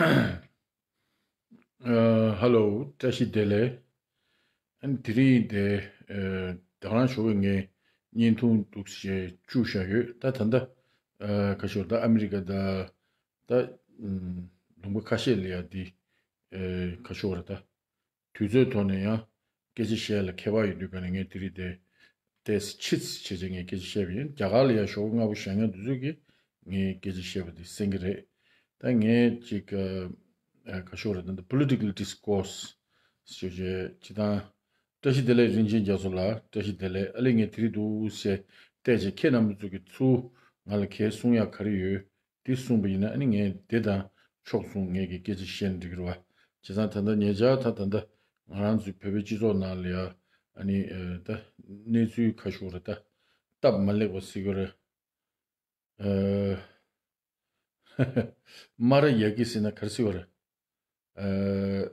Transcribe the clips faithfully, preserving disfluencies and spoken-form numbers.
ཨ། ཧ་ལོ། བཀྲ་ཤིས་བདེ་ལེགས། ཨ་ནི་དེ་རིང་དེ་ཨ་དང་རང་ཞོགས་པའི་ངས་བརྙན་ཐུང་འདུག་ཞེས་བཅུག་བཞག་ཡོད། ད་ད་ལྟ་ཨ་ཁ་ཤོར་ད་ཨ་མི་རི་ཀ་ད་ད་ཨམ་ལུང་པ་ཁ་ཤས་ལ་ཡ་འདི་ཨ་ཁ་ཤོར་ད། དུས་ཚོད་ཐོག་ནས་ཡང་སྐད་ཆ་བཤད་ལ་ཁྱད་པར་ཡོད་དུས་ག་ནས་ངས་དེ་རིང་དེ་ཏེས་ཕྱིས་བྱས་བྱས་ངས་སྐད་ཆ་བཤད་པ་ཡིན། རྒྱ་གར་ལ་ཡང་ཞོགས་པ་སྔ་པོ་ཞག་ཉལ་དུས་ཚོད་ཀྱིས་ངས་སྐད་ཆ་བཤད་པ་དེ་གསན་གྱི་རེད། ད་ངས་ཅིག་ཨ་ཨ་ག་ཤོག་རེད། ད་ལྟ་political discourse་ཞུ་བྱས་ཅི་དང་། བཀྲ་ཤིས་བདེ་ལེགས་རིན་ཆེན་རྒྱ་མཚོ་ལགས། བཀྲ་ཤིས་བདེ་ལེགས། ཨ་ལེ་ངས་དེ་རིང་འདུག་ཟེར་བལྟས་བྱས་ཁྱེད་རྣམ་པ་ཚོ་གི་ཚུར་ང་ལ་གལ་གསུང་ཡག་ག་རེ་ཡོད། འདི་གསུངས་པ་ཡིན་ན་ཨ་ནི་ངས་དེ་དང་ཕྱོགས་མཚུངས་ངས་ཀྱི་སྐད་ཆ་བཤད་ན་འགྲིག་གི་རེད་བ། བྱས་ཙང་ད་ལྟ་ཉེ་ཆར་ད་ད་ལྟ་ང་རང་ཚོའི་བོད་པའི་སྤྱི་ཚོགས་ནང་ལ་ཡ་ཨ་ནི་ཨ་ད་གནས་ཚུལ་ཁ་ཤོར་རེད། ད་སྟབས་མ་ལེགས་པ་ཟེར་གྱི་རེད། ཨ་སྨ་ར་ཡ་གི་ཟེར་ན་ག་རེ་ཟེར་བ་རེད། ཨ།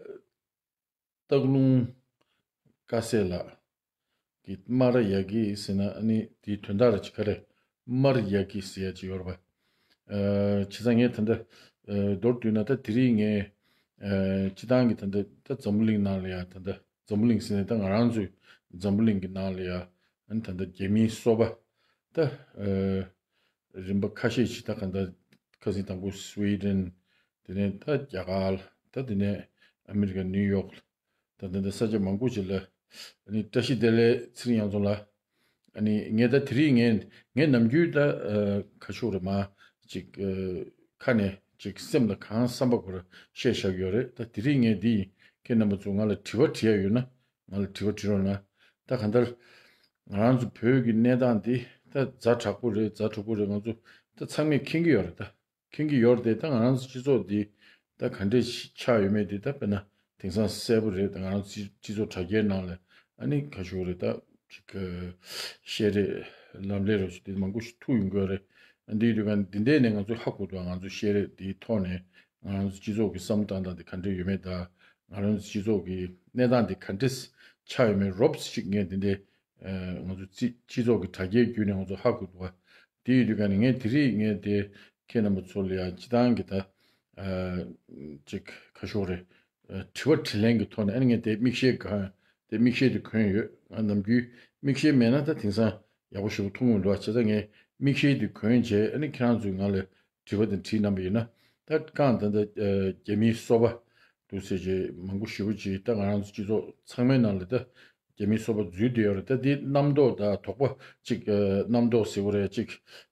སྟག་ལུང་དཀར་ཟས་ལགས་ཀྱིས་སྨ་ར་ཡ་གི་ཟེར་ན་ཨ་ནི་དེའི་དོན་དག་ར་ཅིག་ག་རེ། སྨ་ར་ཡ་གི་ཟེར་ཡ་ཅིག་ཡོད་རེད་པ། ཨ་བྱས་ཙང་ངས་ད་ལྟ་ཨ་མདོར་བསྡུས་ན་ད་དེ་རིང་ངས་ཨ་སྤྱི་བཏང་གི་ད་ལྟ་ད་འཛམ་བུ་གླིང་ནང་ལ་ཡ་ད་ལྟ་འཛམ་བུ་གླིང་ཟེར་ནས་ད་ང་རང་ཚོའི་འཛམ་བུ་གླིང་གི་ནང་ལ་ཡ་ཨ་ནི་ད་ལྟ་རྒྱ་མིའི་སོ་པ་ད་ཨ་རིམ་པ་ཁ་ཤས་ཤིག་ད་ག་ད་ཁ་སང་དང་པོ་སུའེ་ཌེན། དེ་ནས་ད་རྒྱ་གར། ད་དེ་ནས་ཨ་མི་རི་ཀ་ནིའུ་ཡོག་ད་དེ་འདྲ་ས་ཆ་མང་པོ་ཅིག་ལ་ཨ་ནི་བཀྲ་ཤིས་བདེ་ལེགས་ཚེ་རིང་དབྱངས་འཛོམས་ལགས། ཨ་ནི་ངས་ད་དེ་རིང་ངས་ངས་ནམ་རྒྱུན་ད་ཨ་ཁ་ཤོག་རེ་མ་ཅིག་ཨ་ཁ་ནས་ཅིག་སེམས་ལ་གང་བསམ་པ་གོ་ར་བཤད་བཞག་ཡོད་རེད། ད་དེ་རིང་ངས་འདི་ཡིན། ཁྱེད་རྣམ་པ་ཚོ་ང་ལ་དྲི་བ་དྲི་ཡ་ཡོད་ན་ང་ལ་དྲི་བ་དྲི་རོགས་གནང་། ད་གང་ལྟར་ང་རང་ཚོ་བོད་ཀྱི་གནས་སྟངས་འདི་ད་ཛ་དྲག་པོ་རེད། ཛ་དྲག་པོ་རེད། ང་ཚོ་ད་ཚང་མས་མཁྱེན་གྱི་ཡོད་རེད་ད། མཁྱེན་གྱི་ཡོད་རེད་དེ། ད་ང་རང་ཚོ་སྤྱི་ཚོགས་འདི་ད་ག་འདྲས་ཆགས་ཡོད་མེད་འདི་ད་དཔེར་ན་དེང་སང་གསལ་པོ་རེད། ད་ང་རང་ཚོ་སྤྱི་སྤྱི་ཚོགས་དྲ་རྒྱའི་ནང་ལ་ཨ་ནི་ག་ཞུ་རེད། ད་ཅིག་ཨ་བཤད་རེས་ལམ་ལས་རོགས་ཞུ་དེ་མང་པོ་ཞིག་ཐུག་ཡོང་གི་ཡོད་རེད། འདིའི་དུས་ག་འདི་འདྲས་ནས་ང་ཚོ་ཧ་གོ་འདུག་ང་ཚོ་བཤད་རེས་འདིའི་ཐོག་ནས་ང་རང་ཚོ་སྤྱི་ཚོགས་ཀྱི་བསམ་བློ་བཏང་སྟངས་འདི་ག་འདྲས་ཡོད་མེད། ད་ང་རང་ཚོ་སྤྱི་ཚོགས་ཀྱི་གནས་སྟངས་འདི་ག་འདྲས་ཆགས་ཡོད་མེད་རོབ་ཅིག་ངས་འདི་འདྲས། ཨ་ང་ཚོ་སྤྱི་སྤྱི་ཚོགས་ཀྱི་དྲ་རྒྱའི་བརྒྱུད་ནས་ང་ཚོ་ཧ་གོ་འདུག་བ། དེ་ཡིན་དུས་ག་ནས་ངས་དེ་རིང་ངས་དེ་ཁྱེད་རྣམ་པ་ཚོ་ལ་ཡང་སྤྱི་བཏང་གི་ད་ཨ་ཅིག་ཁ་ཤོག་རེད། ཨ་དྲི་བ་དྲིས་ལན་གྱི་ཐོག་ནས་ཨ་ནི་ངས་དེ་མིག་ཤེལ་གང་དེ་མིག་ཤེལ་དེ་གོན་ཡོད། ང་ནམ་རྒྱུན་མིག་ཤེལ་མེད་ན་ད་དེང་སང་ཡག་པོ་ཞེ་པོ་མཐོང་གི་མི་འདུག་བ། བྱས་ཙང་ངས་མིག་ཤེལ་དེ་གོན་བྱས་ཨ་ནི་ཁྱེད་རང་ཚོས་ང་ལ་དྲི་བ་དེ་དྲིས་གནང་པ་ཡིན་ན། ད་གང་ད་ད་ཨ་རྒྱ་མིའི་སོ་པ་འདུག་ཟེར་བྱས་མང་པོ་ཞེ་པོ་ཅིག་ད་ང་རང་ཚོ་སྤྱི་ཚོགས་ཚང་མའི་ནང་ལ་ད་རྒྱ་མིའི་སོ་པ་འཛུལ་བསྡད་ཡོད་རེད། ད་འདི་རྣམ་རྟོག་ད་དོགས་པ་ཅིག་ཨ་རྣམ་རྟོག་ཟེར་བ་རེད། ཅིག་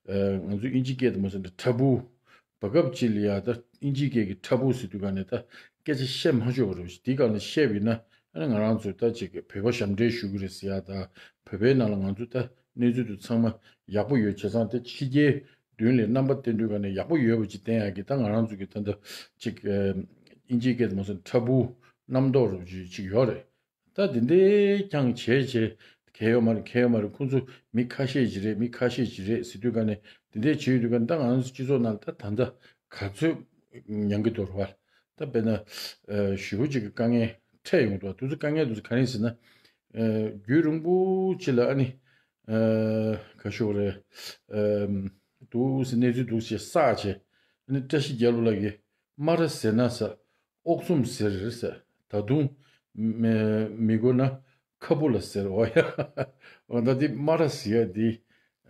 ཨ་ང་ཚོ་ཨིན་ཇི་སྐད་དུ་མ་ཟེར་ན་ཊ་བུ། བར་སྐབས་ཅིག་ལ་ཡ་ད་ཨིན་ཇི་སྐད་ཀྱི་ཊ་བུ་ཟེར་དུས་ག་ནས་ད་སྐད་ཆ་བཤད་མ་ཆོག་པ་རེད། འདི་ག་ནས་བཤད་པ་ཡིན་ན་ཨ་ནི་ང་རང་ཚོས་ད་ཅིག་བོད་པ་ཞབས་འདྲེན་ཞུ་གི་རེད་ཟེར་ཡ། ད་བོད་པའི་ནང་ལ་ང་ཚོ་ད་གནས་ཚུལ་དུ་ཚང་མ་ཡག་པོ་ཡོད། བྱས་ཙང་དེ་ཕྱི་རྒྱལ་མདུན་ལས་རྣམ་པ་བསྟན་དུས་ག་ནས་ཡག་པོ་ཡོད་པ་ཅིག་བསྟན་ཡག་གི་ད་ང་རང་ཚོ་གི་ད་ལྟ་ཅིག་ཨ་ཨིན་ཇིའི་སྐད་དུ་མ་སོང་ཊ་བུ་རྣམ་རྟོག་རུ་ཅིག་ཅིག་ཡོད་རེད། ད་དེ་འདྲའི་རྐྱང་བྱས་བྱས་གལ་ཡོད་མ་རེད། གལ་ཡོད་མ་རེད། ཁོང་ཚོ་མི་ཁ་ཤས་ཅིག་རེད། མི་ཁ་ཤས་ཅིག་རེད་ཟེར་དུས་ག་ནས་དེ་འདྲའི་བྱེད་ཡོད་དུས་ག་ནས་ད་ང་རང་ཚོ་སྤྱི་ཚོགས་ནང་ད་ད་ལྟ་ག་ཚོད་མྱང་གི་འདུག་རེད་བ། ད་དཔེར་ན་ཨ་ཞེ་པོ་ཅིག་གི་དཀའ་ངལ་འཕྲད་ཡོང་གི་འདུག་དུས་ཚོད་དཀའ་ངལ་དུས་ཚོད་ག་རེ་ཡིན་ཟེར་ན། ཨ་རྒྱུན་རིང་པོ་ཅིག་ལ་ཨ་ནི་ཨ་ག་ཞུ་དགོས་རེད། ཨ་འདུག་སེ་གནས་ཚུལ་འདུག་སེ་བསགས་བྱས་ཨ་ནི་བཀྲ་ཤིས་རྒྱལ་པོ་ལགས་ཀྱིས་སྨ་ར་ཟེར་ན་ཟེར། ཨོག་ཚོམ་ཟེར་ཟེར། ད་དུང་མི་མི་དགོས་ན་ཁ་བུ་ལ་ཟེར། འོ་ཡ། འོ་ད་འདི་སྨ་ར་ཟེར་ཡ་འདི།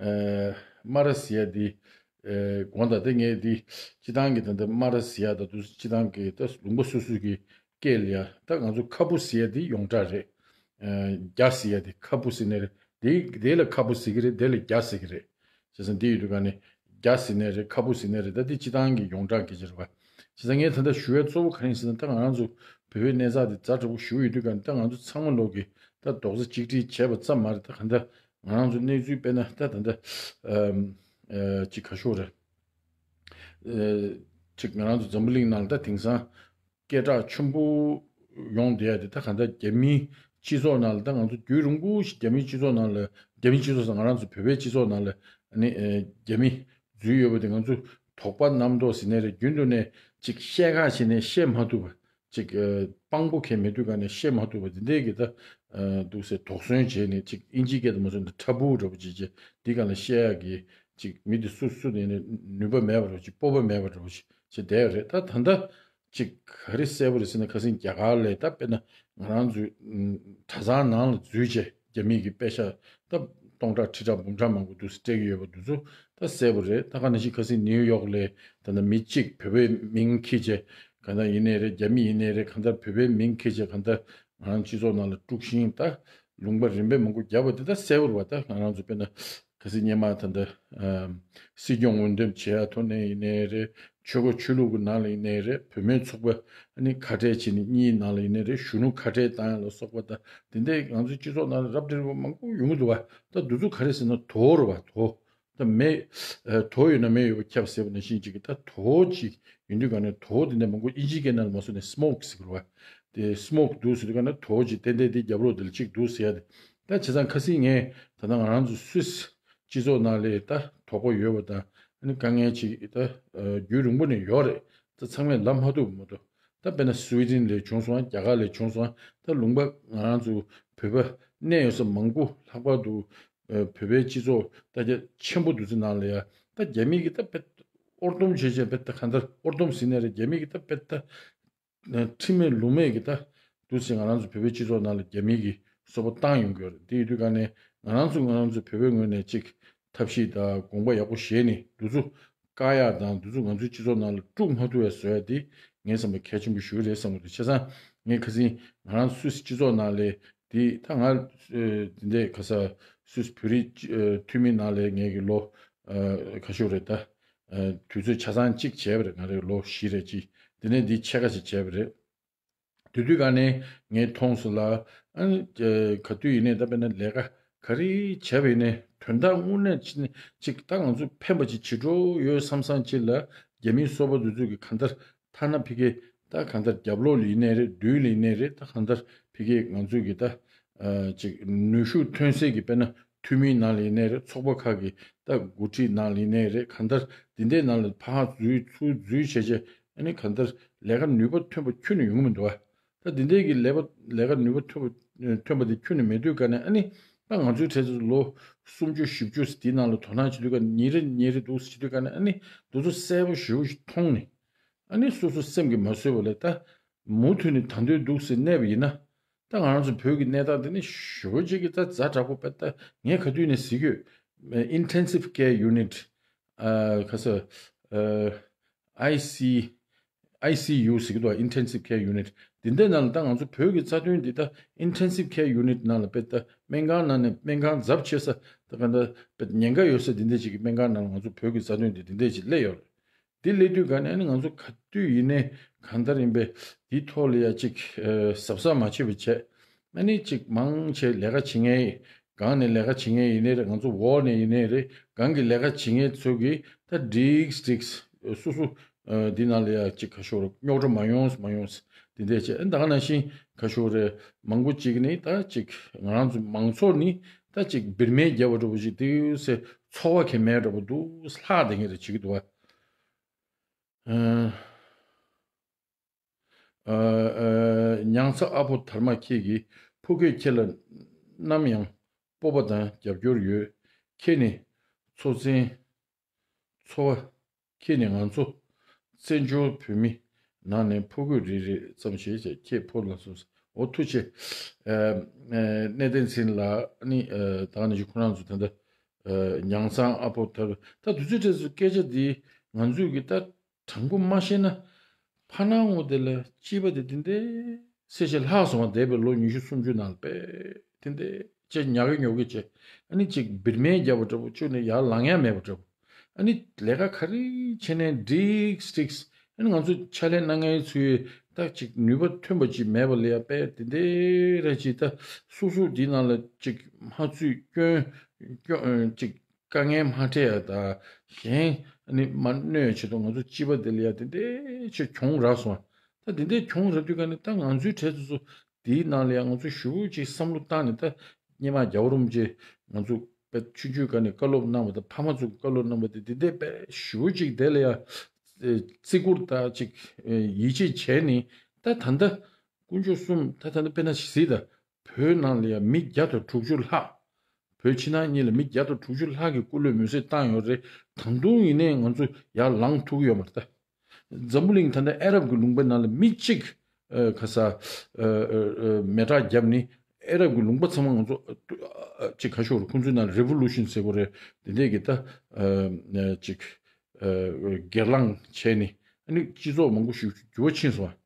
ཨ་སྨ་ར་ཟེར་ཡ་འདི། ཨེ་དགོངས་དག་དེ་ངས་འདི་སྤྱི་བཏང་གི་ད་ལྟ་སྨ་ར་ཟེར་ཡ་ད་དུང་སྤྱི་བཏང་གི་ད་ལུང་པ་སོ་སོ་གི་སྐད་ལ་ཡ་ད་ང་ཚོ་ཁ་བུ་ཟེར་ཡ་འདི་ཡོངས་གྲགས་རེད། ཨེ་རྒྱ་ཟེར་ཡ་འདི་ཁ་བུ་ཟེར་ནི་རེད། དེ་དེ་ལ་ཁ་བུ་ཟེར་གི་རེད། དེ་ལ་རྒྱ་ཟེར་གི་རེད། བྱས་ཙང་འདི་ཡོད་དུས་ག་ནས་རྒྱ་ཟེར་ནའི་རེད། ཁ་བུ་ཟེར་ནའི་རེད། ད་འདི་སྤྱི་བཏང་གི་ཡོངས་གྲགས་སྐད་ཆ་རེད་པ། བྱས་ཙང་ངས་ད་ལྟ་ཞུ་བའི་གཙོ་བོ་ག་རེ་ཡིན་ཟེར་ན་ད་ང་རང་ཚོ་བོད་པའི་གནས་ཚང་འདི་ཛ་དྲག་པོ་ཞེ་པོ་ཡོད་དུས་ག་ནས་ད་ང་ཚོ་ཚང་མ་ལོག་གི་ད་རྡོག་རྩ་གཅིག་སྒྲིལ་བྱས་པ་ཙམ་མ་རེད། ད་ག་འདྲ་ང་རང་ཚོ་གནས་ཚུལ་དཔེར་ན་ད་ད་ལྟ་ཨམ་ཨ་ཅིག་ག་ཤོག་རེད། ཨ་ཅིག་ང་རང་ཚོ་འཛམ་བུ་གླིང་ནང་ལ་ད་དེང་སང་སྐད་གྲགས་ཆེན་པོ་ཡོང་བསྡད་ཡ་དེ་ད་གང་ལྟར་རྒྱ་མིའི་སྤྱི་ཚོགས་ནང་ལ་ད་ང་ཚོ་རྒྱུན་རིང་པོ་ཞིག་རྒྱ་མིའི་སྤྱི་ཚོགས་ནང་ལ་རྒྱ་མིའི་སྤྱི་ཚོགས་སུ་ང་རང་ཚོ་བོད་པའི་སྤྱི་ཚོགས་ནང་ལ་ཨ་ནི་ཨེ་རྒྱ་མི་འཛུལ་ཡོད་པ་དེ་ང་ཚོ་དོགས་པ་རྣམ་རྟོག་ཟེར་ནའི་རེད། རྒྱུན་དུ་ནས་ཅིག་བཤད་ཁ་བྱས་ནས་བཤད་མ་ཐུབ་པ་ཅིག་ཨེ་དཔང་པོ་གང་མེད་དུས་ག་ནས་བཤད་མ་ཐུབ་པ་དེ་འདྲའི་གི་ད་ཨེ་འདུག་སེ་དོགས་ཟོན་བྱས་ནས་ཅིག་ཨིན་ཇིའི་སྐད་དུ་མ་སོང་ད་ཊ་བུ་འདྲ་པོ་ཅིག་བྱས་འདི་ག་ལ་བཤད་ཡག་གི་ཅིག་མི་དེ་སུ་སུ་དེ་ནས་ནུས་པ་མེད་པ་འདྲ་པོ་ཅིག་སྤོབས་པ་མེད་པ་འདྲ་པོ་ཅིག་བྱས་བསྡད་ཡོད་རེད། ད་ད་ལྟ་ ཅིག་ག་རེ་གསལ་པོ་རེད་ཟེར་ན། ཁ་སང་རྒྱ་གར་ལ་ད་དཔེར་ན་ང་རང་ཚོའི་ཨུམ་གྲྭ་ཚང་ནང་ལ་འཛུལ་བྱས་རྒྱ་མི་གི་པེ་ཤག་ད་སྟོང་ཕྲག་ཁྲི་ཕྲག་འབུམ་ཕྲག་མང་པོ་འདུག་སེ་སྤྲད་ཀྱི་ཡོད་པ་འདི་ཚོ་ད་གསལ་པོ་རེད། ད་ག་ནང་བཞིན་ཁ་སང་ནིའུ་ཡོག་ལ་ད་ལྟ་མི་གཅིག་བོད་པའི་མིང་འཁྱེར་བྱས་གང་ལྟར་ཡིན་ནའི་རེད། རྒྱ་མི་ཡིན་ནའི་རེད། གང་ལྟར་བོད་པའི་མིང་འཁྱེར་བྱས་གང་ལྟར་ང་རང་སྤྱི་ཚོགས་ནང་ལ་དཀྲུགས་ཤིང་ད་ལུང་པ་རིམ་པས་མང་པོ་བརྒྱབ་པ་དེ་ད་གསལ་པོ་རེད་པ། ད་ང་རང་ཚོ་དཔེར་ན་ཁ་སང་སྔོན་མ་ད་ལྟ་ཨམ་སྲིད་སྐྱོང་འོས་འདེམས་བྱེད་ཡ་ཐོག་ནས་ཡིན་ནའི་རེད། ཆོལ་ཁ་ཆོས་ལུགས་ཀྱི་ནང་ལ་ཡིན་ནའི་རེད། བུད་མེད་ཚོགས་པ་ཨ་ནི་ཁ་བྲལ་བྱས་ནས་གཉིས་ནང་ལ་ཡིན་ནའི་རེད། གཞོན་ནུ་ཁ་བྲལ་བཏང་ཡ་ལ་སོགས་པ་དང་དེ་འདྲའི་ང་ཚོའི་སྤྱི་ཚོགས་ནང་ལ་རབ་འབྲིང་པོ་མང་པོ་ཡོང་གི་འདུག་བ། ད་འདི་ཚོ་ག་རེ་ཟེར་ན་དོ་རུ་བ་དོ། ད་མེ་ཨ་དོ་ཡོད་ན་མེ་ཡོད་པ་ཁྱབ་ཟེར་བ་ནང་བཞིན་ཅིག་གི་ད་དོ་ཅིག་ཡིན་དུས་ག་ནས་དོ་དེ་འདྲ་མང་པོ་ཨིན་ཇི་སྐད་ནང་ལ་མ་སོང་ནས་སི་མོག་ཟེར་གི་རེད་བ། དེ་སི་མོག་འདུག་ཟེར་དུས་ག་ནས་དོ་ཅིག་ཏན་ཏན་དེ་རྒྱབ་ལོགས་དེ་ལ་ཅིག་འདུག་ཟེར་ཡ་དེ། ད་བྱས་ཙང་ཁ་སང་ངས་ད་ལྟ་ང་རང་ཚོ་སུད་སི་སྤྱི་ཚོགས་ནང་ལ་ད་དོགས་པ་ཡོད་པ་དང་ཨ་ནི་དཀའ་ངལ་ཅིག་ད་ཨ་རྒྱུན་རིང་པོ་ནས་ཡོད་རེད། ད་ཚང་མས་ལབ་མ་ཐུབ་མ་གཏོགས། ད་དཔེར་ན་སུའི་ཌེན་ལ་བྱུང་སོང་། རྒྱ་གར་ལ་བྱུང་སོང་། ད་ལུང་པ་ང་རང་ཚོ་བོད་པ་གནས་ཡོད་ས་མང་པོ་ལྷག་པར་དུ་ཨ་བོད་པའི་སྤྱི་ཚོགས་ད་རྒྱ་ཆེན་པོ་འདུག་ཚེ་ནང་ལ་ཡ་ད་རྒྱ་མི་གི་ད་དཔེ་ཨོར་སྡོམ་བྱེད་བྱས་དཔེ་ད་གང་ལྟར་ཨོར་སྡོམ་ཟིན་ནས་རེད། རྒྱ་མི་གི་ད་དཔེ་ད་ཁྲིམས་མེད་ལུགས་མེད་ཀྱི་ད་འདུག་སེ་ང་རང་ཚོ་བོད་པའི་སྤྱི་ཚོགས་ནང་ལ་རྒྱ་མི་གི་སོ་པ་བཏང་ཡོང་གི་ཡོད་རེད། དེ་ཡོད་དུས་ག་ནས་ང་རང་ཚོ་ང་རང་ཚོ་བོད་པའི་ངོས་ནས་ཅིག་ཐབས་ཤེས་དང་དགོངས་པ་ཡག་པོ་བཞེས་ནས་འདི་ཚོ་བཀག་ཡག་དང་འདི་ཚོ་ང་ཚོའི་སྤྱི་ཚོགས་ནང་ལ་དཀྲུག་མ་ཐུབ་པའི་བཟོ་ཡག་དེ་ངའི་བསམ་པར་གལ་ཆེན་པོ་ཞིག་རེད་བསམ་གྱི་འདུག་བྱས་ཙང་ངས་ཁ་སང་ང་རང་སུད་སི་སྤྱི་ཚོགས་ནང་ལ་དེ་ད་ང་ཨ་འདི་འདྲའི་ག་ས་སུད་སི་བོད་རིགས་ཨ་འཐུས་མི་ནང་ལ་ངས་ཀྱི་ལོ་ཨ་ཁ་ཤོ་རེད་ད། ཨ་དུས་ཚོད་ཆ་ཚང་གཅིག་བྱས་པ་རེད། ང་རང་ལོ་བཞི་རེ་གཅིག་དེ་ནས་འདི་ཕྱེད་ཀ་ཞིག་བྱས་པ་རེད། དེ་དུས་ག་ནས་ངས་མཐོང་སོང་ལ། ཨ་ནི་ཨ་ག་དུས་ཡིན་ནའི་ད་དཔེར་ན་ལས་ཀ་ག་རེ་བྱས་པ་ཡིན་ནའི་དོན་དག་དངོས་གནས་ཅི་ནས་ཅིག་ད་ང་ཚོ་ཕན་པ་ཅིག་བྱེད་འགྲོ་ཡོད་བསམ་བསམ་ཅིག་ལ་རྒྱ་མིའི་སོ་པ་འདི་ཚོ་གི་གང་ལྟར་ཐ་ན་ཕ་གི་ད་གང་ལྟར་རྒྱབ་ལོགས་ལ་ཡིན་ནའི་རེད། མདུན་ལ་ཡིན་ནའི་རེད། ད་གང་ལྟར་ཕ་གི་ང་ཚོ་གི་ད་ཨ་ཅིག་ནུས་ཤུགས་ཐོན་སའི་གི་དཔེར་ན་འཐུས་མིའི་ནང་ལ་ཡིན་ནའི་རེད། ཚོགས་པ་ཁག་གི་ད་འགོ་ཁྲིད་ནང་ལ་ཡིན་ནའི་རེད། གང་ལྟར་འདི་འདྲའི་ནང་ལ་ཕར་འཛུལ་ཚུར་འཛུལ་བྱས་བྱས་ཨ་ནི་གང་ལྟར་ལས་ཀ་ནུས་པ་ཐོན་པ་ཁྱོན་ནས་ཡོང་གི་མི་འདུག་ཨ། ད་འདི་འདྲའི་གི་ལས་པ་ལས་ཀ་ནུས་པ་ཐོན་པ་ཐོན་པ་དེ་ཁྱོན་ནས་མེད་དུས་ག་ནས་ཨ་ནི་ད་ང་ཚོའི་གྲས་ཚོ་ལོ་སུམ་ཅུ་བཞི་བཅུ་དེའི་ནང་ལ་དོ་སྣང་བྱེད་དུས་ག་ནས་ཉིན་རེ་ཉིན་རེ་འདུག་བྱེད་དུས་ག་ནས་ཨ་ནི་འདི་ཚོ་གསལ་པོ་ཞེ་པོ་ཞིག་མཐོང་ནས་ཨ་ནི་སོ་སོ་སེམས་ཀྱིས་མ་བཟོད་པ་ལས་ད་མུ་མཐུད་ནས་ད་འདོད་འདུག་ཟེར་གནས་པ་ཡིན་ན། ད་ང་རང་ཚོ་བོད་ཀྱི་གནས་སྟངས་འདི་ནི་ཞེ་པོ་ཅིག་གི་ད་ཛ་དྲག་པོ་དཔེ་ད་ངས་ག་དུས་ནས་ཟེར་གྱི་ཡོད། Intensive Care Unit ཨ་ག་ས་ཨ་IC ICU ཟེར་གྱི་འདུག Intensive Care Unit། འདི་འདྲའི་ནང་ལ་ད་ང་ཚོ་བོད་ཀྱི་རྩ་དོན་འདི་ད་Intensive Care Unit ནང་ལ་དཔེ་ད་སྨན་ཁང་ནང་ནས་སྨན་ཁང་ཚབ་བྱེད་ས་ད་ག་ད་དཔེ་ཉེན་ཁ་ཡོད་ས་འདི་འདྲ་ཅིག་གི་སྨན་ཁང་ནང་ལ་ང་ཚོ་བོད་ཀྱི་རྩ་དོན་འདི་འདི་འདྲ་ཅིག་སླེབས་ཡོད་རེད། དེ་སླེབས་དུས་ག་ནས་ཨ་ནི་ང་ཚོ་ག་དུས་ཡིན་ནའི་གང་ལྟར་ཡིན་པས་དེའི་ཐོག་ལ་ཡ་གཅིག་ཨ་གཟབ་གཟབ་མ་བྱས་པ་བྱས། ཨ་ནི་གཅིག་མང་ཆེ་ལས་ཀ་བྱེད་མཁན་གང་ནས་ལས་ཀ་བྱེད་མཁན་ཡིན་ནའི་རེད། ང་ཚོ་འོག་ནས་ཡིན་ནའི་རེད། གང་གི་ལས་ཀ་བྱེད་མཁན་ཚོ་གིས་ད་འགྲིག་འགྲིག་སོ་སོ་ཨ་འདི་ནང་ལ་ཡ་གཅིག་ག་ཤོར་རྙོག་དྲ་མ་ཡོང་མ་ཡོང་དེ་འདྲས་བྱས། ཨ་ད་ག་ནང་བཞིན་ག་ཤོར་རེད། མང་པོ་གཅིག་ནི་ད་གཅིག་ང་རང་ཚོ་མང་ཚོགས་ནི་ད་གཅིག་བིར་མའི་རྒྱལ་བ་འདྲ་པོ་ཅིག་དེ་ཚོར་བ་གང་ཡང་མེད་འདྲ་པོ་འདུག་ལྷག་བསྡད་མཁན་རེད་བྱེད་ཀྱི་འདུག་བ། ཨ་ཨ་ཨ་མྱང་ཚ་ཨ་ཕོ་དར་མ་ཁྱེད་ཀྱི་ཕོ་རྒོད་ཁྱེད་ལ་ནམ་ཡང་སྤོབས་པ་དང་རྒྱབ་སྐྱོར་ཡོད། ཁྱེད་ནི་མཚོ་བཙན་ཚོ་བ། ཁྱེད་ནི་ང་ཚོ་བཙན་བྱོལ་བོད་མི་ནང་ནས་ཕོ་རྒོད་རེད་རེད་ཙམ་ཞིག་བྱས། ཁྱེད་ཕོ་ལ་སོང་ཟེར། འོ་ཐུགས་རྗེ་ཆེ། ཨ་ཨ་གནས་བརྟན་འཛིན་ལགས་ནི་ཨ་ད་ནི་ཁོ་རང་ཚོ་ད་ལྟ་ཨ་མྱང་ཚང་ཨ་ཕོ་དར་ད་དུས་ཚོད་དེ་ཚོ་སྐད་ཆ་འདི་ང་ཚོས་ཀྱི་ད། དྲང་པོ་མ་བཤད་ན། ཕ་ནང་ངོ་དེ་ལ་སྐྱིད་པ་དེ་དེ་འདྲའི་སེ་བྱས་ལྷག་སོང་བ། འདས་པའི་ལོ་ཉི་ཤུ་སུམ་ཅུ་ནང་ལ་དཔེ་དེ་འདྲའི་ཅེ་ཉག་གེ་ཉོག་གེ་བྱས། ཨ་ནི་ཅིག་བིར་མའི་རྒྱལ་པོ་འདྲ་པོ་བཅུག་ནས་ཡར་ལངས་ཡ་མེད་པ་འདྲ་པོ། ཨ་ནི་ལས་ཀ་ག་རེ་བྱས་ནས་འགྲིག་འགྲིག་ཨ་ནི་ང་ཚོ་ཕྱག་ལས་གནང་མཁན་ཚོའི་ད་ཅིག་ནུས་པ་ཐོན་པ་ཅིག་མེད་པ་ལ་ཡ་དཔེ་དེ་འདྲའི་ར་ཅིག་ད་སོ་སོ་འདི་ནང་ལ་ཅིག་མ་ཚུད་སྐྱོན་སྐྱོན་ཅིག་དཀའ་ངལ་མ་འཕྲད་ཡ་དང་གཞན་ནི་མ་གནོད་ཡ་ཆེད་དུ་ང་ཚོ་སྤྱི་པ་དེ་ལ་ཡ་དེ་འདྲའི་ཆེ་གྱོང་རག་སོང་། ད་དེ་འདྲའི་གྱོང་རག་དུས་ག་ནས་ད་ང་ཚོའི་གྲས་སོ་སོ་དེའི་ནང་ལ་ཡ་ང་ཚོ་ཞུ་བོ་ཅིག་བསམ་བློ་བཏང་ནས་ད་སྔོན་མ་རྒྱལ་བ་རིན་པོ་ཆེ་ང་ཚོ་དཔེ་ཆུང་ཆུང་ག་ནས་བཀའ་སློབ་གནང་བ་དང་ཕ་མ་ཚོ་བཀའ་སློབ་གནང་བ་དེ་དེ་འདྲའི་དཔེ་ཞུ་བོ་ཅིག་དེ་ལ་ཡ་བརྩི་བཀུར་ད་ཅིག་ཡིད་ཆེས་བྱས་ནས་ད་ད་ལྟ་དཀོན་མཆོག་གསུམ་ད་ད་ལྟ་དཔེར་ན་གཟིགས་ད། བོད་ནང་ལ་ཡང་མི་བརྒྱ་དང་དྲུག་ཅུ་ལྷག་བོད་ཕྱི་ནང་གཉིས་ལ་མི་བརྒྱ་དང་དྲུག་ཅུ་ལྷག་གིས་སྐུ་ལུས་མེར་སྲེག་བཏང་ཡོད་རེད། ད་དུང་ཡིན་ནའི་ང་ཚོ་ཡར་ལངས་ཐུབ་ཀྱི་ཡོད་མ་རེད་ད། འཛམ་བུ་གླིང་ད་ལྟ་ཨ་རབ་ཀྱི་ལུང་པ་ནང་ལ་མི་གཅིག་ཨ་ག་ས་ཨ་ཨ་ཨ་མེ་སྲེག་བརྒྱབ་ནི་ཨ་རབ་ཀྱི་ལུང་པ་ཚང་མ་ང་ཚོ་ཨ་ཅིག་ག་ཤོར་ཁོང་ཚོའི་ནང་ལ་རི་བོ་ལུ་ཤིན་ཟེར་དགོས་རེད། དེ་འདྲས་ཀྱི་ད་ཨ་ཅིག་ཨ་སྒེར་ལངས་བྱས་ནི་ཨ་ནི་སྤྱི་ཚོགས་མང་པོ་ཞིག་འགྱུར་བ་ཕྱིན་སོང་བ།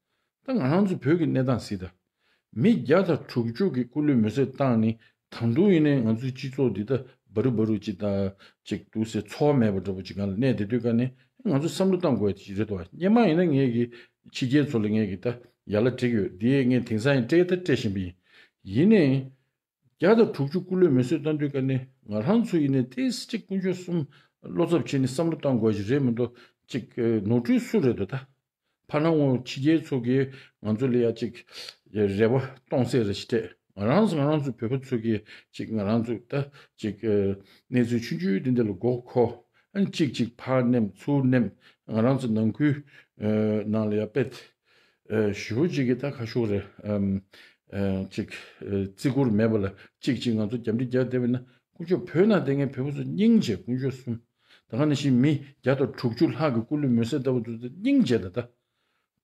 ད་ང་རང་ཚོ་བོད་ཀྱི་གནས་སྟངས་གཟིགས་དང་། མི་བརྒྱ་དང་དྲུག་ཅུ་གི་སྐུ་ལུས་མེ་གསོད་བཏང་ནི་ད་དུང་ཡིན་ནའི་ང་ཚོའི་སྤྱི་ཚོགས་འདི་ད་འབར་འབར་ཅིག་དང་ཅིག་འདུག་སེ་འཚོ་བ་མེད་པ་འདྲ་པོ་ཅིག་སྒང་ལ་གནས་བསྡད་དུས་ཀ་ནས་ང་ཚོ་བསམ་བློ་བཏང་དགོས་ཡ་ཅིག་རེད་དོ། སྔོན་མ་ཡིན་ན་ངས་ཀྱི་ཕྱི་རྒྱལ་ཚོ་ལ་ངས་ཀྱི་ད་ཡ་ལ་བྲིས་ཡོད། འདི་ཡས་ངས་དེང་སང་ཡང་སྤྲད་ད་སྤྲད་བཞིན་པ་ཡིན། ཡིན་ནའི་བརྒྱ་དང་དྲུག་ཅུ་སྐུ་ལུས་མེ་གསོད་བཏང་དུས་ཀ་ནས་ང་རང་ཚོ་ཡིན་ནའི་ཏོག་ཙམ་ཅིག་དཀོན་མཆོག་གསུམ་བློ་འཚབ་བྱས་ནས་བསམ་བློ་བཏང་དགོས་ཀྱི་རེད་མི་འདུག་ཅིག་ནོར་འཁྲུལ་སུ་རེད་འདུག་ད། ཕར་ནང་ངོ་ཕྱི་རྒྱལ་ཚོ་གིས་ང་ཚོ་ལ་ཡ་ཅིག་རེ་བ་གཏོང་སྲིད་རེ་ཞིག་སྤྲད། ང་རང་ཚོ་ང་རང་ཚོ་བོད་པ་ཚོ་གིས་ཅིག་ང་རང་ཚོ་ད་ཅིག་གནས་ཚུལ་ཆུང་ཆུང་འདི་འདྲ་ལ་མགོ་འཁོར། ཨ་ནི་ཅིག་ཅིག་ཕར་ནེམ་ཚུར་ནེམ། ང་རང་ཚོ་ནང་ཁུལ་ནང་ལ་ཡ་དཔེ་ཞུ་ཅིག་གི་ད་ཁ་ཤོག་རེད། ཅིག་བརྩི་བཀུར་མེད་པ་ལ་ཅིག་ཅིག་ང་ཚོ་རྒྱབ་འདྲི་རྒྱག་བསྡད་པ་ཡིན་ན་དཀོན་མཆོག་བོད་ནང་བསྡད་མཁན་བོད་པ་ཚོ་སྙིང་རྗེ། དཀོན་མཆོག་གསུམ། ད་ག་ནང་བཞིན་མི་བརྒྱ་དང་དྲུག་ཅུ་ལྷག་གི་སྐུ་ལུས་མེ་སྲེག་ལྟ་བུ་དེ་ཚོ་སྙིང་རྗེ་ད་ད།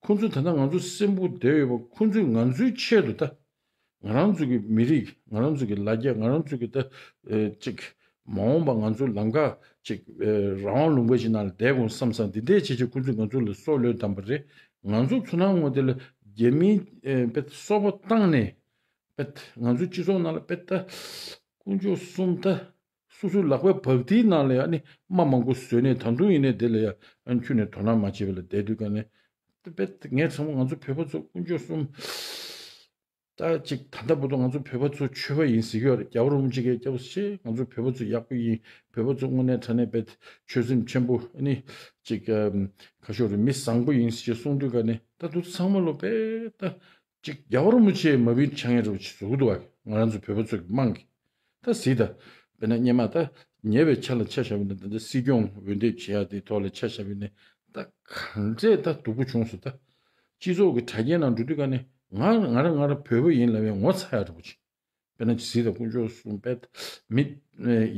ཁོང་ཚོས་ད་ལྟ་ང་ཚོ་སེམས་པོ་བདེ་ཡོད་པ་ཁོང་ཚོས་ང་ཚོའི་ཆེད་དུ་ད། ང་རང་ཚོ་གི་མི་རིགས་ང་རང་ཚོ་གི་ལ་རྒྱ་ང་རང་ཚོ་གི་ད་ཨེ་ཅིག་མ་འོངས་པ་ང་ཚོ་ལམ་ཁ་ཅིག་ཨེ་རང་དབང་ལུང་པ་ཞིག་ནང་ལ་བསྡད་དགོས་བསམ་བསམ་འདི་འདྲའི་བྱེད་ཆེད་ཁོང་ཚོས་ང་ཚོ་ལ་སྲོག་བློས་བཏང་པ་རེད། ང་ཚོ་ཚུར་སྣང་ངོ་དེ་ལ་རྒྱ་མིའི་ཨེ་དཔེ་སོ་པ་བཏང་ནས་དཔེ་ང་ཚོའི་སྤྱི་ཚོགས་ནང་ལ་དཔེ་ད་དཀོན་མཆོག་གསུམ་ད། སོ་སོའི་ལག་པའི་བག་ཏིའི་ནང་ལ་ཡང་ནི་རྨ་མང་པོ་བཟོས་ནས་ད་དུང་ཡིན་ནའི་དེ་ལ་ཡང་ཁྱོན་ནས་དོ་སྣང་མ་བྱས་པ་ལ་བསྡད་དུས་ག་ནས་དཔེ་ངས་ཚང་མ་ང་ཚོ་བོད་པ་ཚོ་དཀོན་མཆོག་གསུམ་ད་ཅིག་ད་ལྟ་བར་དུ་ང་ཚོ་བོད་པ་ཚོ་ཆོས་པ་ཡིན་ཟེར་གྱི་ཡོད་རེད། རྒྱལ་བ་རིན་པོ་ཆེ་གིས་སྐྱབས་སུ་མཆི། ང་ཚོ་བོད་པ་ཚོ་ཡག་པོ་ཡིན། བོད་པ་ཚོ་དངོས་གནས་དྲང་གནས་དཔེ་ཆོས་སེམས་ཆེན་པོ་ནི་ཅིག་ཁ་ཤོར་རེད་མི་བཟང་པོ་ཡིན་ཟེར་གསུངས་དུས་ག་ནས་ད་དུ་ཚང་མ་ལོ་དཔེ་ད། ཅིག་རྒྱལ་བ་རིན་པོ་ཆེ་མ་བུའི་ཆ་ངན་རེ་བ་ཅིག་བཟོ་གི་འདུག་བ། ང་རང་ཚོ་བོད་པ་ཚོ་གི་དམངས་ཀྱི་ད་གཟིགས་ད། དཔེར་ན་སྔོན་མ་ད་ཉེ་བའི་ཆ་ལ་ཆ་བཞག་པ་ཡིན་ན་ད་ལྟ་སྲིད་སྐྱོང་འོས་འདེམས་བྱེད་ཡ་དེའི་ཐོག་ལ་ཆ་བཞག་པ་ཡིན་ན་ད་གང་འདྲས་ད་སྡུག་པོ་བྱུང་སོང་ད། སྤྱི་ཚོགས་ཀྱི་དྲ་རྒྱའི་ནང་འགྲོ་དུས་ག་ནས་ང་ང་རང་ང་རང་བོད་པ་ཡིན་ལབ་པའི་ངོ་ཚ་ཡ་འདྲ་པོ་ཅིག་དཔེར་ན་ཅིག་གཟིགས་དང་དཀོན་མཆོག་གསུམ་དཔེ་མི་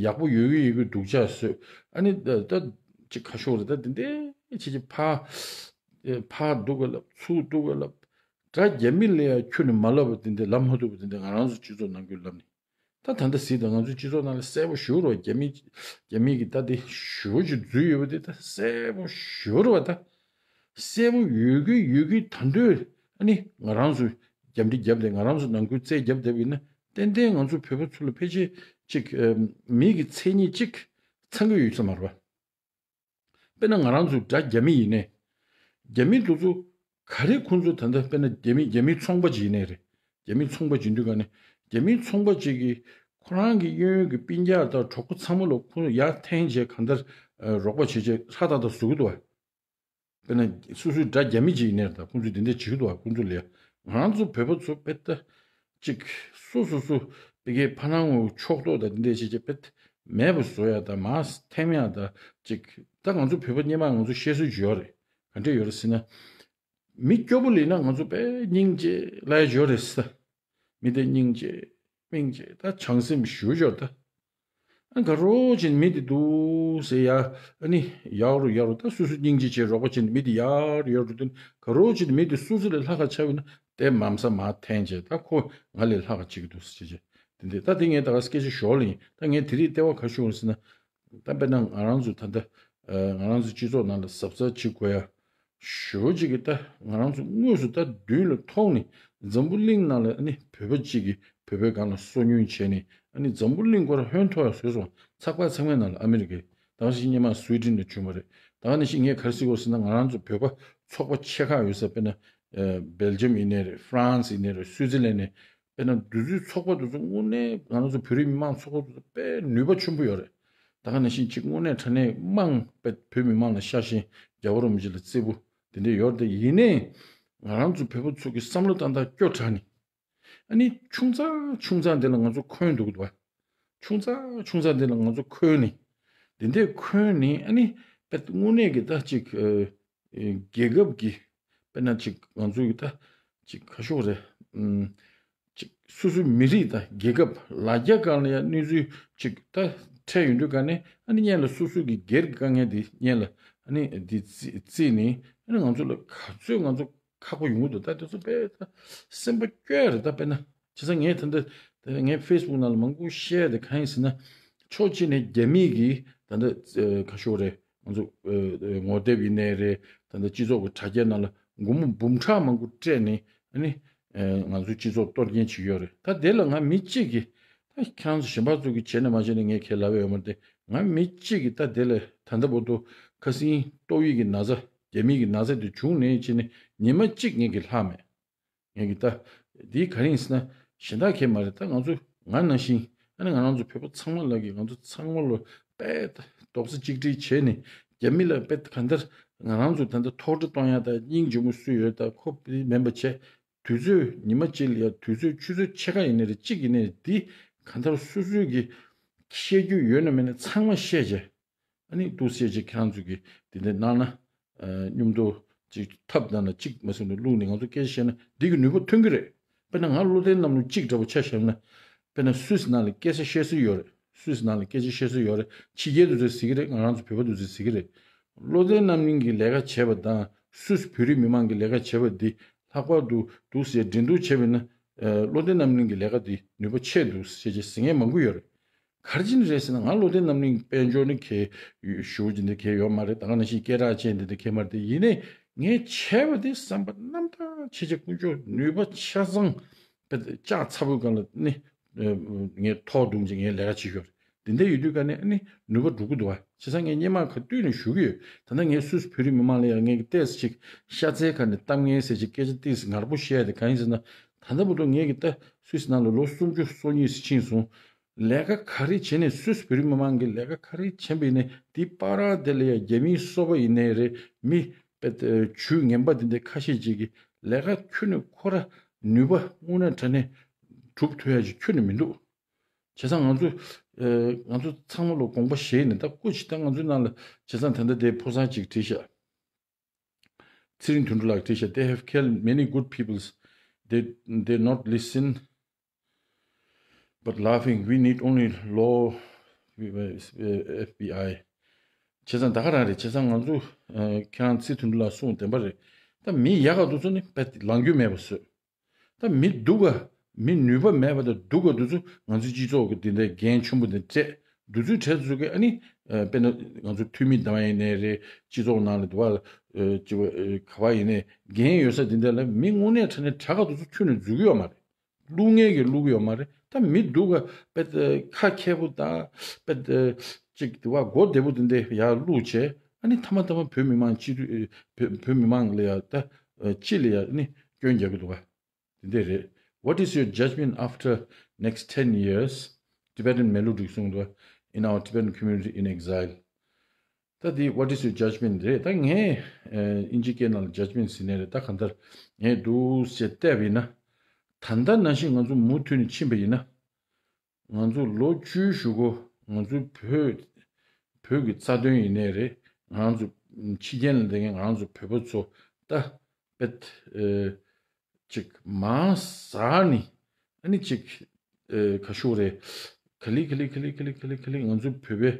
ཡག་པོ་ཡོད་ཀྱི་ཡོད་ཀྱི་སྡུག་ཅག་བཟོས། ཨ་ནི་ད་ཅིག་ཁ་ཤོར་རེད་ད་དེ་འདྲས་བྱེད་ཀྱི་ཕ་ཕ་སྡུག་ག་ལབ་ཚུར་སྡུག་ག་ལབ། དགྲ་རྒྱ་མི་ལ་ཡང་ཁྱོད་ནི་མ་ལབ་པ་དེ་འདྲས་ལབ་མ་ཐུབ་པ་དེ་འདྲས་ང་རང་ཚོ་སྤྱི་ཚོགས་ནང་ཁུལ་ལབ་ནི། ད་ད་ལྟ་གཟིགས་དང་ང་ཚོའི་སྤྱི་ཚོགས་ནང་ལ་གསལ་པོ་ཞུ་རོགས། རྒྱ་མི་རྒྱ་མི་གི་ད་དེ་ཞུ་ཅིག་འཛུལ་ཡོད་པ་དེ་ད་གསལ་པོ་ཞུ་རོགས་ད། གསལ་པོ་ཡོད་ཀྱི་ཡོད་ཀྱི་ད་འདོད་ཨ་ནི་ང་རང་ཚོ་རྒྱབ་འདི་རྒྱབ་དེ་ང་རང་ཚོ་ནང་ཁུལ་རྩད་རྒྱབ་བསྡད་པ་ཡིན་ན་ཏན་ཏན་ང་ཚོ་བོད་པ་ཚོ་ལ་ཕལ་ཆེར་ཅིག་མི་གི་མཚན་ཉིད་ཅིག་ཚང་གི་ཡོད་ས་མ་རེད་པ། དཔེར་ན་ང་རང་ཚོ་དགྲ་རྒྱ་མི་ཡིན་ནའི། རྒྱ་མི་དེ་ཚོ་ག་རེ་ཁོང་ཚོ་ད་ལྟ་དཔེར་ན་རྒྱ་མི་རྒྱ་མིའི་ཚོང་པ་ཅིག་ཡིན་ནའི་རེད། རྒྱ་མིའི་ཚོང་པ་ཅིག་ཡིན་དུས་ག་ནས་རྒྱ་མིའི་ཚོང་པ་ཅིག་གིས་ཁོ་རང་གི་གཡས་གཡོན་གྱི་སྤུན་ཀྱག་དང་གྲོགས་པོ་ཚང་མ་ལ་ཁོང་ཡར་འཐེན་བྱས་གང་ལྟར་རོགས་པ་བྱེད་བྱས་ཧྲ་ཏག་ཏག་བཟོ་གི་འདུག་བ། དཔེར་ན་སོ་སོའི་དགྲ་རྒྱ་མི་ཅིག་ཡིན་ནའི་རེད་ད་ཁོང་ཚོས་དེ་འདྲ་བྱེད་ཀྱི་འདུག་བ། ཁོང་ཚོ་ལ་ཡ་ང་རང་ཚོ་བོད་པ་ཚོ་དཔེ་ལྟ་ཅིག་སོ་སོ་སོ་དེ་གའི་ཕ་ནང་ངོ་ཕྱོགས་གཏོགས་དང་དེ་འདྲ་བྱེད་ཀྱི་དཔེ་མེད་པ་བཟོ་ཡ་དང་མར་འཐེན་ཡ་དང་ཅིག་ད་ང་ཚོ་བོད་པ་སྔོན་མ་ང་ཚོ་བཤད་སྲོལ་ཅིག་ཡོད་རེད། ག་འདྲས་ཡོད་རེད་ཟེར་ན། མི་སྐྱོ་པོ་ལེན་ན་ང་ཚོ་དཔེ་སྙིང་རྗེ་ལབ་ཡ་ཅིག་ཡོད་རེད་ཟེར། མི་དེ་སྙིང་རྗེ་སྙིང་རྗེ་ད་བྱམས་སེམས་ཞུ་ཅིག་ཡོད་ད། ཨ་ག་རོ་ཅིག་མི་དེ་འདུག་ཟེར་ཡ། ཨ་ནི་ཡར་རུ་ཡར་རུ་ད་སོ་སོ་སྙིང་རྗེ་བྱས་རོགས་པ་བྱས་ནས་མི་དེ་ཡར་རུ་ཡར་རུ་འདུག་ག་རོ་ཅིག་མི་དེ་སོ་སོ་ལས་ལྷག་ག་ཆགས་པ་ཡིན་ན་དེ་མམ་ས་མར་འཐེན་བྱས་ད་ཁོ་ང་ལས་ལྷག་ག་བྱེད་ཀྱི་འདུག་ཟེར་བྱས་བྱས་དེ་འདྲས་ད་དེ་ངས་ད་ག་སྐད་ཆ་ཞོར་ལ་ཡིན། ད་ངས་དེ་རིང་ལྟེ་བ་ག་ཞུ་བ་ཟེར་ན། ད་དཔེར་ན་ང་རང་ཚོ་ད་ལྟ་ང་རང་ཚོ་སྤྱི་ཚོགས་ནང་ལ་གཟབ་གཟབ་བྱེད་དགོས་ཡ། ཞེ་པོ་ཅིག་གིས་ད་ང་རང་ཚོ་དངོས་སུ་ད་མདུན་ལ་མཐོང་ནས་འཛམ་བུ་གླིང་ནང་ལ་ཨ་ནི་བོད་པ་གཅིག་གིས་བོད་པའི་སྒང་ལ་སོ་ཉུལ་བྱས་ནས་ཨ་ནི་འཛམ་བུ་གླིང་སྐོར་ཧོན་ཐོར་ཡ་བཟོས་སོང་། ཚགས་པར་ཚང་མའི་ནང་ལ་ཨ་མི་རི་ཀའི་ད་ག་ནང་བཞིན་སྔོན་མ་སུའི་ཌེན་ལ་བྱུང་བ་རེད། ད་ག་ནང་བཞིན་ངས་ག་རེ་ཟེར་དགོས་ཟེར་ན་ང་རང་ཚོ་བོད་པ་ཚོགས་པ་ཆེ་ཁག་ཡོད་ས་དཔེར་ན་སྦེལ་ཇམ་ཡིན་ནའི་རེད། ཧྥ་རན་སི་ཡིན་ནའི་རེད། སུའི་ཙི་ལན་ནས་དཔེར་ན་འདི་ཚོའི་ཚོགས་པ་དེ་ཚོ་དངོས་གནས་ང་རང་ཚོ་བོད་རིགས་མི་མང་ཚོགས་པ་དེ་ཚོ་དཔེ་ནུས་པ་ཆེན་པོ་ཡོད་རེད། ད་ག་ནང་བཞིན་གཅིག་དངོས་གནས་དྲང་གནས་དམངས་དཔེ་བོད་མི་མང་ལ་ཤ་ཞེན་རྒྱལ་བ་རིན་པོ་ཆེ་ལ་བརྩེ་པོ་དེ་འདྲ་ཡོད་རེད། ཡིན་ནའི་ང་རང་ཚོ་བོད་པ་ཚོ་གི་བསམ་བློ་བཏང་སྟངས་སྐྱོ་དྲགས་ནི། ཨ་ནི་ཆུང་ཙག་ཆུང་ཙག་འདི་ལ་ང་ཚོ་འཁོན་འདུག་འདུག་བ། ཆུང་ཙག་ཆུང་ཙག་འདི་ལ་ང་ཚོ་འཁོན་ནི། འདི་འདྲས་འཁོན་ནི་ཨ་ནི་དཔེ་དངོས་གནས་ཀྱི་ད་ཅིག་ཨ་ཨ་རྒྱལ་ཁབ་ཀྱི་དཔེར་ན་ཅིག་ང་ཚོ་གི་ད་ཅིག་ཁ་ཕྱོགས་རེད། ཨམ་ཅིག་སོ་སོའི་མི་རིགས་དང་རྒྱལ་ཁབ་ལ་རྒྱ་སྒང་ལ་ཡང་གནས་ཚུལ་ཅིག་ད་འཕྲད་ཡོང་དུས་ག་ནས་ཨ་ནི་སྔོན་ལ་སོ་སོ་གི་སྒེར་གྱི་དཀའ་ངལ་དེ་སྔོན་ལ་ ཨ་ནི་འདི་བརྩིས་བརྩིས་ནས་ཨ་ནི་ང་ཚོ་ལ་ག་ཚོད་ང་ཚོ་ཁག་པོ་ཡོང་གི་འདུག་ད་དེ་ཚོ་དཔེ་ད་སེམས་པ་སྐྱོ་ཡ་རེད། ད་དཔེར་ན་བྱས་ཙང་ངས་ད་ལྟ་ད་ངས་ཕེ་སི་བུག་ནང་ལ་མང་པོ་བཤད་དེ་གང་ཡིན་ཟེར་ན། ཕྱོགས་གཅིག་ནས་རྒྱ་མི་གིས་ད་ལྟ་ཁ་ཤོར་རེད། ང་ཚོ་ངོ་དེབ་ཡིན་ནའི་རེད། ད་ལྟ་སྤྱི་ཚོགས་ཀྱི་དྲ་རྒྱའི་ནང་ལ་སྒོར་མོ་འབུམ་ཕྲག་མང་པོ་སྤྲད་ནས་ཨ་ནི་ང་ཚོའི་སྤྱི་ཚོགས་གཏོར་མཁན་ཅིག་ཡོད་རེད། ད་དེ་ལ་ང་མི་གཅིག་གིས་ད་ཁྱེད་རང་ཚོ་གཞན་པ་ཚོ་གིས་བྱས་ན་མ་བྱས་ན་ངས་ཁས་ལབ་ཡ་ཡོད་མ་རེད་དེ། ང་མི་གཅིག་གིས་ད་དེ་ལ་ད་ལྟ་བར་དུ་ཁ་སང་ཏོག་དབྱིབས་ཀྱི་ན་ཚ་རྒྱ་མི་གི་ན་ཚ་དེ་བྱུང་ནས་བྱས་ནས་ཉི་མ་གཅིག་ངས་ཀྱིས་ལྷག་མེད། ངས་ཀྱིས་ད་འདི་ག་རེ་ཡིན་ཟེར་ན་གཞན་དག་གས་མ་རེད། ད་ང་ཚོ་ང་ནང་བཞིན་ཨ་ནི་ང་རང་ཚོ་བོད་པ་ཚང་མ་ལ་གི་ང་ཚོ་ཚང་མ་ལ་དཔེ་ད་རྡོག་རྩ་གཅིག་སྒྲིལ་བྱས་ནས་རྒྱ་མི་ལ་དཔེ་གང་ལྟར་ང་རང་ཚོ་ད་ལྟ་ཐོག་ཁྲ་གཏོང་ཡ་ད་སྙིང་རྗེ་མོ་སུ་ཡོད་ད་ཁོ་མིན་པ་བྱས། དུས་ཚོད་ཉི་མ་གཅིག་ལ་ཡ་དུས་ཚོད་ཆུ་ཚོད་ཕྱེད་ཀ་ཡིན་ནའི་རེད། གཅིག་ཡིན་ནའི་རེད། འདི་གང་ལྟར་སོ་སོས་ཀྱི་བཤད་རྒྱུ་ཡོད་ན་མེད་ན་ཚང་མ་བཤད་བྱས། ཨ་ནི་འདུག་སེ་བྱས་ཁྱེད་རང་ཚོ་གིས་འདི་འདྲ་གནང་ན་ཨ་མཉམ་དུ་ཅིག་ཐབས་ནང་ལ་གཅིག་མ་སོང་ནས་བླུགས་ནས་ང་ཚོ་སྐད་ཆ་བཤད་ན་འདི་གི་ནུས་པ་ཐོན་གྱི་རེད། དཔེར་ན་ང་བློ་ལྡན་རྣམ་གླིང་གཅིག་འདྲ་པོ་ཆ་བཞག་ན། དཔེར་ན་སུད་སི་ནང་ལ་སྐད་ཆ་བཤད་སྲོལ་ཡོད་རེད། སུད་སི་ནང་ལ་སྐད་ཆ་བཤད་སྲོལ་ཡོད་རེད། ཕྱི་རྒྱལ་དུ་ཚོས་ཟེར་གྱི་རེད། ང་རང་ཚོ་བོད་པ་དུ་ཚོས་ཟེར་གྱི་རེད། བློ་ལྡན་རྣམ་གླིང་གི་ལས་ཀ་བྱས་པ་དང་སུད་སི་བོད་རིགས་མི་མང་གི་ལས་ཀ་བྱས་པ་འདི་ལྷག་པར་དུ་འདུག་སེ་འགྲན་བསྡུར་བྱས་པ་ཡིན་ན། ཨ་བློ་ལྡན་རྣམ་གླིང་གི་ལས་ཀ་འདི་ནུས་པ་ཆེ་འདུག་ཟེར་བྱས་ཟེར་མཁན་མང་པོ་ཡོད་རེད། ག་རེ་བྱས་ནས་རེད་ཟེར་ན་ང་བློ་ལྡན་རྣམ་གླིང་དཔལ་འབྱོར་ནི་གལ་ཞུ་རྒྱུ་འདི་གལ་ཡོད་མ་རེད། ད་ག་ནང་བཞིན་སྐད་གྲགས་ཅན་འདི་འདི་གལ་མ་རེད་དེ། ཡིན་ནའི་ངས་བྱས་པ་དེ་བསམ་པ་རྣམ་དག་བྱས་བྱས་དཀོན་མཆོག་ནུས་པ་ཆ་ཚང་དཔེ་ལྕགས་ཚ་པོའི་སྒང་ལ་ནི་ངས་ཐོག་བརྡུངས་བྱས་ངས་ལས་ཀ་བྱེད་ཤོར། དེ་འདྲ་ཡོད་དུས་ཀ་ནས་ཨ་ནི་ནུས་པ་འགྲོ་གི་འདུག་བ། བྱས་ཙང་ངས་སྔོན་མ་ག་དུས་ནས་ཞུ་གི་ཡོད། ད་ལྟ་ངས་སུད་སི་བོད་རིགས་མི་མང་ལ་ཡང་ངས་ཀྱི་ཏོག་ཙམ་ཅིག་ཤ་ཚའི་ཁ་ནས་གཏམ་ངན་ཟེར་ཅིག་སྐད་ཆ་ཏོག་ཙམ་ངར་པོ་བཤད་ཡ་དེ་གང་ཡིན་ཟེར་ན། ད་ལྟ་བར་དུ་ངས་ཀྱི་ད་སུད་སི་ནང་ལ་ལོ་སུམ་ཅུ་སོ་གཉིས་ཕྱིན་སོང་། ལས་ཀ་ག་རེ་བྱས་ནས་སུད་སི་བོད་རིགས་མི་མང་གི་ལས་ཀ་ག་རེ་བྱས་པ་ཡིན་ནའི་དེ་བར་དེ་ལ་ཡང་རྒྱ་མིའི་སོ་པ་ཡིན་ནའི་རེད། མི་དཔེ་ཇུས་ངན་པ་དེ་འདྲ་ཁ་ཤས་ཅིག་གི་ལས་ཀ་ཁྱོན་ནས་ཁོ་ར་ནུས་པ་དངོས་གནས་དྲང་གནས་སྒྲུབ་ཐུབ་ཡ་ཅིག་ཁྱོན་ནས་མི་འདུག་བྱས་ཙང་ང་ཚོ་ཨ་ང་ཚོ་ཚང་མ་ལ་དགོངས་པ་བཞེས་ནས་ད་སྐུ་མཁྱེན། ད་ང་ཚོའི་ནང་ལ་བྱས་ཙང་ད་ལྟ་དེ་ཕོ་བཟང་ཅིག་བྲིས་ཤག་ཚེ་རིང་དོན་གྲུབ་ལགས་བྲིས་ཤག They have killed many good peoples. They, they not listen, but laughing. We need only law, F B I. བྱས་ཙང་ད་ག་རང་རེད། བྱས་ཙང་ང་ཚོ་ཨ་ཁྱེད་རང་ཚེ་རིང་དོན་གྲུབ་ལགས་གསུངས་བདེན་པ་རེད། ད་མི་ཡག་ག་དེ་ཚོ་ནི་དཔེ་ལངས་རྒྱུ་མེད་པ་བཟོས། ད་མི་སྡུག་ག་མི་ནུས་པ་མེད་པ་དང་སྡུག་ག་དེ་ཚོ་ང་ཚོའི་སྤྱི་ཚོགས་ཀྱི་དེ་འདྲའི་འགན་ཆེན་པོ་དེ་སྤྲད། དེ་ཚོའི་གྲས་དེ་ཚོ་གིས་ཨ་ནི་ཨ་དཔེར་ན་ང་ཚོ་འཐུས་མི་དང་ཡིན་ནའི་རེད། སྤྱི་ཚོགས་ནང་ལ་དུ་བ་ཅི་བ་ག་བ་ཡིན་ནའི་འགན་ཡོད་ས་དེ་འདྲ་ལ་མི་དངོས་གནས་དྲང་གནས་དྲག་ག་དེ་ཚོ་ཁྱོན་ནས་འཛུལ་གི་ཡོད་མ་རེད། བླུག་མཁན་གྱིས་བླུག་གི་ཡོད་མ་རེད། ད་མི་སྡུག་ག་དཔེ་ཁ་མཁས་པོ་དང་དཔེ་ཅིག་དུ་བ་མགོ་བདེ་པོ་དེ་འདྲ་ཡར་བླུགས་བྱས། ཨ་ནི་མཐའ་མ་མཐའ་མ་བོད་མི་མང་སྤྱི་འཐུས་བོད་བོད་མི་མང་ལ་ཡ་ད་སྤྱི་ལ་ཡ་ནི་སྐྱོན་རྒྱག་གི་འདུག་བ། དེ་འདྲ་རེད། What is your judgment after next ten years? Tibetan Melody གསུངས་འདུག In our Tibetan community in exile. ད་དེ་What is your judgment རེད། ད་ངས་ཨིན་ཇི་སྐད་ནང་ལ་judgment ཟེར་ནས་རེད། ད་གང་ལྟར་ངས་འདུག་སེ་བལྟས་པ་ཡིན་ན། ད་ལྟ་ནང་བཞིན་ང་ཚོ་མུ་མཐུད་ནས་ཕྱིན་པ་ཡིན་ན། ང་ཚོ་ལོ་བཅུའི་གཞུག་གུ་ང་ཚོ་བོད་བོད་ཀྱི་རྩ་དོན་ཡིན་ནའི་རེད། ང་ཚོ་ཕྱི་རྒྱལ་ལ་བསྡད་མཁན་ང་ཚོ་བོད་པ་ཚོ་ད་དཔེ་ཨེ་ཅིག་མང་ཟག་ནི་ཨ་ནི་ཅིག་ཨེ་ག་ཤུ་རེད། ག་ལི་ག་ལི་ག་ལི་ག་ལི་ག་ལི་ག་ལི་ང་ཚོ་བོད་པའི་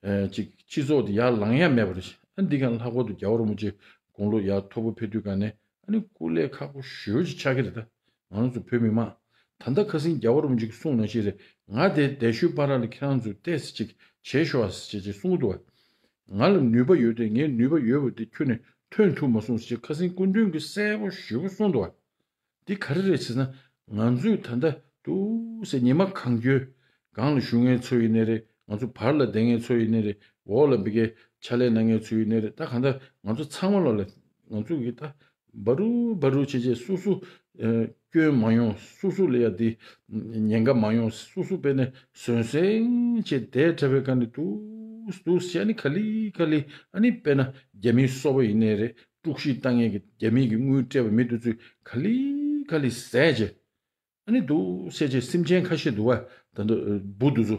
ཨེ་ཅིག་སྤྱི་ཚོགས་དེ་ཡར་ལངས་ཡ་མེད་པ་རེད། ཨ་འདི་ག་ལྷག་པར་དུ་རྒྱལ་བ་རིན་པོ་ཆེ་དགུང་ལོ་ཡར་མཐོ་པོ་ཕེབས་དུས་ག་ནས་ཨ་ནི་སྐུ་ལས་ཁག་པོ་ཞེ་པོ་ཅིག་ཆགས་ཀྱི་རེད། ད་ང་རང་ཚོ་བོད་མི་མང་ད་ལྟ་ཁ་སང་རྒྱལ་བ་རིན་པོ་ཆེས་གསུངས་ནང་བཞིན་རེད། ང་དེ་འདས་ཤུལ་བར་ལ་ཁྱེད་རང་ཚོ་ཏོག་ཙམ་ཅིག་བྱེད་ཤོག་ཨ་ཟེར་ཅིག་གསུང་གི་འདུག་བ། ང་ལ་ནུས་པ་ཡོད་དེ་ངའི་ནུས་པ་ཡོད་པ་དེ་ཁྱོན་ནས་ཐོན་ཐུབ་མ་སོང་ཟེར་ཁ་སང་སྐུ་མདུན་གྱིས་གསལ་པོ་ཞེ་པོ་གསུངས་འདུག་བ། འདི་ག་རེ་རེད་ཟེར་ན། ང་ཚོས་ད་ལྟ་འདུག་སེ་ཉི་མ་གང་འཁྱོལ་སྒང་ལ་བཞུགས་མཁན་ཚོ་ཡིན་ནའི་རེད། ང་ཚོ་བར་ལ་བསྡད་མཁན་ཚོ་ཡིན་ནའི་རེད། འོག་ལ་འབི་གའི་ཕྱག་ལས་གནང་མཁན་ཚོ་ཡིན་ནའི་རེད། ད་གང་ལྟར་ང་ཚོ་ཚང་མ་ལོ་ལ་ང་ཚོ་གི་ད་བ་རུ་བ་རུ་བྱས་བྱས་སོ་སོ་ཨ་སྐྱོན་མ་ཡོང་། སོ་སོ་ལ་ཡ་དེ་ཉེན་ཁ་མ་ཡོང་། སོ་སོ་དཔེར་ན་བཟོད་བསྲན་བྱས་བསྡད་བྲལ་བའི་སྒང་ནས་འདུག་འདུག་སེ་ཨ་ནི་ག་ལེ་ག་ལེ་ཨ་ནི་དཔེར་ན་རྒྱ་མིའི་སོ་པ་ཡིན་ནའི་རེད། དཀྲུག་ཤིང་བཏང་མཁན་གྱི་རྒྱ་མི་གི་དངུལ་སྤྲད་པ་མི་དེ་ཚོས་ག་ལེ་ག་ལེ་བཟས་བྱས། ཨ་ནི་འདུག་སེ་བྱས་སེམས་ཅན་ཁ་ཤས་འདུག་བ། ད་ལྟ་འབུ་དེ་ཚོ།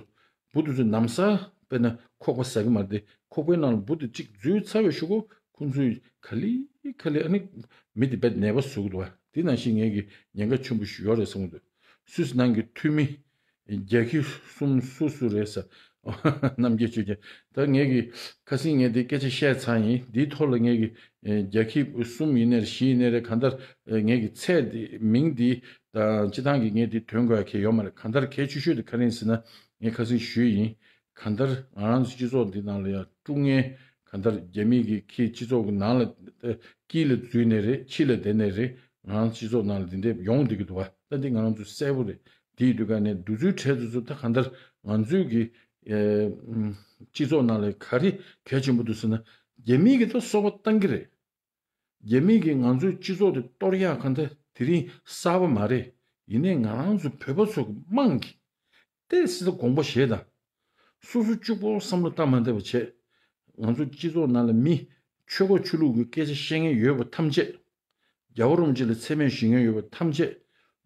འབུ་དེ་ཚོ་ནམ་སང་དཔེར་ན་ཁོག་པ་ཟ་གི་མ་རེད་དེ། ཁོག་པའི་ནང་ལ་འབུ་དེ་གཅིག་འཛུལ་ཚར་བའི་གཞུག་གུ་ཁོང་ཚོས་ག་ལེ་ག་ལེ་ཨ་ནི་མི་དེ་དཔེ་ནད་པ་བཟོ་གི་འདུག་བ། དེ་ནང་བཞིན་ངེད་ཀྱི་ཉེན་ཁ་ཆེན་པོ་ཞིག་ཡོད་རེད་བསམ་གི་འདུག་སུད་སི་ནང་གི་འཐུས་མི་བརྒྱ་ཁྱི་གསུམ་སུ་སུ་རེད་ཟེར། རྣམ་རྒྱལ་ཆོས་རྒྱལ། ད་ངས་ཀྱི་ཁ་སང་ངས་འདི་སྐད་ཆ་བཤད་ཚར་ཡིན། འདིའི་ཐོག་ལ་ངས་ཀྱི་ཨེ་རྒྱ་ཁྱི་གསུམ་ཡིན་ནའི་རེད། བཞི་ཡིན་ནའི་རེད། གང་ལྟར་ཨེ་ངས་ཀྱི་ཚད་འདི་མིང་འདི་དང་སྤྱི་བཏང་གི་ངས་འདི་དོན་དགོས་ཡ་གལ་ཡོད་མ་རེད། གང་ལྟར་གལ་ཆེ་ཤོས་དེ་ག་རེ་ཡིན་ཟེར་ན། ངས་ཁ་སང་ཞུས་ཡིན། གང་ལྟར་ང་རང་ཚོ་སྤྱི་ཚོགས་འདི་ནང་ལ་ཡང་དཀྲུག་ངན། གང་ལྟར་རྒྱ་མི་གི་ཁྱི་སྤྱི་ཚོགས་ཀྱི་ནང་ལ་ཨེ་དཀྱིལ་ལ་འཛུལ་ནའི་རེད། ཕྱི་ལ་བསྡད་ནའི་རེད། ང་རང་ཚོ་སྤྱི་ཚོགས་ནང་ལ་འདི་འདྲ་ཡོང་བསྡད་ཀྱི་འདུག་བ། ད་འདི་ང་རང་ཚོ་གསལ་པོ་རེད། དེའི་དུས་ག་ནས་འདི་ཚོའི་གྲས་དེ་ཚོ་ད་གང་ལྟར་ང་ཚོའི་གི་ཨེ་ཨམ་སྤྱི་ཚོགས་ནང་ལ་ག་རེ་གལ་ཆེན་པོ་འདུག་ཟེར་ན། རྒྱ་མི་གིས་ད་སོ་པ་བཏང་གི་རེད། རྒྱ་མི་གིས་ང་ཚོའི་སྤྱི་ཚོགས་དེ་གཏོར་ཡག་གང་ལྟར་དེ་རིང་གསར་པ་མ་རེད། ཡིན་ནའི་ང་རང་ཚོ་བོད་པ་ཚོ་གི་དམངས་ཀྱིས་ཏོག་ཙམ་དགོངས་པ་བཞེས་དང་། སོ་སོ་གཅིག་པོ་བསམ་བློ་བཏང་མ་བསྡད་པ་བྱས། ང་ཚོ་སྤྱི་ཚོགས་ནང་ལ་མི་ཆོལ་ཁ་ཆོས་ལུགས་ཀྱི་སྐད་ཆ་བཤད་མཁན་ཡོད་པ་ཐམས་ཅད། རྒྱལ་བ་རིན་པོ་ཆེ་ལ་མཚན་སྨད་ཞུ་མཁན་ཡོད་པ་ཐམས་ཅད།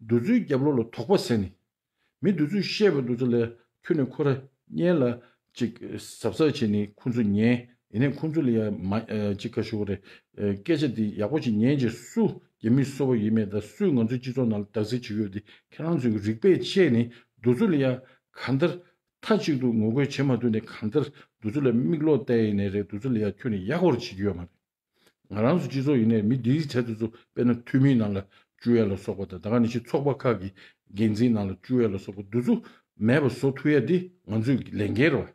འདི་ཚོའི་རྒྱབ་ལོགས་ལ་དོགས་པ་ཟ་ནས། མི་འདི་ཚོས་བཤད་པ་འདི་ཚོ་ལ་ཁྱོན་ནས་ཁོ་ར་སྔོན་ལ་ཅིག་གཟབ་གཟབ་བྱས་ནས་ཁོ་ཚོ་ཉན། ཡིན་ནའི་ཁོ་ཚོ་ལ་ཡ་མ་ཨ་ཅིག་ག་ཞུ་དགོས་རེད། ཨ་སྐད་ཆ་འདི་ཡག་པོ་ཅིག་ཉན་རྗེས་སུ་རྒྱ་མི་སོ་པ་ཡིན་མེད་དང་། སུས་ང་ཚོའི་སྤྱི་ཚོགས་ནང་ལ་བདག་འཛིན་བྱེད་ཀྱི་ཡོད་དེ་ཁྱེད་རང་ཚོས་རིག་པས་དཔྱད་ནས། འདི་ཚོ་ལ་ཡ་གང་ལྟར་མཐའ་གཅིག་ཏུ་ངོ་རྒོལ་བྱེད་མ་ཐུབ་ནས། གང་ལྟར་འདི་ཚོ་ལ་མིག་ལོག་བལྟས་ཡིན་ནའི་རེད། འདི་ཚོ་ལ་ཡ་ཁྱོན་ནས་ཡག་པོ་བྱེད་ཀྱི་ཡོད་མ་རེད། ང་རང་ཚོ་སྤྱི་ཚོགས་ཡིན་ནའི་མི་འདིའི་གྲས་དེ་ཚོ་དཔེར་ན་འཐུས་མིའི་ནང་ལ་བཅུག་ཡ་ལ་སོགས་པ་དང་། ད་ག་ནང་བཞིན་ཚོགས་པ་ཁག་གི་འགན་འཛིན་ནང་ལ་བཅུག་ཡ་ལ་སོགས་པ་འདི་ཚོ་མེད་པ་བཟོ་ཐུབ་ཡ་འདི་ང་ཚོའི་ལས་འགན་རེད་བ།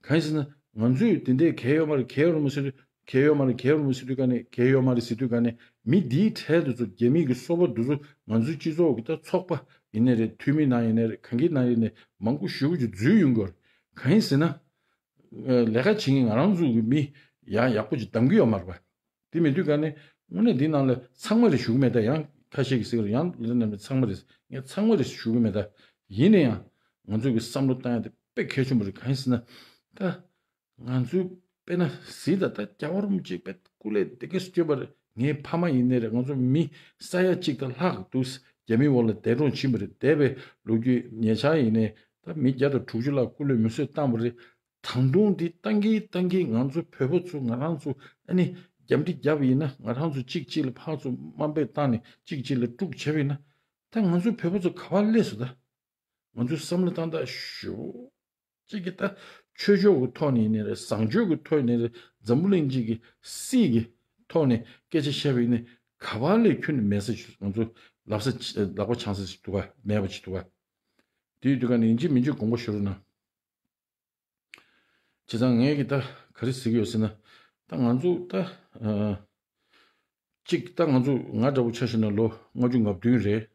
གང་ཡིན་ཟེར་ན། ང་ཚོས་དེ་འདྲའི་གལ་ཡོད་མ་རེད། གལ་ཡོད་མ་ཟེར་དུས། གལ་ཡོད་མ་རེད། གལ་ཡོད་མ་ཟེར་དུས་ག་ནས། གལ་ཡོད་མ་རེད་ཟེར་དུས་ག་ནས། མི་འདིའི་གྲས་དེ་ཚོ། རྒྱ་མི་གི་སོ་པ་འདི་ཚོ་ང་ཚོའི་སྤྱི་ཚོགས་ཀྱི་ད་ཚོགས་པ་ཡིན་ནའི་རེད། འཐུས་མི་ནང་ཡིན་ནའི་རེད། གང་གི་ནང་ཡིན་ནའི་མང་པོ་ཞེ་པོ་ཅིག་འཛུལ་ཡོང་གི་ཡོད་རེད། གང་ཡིན་ཟེར་ན། ལས་ཀ་བྱེད་མཁན་ང་རང་ཚོ་གི་མི་ཡང་ཡག་པོ་ཅིག་གདམ་གྱི་ཡོད་མ་རེད་པ། དེ་མེད་དུས་ག་ནས་དངོས་གནས་འདི་ནང་ལ་ཚང་མ་རེད་ཞུ་གི་མེད་ད། ཡང་ཁ་ཤས་ཀྱིས་ཟེར་གི་རེད། ཡང་ལ་ནས་ཚང་མ་རེད། ངས་ཚང་མ་རེད་ཞུ་གི་མེད་ད། ཡིན་ན་ཡང་ང་ཚོ་གི་བསམ་བློ་བཏང་ཡ་དེ་དཔེ་གལ་ཆེན་པོ་རེད། གང་ཡིན་ཟེར་ན། ད་ང་ཚོའི་དཔེར་ན་གཟིགས་དང་། ད་རྒྱལ་བ་རིན་པོ་ཆེ་དཔེ་སྐུ་ལས་བདེ་སྐྱིད་སུ་སྐྱོད་པ་རེད། ངའི་ཕ་མ་ཡིན་ནའི་རེད། ང་ཚོ་མི་ས་ཡ་གཅིག་དང་ལྷག་འདུག་རྒྱ་མི་འོག་ལ་འདས་གྲོངས་ཕྱིན་པ་རེད། འདས་པའི་ལོ་རྒྱུས་ཉེ་ཆར་ཡིན་ནའི་ད་མི་བརྒྱ་དང་དྲུག་ཅུ་ལྷག་སྐུ་ལས་མེ་གསོད་བཏང་བ་རེད། ད་དུང་འདི་བཏང་གིན་བཏང་གིན་ང་ཚོ་བོད་པ་ཚོ་ང་རང་ཚོ་ཨ་ནི་རྒྱབ་འདི་རྒྱབ་ཡིན་ན། ང་རང་ཚོ་གཅིག་གཅིག་ལ་ཕར་ཚུར་དམའ་འབེབས་བཏང་ནས་གཅིག་གཅིག་ལ་དཀྲུག་བྱས་པ་ཡིན་ན། ད་ང་ཚོ་བོད་པ་ཚོ་ག་པར་སླེབས་སོང་ད། ང་ཚོའི་བསམ་བློ་བཏང་སྟངས་ཞེ་པོ་ཅིག་གི་ད་ཆོས་ཕྱོགས་ཀྱི་ཐོག་ནས་ཡིན་ནའི་རེད། བཟང་སྤྱོད་ཀྱི་ཐོག་ནས་རེད། འཛམ་བུ་གླིང་སྤྱི་གི་སྲིད་ཀྱི་ཐོག་ནས་སྐད་ཆ་བཤད་པ་ཡིན་ནའི་ག་པར་སླེབས། ཁྱོན་ནས་མེད་ས་ཞིག་ང་ཚོ་ལབ་ས་ལག་པ་འཆང་ས་ཞིག་འདུག་ག་མེད་པ་ཅིག་འདུག་ག་དེའི་དུས་ག་ནས་ཡིན་གཅིག་མིན་གཅིག་དགོངས་པ་ཞུ་རོགས་གནང་། བྱས་ཙང་ངས་ཀྱི་ད་ག་རེ་ཟེར་གྱི་ཡོད་ཟེར་ན། ད་ང་ཚོ་ད་ཨ་གཅིག་ད་ང་ཚོ་ང་འདྲ་པོ་ཆ་བཞག་ན་ལོ་ལྔ་བཅུ་ང་བདུན་རེད།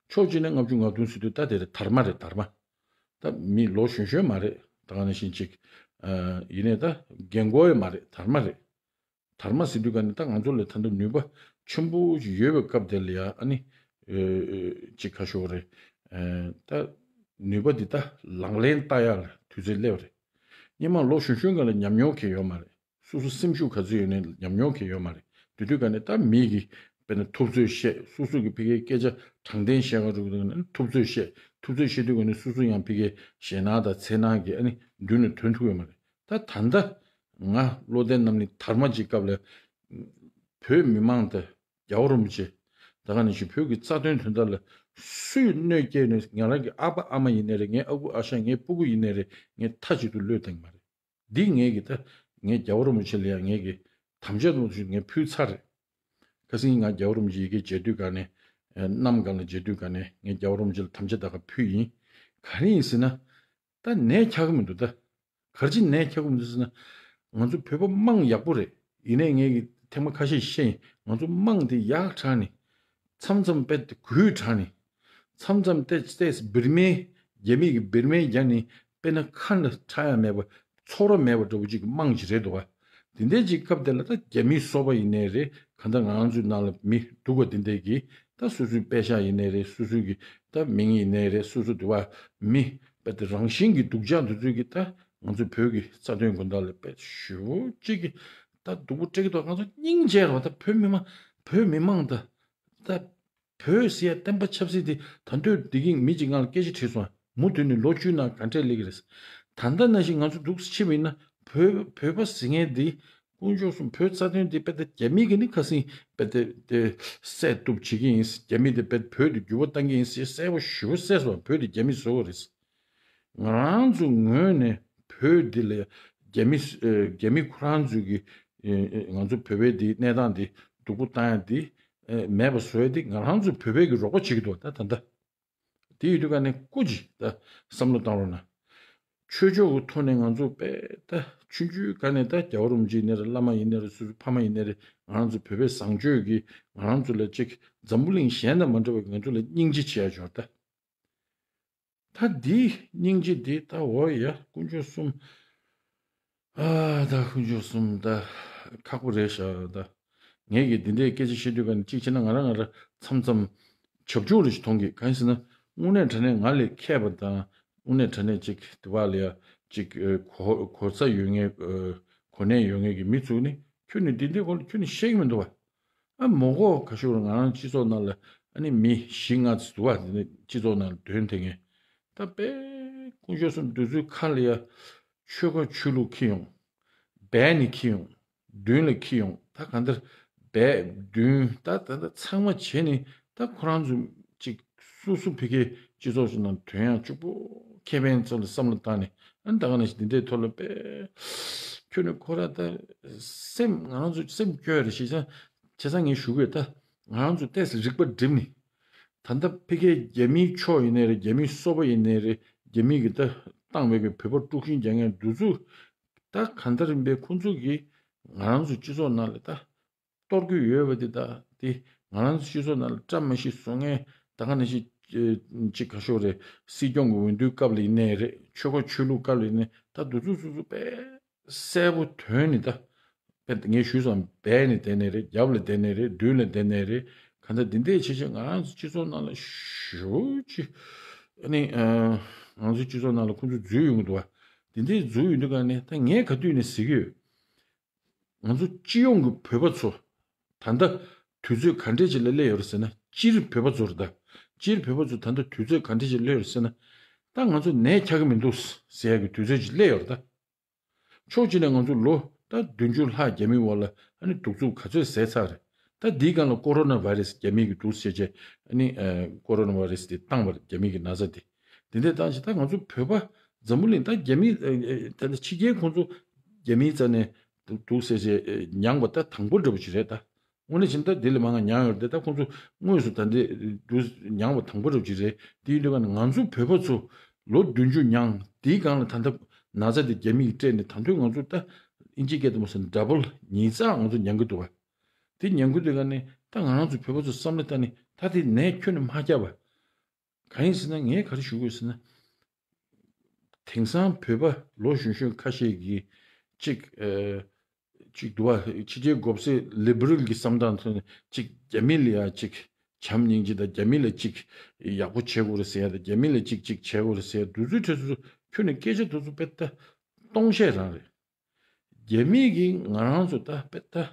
ཕྱོགས་གཅིག་ནས་ལྔ་བཅུ་ང་བདུན་ཟེར་དུས་ད་དེ་རེད། དར་མ་རེད། དར་མ། ད་མི་ལོ་གཞོན་གཞོན་མ་རེད། ད་ག་ནང་བཞིན་ཅིག་ཨ་ཡིན་ནའི་ད་རྒན་གོག་ཡང་མ་རེད། དར་མ་རེད། དར་མ་ཟེར་དུས་ག་ནས་ད་ང་ཚོ་ལ་ད་ལྟ་ནུས་པ་ཆེན་པོ་ཞིག་ཡོད་པའི་སྐབས་དེ་ལ་ཡ་ཨ་ནི་ཨེ་ཅིག་ག་ཞུ་དགོས་རེད། ཨེ་ད་ནུས་པ་འདི་ད་ལག་ལེན་བསྟར་ཡག་ལ་དུས་ཚོད་སླེབས་པ་རེད། སྔོན་མ་ལོ་གཞོན་གཞོན་སྒང་ལ་ཉམས་མྱོང་གང་ཡང་ཡོད་མ་རེད། སོ་སོ་སེམས་ཤུགས་ག་ཚོད་ཡོད་ནའི་ཉམས་མྱོང་གང་ཡང་ཡོད་མ་རེད། དེ་དུས་ག་ནས་ད་མི་གིས་དཔེར་ན་ཐུབ་ཚོད་བཤད། སོ་སོ་གིས་ཕ་གིའི་སྐད་ཆ་དྲང་བདེན་བཤད་ག་འགྲོ་གི་འདུག་ན་ཐུབ་ཚོད་བཤད། ཐུབ་ཚོད་བཤད་དུས་ག་ནས་སོ་སོ་ཡང་ཕ་གིའི་ཞེད་སྣང་དང་འཚེར་སྣང་གིས་ཨ་ནི་མདུན་ནས་ཐོན་ཐུབ་ཡོད་མ་རེད། ད་ད་ལྟ་ང་བློ་ལྡན་རྣམ་གླིང་དར་མ་གཅིག་སྐབས་ལ་བོད་མི་མང་དང་རྒྱལ་བ་རིན་པོ་ཆེ། ད་ག་ནང་བཞིན་བོད་ཀྱི་རྩ་དོན་དོན་དག་ལ་སུས་གནོད་སྐྱེལ་ནས། ང་རང་གི་ཨ་ཕ་ཨ་མ་ཡིན་ནའི་རེད། ངའི་ཨ་ཁུ་ཨ་ཞང་། ངའི་སྤུ་གུ་ཡིན་ནའི་རེད། ངས་མཐའ་གཅིག་ཏུ་བློས་བཏང་གི་མ་རེད། འདི་ངས་ཀྱི་ད་ངས་རྒྱལ་བ་རིན་པོ་ཆེ་ལ་ཡང་ངས་ཀྱི་དམ་བཅའ་དུ་ཞུ་ངས་ཕུལ་ཚར་རེད། ཁ་སང་ང་རྒྱལ་བ་རིན་པོ་ཆེ་ཡི་གེ་མཇལ་དུས་ག་ནས་ཨེ་གནམ་སྒང་ལ་མཇལ་དུས་ག་ནས་ངས་རྒྱལ་བ་རིན་པོ་ཆེ་ལ་དམ་བཅའ་ད་ག་ཕུལ་ཡིན། ག་རེ་ཡིན་ཟེར་ན། ད་ནད་ཁྱག་གི་མི་འདུག་ད་ག་རེ་བྱས་ནད་ཁྱག་གི་མི་འདུག་ཟེར་ན། ང་ཚོ་བོད་པ་དམངས་ཡག་པོ་རེད། ཡིན་ནའི་ངས་ཀྱི་ཐེངས་མ་ཁ་ཤས་བཤད་ཡིན། ང་ཚོ་དམངས་དེ་ཡག་དྲགས་ནས། མཚམས་མཚམས་དཔེ་དེ་རྒུད་དྲགས་ནས། མཚམས་མཚམས་ཏོག་ཙམ་བིར་མའི་རྒྱ་མི་གི་བིར་མའི་རྒྱ་ནི་དཔེར་ན་ཁ་ལ་ཁྲག་ཡང་མེད་པ། ཚོར་བ་མེད་པ་འདྲ་བོ་ཅིག་གི་དམངས་ཅིག་རེད་འདུག་བ། དེ་འདྲའི་ཅིག་སྐབས་དེ་ལ་ད་རྒྱ་མིའི་སོ་པ་ཡིན་ནའི་རེད། གང་ལྟར་ང་རང་ཚོའི་ནང་ལ་མི་སྡུག་པ་དེ་འདྲས་ཀྱིས་ད་སོ་སོའི་པད་ཤག་ཡིན་ནའི་རེད། སོ་སོའི་གི་ད་མིང་ཡིན་ནའི་རེད། སོ་སོ་དེ་བ་མི་དཔེ་དེ་རང་བཞིན་གྱི་སྡུག་ཅག་འདི་ཚོའི་གི་ད་ང་ཚོ་བོད་ཀྱི་རྩ་དོན་དགོན་བདག་ལ་དཔེ་ཞེ་པོ་ཅིག་གི་ད་སྡུག་པོ་སྤྲད་ཀྱི་འདུག་ང་ཚོ་སྙིང་རྗེ་རེད་བ། ད་བོད་མི་མང་བོད་མི་མང་ད་ད་བོད་ཟེར་ཡ་བསྟན་པ་ཆབ་སྲིད་དེ་ད་འདོད་བདེ་སྐྱིད་མི་གཅིག་ང་ལ་སྐད་ཆ་དྲིས་སོང་། མུ་མཐུད་ནས་ལོ་བཅུའི་ནང་ག་འདྲས་སླེབས་ཀྱི་རེད། ད་ལྟ་ནང་བཞིན་ང་ཚོ་འདུག་སེ་ཕྱིན་པ་ཡིན་ན་བོད་བོད་པ་ཟེར་མཁན་འདི་དཀོན་མཆོག་གསུམ་བོད་རྩ་དོན་འདི་དཔེ་དེ་རྒྱ་མི་གིས་ནི་ཁ་སང་དཔེ་དེ་དེ་གསལ་གཏུབ་བྱེད་ཀྱི་ཡིན། རྒྱ་མི་དེ་དཔེ་བོད་དེ་འགྱུར་བ་གཏང་གི་ཡིན་ཟེར་གསལ་པོ་ཞེ་པོ་གསལ་སོང་། བོད་དེ་རྒྱ་མི་བཟོ་གི་རེད། ང་རང་ཚོ་ངོས་ནས་ བོད་འདི་ལ་རྒྱ་མི་ཨེ་རྒྱ་མི་ཁོ་རང་ཚོས་ཀྱི་ཨེ་ཨེ་ང་ཚོ་བོད་པའི་འདི་གནས་སྟངས་འདི་སྡུག་པོ་བཏང་ཡ་འདི་ཨེ་མེད་པ་བཟོ་ཡ་འདི་ང་རང་ཚོ་བོད་པའི་གི་རོགས་པ་བྱེད་ཀྱི་འདུག་ད་ད་ལྟ། དེ་ཡོད་དུས་ག་ནས་སྐུ་མཁྱེན་ད་བསམ་བློ་བཏང་རོགས་གནང་། ཆོས་ཕྱོགས་ཀྱི་ཐོག་ནས་ང་ཚོ་དཔེ་ད་ཆུང་ཆུང་ག་ནས་ད་རྒྱལ་བ་རིན་པོ་ཆེ་ཡིན་ནའི་རེད། བླ་མ་ཡིན་ནའི་རེད། སོ་སོའི་ཕ་མ་ཡིན་ནའི་རེད། ང་རང་ཚོ་བོད་པའི་བཟང་སྤྱོད་ཀྱིས་ང་རང་ཚོ་ལ་ཅིག་འཛམ་བུ་གླིང་གཞན་དང་མ་འདྲ་བའི་ང་ཚོ་ལ་སྙིང་རྗེ་བྱེད་ཡ་འབྱོར་ད། ད་འདིའི་སྙིང་རྗེ་འདི་ད་འོ་ཡ་དཀོན་མཆོག་གསུམ། ཨ་ད་དཀོན་མཆོག་གསུམ་ད་ཁག་པོ་རེད་ཤག་ད། ངས་ཀྱི་འདི་འདྲའི་སྐད་ཆ་བཤད་དུས་ག་ནས་གཅིག་བྱས་ན་ང་རང་ང་རང་མཚམས་མཚམས་བྱབ་ཆུང་རེ་ཞིག་མཐོང་གི། གང་ཡིན་ཟེར་ན་དངོས་གནས་དྲང་གནས་ང་ལས་མཁས་པ་དང་དངོས་གནས་དྲང་གནས་ཅིག་དེ་བ་ལ་ཡ་ཅིག་ཨ་གོ་གོ་ས་ཡོད་མཁན་ཨ་གོ་གནས་ཡོད་མཁན་གྱི་མི་ཚོ་ནི་ཁྱོད་ནི་འདི་འདྲའི་སྐོར་ལ་ཁྱོད་ནི་ཤེས་ཀྱི་མི་འདུག་བ། ཨ་མོ་གོ་ག་ཤོར་ང་རང་སྤྱི་ཚོགས་ནང་ལ་ཨ་ནི་མི་བཞི་ལྔ་ཙམ་འདུག་བ། དེ་ནི་སྤྱི་ཚོགས་ནང་ལ་དོན་དེ་ངས་ད་དཔེ་དཀོན་མཆོག་གསུམ་འདི་ཚོའི་ཁ་ལ་ཡ་ཆོལ་ཁ་ཆོས་ལུགས་ཁྱེར་ཡོང་། སྦས་ནས་ཁྱེར་ཡོང་། མདུན་ལ་ཁྱེར་ཡོང་། ད་གང་ལྟར་སྦས་མདུན་ད་ད་ད་ཚང་མ་བྱས་ནས་ད་ཁོ་རང་ཚོ་ཅིག་སོ་སོ་ཕ་གིའི་སྤྱི་ཚོགས་ཤིག་ནང་དོན་ཡང་གཅིག་པོ་ཁེ་ཕན་ཚོ་ལ་བསམ་བློ་བཏང་ནས་ཨ་ནི་ད་ག་ནང་བཞིན་འདི་འདྲའི་ཐོག་ལ་དཔེ་ཁྱོད་ནི་ཁོ་ར་ད་སེམས་ང་རང་ཚོ་སེམས་སྐྱོ་ཡ་རེད། བྱས་ཙང་བྱས་ཙང་ངས་ཞུ་དགོས། ད་ང་རང་ཚོ་ཏོག་ཙམ་རིག་པ་སྒྲིམ་ནས་ད་ལྟ་ཕ་གིའི་རྒྱ་མིའི་ཕྱོགས་ཡིན་ནའི་རེད། རྒྱ་མིའི་སོ་པ་ཡིན་ནའི་རེད། རྒྱ་མིའི་གི་ད་བཏང་བའི་གི་བོད་པ་དཀྲུག་ཤིང་རྒྱག་མཁན་འདི་ཚོ་ད་གང་ལྟར་ཡིན་པའི་ཁོང་ཚོ་གིས་ང་རང་ཚོ་སྤྱི་ཚོགས་ནང་ལ་ད་གཏོར་གྱི་ཡོད་པ་འདི་ད་དེ་ང་རང་ཚོ་སྤྱི་ཚོགས་ནང་ལ་བཀྲ་མ་ཤིས་བཟོ་མཁན་ད་ག་ནང་བཞིན་ཅིག་ག་ཤོག་རེད། སྲིད་སྐྱོང་གི་འོས་བསྡུའི་སྐབས་ལ་ཡིན་ནའི་རེད། ཆོལ་ཁ་ཆོས་ལུགས་སྐབས་ལ་ཡིན་ནའི་ད་འདི་ཚོ་སོ་སོ་དཔེ་གསལ་པོ་དོན་ནི་ད་དཔེ་ངས་ཞུས་སོང་། སྦས་ནས་བསྡད་ནའི་རེད། རྒྱབ་ལ་བསྡད་ནའི་རེད། མདུན་ལ་བསྡད་ནའི་རེད། གང་ལྟར་འདི་འདྲས་བྱས་བྱས་ང་རང་ཚོ་སྤྱི་ཚོགས་ནང་ལ་ཞེ་པོ་ཅིག་ཨ་ནི་ང་ཚོ་སྤྱི་ཚོགས་ནང་ལ་ཁོང་ཚོ་འཛུལ་ཡོང་གི་འདུག་བ། འདི་འདྲས་འཛུལ་ཡོང་དུས་ག་ནས་ད་ངས་ག་དུས་ནས་ཟེར་གྱི་ཡོད། ང་ཚོ་སྤྱི་ཡོངས་ཀྱི་བོད་པ་ཚོ་ད་ལྟ་དུས་ཚོད་ག་འདྲས་ཅིག་ལ་སླེབས་ཡོད་རེད་ཟེར་ན། སྤྱིར་བོད་པ་ཚོ་རེད་ད། སྤྱིར་བོད་པ་ཚོ་ད་ལྟ་དུས་ཚོད་ག་འདྲས་ཅིག་སླེབས་ཡོད་རེད་ཟེར་ན། ད་ང་ཚོ་ནད་ཁྱག་གི་མི་འདུག་ཟེར་ཡག་གི་དུས་ཚོད་ཅིག་སླེབས་ཡོད་རེད་ད། ཕྱོགས་གཅིག་ནས་ང་ཚོ་ལོ་ད་བདུན་ཅུ་ལྷག་རྒྱ་མིའི་འོག་ལ་ཨ་ནི་གདུག་རྩུབ་ག་ཚོད་བཟས་ཚར་རེད། ད་འདིའི་སྒང་ལ་ཀོ་རོ་ན་བྷའི་རེ་སི་རྒྱ་མིའི་གི་འདུག་ཟེར་བྱས་ཨ་ནི་ཀོ་རོ་ན་བྷའི་རེ་སི་དེ་བཏང་བ་རེད། རྒྱ་མིའི་གི་ན་ཚ་དེ། དེ་འདྲས་བཏང་བྱས་ད་ང་ཚོ་བོད་པ་འཛམ་བུ་གླིང་ད་རྒྱ་མི་ད་ཕྱི་རྒྱལ་ཁོང་ཚོ་རྒྱ་མིའི་རྩ་ནས་འདུག་ཟེར་བྱས་མྱངས་པ་ད་དང་པོ་འདྲ་པོ་ཅིག་རེད་ད། དངོས་གནས་བྱས་ན་ད་དེ་ལས་མང་ང་མྱངས་ཡོད་རེད་དེ། ད་ཁོང་ཚོ་དངོས་སུ་ད་འདི་འདུག་མྱངས་པ་དང་པོ་འདྲ་པོ་ཅིག་རེད། དེ་ཡིན་དུས་ག་ནས་ང་ཚོ་བོད་པ་ཚོ་ལོ་བདུན་ཅུ་མྱངས། དེའི་སྒང་ལ་ད་ལྟ་ན་ཚ་དེ་རྒྱ་མི་གིས་སྤྲད་ནས་ད་དུང་ང་ཚོ་ད་ཨིན་ཇི་སྐད་དུ་མ་སོང་ཌ་བལ་ཉིས་བརྩེགས་ང་ཚོ་མྱང་གི་འདུག་བ། དེ་མྱང་གི་འདུག་ག་ནས་ད་ང་རང་ཚོ་བོད་པ་ཚོ་བསམ་བློ་བཏང་ནས་ད་དེ་ནད་ཁྱོན་ནས་མ་བསྐྱབས་པ། གང་ཡིན་ཟེར་ན་ངས་ག་རེ་ཞུ་དགོས་ཟེར་ན། དེང་སང་བོད་པ་ལོ་གཞོན་གཞོན་ཁ་ཤས་ཀྱིས་ཅིག་ཨ་ཅིག་འདུག་བ། ཕྱི་རྒྱལ་མགོ་སེར་ལི་བྷི་རལ་གྱི་བསམ་སྟངས་ཐོག་ནས་ཅིག་རྒྱ་མི་ལ་ཡ་ཅིག་བྱམས་སྙིང་རྗེ་དང་རྒྱ་མི་ལ་ཅིག་ཡག་པོ་བྱེད་དགོས་རེད་ཟེར་ཡ་དང་རྒྱ་མི་ལ་ཅིག་ཅིག་བྱེད་དགོས་རེད་ཟེར་ཡ་འདི་ཚོའི་གྲས་སུ་ཁྱོན་ནས་སྐད་ཆ་འདི་ཚོ་དཔེ་ད་སྟོང་བཤད་རང་རེད། རྒྱ་མི་གིས་ང་རང་ཚོ་ད་དཔེ་ད་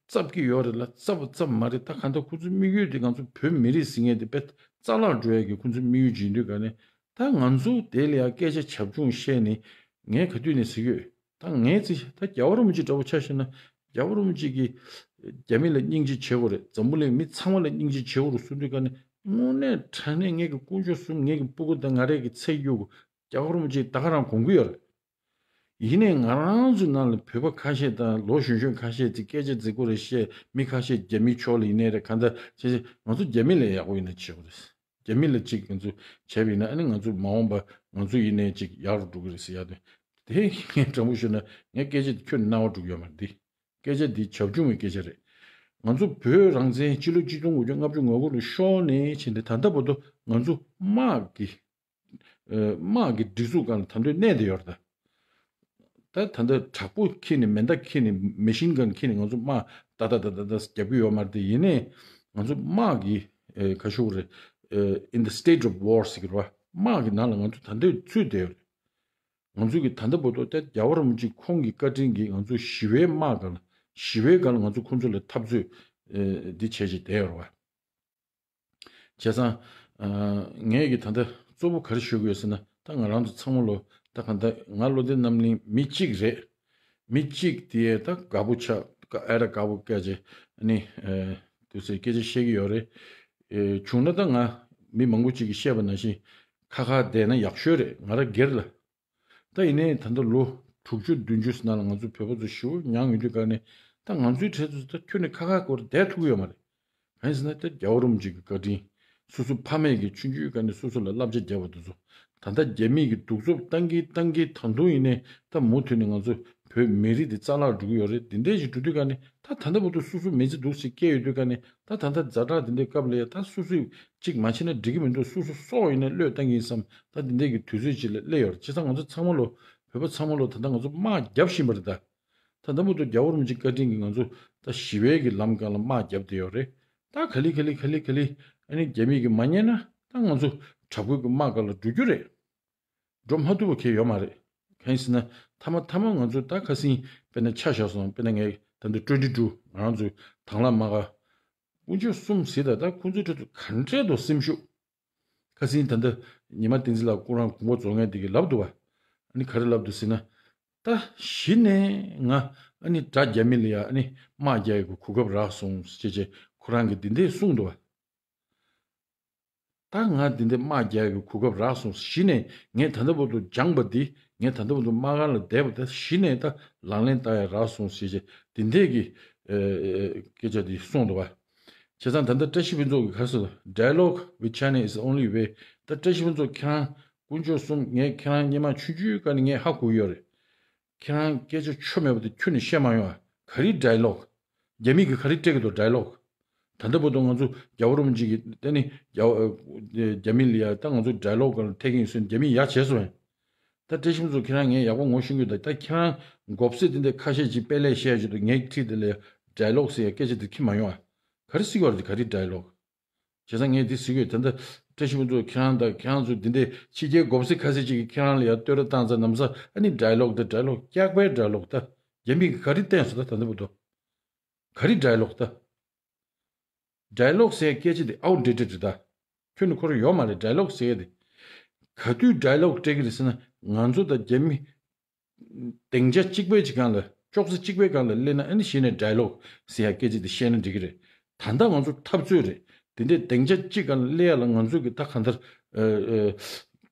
བཙབ་ཀྱི་ཡོད་རེད་ལ་བཙབ་བཙབ་མ་རེད། ད་གང་ལྟར་ཁོ་ཚོའི་དམིགས་ཡུལ་དེ་ང་ཚོ་བོད་མི་རིགས་ཟེར་མཁན་དེ་དཔེ་རྩ་བརླག་འགྲོ་ཡ་གི་ཁོ་ཚོའི་དམིགས་ཡུལ་ཅིག་ཡིན་དུས་ག་ནས་ད་ང་ཚོ་དེ་ལ་ཡ་སྐད་ཆ་བྱབ་ཆུང་བཤད་ནས་ངས་ག་དུས་ནས་ཟེར་གྱི་ཡོད། ད་ངས་ཚེ་ད་རྒྱལ་བ་རིན་པོ་ཆེ་འདྲ་པོ་ཆ་བཞག་ན་རྒྱལ་བ་རིན་པོ་ཆེ་གིས་རྒྱ་མི་ལ་སྙིང་རྗེ་བྱེད་དགོས་རེད། འཛམ་བུ་གླིང་མི་ཚང་མ་ལ་སྙིང་རྗེ་བྱེད་དགོས་རེད་གསུངས་དུས་ག་ནས་དངོས་གནས་དྲང་གནས་ངེད་ཀྱི་དཀོན་མཆོག་གསུམ་ངེད་ཀྱི་སྤུ་གུ་དང་ང་རའི་གི་ཚེ་གཡུག་རྒྱལ་བ་རིན་པོ་ཆེ་ད་ག་རང་དགོངས་ཀྱི་ཡོད་རེད། ཡིན་ནའི་ང་རང་ཚོའི་ནང་ལ་བོད་པ་ཁ་ཤས་དང་ལོ་གཞོན་གཞོན་ཁ་ཤས་ཀྱིས་སྐད་ཆ་རྫིག་པོ་རེ་བཤད། མི་ཁ་ཤས་རྒྱ་མིའི་ཕྱོགས་ལ་ཡིན་ནའི་རེད། གང་ལྟར་བྱས་ཙང་ང་ཚོ་རྒྱ་མི་ལས་ཡག་པོ་ཡིན་ན་བྱེད་དགོས་རེད། རྒྱ་མི་ལ་གཅིག་ང་ཚོ་བྱས་པ་ཡིན་ན་ཨ་ནི་ང་ཚོ་མ་འོངས་པ་ང་ཚོ་ཡིན་ནའི་གཅིག་ཡག་རུ་འགྲོ་གི་རེད་ཟེར་ཡ་དེ། དེ་ངས་དྲང་པོ་ཞུས་ན་ངའི་སྐད་ཆ་དེ་ཁྱོན་ནས་རྣ་བར་འགྲོ་གི་ཡོད་མ་རེད། འདི་སྐད་ཆ་འདི་བྱབ་ཆུང་བའི་སྐད་ཆ་རེད། ང་ཚོ་བོད་རང་བཙན་ཕྱི་ལོ་ཆིག་སྟོང་དགུ་བརྒྱ་ལྔ་བཅུ་ང་དགུ་ལ་ཤོར་ནས་ཕྱིན་ཏེ་ད་ལྟ་བར་དུ་ང་ཚོ་དམག་གི་ཨ་དམག་གི་སྒྲིག་འཛུགས་སྒང་ལ་ད་དུང་གནས་བསྡད་ཡོད་རེད་ད། ད་ད་ལྟ་དྲག་པོ་འཁྱེར་ནས་མེ་མདའ་འཁྱེར་ནས་མེ་ཤིན་གན་འཁྱེར་ནས་ང་ཚོ་དམག་ཏག་ཏག་ཏག་ཏག་ཏག་རྒྱབ་ཀྱི་ཡོད་མ་རེད་དེ། ཡིན་ནའི་ང་ཚོ་དམག་གི་ཨེ་ག་ཞུ་དགོས་རེད། ཨེ་in the state of war ཟེར་གྱི་རེད་བ། དམག་གི་ནང་ལ་ང་ཚོ་ད་ལྟ་ཚུད་བསྡད་ཡོད་རེད། ང་ཚོ་གི་ད་ལྟ་བར་དུ་ད་རྒྱལ་བ་རིན་པོ་ཆེ་ཁོང་གི་བཀའ་དྲིན་གྱིས་ང་ཚོ་ཞི་བའི་དམག་སྒང་ལ་ཞི་བའི་སྒང་ལ་ང་ཚོ་ཁོང་ཚོ་ལ་འཐབ་རྩོད་ཨེ་འདི་བྱས་བྱས་བསྡད་ཡོད་རེད་བ། བྱས་ཙང་། ཨ་ངས་ཀྱི་ད་ལྟ་གཙོ་བོ་ག་རེ་ཞུ་དགོས་ཟེར་ན་ད་ང་རང་ཚོ་ཚང་མ་ལོ་ད་ག་ད་ང་བློ་བདེ་རྣམ་གླིང་མི་གཅིག་རེད། མི་གཅིག་དེ་ད་དགའ་པོ་ཆགས་ཨ་ར་དགའ་པོ་སྐད་ཆ་ནི་ཨ་དུས་ཚོད་སྐད་ཆ་བཤད་ཀྱི་ཡོད་རེད། ཨེ་བྱུང་ན་ད་ང་མི་མང་པོ་གཅིག་གིས་བཤད་པ་ནང་བཞིན་ཁ་ཁ་བསྡད་ན་ཡག་ཤོས་རེད། ང་རང་སྒེར་ལ། ད་ཡིན་ནའི་ད་ལྟ་ལོ་དྲུག་ཅུ་བདུན་ཅུ་ནང་ལ་ང་ཚོ་བོད་པ་ཚོ་ཞེ་པོ་མྱངས་ཡོད་དུས་ག་ནས་ད་ང་ཚོའི་གྲས་ཚོ་ད་ཁྱོན་ནས་ཁ་ཁ་སྐོར་བསྡད་ཐུབ་ཀྱི་ཡོད་མ་རེད། གང་ཡིན་ཟེར་ན་ད་རྒྱལ་བ་རིན་པོ་ཆེ་གི་བཀའ་དྲིན། སོ་སོ་ཕ་མས་ཀྱི་ཆུང་ཆུང་སྒང་ནས་སོ་སོ་ལ་བསླབ་བྱ་བརྒྱབ་པ་དེ་ཚོ། ད་ལྟ་རྒྱ་མི་གི་གདུག་རྩུབ་བཏང་གིན་བཏང་གིན་ད་དུང་ཡིན་ནའི་ད་མུ་མཐུད་ནས་ང་ཚོ་བོད་མི་རིགས་དེ་རྩ་བརླག་འགྲོ་གི་ཡོད་རེད། དེ་འདྲས་ཞིག་འགྲོ་དུས་ག་ནས་ད་ད་ལྟ་བར་དུ་སོ་སོ་མི་ཚེ་སྡུག་ཅིག་སྐྱེལ་ཡོད་དུས་ག་ནས་ད་ད་ལྟ་ཛ་དྲག་དེ་འདྲའི་སྐབས་ལ་ཡ་ད་སོ་སོས་ཅིག་མ་བྱས་ན་འགྲིག་གི་མི་འདུག་སོ་སོ་སྲོག་ཡིན་ནའི་བློས་བཏང་གི་ཡིན་བསམ་ད་དེ་འདྲས་ཀྱི་དུས་ཚོད་ཅིག་ལ་སླེབས་ཡོད་རེད། བྱས་ཙང་ང་ཚོ་ཚང་མ་ལོ་བོད་པ་ཚང་མ་ལོ་ད་ལྟ་ང་ཚོ་དམག་རྒྱབ་བཞིན་པ་རེད་ད། ད་ལྟ་བར་དུ་རྒྱལ་བ་རིན་པོ་ཆེ་བཀའ་དྲིན་གྱིས་ང་ཚོ་ད་ཞི་བའི་གི་ལམ་སྒང་ལ་དམག་བརྒྱབ་བསྡད་ཡོད་རེད། ད་ག་ལེ་ག་ལེ་ག་ལེ་ག་ལེ་ཨ་ནི་རྒྱ་མི་གིས་མ་ཉན་ན་ད་ང་ཚོ་དྲག་པོའི་གི་དམག་སྒང་ལ་འགྲོ་རྒྱུ་རེད། འགྲོ་མ་ཐུབ་པ་གང་ཡང་ཡོད་མ་རེད། གང་ཡིན་ཟེར་ན་མཐའ་མ་མཐའ་མ་ང་ཚོ་ད་ཁ་སང་དཔེར་ན་ཆ་བཞག་སོང་། དཔེར་ན་ངས་ད་ལྟ་ཊུ་ཝེན་ཊི་ཊུ་ང་རང་ཚོའི་དང་བླངས་དམག་སྒར་དཀོན་མཆོག་གསུམ་གཟིགས་དང་། ད་ཁོང་ཚོའི་གྲས་དུ་ག་འདྲས་དོ་སེམས་ཤུགས། ཁ་སང་ད་ལྟ་ཉི་མ་བསྟན་འཛིན་ལགས་སྐུ་རང་དགོངས་པ་རྫོགས་མཁན་དེ་གིས་ལབ་འདུག་བ། ཨ་ནི་ག་རེ་ལབ་འདུག་ཟེར་ན། ད་གཞི་ནས་ང་ཨ་ནི་དགྲ་རྒྱ་མི་ལ་ཡ་ཨ་ནི་དམག་རྒྱག་ཡག་གི་གོ་སྐབས་རག་སོང་ཞེས་བྱས་ཁོ་རང་གིས་འདི་འདྲས་གསུངས་འདུག་བ། ད་ང་འདི་འདྲས་དམག་རྒྱག་ཡག་གི་གོ་སྐབས་རག་སོང་། གཞི་ནས་ངས་ད་ལྟ་བར་དུ་སྦྱངས་པ་འདི། ངས་ད་ལྟ་བར་དུ་དམག་སྒར་ལ་བསྡད་པ་དེ་གཞི་ནས་ད་ལག་ལེན་བསྟར་ཡག་རག་སོང་ཞེས་བྱས་འདི་འདྲས་ཀྱི་ཨ་སྐད་ཆ་འདི་གསུངས་འདུག་བ། བྱས་ཙང་ད་ལྟ་བཀྲ་ཤིས་ཕུན་ཚོགས་ཀྱིས་ག་རེ་ཟེར། Dialogue with China is the only way. ད་བཀྲ་ཤིས་ཕུན་ཚོགས་ཁྱེད་རང་དཀོན་མཆོག་གསུམ། ངས་ཁྱེད་རང་སྔོན་མ་ཆུང་ཆུང་སྒང་ནས་ངས་ཧ་གོ་ཡོད་རེད། ཁྱེད་རང་སྐད་ཆ་ཆོ་མེད་པ་དེ་ཁྱོན་ནས་བཤད་མ་ཡོང་ཨ། ག་རེ་ཌའི་ལོག་རྒྱ་མི་གིས་ག་རེ་སྤྲད་ཀྱི་འདུག་ཌའི་ལོག་ད་ལྟ་བར་དུ་ང་ཚོ་རྒྱལ་བ་རིན་པོ་ཆེ་གིས་ད་ནི་རྒྱ་རྒྱ་མི་ལ་ཡ་ད་ང་ཚོ་ཌའི་ལོག་སྒང་ལ་ཐད་ཀྱི་ཡིན་ཟེར་རྒྱ་མིས་ཡ་བྱས་སོང་ཨ། ད་བཀྲ་ཤིས་ཕུན་ཚོགས་ཁྱེད་རང་ངས་ཡག་པོ་ངོ་ཤེས་ཀྱི་འདུག་ད་ཁྱེད་རང་མགོ་སེར་དེ་འདྲ་ཁ་ཤས་ཅིག་དཔེ་ལས་བཤད་ཀྱི་འདུག་ངའི་འཁྲིས་དེ་ལ་ཡ་ཌའི་ལོག་ཟེར་ཡ་སྐད་ཆ་དེ་ཁྱི་མ་ཡོང་ཨ། ག་རེ་ཟེར་གྱི་ཡོད་རེད། ག་རེ་ཌའི་ལོག་བྱས་ཙང་ངས་འདི་ཟེར་གྱི་ཡོད། ད་ལྟ་བཀྲ་ཤིས་ཕུན་ཚོགས་ཁྱེད་རང་དང་ཁྱེད་རང་ཚོ་འདི་འདྲའི་ཕྱི་རྒྱལ་མགོ་སེར་ཁ་ཤས་ཅིག་གིས་ཁྱེད་རང་ལ་ཡ་བསྟོད་ར་བཏང་ཙང་ན་བཟའ་ཨ་ནི་ཌའི་ལོག་ད་ཌའི་ལོག་སྐྱག་པའི་ཌའི་ལོག་ད་རྒྱ་མི་གིས་ག་རེ་བསྟན་སོང་ད་ད་ལྟ་བར་དུ། ག་རེ་ཌའི་ལོག་ད། ཌའི་ལོག་ཟེར་སྐད་ཆ་དེ་ཨའུ་ཌེ་ཊེཌ་རེད་ད། ཁྱོན་ནས་ཁོ་རང་ཡོད་མ་རེད་ཌའི་ལོག་ཟེར་ཡ་དེ། ག་དུས་ཌའི་ལོག་སྤྲད་ཀྱི་རེད་ཟེར་ན་ང་ཚོ་དང་རྒྱ་མི་སྡིངས་ཆ་གཅིག་པའི་ཅིག་སྒང་ལ་ཅོག་ཙེ་གཅིག་པའི་སྒང་ལ་སླེབས་ན་ཨ་ནི་གཞི་ནས་ཌའི་ལོག་ཟེར་ཡ་སྐད་ཆ་དེ་བཤད་ན་འགྲིག་གི་རེད། ད་ལྟ་ང་ཚོ་འཐབ་རྩོད་རེད། དེ་འདྲའི་སྡིངས་ཆ་གཅིག་སྒང་ལ་སླེབས་ཡ་ལ་ང་ཚོ་གི་ད་གང་ལྟར་ཨ་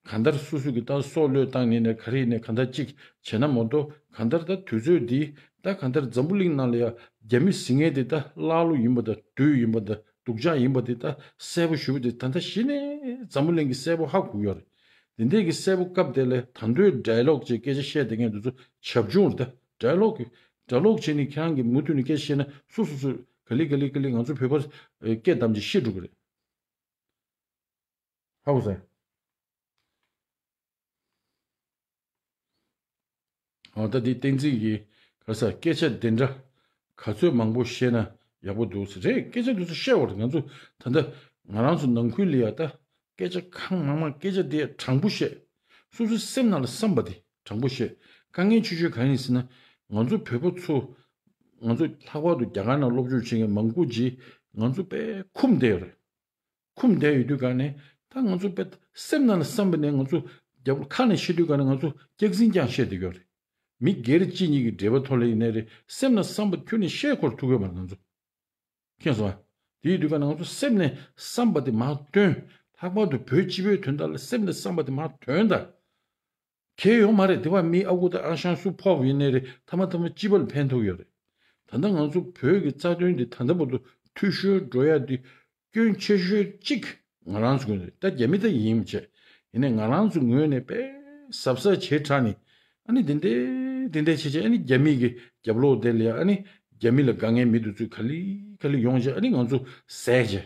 ཨ་གང་ལྟར་སོ་སོ་གི་ད་སྲོག་བློས་བཏང་ནས་ནས་ག་རེ་ཡིན་ནས་གང་ལྟར་གཅིག་བྱས་ན་མ་གཏོགས་གང་ལྟར་ད་དུས་ཚོད་འདི་ད་གང་ལྟར་འཛམ་བུ་གླིང་ནང་ལ་ཡ་རྒྱ་མི་ཟེར་མཁན་དེ་ད་ཀླ་ཀློ་ཡིན་པ་དང་བདུད་ཡིན་པ་དང་སྡུག་ཅག་ཡིན་པ་དེ་ད་གསལ་པོ་ཞུ་བ་དེ་ད་ལྟ་གཞི་ནས་འཛམ་བུ་གླིང་གི་གསལ་པོ་ཧ་གོ་ཡོད་རེད། དེ་འདྲས་ཀྱི་གསལ་པོ་སྐབས་དེ་ལས་ད་དུང་ཌའི་ལོག་ཅེས་སྐད་ཆ་བཤད་བསྡད་མཁན་དེ་ཚོ་བྱབ་ཆུང་རེད་ད། ཌའི་ལོག་གི་ཌའི་ལོག་བྱས་ནས་ཁྱེད་རང་གིས་མུ་མཐུད་ནས་སྐད་ཆ་བཤད་ན་སུ་སུ་སུ་ག་ལེ་ག་ལེ་ག་ལེ་ང་ཚོ་བོད་པར་སྐད་བསྡམས་ཀྱིས་བཤད་འགྲོ་གི་རེད། ཧ་གོ་སོང་། འོ་ད་འདི་བསྟན་འཛིན་གྱིས་ག་ས་སྐད་ཆ་དེ་འདྲ་ག་ཚོད་མང་པོ་བཤད་ན་ཡག་པོ་འདུག་ཟེར་རེད། སྐད་ཆ་འདི་ཚོ་བཤད་བར་ང་ཚོ་ད་ལྟ་ང་རང་ཚོ་ནང་ཁུལ་ལ་ཡ་ད་སྐད་ཆ་གང་མང་མང་སྐད་ཆ་དེ་དྲང་པོ་བཤད། སོ་སོའི་སེམས་ནང་ལ་བསམ་པ་དེ་དྲང་པོ་བཤད། དཀའ་ངལ་ཆེ་ཤོས་གང་ཡིན་ཟེར་ན་ང་ཚོ་བོད་པ་ཚོ་ང་ཚོ་ལྷག་པར་དུ་རྒྱ་གར་ནང་སློབ་སྦྱོང་བྱེད་མཁན་མང་པོ་ཅིག་ང་ཚོ་དཔེ་འཁུམས་བསྡད་ཡོད་རེད། འཁུམས་བསྡད་ཡོད་དུས་ག་ནས་ད་ང་ཚོ་དཔེ་སེམས་ནང་ལ་བསམ་པ་ནས་ང་ཚོ་རྒྱབ་ཁ་ནས་བཤད་དུས་ག་ནས་ང་ཚོ་སྐྱག་རྫུན་རྐྱང་བཤད་བསྡད་ཡོད་རེད། མི་སྒེར་གཅིག་གཉིས་ཀྱི་འབྲེལ་བ་ཐོག་ལ་ཡིན་ནའི་རེད། སེམས་ནང་བསམ་པ་ཁྱོན་ནས་བཤད་ཁོར་ཐུག་ཡོད་མ་རེད་ང་ཚོ། མཁྱེན་སོང་ཨ། དེ་ཡིན་དུས་ག་ནས་ང་ཚོ་སེམས་ནས་བསམ་པ་དེ་མར་བཏོན། ལྷག་པར་དུ་བོད་སྤྱི་པའི་དོན་དག་ལ་སེམས་ནས་བསམ་པ་དེ་མར་བཏོན་དང་། གལ་ཡོད་མ་རེད། དེ་བ་མི་ཨ་ཁུ་དང་ཨ་ཞང་སུ་ཕོག་ཡིན་ནའི་རེད། ཐ་མ་ཐ་མ་སྤྱི་པ་ལ་ཕན་ཐོགས་ཡོད་རེད། ད་ལྟ་ང་ཚོ་བོད་ཀྱི་རྩ་དོན་འདི་ད་ལྟ་བར་དུ་འཐུས་ཤོར་འགྲོ་ཡ་འདི་སྐྱོན་ཆེ་ཤོས་གཅིག་ང་རང་ཚོ་ངོས་ནས། ད་རྒྱ་མི་ད་ཡིན་མི་བྱེད། ཡིན་ནའི་ང་རང་ཚོ་ངོས་ནས་དཔེ་གཟབ་གཟབ་བྱེད་དྲགས་ནས་ཨ་ནི་དེ་འདྲས་དེ་འདྲས་བྱེད་བྱེད་ཨ་ནི་རྒྱ་མི་གི་རྒྱབ་ལོགས་དེ་ལ་ཡ་ཨ་ནི་རྒྱ་མི་ལ་དགའ་མཁན་མི་དེ་ཚོས་ག་ལེ་ག་ལེ་ཡོང་བྱས་ཨ་ནི་ང་ཚོ་ཟས་བྱས།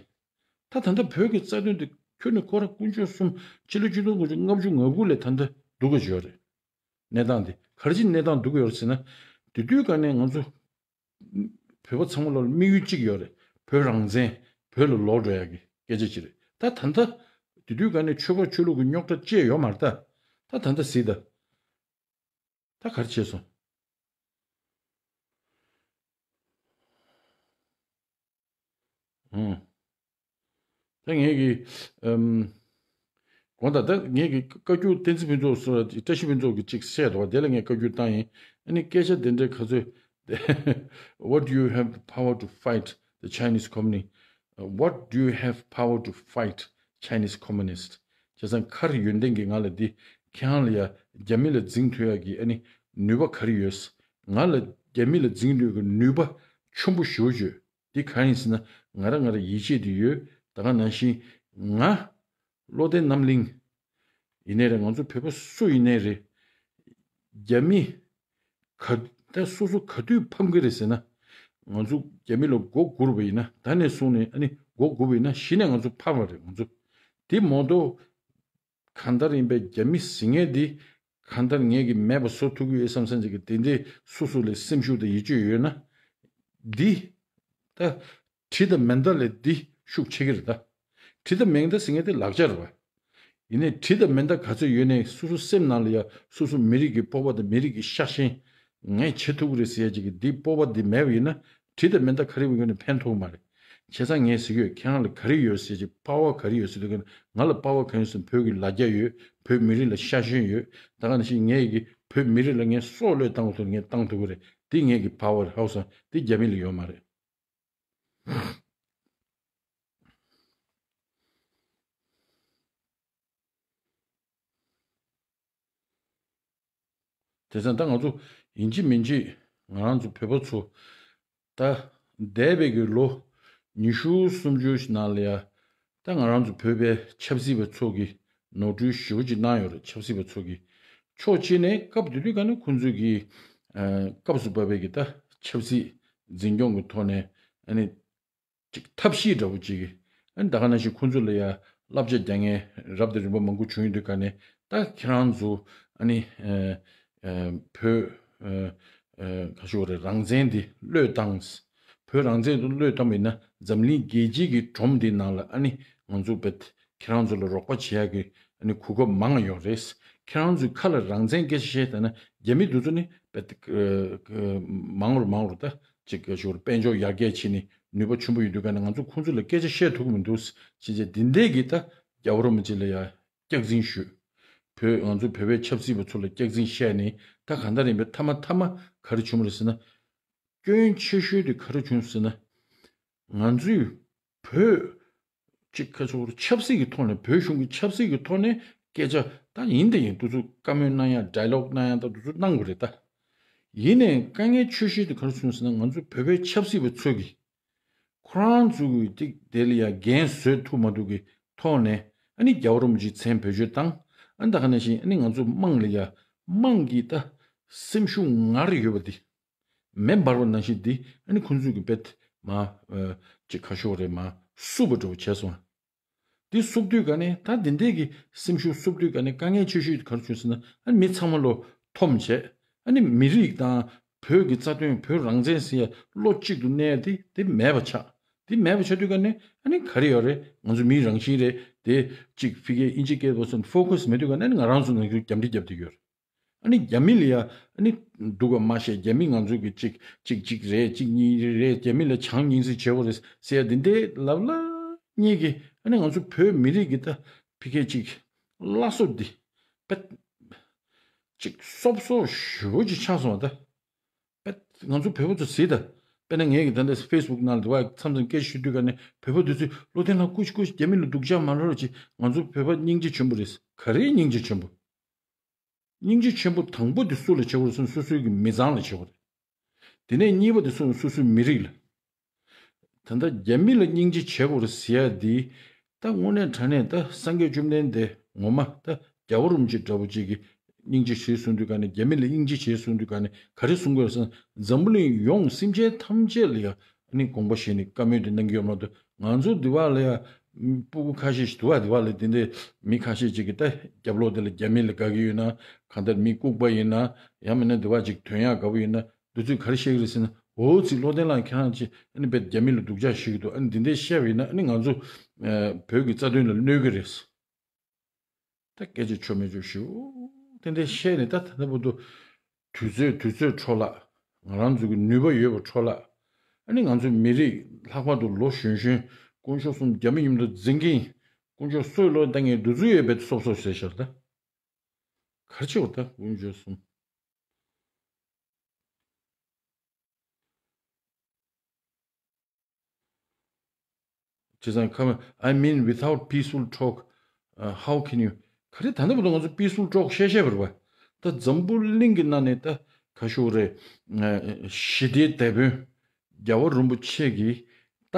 ད་ད་ལྟ་བོད་ཀྱི་རྩ་དོན་དེ་ཁྱོན་ནས་ཁོ་རང་དཀོན་མཆོག་གསུམ་ཕྱི་ལོ་ཆིག་སྟོང་དགུ་བརྒྱ་ལྔ་བཅུ་ང་དགུ་ལས་ད་ལྟ་སྡུག་ག་ཡོད་རེད། གནས་སྟངས་དེ་ག་རེ་བྱས་གནས་སྟངས་སྡུག་ག་ཡོད་རེད་ཟེར་ན། དེ་དུས་ག་ནས་ང་ཚོ་བོད་པ་ཚང་མ་ལ་དམིགས་ཡུལ་གཅིག་ཡོད་རེད། བོད་རང་བཙན། བོད་ལ་ལོག་འགྲོ་ཡག་གི་སྐད་ཆ་ཅིག་རེད། ད་ད་ལྟ་དེ་དུས་ག་ནས་ཆོལ་ཁ་ཆོས་ལུགས་ཀྱི་རྙོག་དྲ་བཅས་ཡོད་མ་རེད་ད། ད་ད་ལྟ་གཟིགས་ད། ད་ག་རེ་བྱས་སོང་། ཨང་། ད་ངས་ཀྱི་ཨམ། དགོངས་དག་ད་ངས་ཀྱི་བཀའ་བཀྱོན་བསྟན་འཛིན་ཕུན་ཚོགས་སུ་བཀྲ་ཤིས་ཕུན་ཚོགས་ཀྱིས་ཅིག་བཤད་འདུག་བ། དེ་ལ་ངས་བཀའ་བཀྱོན་བཏང་ཡིན། ཨ་ནི་སྐད་ཆ་དེ་འདྲའི་ག་ཚོད། What do you have the power to fight the Chinese communist? What do you have power to fight Chinese communist? བྱས་ཙང་མཁར་ཡོན་ཏན་གྱིས་ང་ལ་འདི་ ཁྱེད་རང་ལ་ཡ་རྒྱ་མི་ལ་འཛིང་ཐུབ་ཡག་གི་ཨ་ནི་ནུས་པ་ག་རེ་ཡོད། ང་ལ་རྒྱ་མི་ལ་འཛིང་ཐུབ་ཡག་གི་ནུས་པ་ཆེན་པོ་ཞེ་པོ་ཅིག་ཡོད། འདི་གང་ཡིན་ཟེར་ན། ང་རང་ང་རང་ཡིད་ཆེས་དེ་ཡོད། ད་ག་ནང་བཞིན་ང་བློ་བརྟན་རྣམ་གླིང་ཡིན་ནའི་རེད། ང་ཚོ་བོད་པ་སུ་ཡིན་ནའི་རེད། རྒྱ་མི་ག་ད་སོ་སོ་ག་དུས་ཕམ་གི་རེད་ཟེར་ན། ང་ཚོ་རྒྱ་མི་ལ་མགོ་སྒུར་བ་ཡིན་ན། ད་ནས་བཟུང་ནས་ཨ་ནི་མགོ་སྒུར་བ་ཡིན་ན་གཞི་ནས་ང་ཚོ་ཕམ་པ་རེད། ང་ཚོ་དེ་མ་གཏོགས་གང་ལྟར་ཡིན་པའི་རྒྱ་མི་ཟེར་མཁན་འདི་གང་ལྟར་ངེད་ཀྱིས་མེད་པ་བཟོ་ཐུབ་ཀྱི་ཡོད་བསམ་བསམ་ཅིག་གི་དེ་འདྲའི་སོ་སོ་ལ་སེམས་ཤུགས་དང་ཡིད་ཆེས་ཡོད་ན། འདི་ད་གྲི་དང་མེ་མདའ་ལས་འདི་ཤུགས་ཆེ་གི་རེད་ད། གྲི་དང་མེ་མདའ་ཟེར་མཁན་དེ་ལག་ཆ་རེད་པ། ཡིན་ནའི་གྲི་དང་མེ་མདའ་ག་ཚོད་ཡོད་ནའི་སོ་སོ་སེམས་ནང་ལ་ཡ་སོ་སོ་མི་རིགས་ཀྱི་སྤོབས་པ་དང་མི་རིགས་ཀྱི་ཤ་ཞེན། ངས་བྱེད་ཐུབ་ཀྱི་རེད་ཟེར་ཡ་ཅིག་གི་འདི་སྤོབས་པ་འདི་མེད་པ་ཡིན་ན། གྲི་དང་མེ་མདའ་ག་རེ་ཡོད་ནའི་ཕན་ཐོགས་མ་རེད། བྱས་ཙང་ངས་ཟེར་གྱི་ཡོད། ཁྱེད་རང་ལ་ག་རེ་ཡོད་ཟེར་ཅིག་པ་ཝར་ག་རེ་ཡོད་ཟེར་དུས་ཀྱི་ང་ལ་པ་ཝར་ག་ཡོད་ཟེར་ན། བོད་ཀྱི་ལ་རྒྱ་ཡོད། བོད་མི་རིགས་ལ་ཤ་ཞེན་ཡོད། ད་ག་ནང་བཞིན་ངས་ཀྱི་བོད་མི་རིགས་ལ་ངས་སྲོག་བློས་བཏང་ཐུབ་ངས་བཏང་ཐུབ་ཀྱི་རེད། འདི་ངས་ཀྱི་པ་ཝར་རེད། ཧ་གོ་སོང་། འདི་རྒྱ་མི་ལ་ཡོད་མ་རེད། དེ་ཙང་ད་ང་ཚོ་ཡིན་གཅིག་མིན་གཅིག་ང་རང་ཚོ་བོད་པ་ཚོ་ད་འདས་པའི་གི་ལོ་ཉི་ཤུ་སུམ་ཅུ་ནང་ལ་ཡ། ད་ང་རང་ཚོ་བོད་པའི་ཆབ་སྲིད་པ་ཚོ་གི་ནོར་འཁྲུལ་ཞེ་པོ་ཅིག་གནང་ཡོད་རེད། ཆབ་སྲིད་པ་ཚོ་གི་ཕྱོགས་གཅིག་ནས་སྐབས་དེ་དུས་ག་ནས་ཁོང་ཚོས་ཀྱི་ཨ་སྐབས་སུ་བབས་པའི་གི་ད་ཆབ་སྲིད་འཛིན་སྐྱོང་གི་ཐོག་ནས་ཨ་ནི་ཅིག་ཐབས་ཤེས་འདྲ་བོ་ཅིག་གི་ཨ་ནི་ད་ག་ནང་བཞིན་ཁོང་ཚོ་ལ་ཡ་བསླབ་བྱ་རྒྱག་མཁན་རབ་དང་རིམ་པ་མང་པོ་བྱུང་ཡོད་དུས་ག་ནས། ད་ཁྱེད་རང་ཚོ་ཨ་ནི་ཨ་ཨ་བོད་ཨ་ཨ་ག་ཞུ་རེད། རང་བཙན་འདི་བློས་བཏང་། བོད་རང་བཙན་དུ་བློས་བཏང་བ་ཡིན་ན་འཛམ་གླིང་རྒྱལ་སྤྱིའི་གི་སྒྲོམ་འདིའི་ནང་ལ་ཨ་ནི་ང་ཚོ་བེད་ཁྱེད་རང་ཚོ་ལ་རོགས་པ་བྱེད་ཡག་གི་ཨ་ནི་གོ་སྐབས་མང་ཡོད་རེད། ཁྱེད་རང་ཚོའི་ཁ་ལ་རང་བཙན་སྐད་ཆ་བཤད་བསྡད་ན་རྒྱ་མི་འདི་ཚོ་ནི་བེད་ཨ་ཨ་མང་རུ་མང་རུ་ད་ཅིག་ག་ཞུ་རེད། དཔལ་འབྱོར་ཡར་རྒྱས་ཕྱིན་ནས་ནུས་པ་ཆེན་པོ་ཡོད་དུས་ག་ནས་ང་ཚོ་ཁོང་ཚོ་ལ་སྐད་ཆ་བཤད་ཐུབ་ཀྱི་མི་འདུག་ཅེས་བྱས། འདི་འདྲས་ཀྱི་ད་རྒྱལ་བ་རིན་པོ་ཆེ་ལ་ཡ་སྐྱག་རྫུན་ཞུས། བོད་ང་ཚོ་བོད་པའི་ཆབ་སྲིད་པ་ཚོ་ལ་སྐྱག་རྫུན་བཤད་ནས། ད་གང་ལྟར་ཡིན་པའི་མཐའ་མ་མཐའ་མ་ག་རེ་བྱུང་བ་རེད་ཟེར་ན། སྐྱོན་ཆེ་ཤོས་དེ་ག་རེ་བྱུང་ཟེར་ན། ང་ཚོས་བོད་ཅིག་ཁ་ཕྱོགས་ཆབ་སྲིད་ཀྱི་ཐོག་ནས། བོད་གཞུང་གི་ཆབ་སྲིད་ཀྱི་ཐོག་ནས་སྐད་ཆ་ད་ཡིན་དང་ཡིན། དེ་ཚོ་བཀའ་མོལ་གནང་ཡ། ཌའི་ལོག་གནང་ཡ་ད་དེ་ཚོ་གནང་དགོས་རེད་ད། ཡིན་ནའི་དཀའ་ངལ་ཆེ་ཤོས་དེ་ག་རེ་བྱུང་ཟེར་ན། ང་ཚོ་བོད་པའི་ཆབ་སྲིད་པ་ཚོ་གིས་ཁོ་རང་ཚོ་གི་ཏིག་དེ་ལ་ཡ་འགན་བཟོད་ཐུབ་མ་ཐུབ་ཀྱི་ཐོག་ནས་ཨ་ནི་རྒྱལ་བ་རིན་པོ་ཆེའི་མཚན་བེད་སྤྱོད་བཏང་། ཨ་ནི་ད་ག་ནང་བཞིན་ཨ་ནི་ང་ཚོ་དམངས་ལ་ཡ་དམངས་ཀྱི་ད་སེམས་ཤུགས་ངར་ཡོད་པ་དེ་མེ་འབར་བ་ནང་བཞིན་དེ་ཨ་ནི་ཁོང་ཚོས་ཀྱི་བེད་མ་ཨ་ཅིག་ཁ་ཤོར་རེད། མ་བསུབ་པ་འདྲ་བོ་བྱས་སོང་། དེ་བསུབ་དུས་ག་ནས། ད་དེ་འདྲས་ཀྱི་སེམས་ཤུགས་བསུབ་དུས་ག་ནས་དཀའ་ངལ་ཆེ་ཤོས་དེ་ག་རེ་བྱུང་ཟེར་ན། ཨ་ནི་མི་ཚང་མ་བློ་འཐོམ་བྱས། ཨ་ནི་མི་རིགས་དང་བོད་ཀྱི་རྩ་དོན། བོད་རང་བཙན་ཟེར་ཡ་བློ་གཅིག་ཏུ་གནས་ཡ་དེ་དེ་མེད་པ་ཆགས། དེ་མེད་པ་ཆགས་དུས་ག་ནས་ཨ་ནི་ག་རེ་ཡོད་རེད། ང་ཚོ་མིའི་རང་བཞིན་རེད། དེ་གཅིག་ཕ་གིའི་ཨིན་ཇི་སྐད་པོ་ཟེར་ན་ཕོ་ཁ་སི་མེད་དུས་ག་ནས་ཨ་ནི་ང་རང་ཚོ་ནང་ཁུལ་རྒྱབ་འདྲི་རྒྱབ་བསྡད་ཡོད་རེད། ཨ་ནི་རྒྱ་མི་ལ་ཡ་ཨ་ནི་སྡུག་ག་མ་བཤད། རྒྱ་མི་ང་ཚོ་གི་གཅིག་གཅིག་གཅིག་རེད། གཅིག་གཉིས་རེད། རྒྱ་མི་ལ་བྱམས་སྙིང་རྗེ་བྱེད་དགོས་རེད་ཟེར་ཡ་འདི་འདྲའི་ལབ་ལབ་གཉིས་ཀྱིས་ཨ་ནི་ང་ཚོ་བོད་མི་རིགས་ཀྱི་ད་ཕ་གི་གཅིག་བླ་སྲོག་འདི་དཔེ་གཅིག་སོབ་སོབ་ཞེ་པོ་ཅིག་ཆགས་སོང་བ། ད་དཔེ་ང་ཚོ་བོད་པ་ཚོ་གཟིགས་དང་། དཔེར་ན་ངས་ཀྱི་ད་ལྟ་ཕེ་སི་བུག་ནང་ལ་དེ་བ་མཚམས་མཚམས་སྐད་ཆ་ཞུ་དུས་ག་ནས་བོད་པ་འདི་ཚོས་བློ་བརྟན་ལགས་སྐུ་མཁྱེན་སྐུ་མཁྱེན། རྒྱ་མི་ལ་སྡུག་ཅག་མ་ལབ་རོགས་གྱིས། ང་ཚོ་བོད་པ་སྙིང་རྗེ་ཆེན་པོ་རེད། ག་རེའི་སྙིང་རྗེ་ཆེན་པོ། སྙིང་རྗེ་ཆེན་པོ་དང་པོ་དེ་སུ་ལ་བྱེད་དགོས་རེད་ཟེར་ན་སོ་སོའི་གི་མི་ཚང་ལ་བྱེད་དགོས་རེད། དེ་ནས་གཉིས་པ་དེ་སུ་སོ་སོའི་མི་རིགས་ལ། ད་ལྟ་རྒྱ་མི་ལ་སྙིང་རྗེ་བྱེད་དགོས་རེད་ཟེར་ཡ་དེ། ད་དངོས་གནས་དྲང་གནས་ད་སངས་རྒྱས་བཅོམ་ལྡན་འདས་ངོ་མ་ད་རྒྱལ་བ་རིན་པོ་ཆེ་འདྲ་བོ་ཅིག་གིས་སྙིང་རྗེ་བྱེད་གསུང་དུས་ག་ནས། རྒྱ་མི་ལ་སྙིང་རྗེ་བྱེད་གསུང་དུས་ག་ནས་ག་རེ་གསུང་དགོས་རེད་ཟེར་ན། འཛམ་བུ་གླིང་ཡོངས་སེམས་ཅན་ཐམས་ཅད་ལ་ཡ་ཨ་ནི་དགོངས་པ་བཞེས་ནས་བཀའ་མོལ་དེ་གནང་གི་ཡོད་མ་གཏོགས། ང་ཚོ་འདི་བ་ལ་ཡ་སྤུ་གུ་ཁ་ཤས་ཤིག་འདུག་བ། འདི་བ་ལ་དེ་འདྲའི་མི་ཁ་ཤས་ཅིག་གིས་ད་རྒྱབ་ལོགས་དེ་ལ་རྒྱ་མི་ལ་དགའ་གི་ཡོད་ན། གང་ལྟར་མི་ལྐུགས་པ་ཡིན་ན། ཡང་མིན་ན་འདི་བ་ཅིག་དོན་ཡག་དགའ་པོ་ཡིན་ན། འདི་ཚོས་ག་རེ་བཤད་ཀྱི་རེད་ཟེར་ན། འོ་ཙི་བློ་བརྟན་ལགས་ཁྱེད་རང་ཅིག་ཨ་ནི་བེད་རྒྱ་མི་ལ་སྡུག་ཅག་བཤད་ཀྱི་འདུག། ཨ་ནི་འདི་འདྲའི་བཤད་པ་ཡིན་ན་ཨ་ནི་ང་ཚོ་ཨ་བོད་ཀྱི་རྩ་དོན་ལ་གནོད་ཀྱི་རེད། ད་སྐད་ཆ་ཆོ་མེད་ཆོ་ཞིག་དེ་འདྲའི་བཤད་ནས། ད་ད་ལྟ་བར་དུ་དུས་ཚོད་དུས་ཚོད་འཕྲོ་བརླག། ང་རང་ཚོ་གི་ནུས་པ་ཡོད་པ་འཕྲོ་བརླག། ཨ་ནི་ང་ཚོ་མི་རིགས་ལྷག་པར་དུ་ལོ་གཞོན་གཞོན་དཀོན་མཆོག་གསུམ་རྒྱ་མི་མཉམ་དུ་འཛིང་གིན། དཀོན་མཆོག་སྲོག་བློས་བཏང་གིན། འདི་ཚོ་ཡོད་པའི་སོབ་སོབ་ཟེར་ཤར་ད། ག་རེ་བྱེད་དགོས་ད་དཀོན་མཆོག་གསུམ། བྱས་ཙང་ཁ་མ། I mean, without peaceful talk, uh, how can you? ག་རེ་ད་ལྟ་བར་དུ་ང་ཚོ་པི་སུལ་ཊོག་བཤད་བཤད་པ་རེད་པ། ད་འཛམ་བུ་གླིང་གི་ནང་ནས་ད་ག་ཞུ་རེད། ཞི་བདེའི་དེད་དཔོན་རྒྱལ་བ་རིན་པོ་ཆེ་གིས་ད་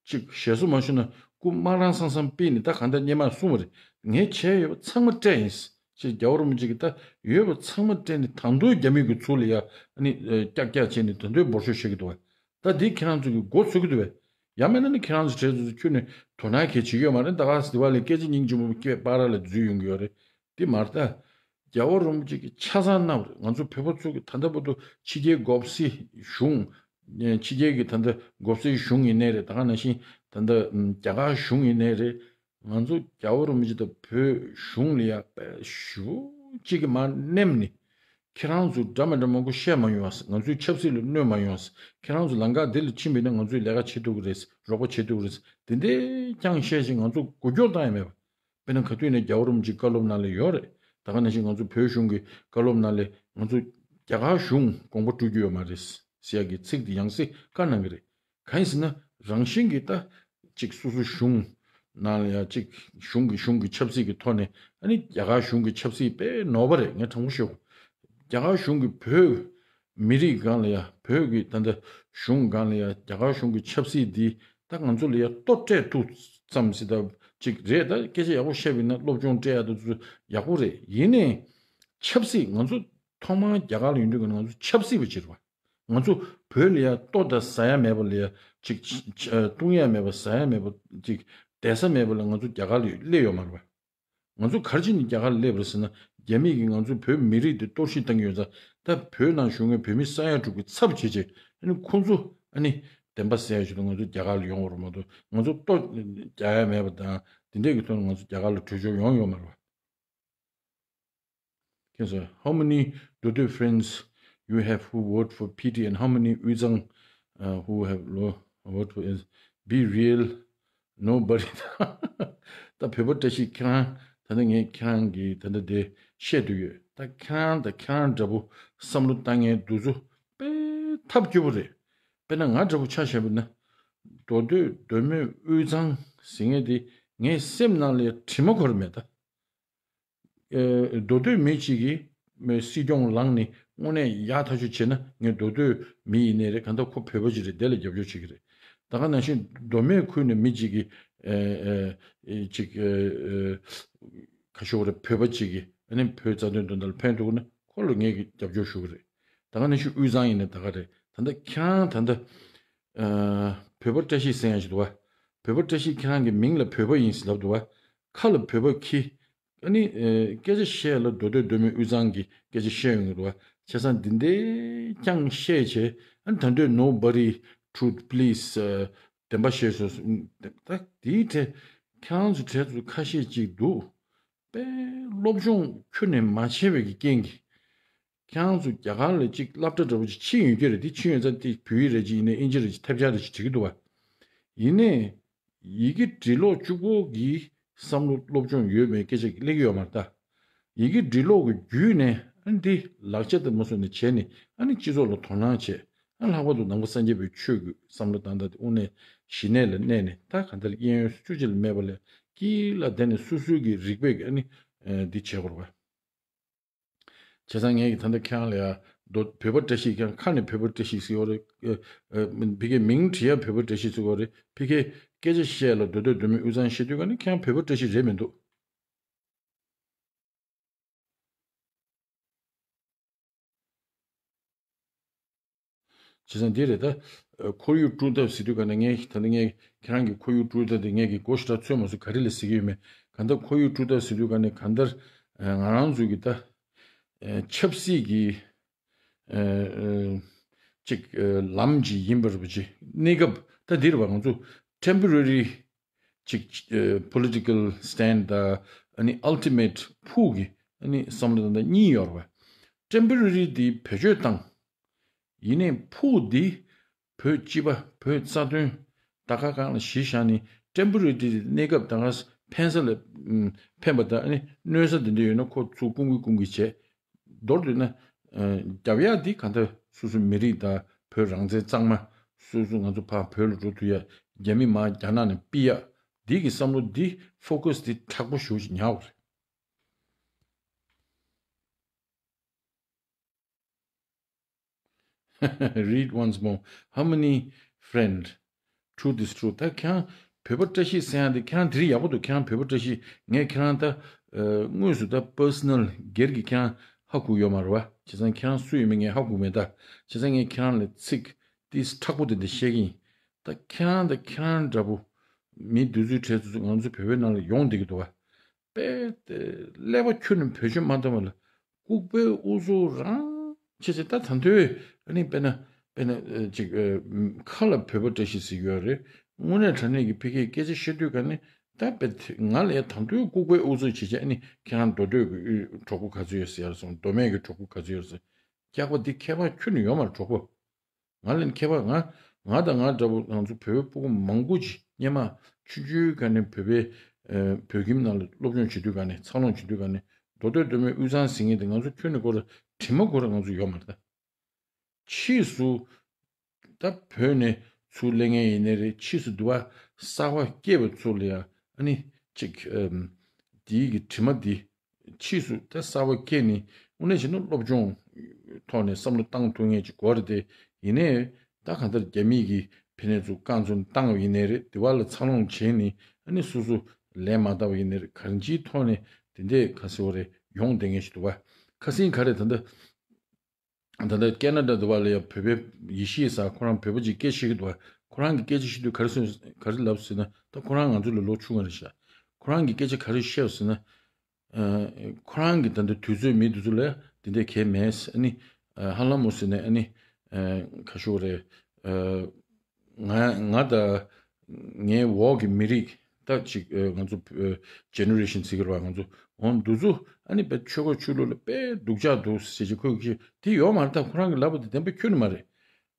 ཅིག་ཞེ་སོ་མ་ཞུ་ན་སྐུ་དམར་ལངས་སང་སང་པི་ནས་ད་གང་ལྟར་སྔོན་མ་གསུངས་པ་རེད། ངས་བྱས་ཡོད་པ་ཚང་མ་སྤྲད་ཡིན། ཅེས་རྒྱལ་བ་རིན་པོ་ཆེ་གིས་ད་ཡོད་པ་ཚང་མ་སྤྲད་ནས་ད་དུང་རྒྱ་མི་གི་ཚུར་ལ་ཡ་ཨ་ནི་ཀྱག་ཀྱག་བྱས་ནས་ད་དུང་འབོར་ཤོག་བཤད་ཀྱི་འདུག་བ། ད་འདི་ཁྱེད་རང་ཚོ་གི་མགོ་ཚོས་ཀྱི་འདུག་བས། ཡང་མིན་ན་ནི་ཁྱེད་རང་ཚོ་གྲས་ཚོ་ཁྱོན་ནས་དོ་སྣང་གལ་བྱེད་ཀྱི་ཡོད་མ་རེད། ད་ག་སེ་དེ་བ་ལས་སྐད་ཆ་སྙིང་རྗེ་མོ་སྐད་པར་ལ་འཛུལ་ཡོང་གི་ཡོད་རེད། འདི་མ་རེད་ད། རྒྱལ་བ་རིན་པོ་ཆེ་གིས་ཆ་ཚང་གནང་བ་རེད། ང་ཚོ་བོད་པ་ཚོ་གི་ད་ལྟ་བར་དུ་ཕྱི་རྒྱལ་མགོ་སེར་གཞུང་། ཕྱི་རྒྱལ་གྱི་ད་ལྟ་མགོ་སེར་གཞུང་ཡིན་ནའི་རེད། ད་ག་ནང་བཞིན་ད་ལྟ་རྒྱ་གར་གཞུང་ཡིན་ནའི་རེད། ང་ཚོ་རྒྱལ་བ་རིན་པོ་ཆེ་དང་བོད་གཞུང་ལ་ཡ་དཔེ་ཞེ་པོ་ཅིག་གི་མར་མནན་ནས། ཁྱེད་རང་ཚོ་འདྲ་མི་འདྲ་མང་པོ་བཤད་མ་ཡོང་ཨ། ང་ཚོའི་ཆབ་སྲིད་ལ་གནོད་མ་ཡོང་ཨ། ཁྱེད་རང་ཚོ་ལམ་ཁ་འདི་ལ་ཕྱིན་པ་ཡིན་ན་ང་ཚོས་ལས་ཀ་བྱེད་ཐུབ་ཀྱི་རེད། རོགས་པ་བྱེད་ཐུབ་ཀྱི་རེད། དེ་འདྲས་ཀྱང་བཤད་བཞིན་ང་ཚོ་མགོ་སྐོར་བཏང་ཡ་མེད་པ། དཔེར་ན་ག་དུས་ནས་རྒྱལ་བ་རིན་པོ་ཆེའི་བཀའ་སློབ་ནང་ལ་ཡོད་རེད། ད་ག་ནང་བཞིན་ང་ཚོ་བོད་གཞུང་གི་བཀའ་སློབ་ནང་ལ་ང་ཚོ་རྒྱ་གར་གཞུང་དགོངས་པ་སྤྲོད་རྒྱུ་ཡོད་མ་རེད་ཟེར་ཡ་གི་ཚིག་དེ་ཡང་སེ་བཀའ་གནང་གི་རེད། གང་ཡིན་ཟེར་ན་རང་བཞིན་གྱིས་ད་ཅིག་སོ་སོ་གཞུང་ནང་ལ་ཡ་ཅིག་གཞུང་གི་གཞུང་གི་ཆབ་སྲིད་ཀྱི་ཐོག་ནས་ཨ་ནི་རྒྱ་གར་གཞུང་གི་ཆབ་སྲིད་དཔེ་ནོར་བ་རེད། ངས་དྲང་པོ་ཤོད་དགོས། རྒྱ་གར་གཞུང་གིས་བོད་མི་རིགས་སྒང་ལ་ཡ་བོད་ཀྱི་ད་ལྟ་གཞུང་སྒང་ལ་ཡ་རྒྱ་གར་གཞུང་གི་ཆབ་སྲིད་འདི་ད་ང་ཚོ་ལ་ཡ་གཏོར་སྤྲད་ཐུབ་ཙམ་ཟེར་ད་ཅིག་རེད། ད་སྐད་ཆ་ཡག་པོ་བཤད་པ་ཡིན་ན་སློབ་སྦྱོང་སྤྲད་ཡག་དེ་ཚོ་ཡག་པོ་རེད། ཡིན་ནའི་ཆབ་སྲིད་ང་ཚོ་ཐོག་མར་རྒྱ་གར་ལ་ཡོང་དུས་ང་ཚོ་ཆབ་སྲིད་པ་ཅིག་རེད་བ། ང་ཚོ་བོད་ལ་ཡ་ལྟོ་དང་ཟ་ཡ་མེད་པ་ལ་ཡ་ཅིག་བཏུང་ཡ་མེད་པ་ཟ་ཡ་མེད་པ་ཅིག་བསྡད་ས་མེད་པ་ལ་ང་ཚོ་རྒྱ་གར་ལ་སླེབས་ཡོད་མ་རེད་བ། ང་ཚོ་ག་རེ་བྱས་ནས་རྒྱ་གར་ལ་སླེབས་པ་རེད་ཟེར་ན། རྒྱ་མི་གིས་ང་ཚོ་བོད་མི་རིགས་འདི་གཏོར་བཤིག་བཏང་གི་ཡོད་ཙང་། ད་བོད་ནང་བཞུགས་མཁན་བོད་མི་ས་ཡ་དྲུག་གི་ཚབ་བྱས་བྱས་ཨ་ནི་ཁོང་ཚོ་ཨ་ནི་བདེན་པ་གསལ་ཞུ་དུས་ང་ཚོ་རྒྱ་གར་ལ་ཡོང་བ་རེད་མ་གཏོགས། ང་ཚོ་ལྟོ་རྒྱག་ཡ་མེད་པ་དང་དེ་འདྲས་ཀྱི་ཐོག་ནས་ང་ཚོ་རྒྱ་གར་ལ་བྲོས་བྱོལ་ཡོང་ཡོད་མ་རེད་བ། Can say, how many Dodo friends you have who vote for P T and how many Uyezang, uh, who have lo- vote for is be real, nobody. ད་བོད་པ་བཀྲ་ཤིས་ཁྱེད་རང་ད་ལྟ་ངས་ཁྱེད་རང་གི་ད་ལྟ་དེ་བཤད་དུ་ཡོད། ད་ཁྱེད་རང་དང་ཁྱེད་རང་འདྲ་པོ་བསམ་བློ་བཏང་མཁན་འདི་ཚོ་དཔེ་ཐབས་སྐྱོ་པོ་རེད། དཔེར་ན་ང་འདྲ་པོ་ཆ་བཞག་པ་ན་མདོ་སྟོད་མདོ་སྨད་དབུས་གཙང་ཟེར་མཁན་དེ་ངའི་སེམས་ནང་ལ་དྲི་མ་འཁོར་མེད་ད། ཨེ། མདོ་སྟོད་མི་གཅིག་གིས་མི་སྲིད་སྐྱོང་ལངས་ནས་དངོས་གནས་ཡག་ཐག་ཆོད་བྱས་ན་ངས་མདོ་སྟོད་མི་ཡིན་ནའི་རེད། གང་ལྟར་ཁོ་བོད་པ་ཅིག་རེད། དེ་ལ་རྒྱབ་སྐྱོར་བྱེད་ཀྱི་རེད། ད་ག་ནང་བཞིན་མདོ་སྨད་ཁུལ་ནས་མི་གཅིག་གིས་ཨེ་ཨེ་ཨེ་ཅིག་ཨེ་ཨེ་ག་ཞུ་དགོས་རེད། བོད་པ་གཅིག་གིས་ཨ་ནི་བོད་རྩ་དོན་དོན་དག་ལ་ཕན་ཐོགས་ན་ཁོ་ལ་ངས་རྒྱབ་སྐྱོར་ཞུ་གི་རེད། ད་ག་ནང་བཞིན་དབུས་གཙང་ཡིན་ནའི་ད་ག་རེད། ད་ལྟ་ཁྱེད་རང་ད་ལྟ་ཨ་བོད་པ་བཀྲ་ཤིས་ཟེར་ཡ་ཞིག་འདུག་བ། བོད་པ་བཀྲ་ཤིས་ཁྱེད་རང་གི་མིང་ལ་བོད་པ་ཡིན་ཟེར་ལབ་འདུག་བ། ཁ་ལ་བོད་པ་ཁྱི། ཨ་ནི་ཨེ་སྐད་ཆ་བཤད་ལ་མདོ་སྟོད་མདོ་སྨད་དབུས་གཙང་གི་སྐད་ཆ་བཤད་ཡོང་གི་འདུག་བ། བྱས་ཙང་འདི་འདྲའི་རྐྱང་བཤད་བྱས་ཨ་ནི་ད་འདོད་nobody truth please ཨ་བདེན་པ་བཤད་སོང་། ད་དེའི་གྲས་ཁྱེད་རང་ཚོ་གྲས་ཚོ་ཁ་ཤས་ཅིག་འདུག་དཔེ་སློབ་སྦྱོང་ཁྱོན་ནས་མ་བྱས་པའི་གི་རྐྱེན་གྱིས། ཁྱེད་རང་ཚོ་རྒྱ་གར་ལ་ཅིག་སློབ་གྲྭ་འདྲ་པོ་ཅིག་ཕྱིན་ཡོད་ཀྱི་རེད། དེ་ཕྱིན་ཡོད་ཙང་དེ་བོད་ཡིག་རེད་ཅིག་ཡིན་ནའི་ཨིན་ཇི་རེད་ཅིག་ཐབས་ཆག་རེད་ཅིག་བྲིས་ཀྱི་འདུག་བ། ཡིན་ནའི་ཡི་གེ་འབྲི་ཀློག་གཅིག་པོ་གིས་བསམ་བློ་སློབ་སྦྱོང་ཡོད་མེད་སྐད་ཆ་གླེང་གི་ཡོད་མ་རེད་ད། ཡི་གེ་འབྲི་ཀློག་གི་བརྒྱུད་ནས་ཨ་ནི་འདི་ལག་ཆ་དེ་མ་བཟོ་ནས་བྱས་ནས་ཨ་ནི་སྤྱི་ཚོགས་ལ་དོ་སྣང་བྱས། ཨ་ལྷག་པར་དུ་ནང་པ་སངས་རྒྱས་པའི་ཆོས་ཀྱི་བསམ་བློ་བཏང་སྟངས་དེ་དངོས་གནས་ཞི་གནས་ལ་གནས་ནས། ད་ག་འདྲ་གཡས་གཡོན་སུ་གཅིག་ལ་མེད་པ་ལས་དཀྱིལ་ལ་བསྡད་ནས་སོ་སོའི་གི་རིག་པའི་གི་ཨ་ནི་ཨ་འདི་བྱེད་དགོས་རེད་བ། བྱས་ཙང་ངས་ཀྱི་ད་ལྟ་ཁྱེད་རང་ལ་ཡ་མདོ་བོད་པ་བཀྲ་ཤིས་ཀྱང་ཁ་ནས་བོད་པ་བཀྲ་ཤིས་ཟེར་གྱི་ཡོད་རེད། ཨ་ཨ་ཕ་གིའི་མིང་བྲིས་ཡ་བོད་པ་བཀྲ་ཤིས་ཟེར་གྱི་ཡོད་རེད། ཕ་གིའི་སྐད་ཆ་བཤད་ལ་མདོ་སྟོད་མདོ་སྨད་དབུས་གཙང་བཤད་དུས་ག་ནི་ཁྱེད་རང་བོད་པ་བཀྲ་ཤིས་རེད་མི་འདུག་བྱས་ཙང་འདི་རེད་ད། ཁོར་ཡུག་དཀྲུག་ཐབས་ཟེར་དུས་ག་ནས་ངས་ད་ལྟ་ངས་ཁྱེད་རང་གི་ཁོར་ཡུག་དཀྲུག་ཐབས་དེ་ངས་ཀྱི་གོ་ཞེ་དྲག་ཚོད་མ་སོང་། ག་རེ་ལ་ཟེར་གྱི་ཡོད་མེད། གང་ལྟར་ཁོར་ཡུག་དཀྲུག་ཐབས་ཟེར་དུས་ག་ནས་གང་ལྟར་ང་རང་ཚོ་གི་ད་ཆབ་སྲིད་ཀྱི་ཅིག་ལམ་ཅིག་ཡིན་པ་རེད་པ་ཅིག་གནས་སྐབས་ད་འདི་རེད་པ། ང་ཚོ་temporary ཅིག་ཨ་political stand དང་ཨ་ནི་ultimate ཕུགས་ཀྱི་ཨ་ནི་བསམ་བློ་དང་གཉིས་ཡོད་རེད་པ། temporary འདི་བེད་སྤྱོད་བཏང་། ཡིན་ནའི་ཕུགས་འདི་བོད་སྤྱི་པ་བོད་རྩ་དོན་ད་ག་གང་ལ་གཞི་བཞག་ནས་temporary གནས་སྐབས་ད་ག་ཕན་ས་ལ་ཕན་པ་དང་ཨ་ནི་གནོད་ས་དེ་འདྲ་ཡོད་ན་ཁོ་ཚུར་སྐུང་གི་སྐུང་གི་བྱས། མདོར་བསྡུས་ན། རྒྱབ་ཡག་འདི་ག་འདྲ་སོ་སོ་མི་རིགས་དང་བོད་རང་བཙན་གཙང་མ། སོ་སོ་ང་ཚོ་ཕར་བོད་ལ་འགྲོ་ཐུབ་ཡ། རྒྱ་མི་མར་རྒྱ་ནག་ནས་ཕུད་ཡ། འདི་གི་བསམ་བློ་འདི་focus འདི་དྲག་པོ་ཞེ་པོ་ཅིག་ཉར་དགོས་རེད། Read once more. Harmony friend. Truth is true. ད་ཁྱེད་རང་བོད་པ་བཀྲ་ཤིས་ཟེར་ཡག་དེ་ཁྱེད་རང་དེ་རིང་ཡག་པོ་འདུག་ཁྱེད་རང་བོད་པ་བཀྲ་ཤིས། ངས་ཁྱེད་རང་ད་དངོས་སུ་ད་པར་སོ་ནལ་སྒེར་གྱི་ཁྱེད་རང་ཧ་གོ་ཡོད་མ་རེད་བ། བྱས་ཙང་ཁྱེད་རང་སུ་ཡིན་མིན་ངས་ཧ་གོ་མེད་ད། བྱས་ཙང་ངས་ཁྱེད་རང་ལ་ཚིག་ཏིས་མཁྲེགས་པོ་དེ་འདྲ་བཤད་ཀྱི་ཡིན། ད་ཁྱེད་རང་ད་ཁྱེད་རང་འདྲ་པོ་མི་དེ་ཚོའི་གྲས་ཚོ་ང་ཚོ་བོད་པའི་ནང་ལ་ཡོང་བསྡད་ཀྱི་འདུག་བ། དཔེ་དེ་ཀླད་པ་ཁྱོན་ནས་བེད་སྤྱོད་མ་བཏང་བ་ལ་ལྐུགས་པའི་ཨུ་ཚུགས་རང་བྱས་བྱས། ད་ད་དུང་ཨ་ནི་དཔེར་ན་དཔེར་ན་ཨ་ཅིག་ཨ་ཁ་ལ་བོད་པ་བཀྲ་ཤིས་ཟེར་གྱི་ཡོད་རེད། དངོས་གནས་དྲང་གནས་ཀྱི་ཕ་གིའི་སྐད་ཆ་བཤད་དུས་ག་ནས་ད་དཔེ་དེ་ང་ལ་ཡང་ད་དུང་ལྐུགས་པའི་ཨུ་ཚུགས་བྱས་བྱས། ཨ་ནི་ཁྱེད་རང་མདོ་སྟོད་ཀྱི་གྲོགས་པོ་ག་ཚོད་ཡོད་ཟེར་ཡ་ལ་སོང་། མདོ་སྨད་ཀྱི་གྲོགས་པོ་ག་ཚོད་ཡོད་ཟེར། སྐྱག་པ་འདི་ཁྱད་པར་ཁྱོན་ནས་ཡོད་མ་རེད་གྲོགས་པོ། ང་ལ་ཁྱད་པར། ང་ང་དང་ང་འདྲ་པོ་ང་ཚོ་བོད་པའི་སྤུ་གུ་མང་པོ་ཅིག་སྔོན་མ་ཆུང་ཆུང་སྒང་ནས་བོད་པའི་ཨ་བོད་ཁྱིམ་ནང་ལ་སློབ་སྦྱོང་བྱེད་དུས་སྒང་ནས་འཚར་ལོངས་བྱེད་དུས་སྒང་ནས་མདོ་སྟོད་མདོ་སྨད་དབུས་གཙང་ཟེར་མཁན་དེ་ང་ཚོ་ཁྱོན་ནས་ཁོ་ར་དྲི་མ་ཁོ་ར་ང་ཚོ་ཡོད་མ་རེད་ད། ཕྱིས་སུ་ད་བོད་ནས་ཚུར་སླེབས་མཁན་ཡིན་ནའི་རེད། ཕྱིས་སུ་འདི་བ་གསར་པ་སྐྱེས་པ་ཚོ་ལ་ཡང་ཨ་ནི་ཅིག་ཨམ་འདིའི་གི་དྲི་མ་འདི་ཕྱིས་སུ་ད་གསར་པ་སྐྱེས་ནས་དངོས་གནས་བྱས་ན་སློབ་སྦྱོང་ཐོག་ནས་བསམ་བློ་བཏང་ཐུབ་མཁན་ཅིག་དགོས་རེད་དེ། ཡིན་ནའི་ད་གང་ལྟར་རྒྱ་མིས་ཀྱི་ཕན་ནས་ཚུར་རྐང་བཙུགས་བཏང་བ་ཡིན་ནའི་རེད། འདི་བ་ལ་འཚར་ལོངས་བྱས་ནས་ཨ་ནི་སོ་སོ་ལས་མ་འདའ་བ་ཡིན་ནའི་རེད། གང་ཅིའི་ཐོག་ནས་དེ་འདྲས་ག་ཟེར་བ་རེད། ཡོང་བསྡད་མཁན་ཞིག་འདུག་བ། ཁ་སང་ག་རེ་ད་ལྟ། ད་ལྟ་ཁེ་ན་ཌ་འདི་བ་ལ་ཡང་བོད་པའི་ཡེ་ཤེས་ཟེར་ཁོ་རང་བོད་པ་ཅིག་སྐད་ཆ་བཤད་ཀྱི་འདུག་བ། ཁོ་རང་གི་སྐད་ཆ་བཤད་དུས་ག་རེ་གསུངས་ག་རེ་ལབ་ཟེར་ན། ད་ཁོ་རང་ང་ཚོ་ལས་ལོ་ཆུང་བ་རེད་ཤག་ཁོ་རང་གི་སྐད་ཆ་ག་རེ་བཤད་ཟེར་ན། ཨ་ཁོ་རང་གི་ད་ལྟ་དུས་ཚོད་མི་དེ་ཚོ་ལ་དེ་འདྲ་གལ་མེད་ཟེར། ཨ་ནི་ཨ་ཧ་ལམ་མོ་ཟེར་ནས་ཨ་ནི་ཨ་ག་ཞུ་རེད། ཨ་ང་ང་ད། ངའི་འོག་གི་མི་རིགས་ད་ཅིག་ཨ་ང་ཚོ་ཨ་ཇེ་ནེ་རེ་ཤན་ཟེར་གྱི་རེད་བ། ང་ཚོ་འོ་འདི་ཚོ་ཨ་ནི་བས་ཆོལ་ཁ་ཆོས་ལུགས་ལ་དཔེ་སྡུག་ཅག་འདུག་ཟེར་གྱི་ཁོས་ཀྱི་དེ་ཡོད་མ་རེད། ད་ཁོ་རང་གི་ལབ་པ་དེ་བདེན་པ་ཁྱོན་ནས་མ་རེད།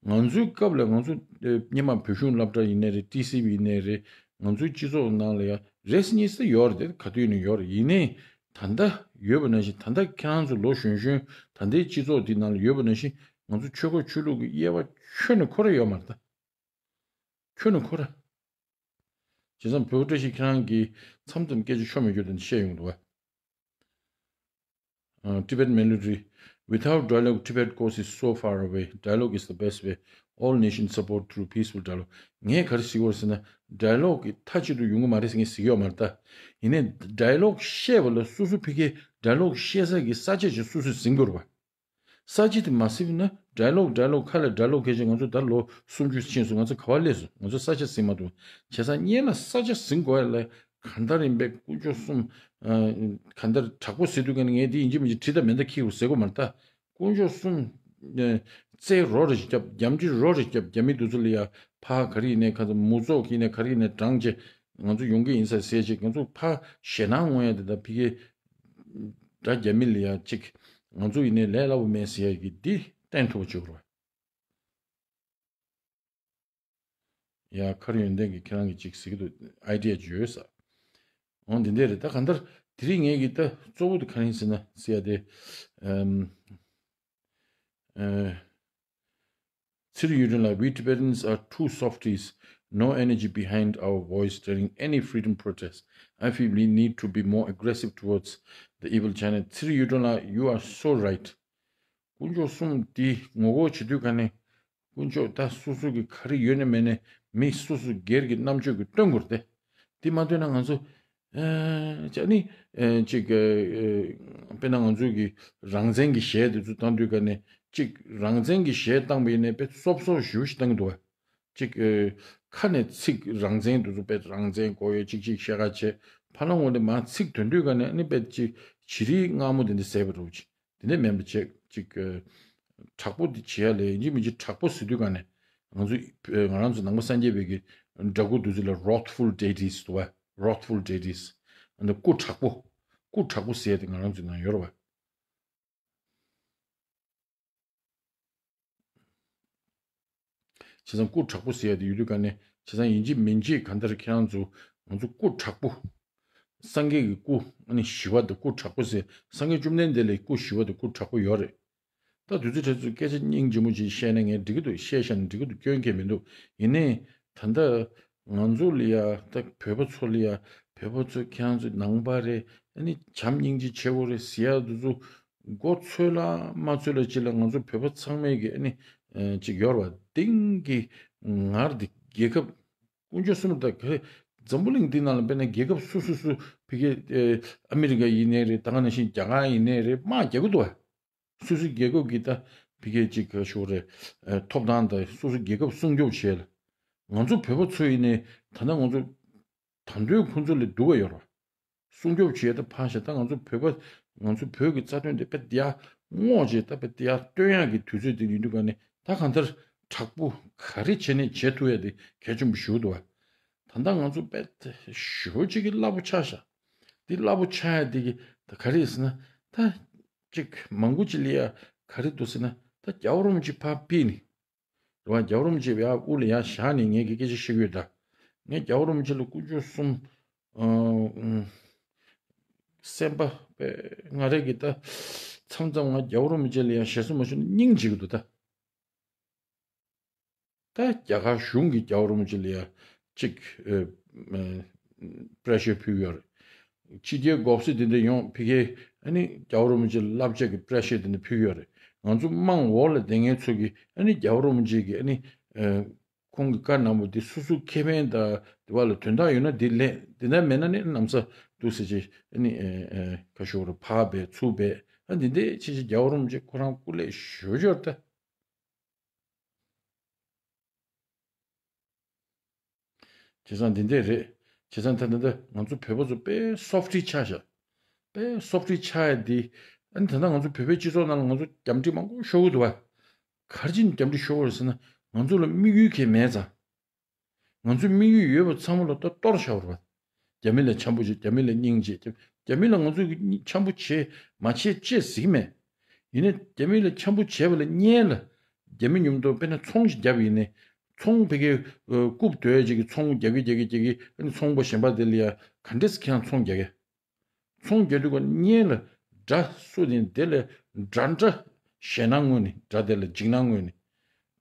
ང་ཚོའི་སྐབས་ལ་ང་ཚོ་ཨ་སྔོན་མ་བོད་གཞུང་སློབ་གྲྭ་ཡིན་ནའི་རེད། ཊི་སི་ཝི་ཡིན་ནའི་རེད། ང་ཚོའི་སྤྱི་ཚོགས་ནང་ལ་ཡང་རེས་གཉིས་སུ་ཡོད་རེད། དེ་ག་དུས་ནས་ཡོད་རེད། ཡིན་ནའི་ད་ལྟ་ཡོད་པ་ནང་བཞིན། ད་ལྟ་ཁྱེད་རང་ཚོ་ལོ་གཞོན་གཞོན་ད་ལྟའི་སྤྱི་ཚོགས་འདི་ནང་ལ་ཡོད་པ་ནང་བཞིན་ང་ཚོ་ཆོལ་ཁ་ཆོས་ལུགས་ཀྱི་དབྱེ་བ་ཁྱོན་ནས་ཁོ་ར་ཡོད་མ་རེད་ད། ཁྱོན་ནས་ཁོ་ར། བྱས་ཙང་བོད་པ་བཀྲ་ཤིས་ཁྱེད་རང་གིས་མཚམས་མཚམས་སྐད་ཆ་ཆོ་མེད་རྒྱུ་དེ་འདྲ་བཤད་ཡོང་འདུག་བ། ཨ། Tibet Melody. Without dialogue, Tibet goes is so far away. Dialogue is the best way. All nations support through peaceful dialogue. ངས་ག་རེ་ཟེར་གྱི་ཡོད་ཟེར་ན། ཌའི་ལོག་གི་མཐའ་གཅིག་ཏུ་ཡོང་གི་མ་རེད་ཟེར་ངས་ཟེར་གྱི་ཡོད་མ་རེད་ད། ཡིན་ནའི་ཌའི་ལོག་བཤད་པ་ལ་སོ་སོ་ཕ་གིའི་ཌའི་ལོག་བཤད་ས་གི་ས་ཆ་ཅིག་སོ་སོས་ཟིན་དགོས་རེད་བ། ས་ཆ་དེ་མ་ཟིན་ན་ཌའི་ལོག་ཌའི་ལོག་ཁ་ལ་ཌའི་ལོག་སྐད་ཆ། ང་ཚོ་ད་ལོ་སུམ་ཅུ་ཕྱིན་སོང་། ང་ཚོ་ག་པར་སླེབས་སོང་། ང་ཚོ་ས་ཆ་ཟིན་མ་ཐུབ། བྱས་ཙང་སྔོན་ལ་ས་ཆ་ཟིན་དགོས་ཡ་ལ་གང་ལྟར་ཡིན་པས་དཀོན་མཆོག་གསུམ། ཨ། གང་ལྟར་དྲག་པོ་ཟེར་དུས་ཀ་ནས་ངས་འདི་ཡིན་གཅིག་མིན་གཅིག་བྲིས་དང་མེད་དང་འཁྱེར་དགོས་ཟེར་དགོས་མ་རེད་ད། དཀོན་མཆོག་གསུམ། ཨ། རྩེ་རོགས་རེ་རྒྱབ། རྒྱབ་འདྲི་རོགས་རེ་རྒྱབ། རྒྱ་མི་དེ་ཚོ་ལ་ཡ་ཕར་ག་རེ་ཡིན་ནའི་ག་ཚོད་མུ་ཚོགས་ཀྱི་ཡིན་ནའི་ག་རེ་ཡིན་ནའི་དྲངས་བྱས་ང་ཚོ་ཡོང་གི་ཡིན་ས་ཟེར་བྱས། ང་ཚོ་ཕར་ཞེད་སྣང་ངོ་ཡ་དེ་ད་ཕ་གིའི་ད་རྒྱ་མི་ལ་ཡ་ཅིག་ང་ཚོ་ཡིན་ནའི་ལས་སླ་པོ་མེད་ཟེར་ཡ་གི་འདི་བསྟན་ཐུབ་པ་བྱེད་དགོས་རེད། ཡ། མཁར་ཡོན་ཏན་གྱིས་ཁྱེད་རང་གིས་ཅིག་ཟེར་གྱི་འདུག་ཨའི་ཌི་ཡ་ཅིག་ཡོད་ས། འོ་འདི་འདྲས་རེད། ད་གང་ལྟར་དེ་རིང་ངས་ཀྱི་ད་གཙོ་བོ་དེ་ག་རེ་ཡིན་ཟེར་ན་ཟེར་ཡ་དེ། ཨམ། ཨ། Tshiri Yudrunla, we Tibetans are too softies, no energy behind our voice during any freedom protest. I feel we need to be more aggressive towards the evil China. Tshiri Yudrunla, you are so right. དཀོན་མཆོག་གསུམ་འདི་ངོ་རྒོལ་བྱེད་དུས་ག་ནས་དཀོན་མཆོག་ད་སོ་སོ་གི་ག་རེ་ཡོད་ནས་མེད་ནས་མི་སོ་སོ་སྒེར་གྱི་རྣམ་དཔྱོད་ཀྱིས་སྟོན་དགོས་རེད་དེ། འདི་མ་སྟོན་ན་ང་ཚོ་ཨ་ཅག་ནི་ཨ་ཅིག་ཨ་དཔེར་ན་ང་ཚོ་གི་རང་བཙན་གྱི་གཞས་དེ་ཚོ་བཏང་དུས་ག་ནས་ཅིག་རང་བཙན་གྱི་གཞས་བཏང་པ་ཡིན་ནའི་དཔེ་སོབ་སོབ་ཞེ་པོ་ཞིག་བཏང་གི་འདུག་བ། ཅིག་ཨ་ཁ་ནས་ཚིག་རང་བཙན་དེ་ཚོ་དཔེ་རང་བཙན་དགོས་ཡོད་ཅིག་ཅིག་བཤད་ཁ་བྱས། ཕར་ལ་འོང་དེ་མར་ཚིག་དོན་དུས་ག་ནས་ཨ་ནི་དཔེ་ཅིག་བྱི་རིལ་མངར་མོ་དེ་འདྲ་ཟས་པ་འདྲ་བོ་ཅིག་དེ་འདྲ་མིན་པ་བྱས་ཅིག་ཨ་དྲག་པོ་དེ་བྱེད་ཡ་ལས་ཡིན་གཅིག་མིན་གཅིག་དྲག་པོ་ཟེར་དུས་ག་ནས་ང་ཚོ་ཨ་ང་རང་ཚོ་ནང་པ་སངས་རྒྱས་པའི་གི་འདྲ་སྐུ་དེ་ཚོ་ལ་wrathful deities འདུག་བ། Wrathful deities. ཨ་ནི་སྐུ་དྲག་པོ། སྐུ་དྲག་པོ་ཟེར་ཡ་དེ་ང་རང་ཚོའི་ནང་ཡོད་རེད་བ། བྱས་ཙང་སྐུ་དྲག་པོ་ཟེར་ཡ་དེ་ཡོད་དུས་ག་ནས་བྱས་ཙང་ཡིན་གཅིག་མིན་གཅིག་གང་ལྟར་ཁྱེད་རང་ཚོ་ང་ཚོ་སྐུ་དྲག་པོ། སངས་རྒྱས་ཀྱི་སྐུ་ཨ་ནི་ཞི་བ་དང་སྐུ་དྲག་པོ་ཟེར། སངས་རྒྱས་བཅོམ་ལྡན་འདས་ལ་སྐུ་ཞི་བ་དང་སྐུ་དྲག་པོ་ཡོད་རེད། ད་དུས་ཚོད་ཁྲ་ཚོས་སྐད་ཆ་སྙིང་རྗེ་མོ་ཅིག་བཤད་ན་ངས་འགྲིག་གི་འདུག་བཤད་བཞག་ན་འགྲིག་གི་འདུག་སྐྱོན་གལ་མི་འདུག་ཡིན་ནའི་ད་ལྟ་ང་ཚོ་ལ་ཡ་ད་བོད་པ་ཚོ་ལ་ཡ་བོད་པ་ཚོ་ཁྱེད་རང་ཚོ་ནང་པ་རེད། ཨ་ནི་བྱམས་སྙིང་རྗེ་ཆེ་བོ་རེད་ཟེར་ཡ་དེ་ཚོ་མགོ་ཚོས་ལ་མ་ཚོས་ལ་ཅིག་ལ་ང་ཚོ་བོད་པ་ཚང་མས་ཀྱི་ཨ་ནི་ ཅིག་ཡོད་རེད་བ། དེང་གི་ངར་འདི་རྒྱལ་ཁབ་དཀོན་མཆོག་གསུམ་དང་ག་འཛམ་བུ་གླིང་འདི་ནང་ལ་དཔེར་ན་རྒྱལ་ཁབ་སོ་སོ་སོ་ཕ་གི་ཨ་མི་རི་ཀ་ཡིན་ནའི་རེད། ད་ག་ནང་བཞིན་རྒྱ་གར་ཡིན་ནའི་རེད། དམག་རྒྱག་གི་འདུག་བ། སོ་སོའི་རྒྱལ་ཁབ་ཀྱི་ད་ཕ་གི་ཅིག་ག་ཞུ་རེད། ཐོབ་ཐང་དང་སོ་སོའི་རྒྱལ་ཁབ་སྲུང་སྐྱོབ་བྱེད་ལ། ང་ཚོ་བོད་པ་ཚོ་ཡིན་ནའི་ད་ལྟ་ང་ཚོ་ད་དུང་ཁོང་ཚོ་ལས་སྡུག་ག་ཡོད་རེད། སྲུང་སྐྱོབ་བྱས་ད་ཕར་བཞག་ད་ང་ཚོ་བོད་པ་ང་ཚོ་བོད་ཀྱི་རྩ་དོན་དེ་དཔེ་དེ་ཡར་སྔོག་བྱས་ད་དཔེ་དེ་ཡར་སྟོན་ཡག་གི་དུས་ཚོད་དེ་ཡིན་དུས་ག་ནས་ད་གང་ལྟར་དྲག་པོ་ག་རེ་བྱས་ནས་བྱེད་ཐུབ་ཡ་དེ་གལ་ཆེན་པོ་ཞིག་འདུག་བ། ད་ལྟ་ང་ཚོ་དཔེ་ཞེ་པོ་ཅིག་གི་སླ་པོ་ཆགས་ཤག་འདི་སླ་པོ་ཆགས་ཡ་དེ་གི་ད་ག་རེ་ཟེར་ན་ད་ཅིག་མང་པོ་ཅིག་ལ་ཡ་ག་རེ་འདུག་ཟེར་ན་ད་རྒྱལ་བ་རིན་པོ་ཆེ་ཕར་ཕུད་ནས། རེད་བ། རྒྱལ་བ་རིན་པོ་ཆེ་ཡར་དབུ་ལ་ཡར་བཞག་ནས་ངས་ཀྱི་སྐད་ཆ་བཤད་ཀྱི་ཡོད་ད། ངས་རྒྱལ་བ་རིན་པོ་ཆེ་ལ་དཀོན་མཆོག་གསུམ། ཨ། ཨ། སེམས་པ་དཔེ་ང་རང་གི་ད་མཚམས་མཚམས་ང་རྒྱལ་བ་རིན་པོ་ཆེ་ལ་ཡང་ཞེ་སུ་མ་ཞུ་ན་སྙིང་རྗེ་གི་འདུག་ད། ད་རྒྱ་གར་གཞུང་གིས་རྒྱལ་བ་རིན་པོ་ཆེ་ལ་ཡང་གཅིག་ཨ། ཨ། པྲེ་ཤར་ཕུལ་ཡོད་རེད། ཕྱི་རྒྱལ་འགོག་སྲིད་དེ་འདྲ་ཡོང་ཕ་གིའི་ཨ་ནི་རྒྱལ་བ་རིན་པོ་ཆེ་ལ་བསླབ་བྱ་གི་པྲེ་ཤར་དེ་འདྲ་ཕུལ་ཡོད་རེད། ང་ཚོ་དམངས་འོག་ལ་བསྡད་མཁན་ཚོ་གིས་ཨ་ནི་རྒྱལ་བ་རིན་པོ་ཆེ་གི་ཨ་ནི་ཨ། ཁོང་གི་བཀའ་གནང་བ་འདི་སོ་སོའི་ཁེ་ཕན་དང་དེ་བ་ལ་དོན་དག་ཡོད་ན་འདི་ལེན། དེ་འདྲ་མེད་ན་ནི་གནམ་ས་འདུག་ཟེར་ཅིག་ཨ་ནི་ཨ། ཨ། ཁ་ཤོར་ཕར་བས་ཚུར་བས་ཨ་འདི་འདྲ་ཅིག་ཅིག་རྒྱལ་བ་རིན་པོ་ཆེ་ཁོ་རང་སྐུ་ལས་ཞོ་ཞོར་ད། བྱས་ཙང་འདི་འདྲས་རེད། བྱས་ཙང་ད་ལྟ་ང་ཚོ་བོད་པ་ཚོ་དཔེ་སོབ་ཊི་ཆགས་ཤག་དཔེ་སོབ་ཊི་ཆགས་ཡ་འདི། ཨ་ནི་ད་ལྟ་ང་ཚོ་བོད་པའི་སྤྱི་ཚོགས་ནང་ལ་ང་ཚོ་རྒྱབ་འདྲི་མང་པོ་ཤོར་གི་འདུག་བ། ག་རེ་བྱས་ནས་རྒྱབ་འདྲི་ཤོར་གི་རེད་ཟེར་ན་ང་ཚོ་ལ་དམིགས་ཡུལ་གང་ཡང་མེད་ཙང་། ང་ཚོའི་དམིགས་ཡུལ་ཡོད་པ་ཚང་མ་ལ་ད་གཏོར་བཞག་པ་རེད་བ། རྒྱ་མི་ལ་འཆམ་པོ་བྱེད། རྒྱ་མི་ལ་སྙིང་རྗེ། རྒྱ་རྒྱ་མི་ལ་ང་ཚོས་འཆམ་པོ་བྱེད་མ་བྱེད་ཅེས་ཟེར་གྱི་མེད། ཡིན་ནའི་རྒྱ་མི་ལ་འཆམ་པོ་བྱས་པ་ལ་སྔོན་ལ་རྒྱ་མི་མཉམ་དུ་དཔེར་ན་ཚོང་ཞིག་བརྒྱབ་ཡིན་ནའི། ཚོང་ཕ་གིའི་རྐུབ་རྡོལ་ཅིག་གི་ཚོང་རྒྱག་གི་རྒྱག་གི་རྒྱག་གི་ཨ་ནི་ཚོང་པ་གཞན་པ་དེ་ལ་ཡ་ག་འདྲས་ཁྱེད་རང་ཚོང་རྒྱག་གི། ཚོང་རྒྱག་དུས་ཀ་སྔོན་ལ་དགྲ་སུ་དེ་དེ་ལ་དགྲ་འདྲ་ཞེད་སྣང་དངོས་ནས། དགྲ་དེ་ལ་འཇིགས་སྣང་དངོས་ནས།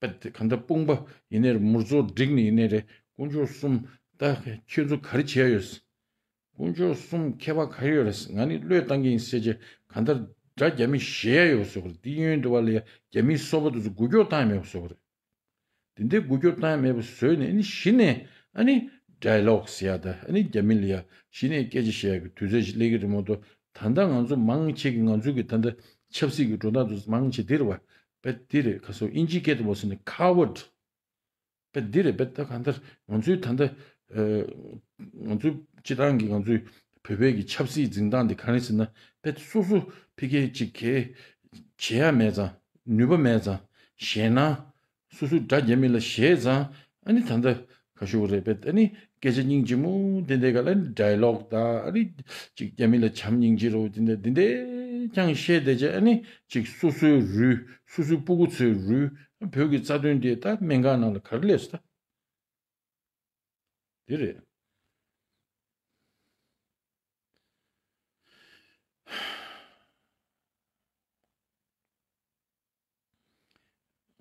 པད་གང་ལྟར་དཔུང་པ་ཡིན་ནའི་རེད། མུར་མཛོ་བསྒྲིགས་ནས་ཡིན་ནའི་རེད། དཀོན་མཆོག་གསུམ་ད་ཁྱོད་ཚོ་ག་རེ་བྱེད་ཡ་ཡོད། དཀོན་མཆོག་གསུམ་ཁྱད་པར་ག་རེ་ཡོད་རེད། ང་ནི་བློས་བཏང་གི་ཡིན་ཟེར་བྱས་གང་ལྟར་དགྲ་རྒྱ་མི་ཞེད་ཡ་ཡོད་བཟོ་གི་རེད། དེ་ཡོན་དུ་བ་ལ་ཡ་རྒྱ་མིའི་སོ་པ་དེ་ཚོ་འགུལ་སྐྱོད་བཏང་ཡ་མེད་པ་བཟོ་གི་རེད། དེ་འདྲའི་འགུལ་སྐྱོད་བཏང་ཡ་མེད་པ་བཟོས་ནས་ཨ་ནི་གཞི་ནས་ཨ་ནི་ཌའི་ལོག་ཟེར་ཡ་ད་ཨ་ནི་རྒྱ་མི་ལ་ཡ་གཞི་ནས་སྐད་ཆ་བཤད་ཡ་གི་དུས་ཚོད་ཅིག་སླེབས་ཀྱི་རེད་མ་གཏོགས། ད་ལྟ་ང་ཚོ་མང་ཆེ་གི་ང་ཚོའི་གི་ད་ལྟ་ཆབ་སྲིད་ཀྱི་འགྲོ་སྟངས་དེ་ཚོ་མང་ཆེ་འདི་རེད་བ། པད་འདི་རེད། ཁ་སོ་དབྱིན་ཇིའི་སྐད་དུ་བ་ཟེར་ན་ཁ་ཝར་ཌི། པད་འདི་རེད། པད་ད་གང་ལྟར་ང་ཚོའི་ད་ལྟ་ཨ། ང་ཚོའི་སྤྱི་བཏང་གི་ང་ཚོའི་བོད་པའི་གི་ཆབ་སྲིད་འཛིན་སྟངས་འདི་ག་རེ་ཟེར་ན། པད་སོ་སོ་ཕ་གིའི་ཅིག་གི་བྱེད་ཡ་མེད་ཙང་། ནུས་པ་མེད་ཙང་། ཞེད་སྣང་། སོ་སོའི་དགྲ་རྒྱ་མི་ལ་ཞེད་ཙང་། ཨ་ནི་ད་ལྟ་ག་ཞུ་རེད། པད་ཨ་ནི་སྐད་ཆ་སྙིང་རྗེ་མོ་དེ་འདྲའི་སྒང་ལ་ཨ་ནི་ཌའི་ལོག་དང་ཨ་ནི་ཅིག་རྒྱ་མི་ལ་བྱམས་སྙིང་རྗེ་རོ་དེ་འདྲ་དེ་འདྲའི་ཀྱང་བཤད་བསྡད་བྱས། ཨ་ནི་ཅིག་སོ་སོའི་རུས། སོ་སོའི་སྤུ་གུ་ཚོའི་རུས། བོད་ཀྱི་རྩ་དོན་དེ་ད་སྨན་ཁང་ནང་ལ་ག་རེ་སླེབས་སོང་ད། དེ་རེད།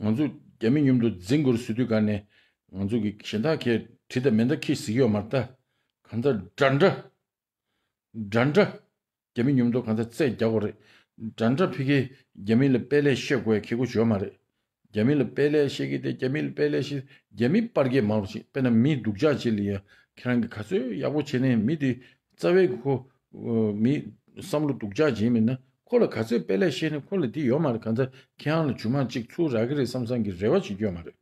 ང་ཚོ་རྒྱ་མི་མཉམ་དུ་འཛིང་དགོས་རེད་ཟེར་དུས་ག་ནས་ང་ཚོ་གི་གཞན་དག་གིས་བྲིས་དང་མེ་མདའ་ཁྱེར་ཟིག་ཡོད་མ་རེད་ད། གང་ལྟར་འདྲ་འདྲ། འདྲ་འདྲ། རྒྱ་མི་མཉམ་དུ་གང་ལྟར་རྩོད་རྒྱག་དགོས་རེད། འདྲ་འདྲ་ཕ་གིའི་རྒྱ་མི་ལ་དཔེ་ལེགས་བཤད་དགོས་ཡ་ཁེ་གོ་ཡོད་མ་རེད། རྒྱ་མི་ལ་དཔེ་ལེགས་བཤད་ཀྱི་དེ། རྒྱ་མི་ལ་དཔེ་ལེགས་བཤད། རྒྱ་མི་པར་རྒྱས་མང་རུ་ཞིག་དཔེར་ན་མི་སྡུག་ཅག་ཅིག་ལ་ཡ་ཁྱེད་རང་གིས་ག་ཚོད་ཡག་པོ་བྱས་ནའི་མི་དེ་རྩ་བའི་ཁོ་མི་བསམ་བློ་སྡུག་ཅག་ཅིག་མིན་ན་ཁོ་ལ་ག་ཚོད་དཔེ་ལེགས་བཤད་ནའི་ཁོ་ལ་དེ་ཡོད་མ་རེད། གང་ལྟར་ཁྱེད་རང་ལ་མཇུག་མ་གཅིག་ཚུར་རག་གི་རེད་བསམ་བསམ་གྱི་རེ་བ་བྱེད་རྒྱུ་ཡོད་མ་རེད།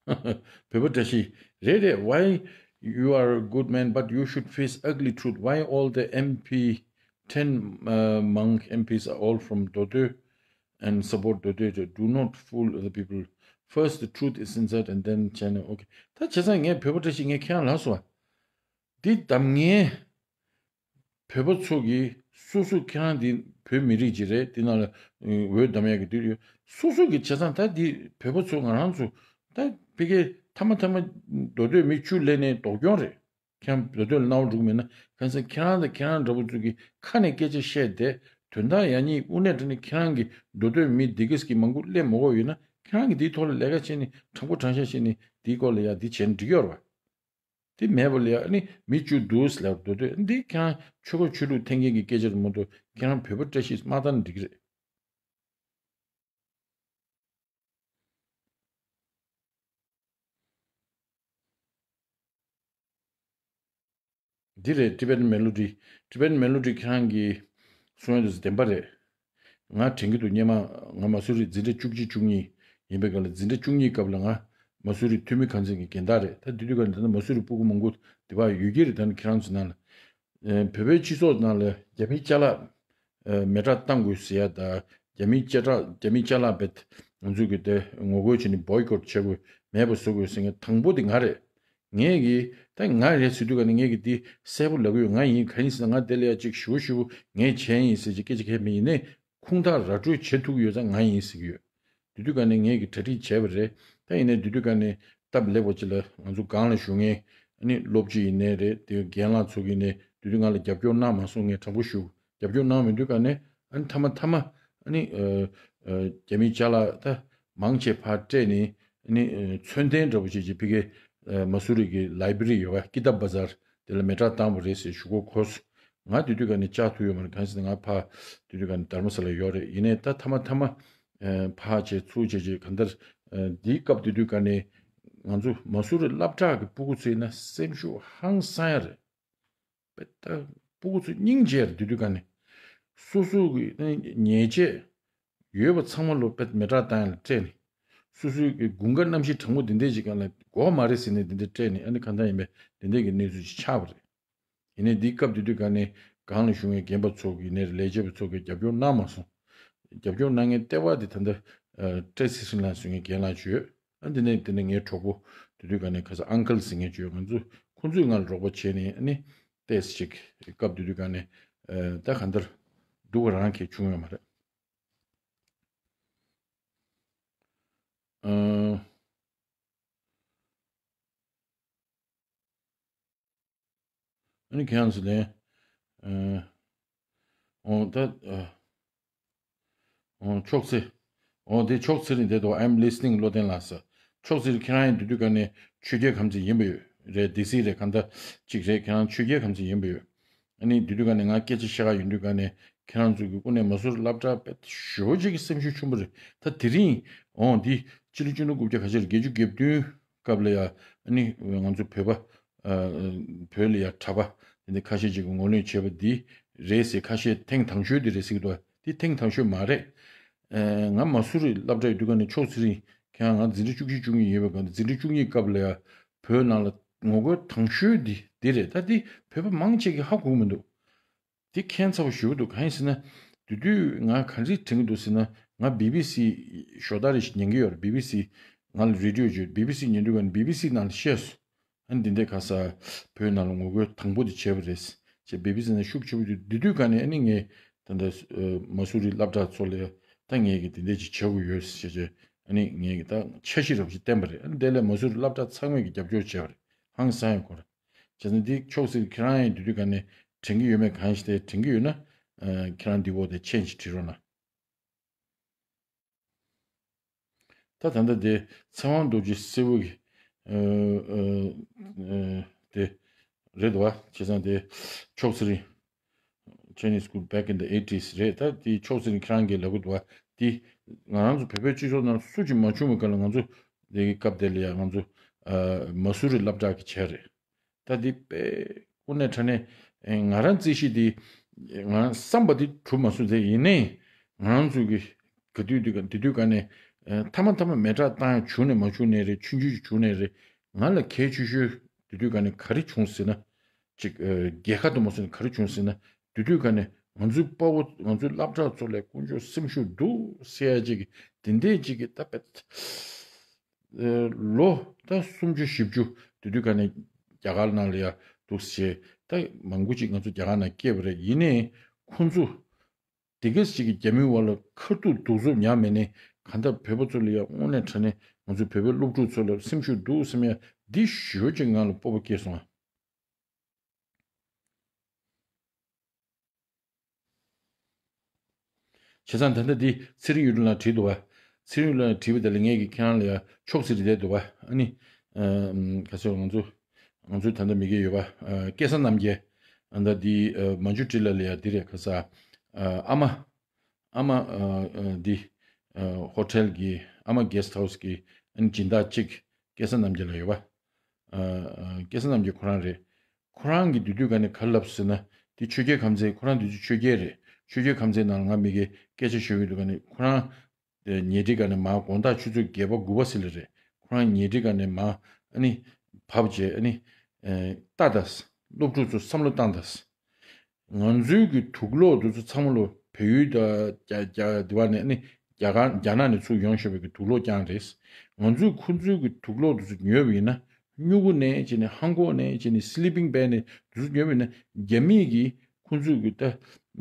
བོད་པ་བཀྲ་ཤིས། རེད་རེད། Why you are a good man, but you should face ugly truth. Why all the M P, ten, uh, Mang M Ps are all from Dodo and support Dodo? Do not fool the people. First, the truth is inside and then China. Okay. ད་བྱས་ཙང་ངས་བོད་པ་བཀྲ་ཤིས་ངས་ཁྱེད་རང་ལ་སོ། འདི་གདམ་ངན། བོད་པ་ཚོ་གིས་སོ་སོ་ཁྱེད་རང་འདི་བོད་མི་རིགས་ཅིག་རེད། འདི་ནང་ལ་འོས་གདམ་ཡག་གི་འདི་ཡོད། སོ་སོ་གིས་བྱས་ཙང་ད་འདི་བོད་པ་ཚོ་ང་རང་ཚོ་ད་ཕ་གིའི་མཐའ་མ་མཐའ་མ་མདོ་སྟོད་མི་བཅུ་སླེབས་ནའི་སྡུག་གྱོང་རེད། ཁྱེད་རང་མདོ་སྟོད་ལ་སྣང་བ་འགྲོ་གི་མེད་ན། གང་ཟེར་ཁྱེད་རང་དང་ཁྱེད་རང་འདྲ་པོ་ཚོ་གིས་ཁ་ནས་སྐད་ཆ་བཤད་དེ་དོན་དག་ཡག་ཉེས་དངོས་གནས་དྲང་གནས་ཁྱེད་རང་གི་མདོ་སྟོད་མི་འདི་གས་ཀྱི་མང་པོ་སླེབས་མ་དགོས་ཡོད་ན་ཁྱེད་རང་གིས་འདིའི་ཐོག་ལ་ལས་ཀ་བྱས་ནས་དྲང་པོ་དྲང་བཞག་བྱས་ནས་འདིའི་སྐོར་ལ་ཡ་འདི་བྱས་ན་འགྲིག་གི་ཡོད་རེད་བ། དེ་མེད་པ་ལ་ཡ་ཨ་ནི་མི་བཅུ་འདུག་ཟེར་ལབ་འདུག་དུས་འདི་ཁྱེད་རང་ཆོལ་ཁ་ཆོས་ལུགས་འཐེན་མཁན་གྱི་སྐད་ཆ་རེད་མ་གཏོགས་ཁྱེད་རང་བོད་པ་བཀྲ་ཤིས་མ་བཏང་ན་འགྲིག་གི་རེད། འདི་རེད། Tibetan Melody། Tibetan Melody ཁྱེད་རང་གིས་གསུང་ཡ་དེ་ཚོ་བདེན་པ་རེད། ང་དྲན་གྱི་འདུག་སྔོན་མ་ང་མ་སུ་རི་འཛིན་གྲྭ་བཅུ་གཅིག་བཅུ་གཉིས་ཡིན་པའི་སྐབས་ལ། འཛིན་གྲྭ་བཅུ་གཉིས་སྐབས་ལ་ང་མ་སུ་རི་འཐུས་མི་ཁང་ཚན་གྱི་འགན་བདག་རེད། ད་དེ་དུས་ཀ་ནས་ད་ལྟ་མ་སུ་རི་སྤུ་གུ་མང་པོ་དེ་བར་ཡོད་ཀྱི་རེད། ད་ནི་ཁྱེད་རང་ཚོ་ནང་ལ་ཨེ་བོད་པའི་སྤྱི་ཚོགས་ནང་ལ་རྒྱ་མིའི་ཅ་ལག་ཨེ་མེ་སྲེག་བཏང་དགོས་ཟེར་ཡ་ད་རྒྱ་མིའི་ཅ་ལག་རྒྱ་མིའི་ཅ་ལག་བེད་ང་ཚོས་གི་དེ་ངོ་རྒོལ་བྱས་ནས་བོའི་ཀོཊ་བྱེད་དགོས། མེད་པ་བཟོ་དགོས་ཟེར་མཁན་དང་པོ་དེ་ང་རེད། ངས་གི་ད་ང་རེད་ཟེར་དུས་ཀ་ནས་ངས་གི་དེ་གསལ་པོ་ལབ་གི་ཡོད། ང་ཡིན། གང་ཡིན་ཟེར་ན་ང་དེ་ལ་ཡ་གཅིག་ཞུ་ཞུ་ངས་བྱས་ཡིན་ཟེར་གྱི་སྐད་ཆ་གང་ཡང་མེད། ཡིན་ནའི་ཁུངས་དག་ར་སྤྲོད་བྱེད་ཐུབ་ཀྱི་ཡོད་ཙང་ང་ཡིན་ཟེར་གྱི་ཡོད། དེ་དུས་ཀ་ནས་ངས་གི་གྲ་སྒྲིག་བྱས་པ་རེད། ད་ཡིན་ནའི་དེ་དུས་ཀ་ནས་སྟབས་ལེགས་པ་ཅིག་ལ་ང་ཚོ་སྒང་ལ་བཞུགས་མཁན་ཨ་ནི་སློབ་སྤྱི་ཡིན་ནའི་རེད། དེ་རྒན་ལགས་ཚོ་གི་ནས་དེ་དུས་ང་ལ་རྒྱབ་སྐྱོར་གནང་མ་སོང་། ངས་དྲང་པོ་ཞུ། རྒྱབ་སྐྱོར་གནང་མི་འདུག་ག་ནས་ཨ་ནི་མཐའ་མ་མཐའ་མ་ཨ་ནི་ཨ་ཨ་རྒྱ་མིའི་ཅ་ལག་ད་མང་ཆེ་ཕར་སྤྲད་ནས་ཨ་ནི་ཨ་མཚོན་རྟེན་འདྲ་པོ་ཅིག་ཅིག་ཕ་གིའི་ཨ་མ་སུ་རི་གི་ལའི་བྷ་རི་ཡོད་པ་ཀི་ཏབ་བ་ཛར་དེ་ལ་མེ་སྲེག་བཏང་བ་རེད་ཟེར་ཞུ་གོ་གོ་སོང་། ང་དེ་དུས་ག་ནས་བཅག་ཐུབ་ཡོད་མ་རེད། གང་ཟེར་ན་ང་ཕར་དེ་དུས་ག་ནས་དྷར་མ་ས་ལ་ཡོད་རེད། ཡིན་ནའི་ད་མཐའ་མ་མཐའ་མ་ཨ་ཕར་བྱས་ཚུར་བྱས་བྱས་གང་ལྟར་ཨ་འདིའི་སྐབས་དེ་དུས་ག་ནས་ང་ཚོ་མ་སུ་རི་སློབ་གྲྭ་གི་སྤུ་གུ་ཚོ་ཡིན་ན་སེམས་ཤུགས་ཧང་སང་ཡ་རེད། པད་ད་སྤུ་གུ་ཚོ་སྙིང་རྗེ་རེད། དེ་དུས་ག་ནས་སོ་སོ་གི་ཉེས་ཆད་ཡོད་པ་ཚང་མ་ལོ་པད་མེ་སྲེག་བཏང་ཡ་ལ་སྤྲད་ནས། སོ་སོའི་གི་དགུན་ཁ་གནམ་གཤིས་གྲང་མོ་དེ་འདྲས་ཅིག་ག་ལ་དགོས་མ་རེད་ཟེར་ནས་དེ་འདྲས་སྤྲད་ནས་ཨ་ནི་གང་ལྟར་ཡིན་པས་དེ་འདྲས་ཀྱི་གནས་ཚུལ་ཅིག་ཆགས་པ་རེད། ཡིན་ནའི་འདིའི་སྐབས་དེ་དུས་ག་ནས་སྒང་ལ་བཞུགས་མཁན་རྒན་པ་ཚོ་གི་ནས་ལས་བྱེད་པ་ཚོ་གི་རྒྱབ་སྐྱོར་གནང་མ་སོང་། རྒྱབ་སྐྱོར་གནང་མཁན་ལྟེ་བ་དེ་ད་ལྟ་ཨ་བཀྲ་ཤིས་ཚེ་རིང་ལགས་ཟེར་མཁན་རྒན་ལགས་ཅིག་ཡོད། ཨ་འདི་ནས་དེ་ནས་ངའི་གྲོགས་པོ་དེ་དུས་ག་ནས་ཁ་སང་ཨང་ཁལ་ཟེར་མཁན་ཅིག་ཡོད། ང་ཚོ་ཁོང་ཚོས་ང་ལ་རོགས་པ་བྱས་ནས་ཨ་ནི་ཏོག་ཙམ་ཅིག་སྐབས་དེ་དུས་ག་ནས་ཨ་ད་གང་ལྟར་སྡུག་པ་རང་གིས་བྱུང་ཡོད་མ་རེད། ཨ། ཨ་ནི་ཁྱེད་རང་ཚོ་ལན། ཨོ་ད། ཨོ་ཕྱོགས་ཚེ། ཨོ་དེ་ཕྱོགས་ཚེ་རིང་དེ་དོ། I'm listening བློ་བརྟན་ལགས་ཟེར། ཕྱོགས་ཚེ་རིང་ཁྱེད་རང་ཡང་དེ་དུས་ག་ནས་ཆོས་རྒྱལ་ཁམས་ཚན་ཡིན་པ་ཡོད་རེད། ཌི་སི་རེད། གང་ལྟར་གཅིག་རེད། ཁྱེད་རང་ཆོས་རྒྱལ་ཁམས་ཚན་ཡིན་པ་ཡོད། ཨ་ནི་དེ་དུས་ག་ནས་ང་སྐད་ཆ་བཤད་ག་ཡོང་དུས་ག་ནས་ཁྱེད་རང་ཚོ་གི་དངོས་གནས་མ་སུ་རི་སློབ་གྲྭ་དཔེ་ཞེ་པོ་ཅིག་གི་སེམས་ཤུགས་ཆེན་པོ་རེད། ད་དེ་རིང་ཨོ་འདི་སྤྱི་ལོ་ཆིག་སྟོང་དགུ་བརྒྱ་ག་ཚོད་རེད། བརྒྱད་ཅུ་གྱ་བདུན་སྐབས་ལ་ཡ་ཨ་ནི་ང་ཚོ་བོད་པ་ཨ་བོད་ལ་ཡ་གྲྭ་པ་དེ་འདྲ་ཁ་ཤས་ཅིག་གིས་ངོས་ལེན་བྱས་པ་འདི་རེད་ཟེར་ཁ་ཤས་ཐེངས་དང་ཤོས་འདི་རེད་ཟེར་གྱི་འདུག་འདི་ཐེངས་དང་ཤོས་མ་རེད། ཨ་ང་མ་སུ་རི་སློབ་གྲྭ་ཡི་དུས་སྐབས་ནས་ཕྱོགས་ཚེ་རིང་ཁྱེད་རང་ང་འཛིན་གྲྭ་བཅུ་གཅིག་བཅུ་གཉིས་ཡོད་པའི་སྐབས་འཛིན་གྲྭ་བཅུ་གཉིས་སྐབས་ལ་ཡ་བོད་ནང་ལ་ངོ་རྒོལ་དང་ཤོས་འདི་འདི་རེད། ད་འདི་བོད་པ་མང་ཆེ་གིས་ཧ་གོ་གི་མི་འདུག་འདི་ཁྱད་མཚར་པོ་ཞེ་པོ་འདུག་གང་ཡིན་ཟེར་ན། དེ་དུས་ང་ག་རེ་དྲན་གྱི་འདུག་ཟེར་ན། ང་བི་བི་སི་ཞོགས་ད་རེ་ཞིག་ཉན་གྱི་ཡོད་རེད། བི་བི་སི། ང་ལ་རེ་ཌི་ཡོ་བརྗོད། བི་བི་སི་ཉན་དུས་ག་ནས་བི་བི་སི་ནང་ལ་བཤད་སོང་། ཨ་ནི་འདི་འདྲའི་ཁ་ས་བོད་ནང་ལ་ངོ་རྒོལ་དང་པོ་དེ་བྱས་པ་རེད་ཅེས་བི་བི་སི་ནང་ཤུགས་ཆེ་པོ་དེ། དེ་དུས་ག་ནས་ཨ་ནི་ངས་ད་ལྟ་མ་སུ་རི་སློབ་གྲྭ་ཚོ་ལ་ད་ངས་ཀྱི་དེ་འདྲ་ཅིག་བྱེད་དགོས་ཡོད་ཅེས་ཅེས་ཨ་ནི་ངས་ཀྱི་ད་འཆར་གཞི་རབ་ཅིག་བསྟན་པ་རེད། ཨ་ནི་དེ་ལས་མ་སུ་རི་སློབ་གྲྭ་ཚང་མས་ཀྱི་རྒྱབ་སྐྱོར་བྱས་པ་རེད། ཧང་སང་ཡོད་ཁོ་ར། བྱས་ཙང་འདི་ཕྱོགས་ཟེར་ཁྱེད་རང་ཡང་དེ་དུས་ག་ནས་དྲན་གྱི་ཡོད་མེད། གང་ཞིག་དེ་དྲན་གྱི་ཡོད་ན། ཨ་ཁྱེད་རང་འདི་འོག་དེ་མཆན་ཞིག་བྲིས་རོགས་གནང་། ད་ད་ལྟ་དེ་ཚེ་དབང་རྡོ་རྗེ་སེར་པོ་གི་ཨ་ཨ་ཨ་དེ་རེད་འདུག་བ། བྱས་ཙང་དེ་ཕྱོགས་ཚེ་རིང་། Chinese school back in the eighties རེད། ད་དེ་ཕྱོགས་ཚེ་རིང་ཁྱེད་རང་གིས་ལབ་གི་འདུག་བ། དེ་ང་རང་ཚོ་བོད་པའི་སྤྱི་ཚོགས་ནང་སུ་གཅིག་མ་བྱུང་བའི་སྐབས་ལ་ང་ཚོ་དེ་གི་སྐབས་དེ་ལ་ཡང་ང་ཚོ་ཨ་མ་སུ་རི་སློབ་གྲྭ་གི་བྱས་རེད། ད་འདི་དཔེ་དངོས་གནས་དྲང་གནས་ང་རང་རྩིས་གཞི་འདི་ང་རང་བསམ་པ་འདི་གྲུབ་མ་སོང་། དེ་ཡིན་ནའི་ང་རང་ཚོ་གི་ག་དུས་དུས་ག་དེ་དུས་ག་ནས་མཐའ་མ་མཐའ་མ་མེ་སྲེག་བཏང་ཡ་བྱུང་ནས་མ་བྱུང་ནས་རེད། ཆུང་ཆུང་ཅིག་བྱུང་ནས་རེད། ང་ལ་གལ་ཆེ་ཤོས་དེ་དུས་ག་ནས་ག་རེ་བྱུང་ཟེར་ན། ཅིག་རྒྱལ་ཁ་དུ་མ་སོང་ནས་ག་རེ་བྱུང་ཟེར་ན། དེ་དུས་ག་ནས་ང་ཚོའི་དཔའ་བོ་ང་ཚོའི་སློབ་གྲྭ་ཚོ་ལ་དཀོན་མཆོག་སེམས་ཤུགས་འདུག་ཟེར་ཡ་ཅིག་གི་དེ་འདྲས་ཅིག་གི་ད་དཔེ། ལོ་ད་སུམ་ཅུ་བཞི་བཅུ་དེ་དུས་ག་ནས་རྒྱ་གར་ནང་ལ་ཡ་འདུག་ཟེར། ད་མང་པོ་ཅིག་ང་ཚོ་རྒྱ་གར་ནང་སྐྱེས་པ་རེད། ཡིན་ནའི་ཁོང་ཚོ་དེ་ག་ཅིག་གི་རྒྱ་མིའི་འོག་ལ་ཁ་ཐུག་གདུག་རྩུབ་མྱངས་མེད་ནའི་གང་ལྟར་བོད་པ་ཚོ་ལ་ཡ་དངོས་གནས་དྲང་གནས་ང་ཚོ་བོད་པའི་སློབ་ཕྲུག་ཚོ་ལ་སེམས་ཤུགས་འདུག་བསམ་ཡ་འདི་ཞེ་པོ་ཅིག་ང་ལ་སྤོབས་པ་སྐྱེས་སོང་ཨ། བྱས་ཙང་ད་ལྟ་འདི་ཚེ་རིང་གཡུ་སྒྲོན་ལགས་བྲིས་འདུག་བ། ཚེ་རིང་གཡུ་སྒྲོན་ལགས་བྲིས་པ་དེ་ལ་ངས་ཀྱིས་ཁྱེད་རང་ལ་ཡ་ཕྱོགས་ཚེ་རིང་བསྡད་འདུག་བ། ཨ་ནི། ཨ་ག་ཚོད་ང་ཚོ་ ང་ཚོའི་ད་ལྟ་མི་སྒེར་ཡོད་པ། ཨ། སྐལ་བཟང་རྣམ་རྒྱལ། ཨ། ད་འདི། ཨ། མ་འཇུ་ཊི་ལ་ལ་ཡ་འདི་རེད། ཁ་ས། ཨ། ཨ་མ། ཨ་མ། ཨ། ཨ། འདི། ཨ། ཧོ་ཊེལ་གི། ཨ་མ་གེ་སི་ཊི་ཧའུ་སི་གི། ཨ་ནི་སྦྱིན་བདག་གཅིག་སྐལ་བཟང་རྣམ་རྒྱལ་ལགས་ཡོད་པ། ཨ། ཨ། སྐལ་བཟང་རྣམ་རྒྱལ་ཁོ་རང་རེད། ཁོ་རང་གིས་དེ་དུས་ག་ནས་ག་རེ་ལབ་ཟེར་ན། དེ་ཆོས་རྒྱལ་ཁམས་ཚན། ཁོ་རང་དེ་དུས་ཆོས་རྒྱལ་རེད། ཆོས་རྒྱལ་ཁམས་ཚན་ནང་ལ་ང་མི་སྒེར་སྐད་ཆ་ཤོད་ཀྱི་འདུག་ག་ནས། ཁོ་རང་ཉལ་ཁྲི་སྒང་ནས་མར། དགོང་དག་ཆུ་ཚོད་བརྒྱད་པ་དགུ་པ་ཟེར་ལེ་རེད། ཁོ་རང་ཉལ་ཁྲི་སྒང་ནས་མར། ཨ་ནི་བབས་རྗེས། ཨ་ནི་ལྟ་དང་། སློབ་ཕྲུག་ཚོ་བསམ་བློ་བཏང་དང་། ང་ཚོའི་གི་དུག་ལོག་དེ་ཚོ་ཚང་མ་ལོ། བལ་ཡུལ་དང་རྒྱ་རྒྱ་དེ་བ་ནས། ཨ་ནི་རྒྱ་གར། རྒྱ་ནག་ནས་ཚུར་ཡོང་བཞིན་པའི་གི་དུག་ལོག་རྐྱང་རེད། ང་ཚོས་ཁོ་ཚོའི་གི་དུག་ལོག་དེ་ཚོ་ཉོས་པ་ཡིན་ན། སྨྱུ་གུ་ནས་བྱས་ནས། ཧང་གོག་ནས་བྱས་ནས། སི་ལི་པིང་བེག་ནས་དེ་ཚོ་ཉོས་པ་ཡིན་ན། རྒྱ་མིས་གི་ཁོ་ཚོས་གི་ད་ག་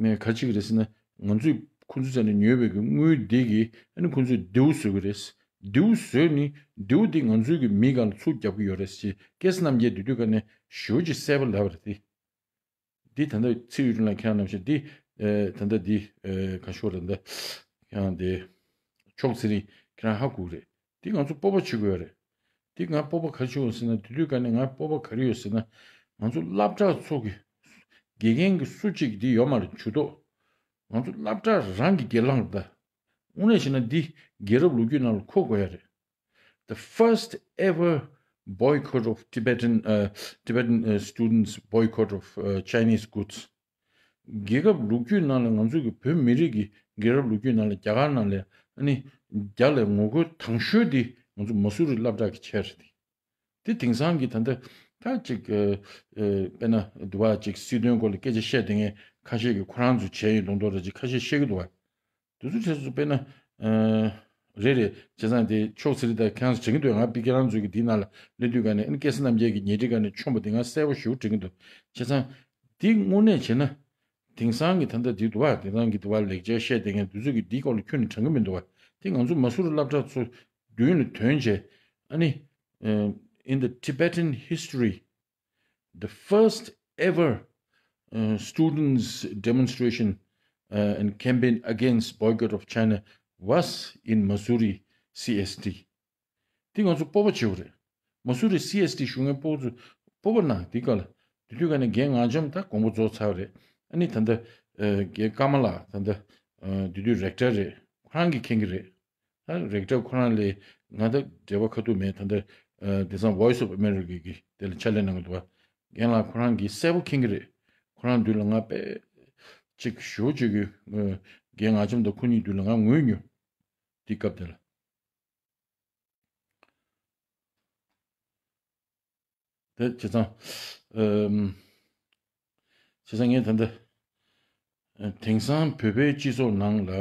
རེ་བྱེད་ཀྱི་རེད་ཟེར་ན། ང་ཚོས་ཁོ་ཚོའི་རྩ་ནས་ཉོས་པའི་གི་དངུལ་འདི་གིས། ཨ་ནི་ཁོ་ཚོས་མདེའུ་བཟོ་གི་རེད། མདེའུ་བཟོས་ནས་མདེའུ་འདི་ང་ཚོའི་གི་མི་སྒང་ལ་ཚུར་རྒྱབ་ཀྱི་ཡོད་རེད་ཅེས་སྐལ་བཟང་རྣམ་རྒྱལ་དེ་དུས་ག་ནས་ཞེ་པོ་ཅིག་གསལ་པོ་ལབ་པ་རེད་དེ། འདི་ད་ལྟ་ཚེ་ཡུལ་ལ་ཁྱེད་རང་རྣམ་ཤེས་འདི། ཨེ། ད་ལྟ་འདི། ཨེ། ག་ཤོར་རེད་འདི། ཁྱེད་རང་འདི། ཕྱོགས་ཚེ་རིང་ཁྱེད་རང་ཧ་གོ་གི་རེད། འདི་ང་ཚོ་སྤོབས་པ་བྱེད་དགོས་རེད། འདི་ང་སྤོབས་པ་ག་རེ་བྱེད་དགོས་ཟེར་ན། དེ་དུས་ག་ནས་ང་སྤོབས་པ་ག་རེ་ཡོད་ཟེར་ན། ང་ཚོ་སློབ་གྲྭ་ཚོ་གི་དགེ་རྒན་གྱི་སུ་གཅིག་འདི་ཡོད་མ་རེད། ཇུས་གཏོགས། ང་ཚོ་སློབ་གྲྭ་རང་གི་སྒེར་ལངས་རེད་ད། དངོས་གནས་བྱས་ན་འདི་རྒྱལ་རབས་ལོ་རྒྱུས་ནང་ལ་འཁོད་དགོས་ཡ་རེད། The first ever boycott of Tibetan, uh, Tibetan, uh, students' boycott of, uh, Chinese goods. རྒྱལ་ཁབ་ལོ་རྒྱུས་ནང་ལ། ང་ཚོ་གི་བོད་མི་རིགས་ཀྱི་རྒྱལ་རབས་ལོ་རྒྱུས་ནང་ལ། རྒྱ་གར་ནང་ལ། ཨ་ནི་རྒྱ་ལ་ངོ་རྒོལ་དང་ཤོས་དེ་ང་ཚོ་མ་སུ་རི་སློབ་གྲྭ་གི་བྱས་རེད། དེ་དེང་སང་གི་ད་ལྟ་ད་ཅིག་ཨ་ཨ་དཔེར་ན་དུ་བ་ཅིག་སྲིད་དོན་སྐོར་ལ་སྐད་ཆ་བཤད་བསྡད་མཁན་ཁ་ཤས་ཀྱིས་ཁོ་རང་ཚོས་བྱས་ཡོད་མདོག་མདོག་རེད་ཅེས་ཁ་ཤས་བཤད་ཀྱི་འདུག་བ། དེ་ཚོ་ཁྲིད་སུ་དཔེར་ན། ཨ། རེད་རེད། བྱས་ཙང་དེ་ཕྱོགས་ཚེ་རིང་དང་ཁྱེད་རང་ཚོ་དྲན་གྱི་འདུག་ང་པི་ཁྱེད་རང་ཚོའི་གི་དེའི་ནང་ལ་སླེབས་དུས་ག་ནས། ཨ་ནི་སྐལ་བཟང་རྣམ་རྒྱལ་གྱི་ཉལ་ཁྲི་སྒང་ནས་མཆོངས་པ་དེ་ང་གསལ་པོ་ཞེ་པོ་དྲན་གྱི་འདུག་བྱས་ཙང་དེ་དངོས་གནས་བྱས་ན། དེང་སང་གི་ད་ལྟ་དེ་དུ་བ། དེང་སང་གི་དུ་བ་ལེགས་སྦྱར་བཤད་བསྡད་མཁན་དེ་ཚོ་གིས་དེའི་སྐོར་ལ་ཁྱོན་ནས་དྲན་གྱི་མི་འདུག་བ། དེ་ང་ཚོ་མ་སུ་རི་སློབ་གྲྭ་ཚོ་མདུན་ལ་ཐོན་བྱས། ཨ་ནི། ཨ། In the Tibetan history, the first ever, uh, students' demonstration, uh, and campaign against boycott of China was in Mussoorie C S D. དེ་ང་ཚོ་སྤོབས་པ་བྱེད་དགོས་རེད། མ་སུ་རི་སི་ཨེས་ཌི་ཞུ་མཁན་སྤོབས་པ་ཚོ་སྤོབས་པ་གནང་། དེ་ག་ལ་དེ་དུས་ག་ནས་རྒན་ངག་འཇམ་ད་དགོངས་པ་རྫོགས་ཚར་བ་རེད། ཨ་ནི་ད་ལྟ་ཨ་རྒན་ཀརྨ་ལགས་ད་ལྟ་ཨ་དེ་དུས་རེག་ཊར་རེད། ཁོ་རང་གིས་མཁྱེན་གྱི་རེད། ད་རེག་ཊར་ཁོ་རང་ལས་ང་ད་འབྲེལ་བ་ཁ་ཐུག་མེད། ད་ལྟ་ཨ་དེང་སང་Voice of America གི་དེ་ལ་ཕྱག་ལས་གནང་གི་འདུག་བ། རྒན་ལགས་ཁོ་རང་གིས་གསལ་པོ་མཁྱེན་གྱི་རེད། ཁོ་རང་མདུན་ལ་ང་དཔེ་ཅིག་ཞུ་ཅིག་གི་ཨ་རྒན་ངག་འཇམ་དང་ཁོ་གཉིས་མདུན་ལ་ང་ངུས་མྱོང་། དེ་སྐབས་དེ་ལ། དེ་བྱས་ཙང་། ཨམ། བྱས་ཙང་ངས་ད་ལྟ་ཨ་དེང་སང་བོད་པའི་སྤྱི་ཚོགས་ནང་ལ་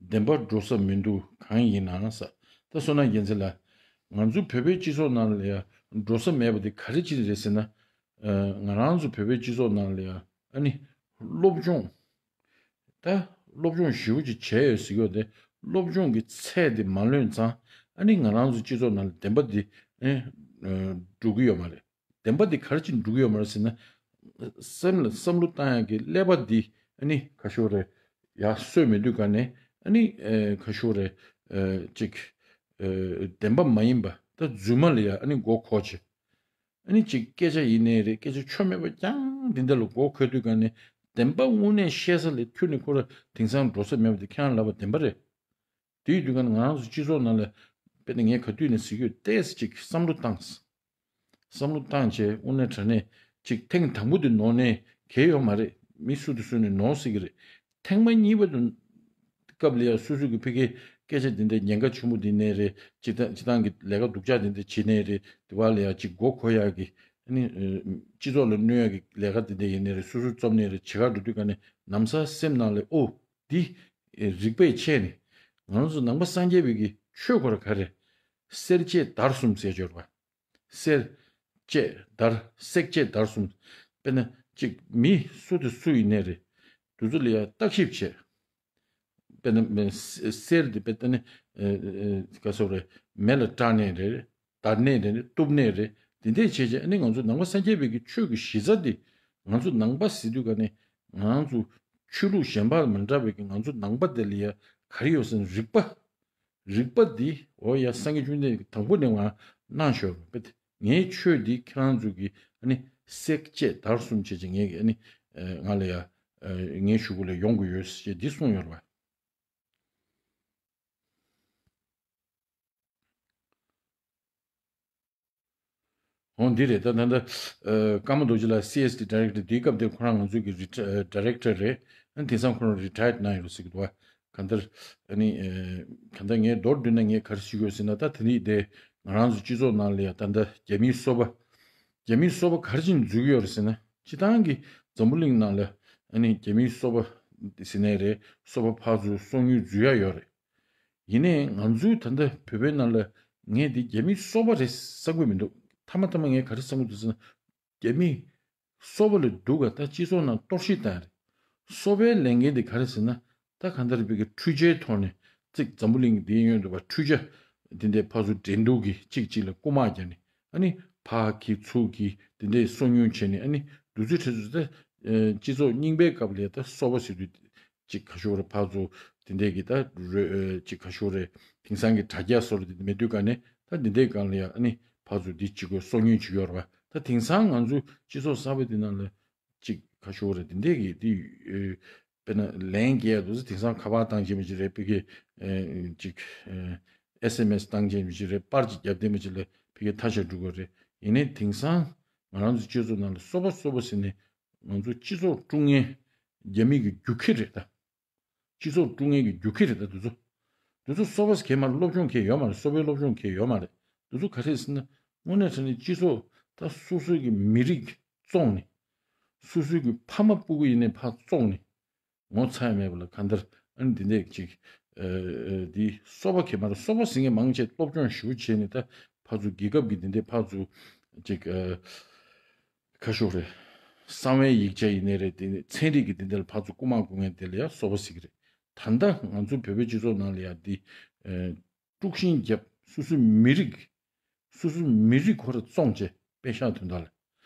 བདེན་པ་འགྲོ་ས་མི་འདུག་གང་ཡིན་ན་ཟེར། ད་བསོད་ནམས་རྒྱལ་མཚན་ལགས། ང་ཚོ་བོད་པའི་སྤྱི་ཚོགས་ནང་ལ་ཡང་འགྲོ་ས་མེད་པ་དེ་ག་རེ་ཅིག་རེད་ཟེར་ན། ཨ་ང་རང་ཚོ་བོད་པའི་སྤྱི་ཚོགས་ནང་ལ་ཡང་ཨ་ནི་སློབ་སྦྱོང་། ད་སློབ་སྦྱོང་ཞེ་པོ་ཅིག་བྱས་ཡོད་ཟེར་གྱི་ཡོད་དེ། སློབ་སྦྱོང་གི་ཚད་དེ་མ་ལོན་ཙང་ཨ་ནི་ང་རང་ཚོ་སྤྱི་ཚོགས་ནང་ལ་བདེན་པ་འདི་ཨེ་འགྲོ་གི་ཡོད་མ་རེད། བདེན་པ་འདི་ག་རེ་བྱས་ནས་འགྲོ་གི་ཡོད་མ་རེད་ཟེར་ན། སེམས་ལ་བསམ་བློ་བཏང་ཡག་གི་ཀླད་པ་འདི་ཨ་ནི་ཁ་ཤོར་རེད། ཡར་སོས་མེད་དུས་ག་ནས་ཨ་ནི་ཨེ་ཁ་ཤོར་རེད། ཨེ་ཅིག་ཨེ་བདེན་པ་མ་ཡིན་པ་ད་རྫུན་མ་ལ་ཡ་ཨ་ནི་མགོ་འཁོར་བྱས། ཨ་ནི་ཅིག་སྐད་ཆ་ཡིན་ནའི་རེད། སྐད་ཆ་ཆོ་མེད་པ་རྐྱང་འདི་འདྲ་ལ་མགོ་འཁོར་དུས་ག་ནས་བདེན་པ་དངོས་གནས་བཤད་ས་ལ་ཁྱོན་ནས་ཁོ་ར་དེང་སང་འགྲོ་ས་མེད་པ་དེ་ཁྱེད་རང་ལབ་པ་བདེན་པ་རེད། དེའི་དུས་ག་ནས་ང་རང་ཚོ་སྤྱི་ཚོགས་ནང་ལ་དཔེར་ན་ངས་ག་དུས་ནས་ཟེར་གྱི་ཡོད། ཏོག་ཙམ་ཅིག་བསམ་བློ་བཏང་། བསམ་བློ་བཏང་བྱས་དངོས་གནས་དྲང་གནས་ཅིག་ཐེངས་དང་པོ་དེ་ནོར་ནས་གལ་ཡོད་མ་རེད། མི་སུ་དང་སུ་ནས་ནོར་སྲིད་ཀྱི་རེད། ཐེངས་མ་གཉིས་པ་དེ་སྐབས་ལ་ཡང་སོ་སོ་གི་ཕ་གིའི་སྐད་ཆ་འདི་འདྲ་ཉེན་ཁ་ཆེན་པོ་འདི་ནས་རེད། སྤྱི་བཏང་སྤྱི་བཏང་གི་ལས་ཀ་སྡུག་ཅག་འདི་འདྲ་བྱེད་ནས་རེད། དེ་བ་ལ་ཡང་ཅིག་མགོ་འཁོར་ཡག་གི་ཨ་ནི་སྤྱི་ཚོགས་ལ་གནོད་ཡག་གི་ལས་ཀ་འདི་འདྲ་ཡིན་ནས་རེད། སོ་སོ་རྩོམ་ནས་རེད། བྱེད་གར་འགྲོ་དུས་ག་ནས་ནམ་ས་སེམས་ནང་ལ་ཨོ། འདི་རིག་པས་དཔྱད་ནས་ང་རང་ཚོ་ནང་པ་སངས་རྒྱས་པའི་གི་ཆོས་སྐོར་ག་རེ། སེར་བྱེས་དར་གསུམ་ཟེར་སྦྱོར་བ། སེར་བྱེས་དར། སེར་བྱེས་དར་གསུམ། དཔེར་ན་གཅིག་མི་སུ་དང་སུ་ཡིན་ནའི་རེད། དེ་ཚོ་ལ་ཡང་བརྟག་ཞིབ་བྱས། དཔེར་ན་མི་སེ་སེར་དེ་དཔེར་ན་ཨེ་ཨེ་ག་སོགས་རེད། མེ་ལ་སྐྲག་ནའི་རེད། བརྡར་ནའི་རེད། གཏུབ་ནའི་རེད། དེ་འདྲས་བྱས་བྱས་ཨ་ནི་ང་ཚོ་ནང་པ་སངས་རྒྱས་པའི་གི་ཆོས་ཀྱི་གཞི་རྩ་དེ་ང་ཚོ་ནང་པ་ཟེར་དུས་ག་ནས་ང་ཚོ་ཆོས་ལུགས་གཞན་པ་མི་འདྲ་བའི་གི་ང་ཚོ་ནང་པ་དེ་ལ་ཡང་ག་རེ་ཡོད་ཟེར་ན་རིག་པ། རིག་པ་འདི་འོ་ཡ་སངས་རྒྱས་བཅོམ་ལྡན་འདས་ཀྱིས་དང་པོ་ནས་ང་གནང་ཤོག་པས། ངའི་ཆོས་འདི་ཁྱེད་རང་ཚོ་གིས་ ཨ་ནི་བསྲེག་བཅད་བརྡར་གསུམ་བྱས་ཀྱི་ངས་ཀྱི་ཨ་ནི་ང་ལ་ཡ་ངའི་གཞུག་གུ་ལ་ཡོང་གི་ཡོད་ཅེས་འདི་གསུངས་ཡོད་རེད་བ། འོ་འདི་རེད། ད་ད་ལྟ་ཀརྨ་རྡོ་རྗེ་ལགས་སི་ཨེས་ཌི་ཌི་རེག་ཊར་འདིའི་སྐབས་དེར་ཁོ་རང་ང་ཚོའི་གི་རི་ཊ་ཌི་རེག་ཊར་རེད། ཨ་ནི་དེང་སང་ཁོ་རང་རི་ཊ་ཡར་ཌི་གནང་ཡོད་ཟེར་གི་འདུག་བ། གང་ལྟར་ཨ་ནི་གང་ལྟར་ངས་མདོར་བསྡུས་ན་ངས་ག་རེ་ཞུ་དགོས་ཟེར་ན། ད་དེ་འདི་དེ་ང་རང་ཚོ་སྤྱི་ཚོགས་ནང་ལ་ཡ་ད་ལྟ་རྒྱ་མིའི་སོ་པ་རྒྱ་མིའི་སོ་པ་ག་རེ་བྱས་ནས་འཛུལ་གི་ཡོད་རེད་ཟེར་ན། སྤྱི་བཏང་གི་འཛམ་བུ་གླིང་ནང་ལ་ཨ་ནི་རྒྱ་མིའི་སོ་པ་ཟེར་ནའི་རེད། སོ་པ་ཕར་ཚུར་སོ་ཉུལ་འཛུལ་ཡ་ཡོད་རེད། ཡིན་ནའི་ང་ཚོའི་ད་ལྟ་བོད་པའི་ནང་ལ་ངས་འདི་རྒྱ་མིའི་སོ་པ་རེད་བསམ་གི་མི་འདུག་མཐའ་མ་མཐའ་མ་ངས་ག་རེ་བསམ་གི་འདུག་ཟེར་ན། རྒྱ་མིའི་སོ་པ་ལས་སྡུག་ག་ད་སྤྱི་ཚོགས་ནང་གཏོར་བཤིག་བཏང་ཡ་རེད། སོ་པའི་ལས་འགན་དེ་ག་རེ་ཟེར་ན། ད་གང་ལྟར་བོད་ཀྱི་འཕྲུལ་ཆས་ཐོག་ནས་ཅིག་འཛམ་བུ་གླིང་འདིའི་ཡོད་འདུག་པ། འཕྲུལ་ཆས་འདི་འདྲའི་ཕར་ཚུར་འགྲན་བསྡུར་གྱི་གཅིག་གཅིག་ལ་རྐུ་མ་རྒྱག་ནས། ཨ་ནི་ཕར་གྱི་ཚུར་གྱི་འདི་འདྲའི་སོ་ཉུལ་བྱས་ནས། ཨ་ནི་འདུ་འཛི་ཁྲི་ཚོ་ད་སྤྱི་ཚོགས་རྙིང་པའི་སྐབས་ལས་ད་སོ་པ་ཟེར་དུས་ཅིག་ག་ཤོག་རེ་ཕར་ཚུར་དེ་འདྲས་ཀྱི་ད་རོ་ཨེ་ཅིག་ག་ཤོག་རེ་དེང་སང་གི་དྲ་རྒྱ་སོགས་ལ་དེ་མེད་དུས་ག་ནས། ད་དེ་འདྲས་སྒང་ལ་ཡ་ཨ་ནི་ཕར་ཚུར་འདི་གཅིག་གོ་སོ་ཉུལ་བྱེད་ཀྱི་ཡོད་རེད་བ། ད་དེང་སང་ང་ཚོ་སྤྱི་ཚོགས་གསར་པ་འདི་ནང་ལ་ཅིག་ག་ཤོག་རེ་དེ་འདྲས་ཀྱི་དེ་ཨེ་དཔེར་ན་ལན་རྒྱག་འདུག་ཟེར། དེང་སང་ཁ་པར་བཏང་བྱེད་མི་ཅིག་རེད། ཕ་གི་ཨེ་ཅིག་ཨེ་ཨེས་ཨེམ་ཨེས་བཏང་བྱེད་མི་ཅིག་རེད། པར་ཅིག་རྒྱབ་བསྡད་མི་ཅིག་ལ་ཕ་གི་ཐ་ཤལ་འགྲོ་གི་རེད། ཡིན་ནའི་དེང་སང་ང་རང་ཚོ་སྤྱི་ཚོགས་ནང་ལ་སོ་པ་སོ་པ་ཟེར་ནས་ང་ཚོ་སྤྱི་ཚོགས་དཀྲུག་མཁན་རྒྱ་མི་གི་རྒྱུག་ཁྱི་རེད་ད། སྤྱི་ཚོགས་དཀྲུག་མཁན་གྱི་རྒྱུག་ཁྱི་རེད་ད་དེ་ཚོ། དེ་ཚོ་སོ་པ་གས་མ་རེད། སློབ་སྦྱོང་གས་ཡོད་མ་རེད། སོ་པའི་སློབ་སྦྱོང་གས་ཡོད་མ་རེད། དེ་ཚོ་ག་རེ་ཟེར་ན། དངོས་གནས་དྲང་གནས་སྤྱི་ཚོགས་ད་སོ་སོའི་གི་མི་རིགས་བཙོངས་ནས། སོ་སོའི་གི་ཕ་མ་སྤུ་གུ་ཡིན་ནའི་ཕར་བཙོངས་ནས། ངོ་ཚ་ཡ་མེད་པ་ལ་གང་ལྟར་ཨ་ནི་འདི་འདྲས་ཅིག་ཨ་ཨ་འདི་སོ་པ་གས་མ་རེད། སོ་པ་ཟེར་མཁན་མང་ཆེ་སློབ་སྦྱོང་ཞེ་པོ་བྱས་ནས་ད་ཕར་ཚུར་རྒྱལ་ཁབ་ཀྱི་འདི་འདྲས་ཕར་ཚུར་ཅིག་ཨ་ཁ་ཤོག་རེད། གསང་བའི་ཡིག་ཆ་ཡིན་ནའི་རེད། དེ་ནི་ཚན་རིག་གི་དེ་འདྲ་ལ་ཕར་ཚུར་རྐུ་མ་རྐུ་མཁན་དེ་ལ་ཡང་སོ་པ་ཟེར་གི་རེད། ད་ལྟ་ང་ཚོ་བོད་པའི་སྤྱི་ཚོགས་ནང་ལ་ཡང་འདི་ཨེ་དཀྲུག་ཤིང་བརྒྱབ། སོ་སོའི་མི་རིགས། སོ་སོའི་མི་རིགས་ཁོ་ར་བཙོངས་བྱས། པེ་ཤག་དོན་དག་ལ།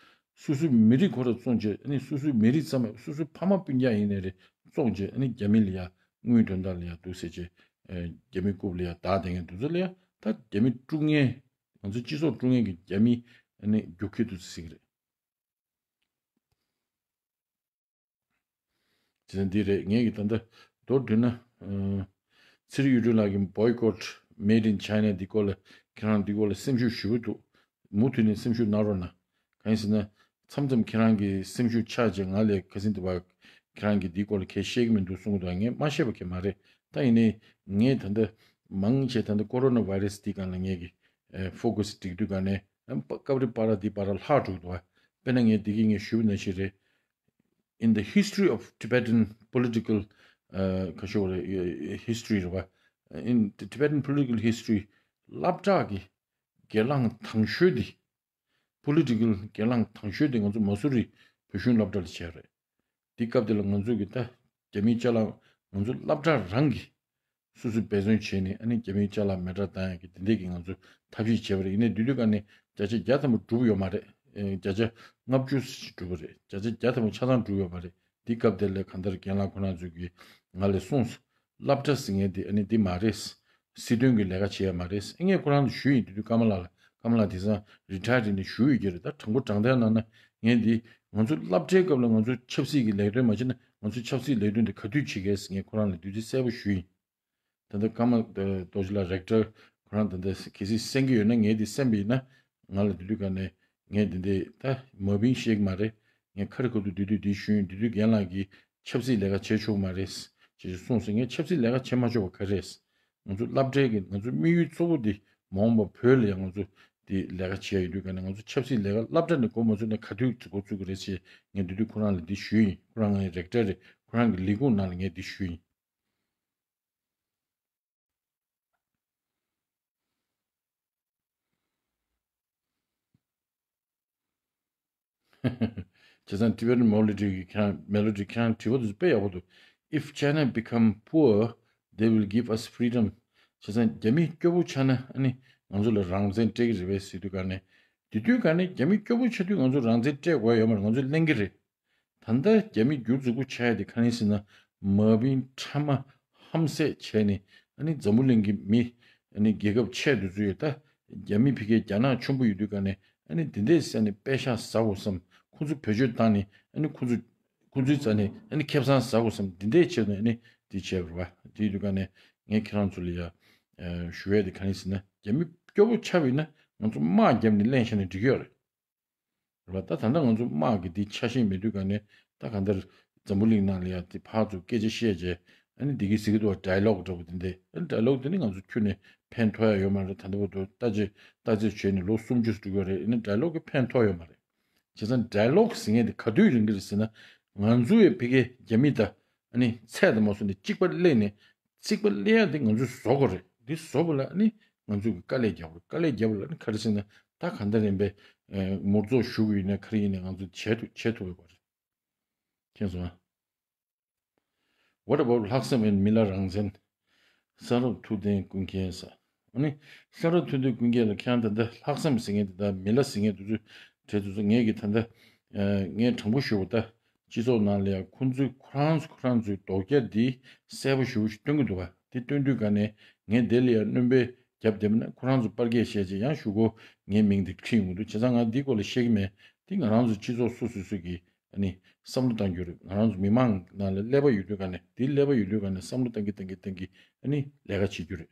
སོ་སོའི་མི་རིགས་ཁོ་ར་བཙོངས་བྱས། ཨ་ནི་སོ་སོའི་མི་རིགས་ཙམ་མ་སོ་སོའི་ཕ་མ་སྤུན་ཀྱག་ཡིན་ནའི་རེད། བཙོངས་བྱས། ཨ་ནི་རྒྱ་མི་ལ་ཡང་དངུལ་དོན་དག་ལ་ཡང་འདུག་ཟེར་བྱས། ཨེ་རྒྱ་མི་རྐུབ་ལ་ཡང་བདག་བསྡད་མཁན་འདུག་ཚོ་ལ་ཡང་ད་རྒྱ་མི་དཀྲུག་མཁན། ང་ཚོ་སྤྱི་ཚོགས་དཀྲུག་མཁན་གྱི་རྒྱ་མི་ཨ་ནི་རྒྱུག་ཁྱི་འདུག་ཟེར་གི་རེད། དེ་འདི་རེད། ངས་ཀྱི་ད་ལྟ་མདོར་བསྡུས་ན། ཨ་ཚེ་རིང་གཡུ་སྒྲོན་ལགས་ཀྱི་Boycott Made in China འདི་སྐོར་ལ་ཁྱེད་རང་འདི་སྐོར་ལ་སེམས་ཤུགས་ཞེ་པོ་འདུག་མུ་མཐུད་ནས་སེམས་ཤུགས་གནང་རོགས་གནང་། གང་ཡིན་ཟེར་ན། མཚམས་མཚམས་ཁྱེད་རང་གི་སེམས་ཤུགས་ཆག་བྱས་ང་ལས་ཁ་སང་དེ་བ་ཁྱེད་རང་གི་འདི་སྐོར་ལ་གས་བཤད་ཀྱི་མི་འདུག་གསུང་གི་འདུག་ངས་མ་བཤད་པ་གས་མ་རེད། ད་ཡིན་ནའི་ངས་ད་ལྟ་མང་ཆེ་ད་ལྟ་ཀོ་རོ་ན་བྷའི་རེ་སི་འདི་སྒང་ལ་ངས་ཀྱི་ཨ་ཕོ་ཀ་སི་སྒྲིག་དུས་སྒང་ནས་ཨ་སྐབས་རེ་པར་འདི་པར་ལྷག་འགྲོ་གི་འདུག་དཔེར་ན་ངས་འདི་གི་ངས་ཞུ་བ་ནང་བཞིན་རེད། In the history of Tibetan political ཨ་ཁ་ཤོ་རེ་history རེད་བ། In the Tibetan political history སློབ་གྲྭ་གི་སྒེར་ལངས་དང་ཤོས་འདི། པོ་ལི་ཊི་ཀལ་སྒེར་ལངས་དང་ཤོས་དེ་ང་ཚོ་མ་སུ་རི་བོད་གཞུང་སློབ་གྲྭ་ལ་བྱས་རེད། དེ་སྐབས་དེ་ལ་ང་ཚོ་གི་ད་རྒྱ་མིའི་ཅ་ལག་ང་ཚོ་སློབ་གྲྭ་རང་གིས་སོ་སོས་འབད་བརྩོན་བྱས་ནས་ཨ་ནི་རྒྱ་མིའི་ཅ་ལག་མེ་སྲེག་བཏང་ཡག་གི་དེ་འདྲས་ཀྱི་ང་ཚོ་ཐབས་ཤེས་བྱས་པ་རེད། ཡིན་ནའི་དུས་དུས་ག་ནས་བརྒྱ་ཆ་བརྒྱ་ཐམ་པ་འགྲུབ་ཡོད་མ་རེད། བརྒྱ་ཆ་ལྔ་བཅུ་ཞིག་འགྲུབ་པ་རེད། བརྒྱ་ཆ་བརྒྱ་ཐམ་པ་ཆ་ཚང་འགྲུབ་ཡོད་མ་རེད། དེ་སྐབས་དེ་ལ་གང་ལྟར་རྒན་ལགས་ཁོ་རང་ཚོས་ཀྱིས་ང་ལ་གསུངས་སོང་། སློབ་གྲྭ་ཟེར་མཁན་དེ་ཨ་ནི་འདི་མ་རེད། སྲིད་དོན་གྱི་ལས་ཀ་བྱེད་ཡ་མ་རེད། ངས་ཁོ་རང་ལ་ཞུས་ཡིན། དེ་དུས་ཀརྨ་ལགས་ལ། ཀརྨ་ལགས་དེང་སང་རི་ཊ་ཡར་ནས་ཞུ་ཡོད་ཀྱི་རེད། ད་དྲང་པོ་དྲང་བདེན་གནང་ན་ངས་འདི་ང་ཚོ་སློབ་གྲྭའི་སྐབས་ལ་ང་ཚོ་ཆབ་སྲིད་ཀྱི་ལས་དོན་མ་བྱས་ན་ང་ཚོ་ཆབ་སྲིད་ལས་དོན་དེ་ག་དུས་བྱེད་ཀྱི་རེད་ཟེར་ངས་ཁོ་རང་ལ་དུས་ཚོད་གསལ་པོ་ཞུས་ཡིན། ད་ལྟ་ཀརྨ་རྡོ་རྗེ་ལགས་རེག་ཊར་ཁོ་རང་ད་ལྟ་གལ་སྲིད་གསན་གྱི་ཡོད་ན། ངས་འདི་གསན་པ་ཡིན་ན་ང་ལ་དེ་དུས་ག་ནས་ངས་འདི་འདི་ད་མ་བིན་ཤེས་ཀྱི་མ་རེད། ངས་ཁ་རི་ཁ་ཐུག་དུས་དུས་འདི་ཞུས་ཡིན། དེ་དུས་རྒན་ལགས་ཀྱིས་ཆབ་སྲིད་ལས་ཀ་བྱེད་ཆོག་མ་རེད་ཅེས་གསུངས་སོང་། ངས་ཆབ་སྲིད་ལས་ཀ་བྱེད་མ་ཆོག་པ་ག་རེ་རེད། ང་ཚོ་སློབ་གྲྭའི་གི་ང་ཚོ་དམིགས་ཡུལ་གཙོ་བོ་འདི་མ་འོངས་པ་བོད་ལ་ཡང་ང་ཚོ་འདི་ལས་ཀ་བྱེད་ཡ་ཡོད་དུས་ག་ནས་ང་ཚོ་ཆབ་སྲིད་ལས་ཀ་སློབ་གྲྭ་ནས་འགོ་མ་བཙུགས་ན་ག་དུས་འགོ་བཙུགས་ཀྱི་རེད་ཅེས་ངས་དེ་དུས་ཁོ་རང་ལ་འདི་ཞུས་ཡིན། ཁོ་རང་ངའི་རེག་ཊར་རེད། ཁོ་རང་གི་ལས་ཁུངས་ནང་ལ་ངས་འདི་ཞུས་ཡིན། བྱས་ཙང་Tibetan Melody གི་ཁྱེད་རང་Melody ཁྱེད་རང་དྲི་བ་དེ་ཚོ་དཔེ་ཡག་པོ་འདུག If China become poor, they will give us freedom. བྱས་ཙང་རྒྱ་མི་སྐྱོ་པོ་ཆགས་ན་ཨ་ནི་ང་ཚོ་ལ་རང་བཙན་སྤྲད་ཀྱི་རེད་པས་ཟེར་དུས་ག་ནས། དེ་དུས་ག་ནས་རྒྱ་མི་སྐྱོ་པོ་ཆགས་དུས་ང་ཚོ་རང་བཙན་སྤྲད་དགོས་ཡོད་མ་རེད། ང་ཚོ་ལེན་གྱི་རེད། ད་ལྟ་རྒྱ་མི་རྒྱུ་རྫིག་པོ་ཆགས་ཡ་དེ་ག་རེ་ཟེར་ན། མ་བིན་ཕྲ་མ་ཧམ་བཤད་བྱས་ནས་ཨ་ནི་འཛམ་བུ་གླིང་གི་མི་ཨ་ནི་རྒྱལ་ཁབ་ཆེ་དུས་ཚོད་ཡོད། ད་རྒྱ་མི་ཕ་གིའི་རྒྱ་ནག་ཆེན་པོ་ཡོད་དུས་ག་ནས་ ཨ་ནི་འདི་འདྲས་ཟེར་ནས་པད་ཤག་ཟ་དགོས་བསམ། ཁོ་ཚོ་བེད་སྤྱོད་བཏང་ནས་ཨ་ནི་ཁོ་ཚོ་ཁོ་ཚོའི་རྩ་ནས་ཨ་ནི་ཁེ་བཟང་ཟ་དགོས་བསམ། འདི་འདྲས་བྱས་ནས་ཨ་ནི་འདི་བྱས་པ་རེད་བ། དེའི་དུས་ཀ་ནས་ངས་ཁྱེད་རང་ཚོ་ལ་ཡ་ཞུ་ཡས་དེ་ག་རེ་ཟེར་ན། རྒྱ་མི་སྐྱོ་པོ་ཆགས་པ་ཡིན་ན་ང་ཚོ་དམག་བརྒྱབ་ནས་གླེང་བཞག་ན་འགྲིག་གི་ཡོད་རེད། རེད་བ། ད་ད་ལྟ་ང་ཚོ་དམག་གི་འདི་ཆ་ཤས་མི་འདུག་ག་ནས། ད་གང་ལྟར་འཛམ་བུ་གླིང་ནང་ལ་ཡ་དེ་ཕར་ཚུར་སྐད་ཆ་བཤད་བྱས། ཨ་ནི་འདི་གི་ཟེར་གི་འདུག་བ། ཌའི་ལོག་འདྲ་པོ་དེ་འདྲ། ཨ་ནི་ཌའི་ལོག་དེ་ནི་ང་ཚོ་ཁྱོན་ནས་ཕན་ཐོགས་ཡ་ཡོད་མ་རེད། ད་ལྟ་བར་དུ་བརྟག་དཔྱད་བརྟག་དཔྱད་བྱས་ནས་ལོ་སུམ་ཅུ་འགྲོ་གི་རེད། ཨ་ནི་ཌའི་ལོག་གི་ཕན་ཐོགས་ཡོད་མ་རེད། བྱས་ཙང་ཌའི་ལོག་ཟེར་མཁན་དེ་ག་དུས་རིང་གི་རེད་ཟེར་ན། ང་ཚོ་ཡི་ཕ་གི་རྒྱ་མི་དང་ཨ་ནི་ཚད་དུ་མ་སོང་ནས་གཅིག་པ་སླེབས་ནས། གཅིག་པ་སླེབས་ཡ་དེ་ང་ཚོས་བཟོ་དགོས་རེད། འདི་བཟོ་བ་ལ་ཨ་ནི་ང་ཚོས་ཀྱི་དཀའ་ལས་རྒྱག་དགོས། དཀའ་ལས་རྒྱབ་ལ་ཨ་ནི་ག་རེ་ཟེར་ན། ད་གང་ལྟར་ཡིན་པའི་ཨེ་མུར་ཚོགས་ཞུགས་ཡིན་ན་ག་རེ་ཡིན་ན་ང་ཚོས་བྱེད་ཐུབ་བྱེད་ཐུབ་ཡོད་པ་རེད། མཁྱེན་སོང་ཨ། What about ལྷག་བསམ་and མི་ལ་རང་བཙན། ས་རབ་ཐུབ་བསྟན་ཀུན་མཁྱེན་ཟེར། ཨ་ནི་ས་རབ་ཐུབ་བསྟན་ཀུན་མཁྱེན་ལ་ཁྱེད་རང་ད་ལྟ་ལྷག་བསམ་ཟེར་མཁན་དེ་དང་མི་ལ་ཟེར་མཁན་དེ་ཚོ་གྲས་དེ་ཚོ་ངས་ཀྱི་ད་ལྟ་ཨ་ངས་དྲང་པོ་ཞུ་བ་ད། སྤྱི་ཚོགས་ནང་ལ་ཡང་ཁོང་ཚོས་ཁོ་རང་ཚོ་ཁོ་རང་ཚོའི་དོགས་རྒྱ་འདི་གསལ་པོ་ཞེ་པོ་ཞིག་སྟོན་གྱི་འདུག་བ། དེ་སྟོན་དུས་ག་ནས་ངས་དེ་ལ་ཡང་སྣོན་པ་རྒྱབ་བསྡད་པ་ན་ཁོ་རང་ཚོ་པར་སྐད་བཤད་བྱས་ཡང་གཞུག་གུ་ངའི་མིང་དེ་ཁྲིད་ཡོང་གི་འདུག་བྱས་ཙང་ང་འདིའི་སྐོར་ལ་བཤད་ཀྱི་མེད། དེ་ང་རང་ཚོ་སྤྱི་ཚོགས་སོ་སོ་སོ་གིས་ཨ་ནི་བསམ་བློ་གཏང་རྒྱུ་རེད། ང་རང་ཚོ་མི་མང་ནང་ལ་ཀླད་པ་ཡོད་དུས་ག་ནས། དེ་ཀླད་པ་ཡོད་དུས་ག་ནས་བསམ་བློ་གཏང་གི་གཏང་གི་གཏང་གི་ཨ་ནི་ལས་ཀ་བྱེད་རྒྱུ་རེད།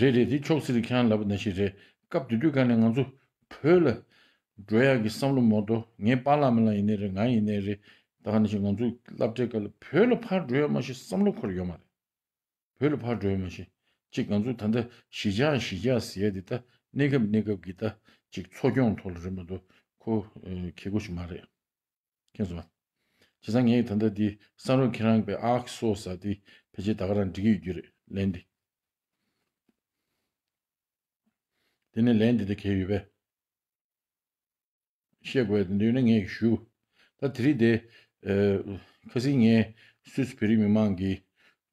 རེད་རེད། དེ་ཕྱོགས་སྲིད་ལ་ཁྱེད་རང་ལབ་པ་ནང་བཞིན་རེད། སྐབས་དེ་དུས་ག་ནས་ང་ཚོ་བོད་ལ་འགྲོ་ཡག་གི་བསམ་བློ་མ་གཏོགས། ངའི་པཱ་ལགས་རྨི་ལམ་ཡིན་ནའི་རེད། ང་ཡིན་ནའི་རེད། ད་ག་ནང་བཞིན་ང་ཚོའི་སློབ་གྲྭའི་སྐབས་ལ་བོད་ལ་ཕར་འགྲོ་ཡག་མ་གཞི་བསམ་བློ་འཁོར་ཡོད་མ་རེད། བོད་ལ་ཕར་འགྲོ་ཡག་མ་གཞི། གཅིག་ང་ཚོ་ད་ལྟ་གཞིས་ཆགས་གཞིས་ཆགས་ཟེར་ཡག་དེ་ད་གནས་སྐབས་གནས་སྐབས་ཀྱི་ད་གཅིག་འཚོ་སྐྱོང་ཐོག་ལ་རེད་མ་གཏོགས་ཁོ་ཨེ་གལ་དགོས་ཤིག་མ་རེད། མཁྱེན་སོང་ང་། བྱས་ཙང་ངས་ད་ལྟ་འདི་བསམ་རོགས་ཁྱེད་རང་པའི་ཨག་སོ་ཟེར་དེ་ཕལ་ཆེར་ད་ག་རང་འགྲིག་གི་ཡོད་རྒྱུ་རེད། ལན་འདི། དེ་ནས་ལན་འདི་དེ་གལ་ཡོད་པས། བཤད་དགོས་ཡ་དེ་འདྲ་ཡོད་ན་ངས་ཞུ། ད་དེ་རིང་དེ་ཨ་ཁ་སང་ངས་སུད་སི་བོད་རིགས་མི་མང་གི་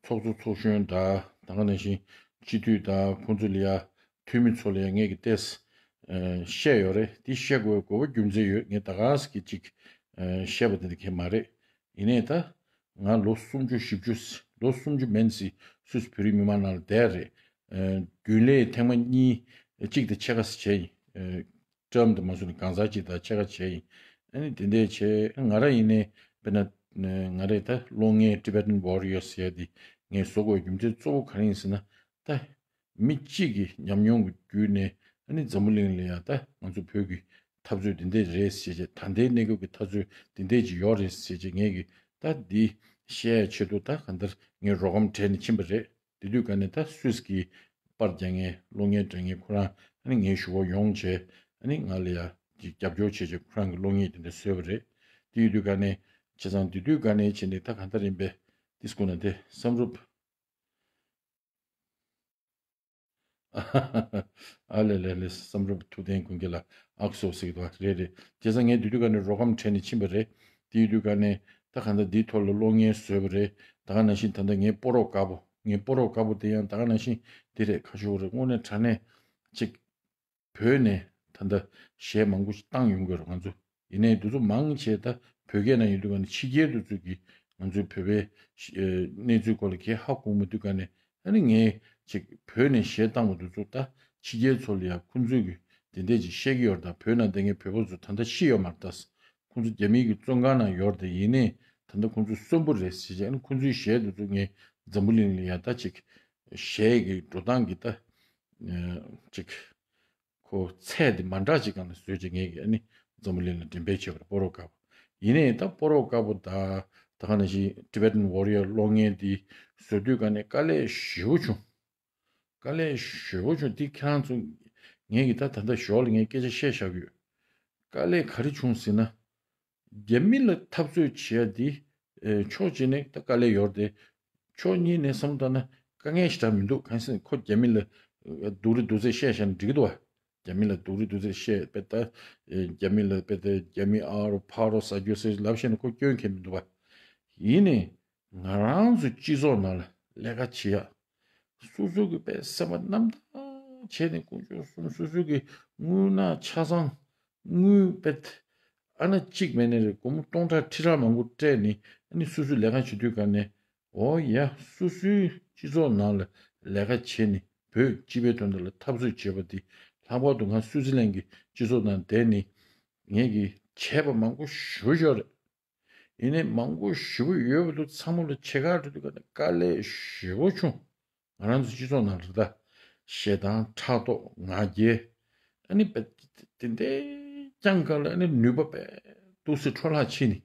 ཚོགས་གཙོ་ཚོགས་གཞོན་དང་། ད་ག་ནང་བཞིན་སྤྱི་འཐུས་དང་ཁོང་ཚོ་ལ་ཡ་འཐུས་མི་ཚོ་ལ་ཡ་ངས་ཀྱི་ཏེས་ཨ་བཤད་ཡོད་རེད། དེ་བཤད་དགོས་དགོས་པ་རྒྱུ་མཚན་ཡོད། ངས་ད་ག་སེ་གི་ཅིག་ཨ་བཤད་པ་དེ་འདྲ་གང་ཡང་མ་རེད། ཡིན་ནའི་ད་ང་ལོ་སུམ་ཅུ་བཞི་བཅུ་ལོ་སུམ་ཅུ་མན་ཙམ་སུད་སི་བོད་རིགས་མི་མང་ནང་ལ་བསྡད་རེད། ཨ་རྒྱུན་ལས་ཐེངས་མ་གཉིས་གཅིག་དང་ཕྱེད་ཀ་ཙམ་བྱས་ཡིན། ཨ་ཊརམ་དུ་མ་སོང་ནས་གང་ཟག་གཅིག་དང་ཕྱེད་ཀ་བྱས་ཡིན། ཨ་ནི་དེ་འདྲས་བྱས། ང་རང་ཡིན་ནའི་དཔེར་ན་ང་རེ་ད་གློག་བརྙན་Tibetan Warriors ཟེར་ཡ་དེ་ངས་བཟོ་དགོས་རྒྱུ་མཚན་གཙོ་བོ་ག་རེ་ཡིན་ཟེར་ན། ད་མི་གཅིག་གི་ཉམས་མྱོང་གི་བརྒྱུད་ནས་ཨ་ནི་འཛམ་བུ་གླིང་ལ་ཡ་ད་ང་ཚོ་བོད་ཀྱི་འཐབ་རྩོད་འདི་འདྲས་རེད་ཟེར་བྱས། ད་ལྟའི་གནས་སྐབས་ཀྱི་འཐབ་རྩོད་འདི་འདྲས་ཅིག་ཡོད་རེད་ཟེར་བྱས། ངས་ཀྱི་ད་འདི་བཤད་ཡ་ཆེད་དུ་ད་གང་ལྟར་ངས་རོགས་རམ་བྱས་ནས་ཕྱིན་པ་རེད། དེ་དུས་ག་ནས་ད་སུད་སི་གི་པར་རྒྱག་མཁན་གློག་བརྙན་འདྲ་མཁན་ཁོ་རང་ཨ་ནི་ངའི་ཞུ་བ་ཡོང་བྱས། ཨ་ནི་ང་ལ་ཡ་ཅིག་རྒྱབ་སྐྱོར་བྱས་བྱས་ཁོ་རང་གི་གློག་བརྙན་དེ་འདྲ་བཟོས་པ་རེད། དེ་ཡོད་དུས་ག་ནས་བྱས་ཙང་དེ་དུས་ག་ནས་བྱས་ནས་ད་གང་ལྟར་ཡིན་པས་དེ་སྐོར་ན་དེ་བསམ་རུབ། ཨ་ལེ་ལེ་ལེ། བསམ་རུབ་ཐུབ་བསྟན་ཀུན་དགའ་ལགས་ཨག་སོ་ཟེར་གྱི་འདུག་བ། རེད་རེད། བྱས་ཙང་ངས་དེ་དུས་ག་ནས་རོགས་རམ་བྱས་ནས་ཕྱིན་པ་རེད། དེ་ཡོད་དུས་ག་ནས་ད་གང་ལྟར་འདིའི་ཐོག་ལ་གློག་བརྙན་བཟོས་པ་རེད། ད་ག་ནང་བཞིན་ད་ལྟ་ངའི་སྤོ་རོགས་དཀར་པོ། ངའི་སྤོ་རོགས་དཀར་པོ་དེ་ཡང་ད་ག་ནང་བཞིན་འདི་རེད། ཁ་ཤོར་རེད། དངོས་གནས་དྲང་གནས་ཅིག་བོད་ནས་ད་ལྟ་གཞས་མང་པོ་ཞིག་བཏང་ཡོང་གི་རེད་ང་ཚོ། ཡིན་ནའི་འདི་ཚོ་མང་ཆེ་ད་བོད་སྐད་ནང་ཡོད་དུས་ག་ནས་ཕྱི་རྒྱལ་དུ་ཚུད་ཀྱི་ང་ཚོའི་བོད་པའི་ཨེ་གནས་ཚུལ་སྐོར་ལ་གས་ཧ་གོ་མི་འདུག་ག་ནས། ཨ་ནི་ངས་ཅིག་བོད་ནས་གཞས་བཏང་བ་འདི་ཚོ་ད་ཕྱི་རྒྱལ་ཚོ་ལ་ཡང་ཁོང་ཚོས་ཀྱི་དེ་འདྲས་ཅིག་བཤད་ཀྱི་ཡོད་རེད། ད་བོད་ནང་བསྡད་མཁན་བོད་པ་ཚོ་ད་ལྟ་ཤི་ཡོད་མ་རེད་ད། ཁོང་ཚོ་རྒྱ་མིའི་གི་བཙོན་ཁང་ནང་ཡོད་རེད་ད། ཡིན་ནའི་ད་ལྟ་ཁོང་ཚོ་གསོན་པོ་རེད་ཟེར་བྱས། ཨ་ནི་ཁོང་ཚོའི་གཞས་འདི་ཚོ་ངས་འཛམ་བུ་གླིང་ལ་ཡང་ད་ཅིག་གཞས་ཀྱི་འགྲོ་སྟངས་ཀྱི་ད་ཅིག་ཁོ་ཚད་དེ་མ་འདྲ་ཅིག་སྒང་ལ་བཟོས་བྱས་ངས་ཀྱི་ཨ་ནི་འཛམ་བུ་གླིང་ལ་འགྲེམས་སྤེལ་བྱས་པ་རེད། སྤོ་རོགས་དཀར་པོ། ཡིན་ནའི་ད་སྤོ་རོགས་དཀར་པོ་དང་ད་ག་ནང་བཞིན་Tibetan Warrior གློག་བརྙན་འདི་བཟོ་དུས་ག་ནས་དཀའ་ལས་ཞེ་པོ་བྱུང་། དཀའ་ལས་ཞེ་པོ་བྱུང་། འདི་ཁྱེད་རང་ཚོ་ངས་ཀྱི་ད་ད་ལྟ་ཞོར་ལ་ངས་སྐད་ཆ་བཤད་བཞག་གི་ཡོད། དཀའ་ལས་ག་རེ་བྱུང་ཟེར་ན། རྒྱ་མི་ལ་འཐབ་རྩོད་བྱེད་ཡ་འདི་ཨེ་ཕྱོགས་གཅིག་ནས་ད་དཀའ་ལས་ཡོད་རེད་དེ། ཕྱོགས་གཉིས་ནས་བསམ་བློ་བཏང་ན་དཀའ་ངལ་ཞེ་དྲག་མི་འདུག་གང་ཟེར་ན་ཁོ་རྒྱ་མི་ལ་ཨེ་སྡུག་རུས་སྡུག་ཚད་བཤད་བཞག་ན་འགྲིག་གི་འདུག་བ། རྒྱ་མི་ལ་སྡུག་རུས་སྡུག་ཚད་བཤད་པས་ད་ཨེ་རྒྱ་མི་ལ་དཔེ་ད་རྒྱ་མི་ཨ་རོ་ཕ་རོ་ཟ་རྒྱུ་ཟེར་ལབ་བཤད་ན་ཁོ་སྐྱོན་གང་ཡང་མི་འདུག་བ། ཡིན་ནའི་ང་རང་ཚོ་སྤྱི་ཚོགས་ནང་ལ་ལས་ཀ་བྱེད་ཡ། སོ་སོ་གི་དཔེ་སེམས་པ་རྣམ་དག་བྱས་ནས་དཀོན་མཆོག་གསུམ། སོ་སོ་གི་དངུལ་ནག་ཆ་ཚང་དངུལ་དཔེ་ཨ་ན་གཅིག་མེད་ནའི་རེད། སྒོར་མོ་སྟོང་ཕྲག་ཁྲི་ཕྲག་མང་པོ་སྤྲད་ནས་ཨ་ནི་སོ་སོའི་ལས་ཀ་བྱེད་དུས་ག་ནས། འོ་ཡ། སོ་སོའི་སྤྱི་ཚོགས་ནང་ལ་ལས་ཀ་བྱས་ནས་ བོད་སྤྱི་པའི་དོན་དག་ལ་འཐབ་རྩོད་བྱས་པ་འདི་ལྷག་པར་དུ་ང་སུའུ་ཙི་ལན་གྱི་སྤྱི་ཚོགས་ནང་བསྡད་ནས་ངེད་ཀྱིས་བྱས་པ་མང་པོ་ཞེ་པོ་ཅིག་ཡོད་རེད། ཡིན་ནའི་མང་པོ་ཞེ་པོ་ཡོད་པ་འདུག་ཚང་མ་ལ་བྱེད་ག་འགྲོ་དུས་ག་ནས་དཀའ་ལས་ཞེ་པོ་བྱུང་། ང་རང་ཚོ་སྤྱི་ཚོགས་ནང་ལ་ད་ཞེ་སྡང་ཕྲག་དོག་ང་རྒྱལ་ཨ་ནི་དཔེ་དེ་འདྲ་རྐྱང་ག་ལ་ཨ་ནི་ནུས་པ་དཔེ་འདུག་སེ་འཕྲོ་བརླག་ཕྱིན་ནས་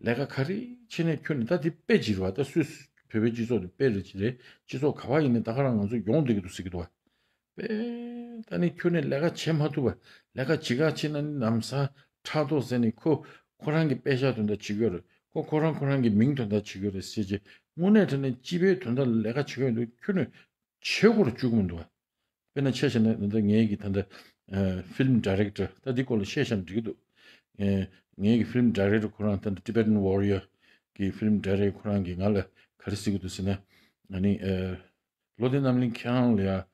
ལས་ཀ་ག་རེ་བྱས་ནས་ཁྱོན་ནས་ད་དེ་དཔེ་ཅིག་རེད་བ། ད་སུད་སི་བོད་པའི་སྤྱི་ཚོགས་དེ་དཔེ་རེད་ཅིག་རེད། སྤྱི་ཚོགས་ག་བ་ཡིན་ནའི་ད་ག་རང་ང་ཚོ་ཡོང་བསྡད་ཀྱི་འདུག་ཟེར་གྱི་འདུག་བ། པས་ད་ནི་ཁྱོད་ནི་ལས་ཀ་བྱེད་མ་ཐུབ་པ། ལས་ཀ་བྱེད་ག་ཕྱིན་ན་ནི་ལམ་སང་ཕྲག་དོག་ཟེར་ནས་ཁོ་ཁོ་རང་གི་པེ་ཤག་དོན་དག་བྱེད་ཀྱི་ཡོད་རེད། ཁོ་ཁོ་རང་ཁོ་རང་གི་མིང་དོན་དག་བྱེད་ཀྱི་ཡོད་རེད་ཟེར་གྱི། དངོས་གནས་དྲང་གནས་སྤྱི་པའི་དོན་དག་ལ་ལས་ཀ་བྱེད་ཀྱི་ཡོད་འདུག་ཁྱོད་ནི་བྱེད་དགོས་རུ་བཅུག་མི་འདུག་བ། དཔེར་ན་ཆ་བཞག་ན་ད་ལྟ་ངའི་གི་ད་ལྟ་ཕིལམ་ཌའི་རེག་ཊར་ད་འདི་སྐོར་ལ་བཤད་བཤད་ན་འགྲིག་གི་འདུག་ངའི་གི་ཕིལམ་ཌའི་རེག་ཊར་ཁོ་རང་ད་ལྟ་Tibetan Warrior གི་ཕིལམ་ཌའི་རེག་ཊར་ཁོ་རང་གིས་ང་ལ་ག་རེ་ཟེར་གྱི་འདུག་ཟེར་ན། ཨ་ནི་ཨ། བློ་བདེ་རྣམ་གླིང་ཁྱེད་རང་ལ་ཡང་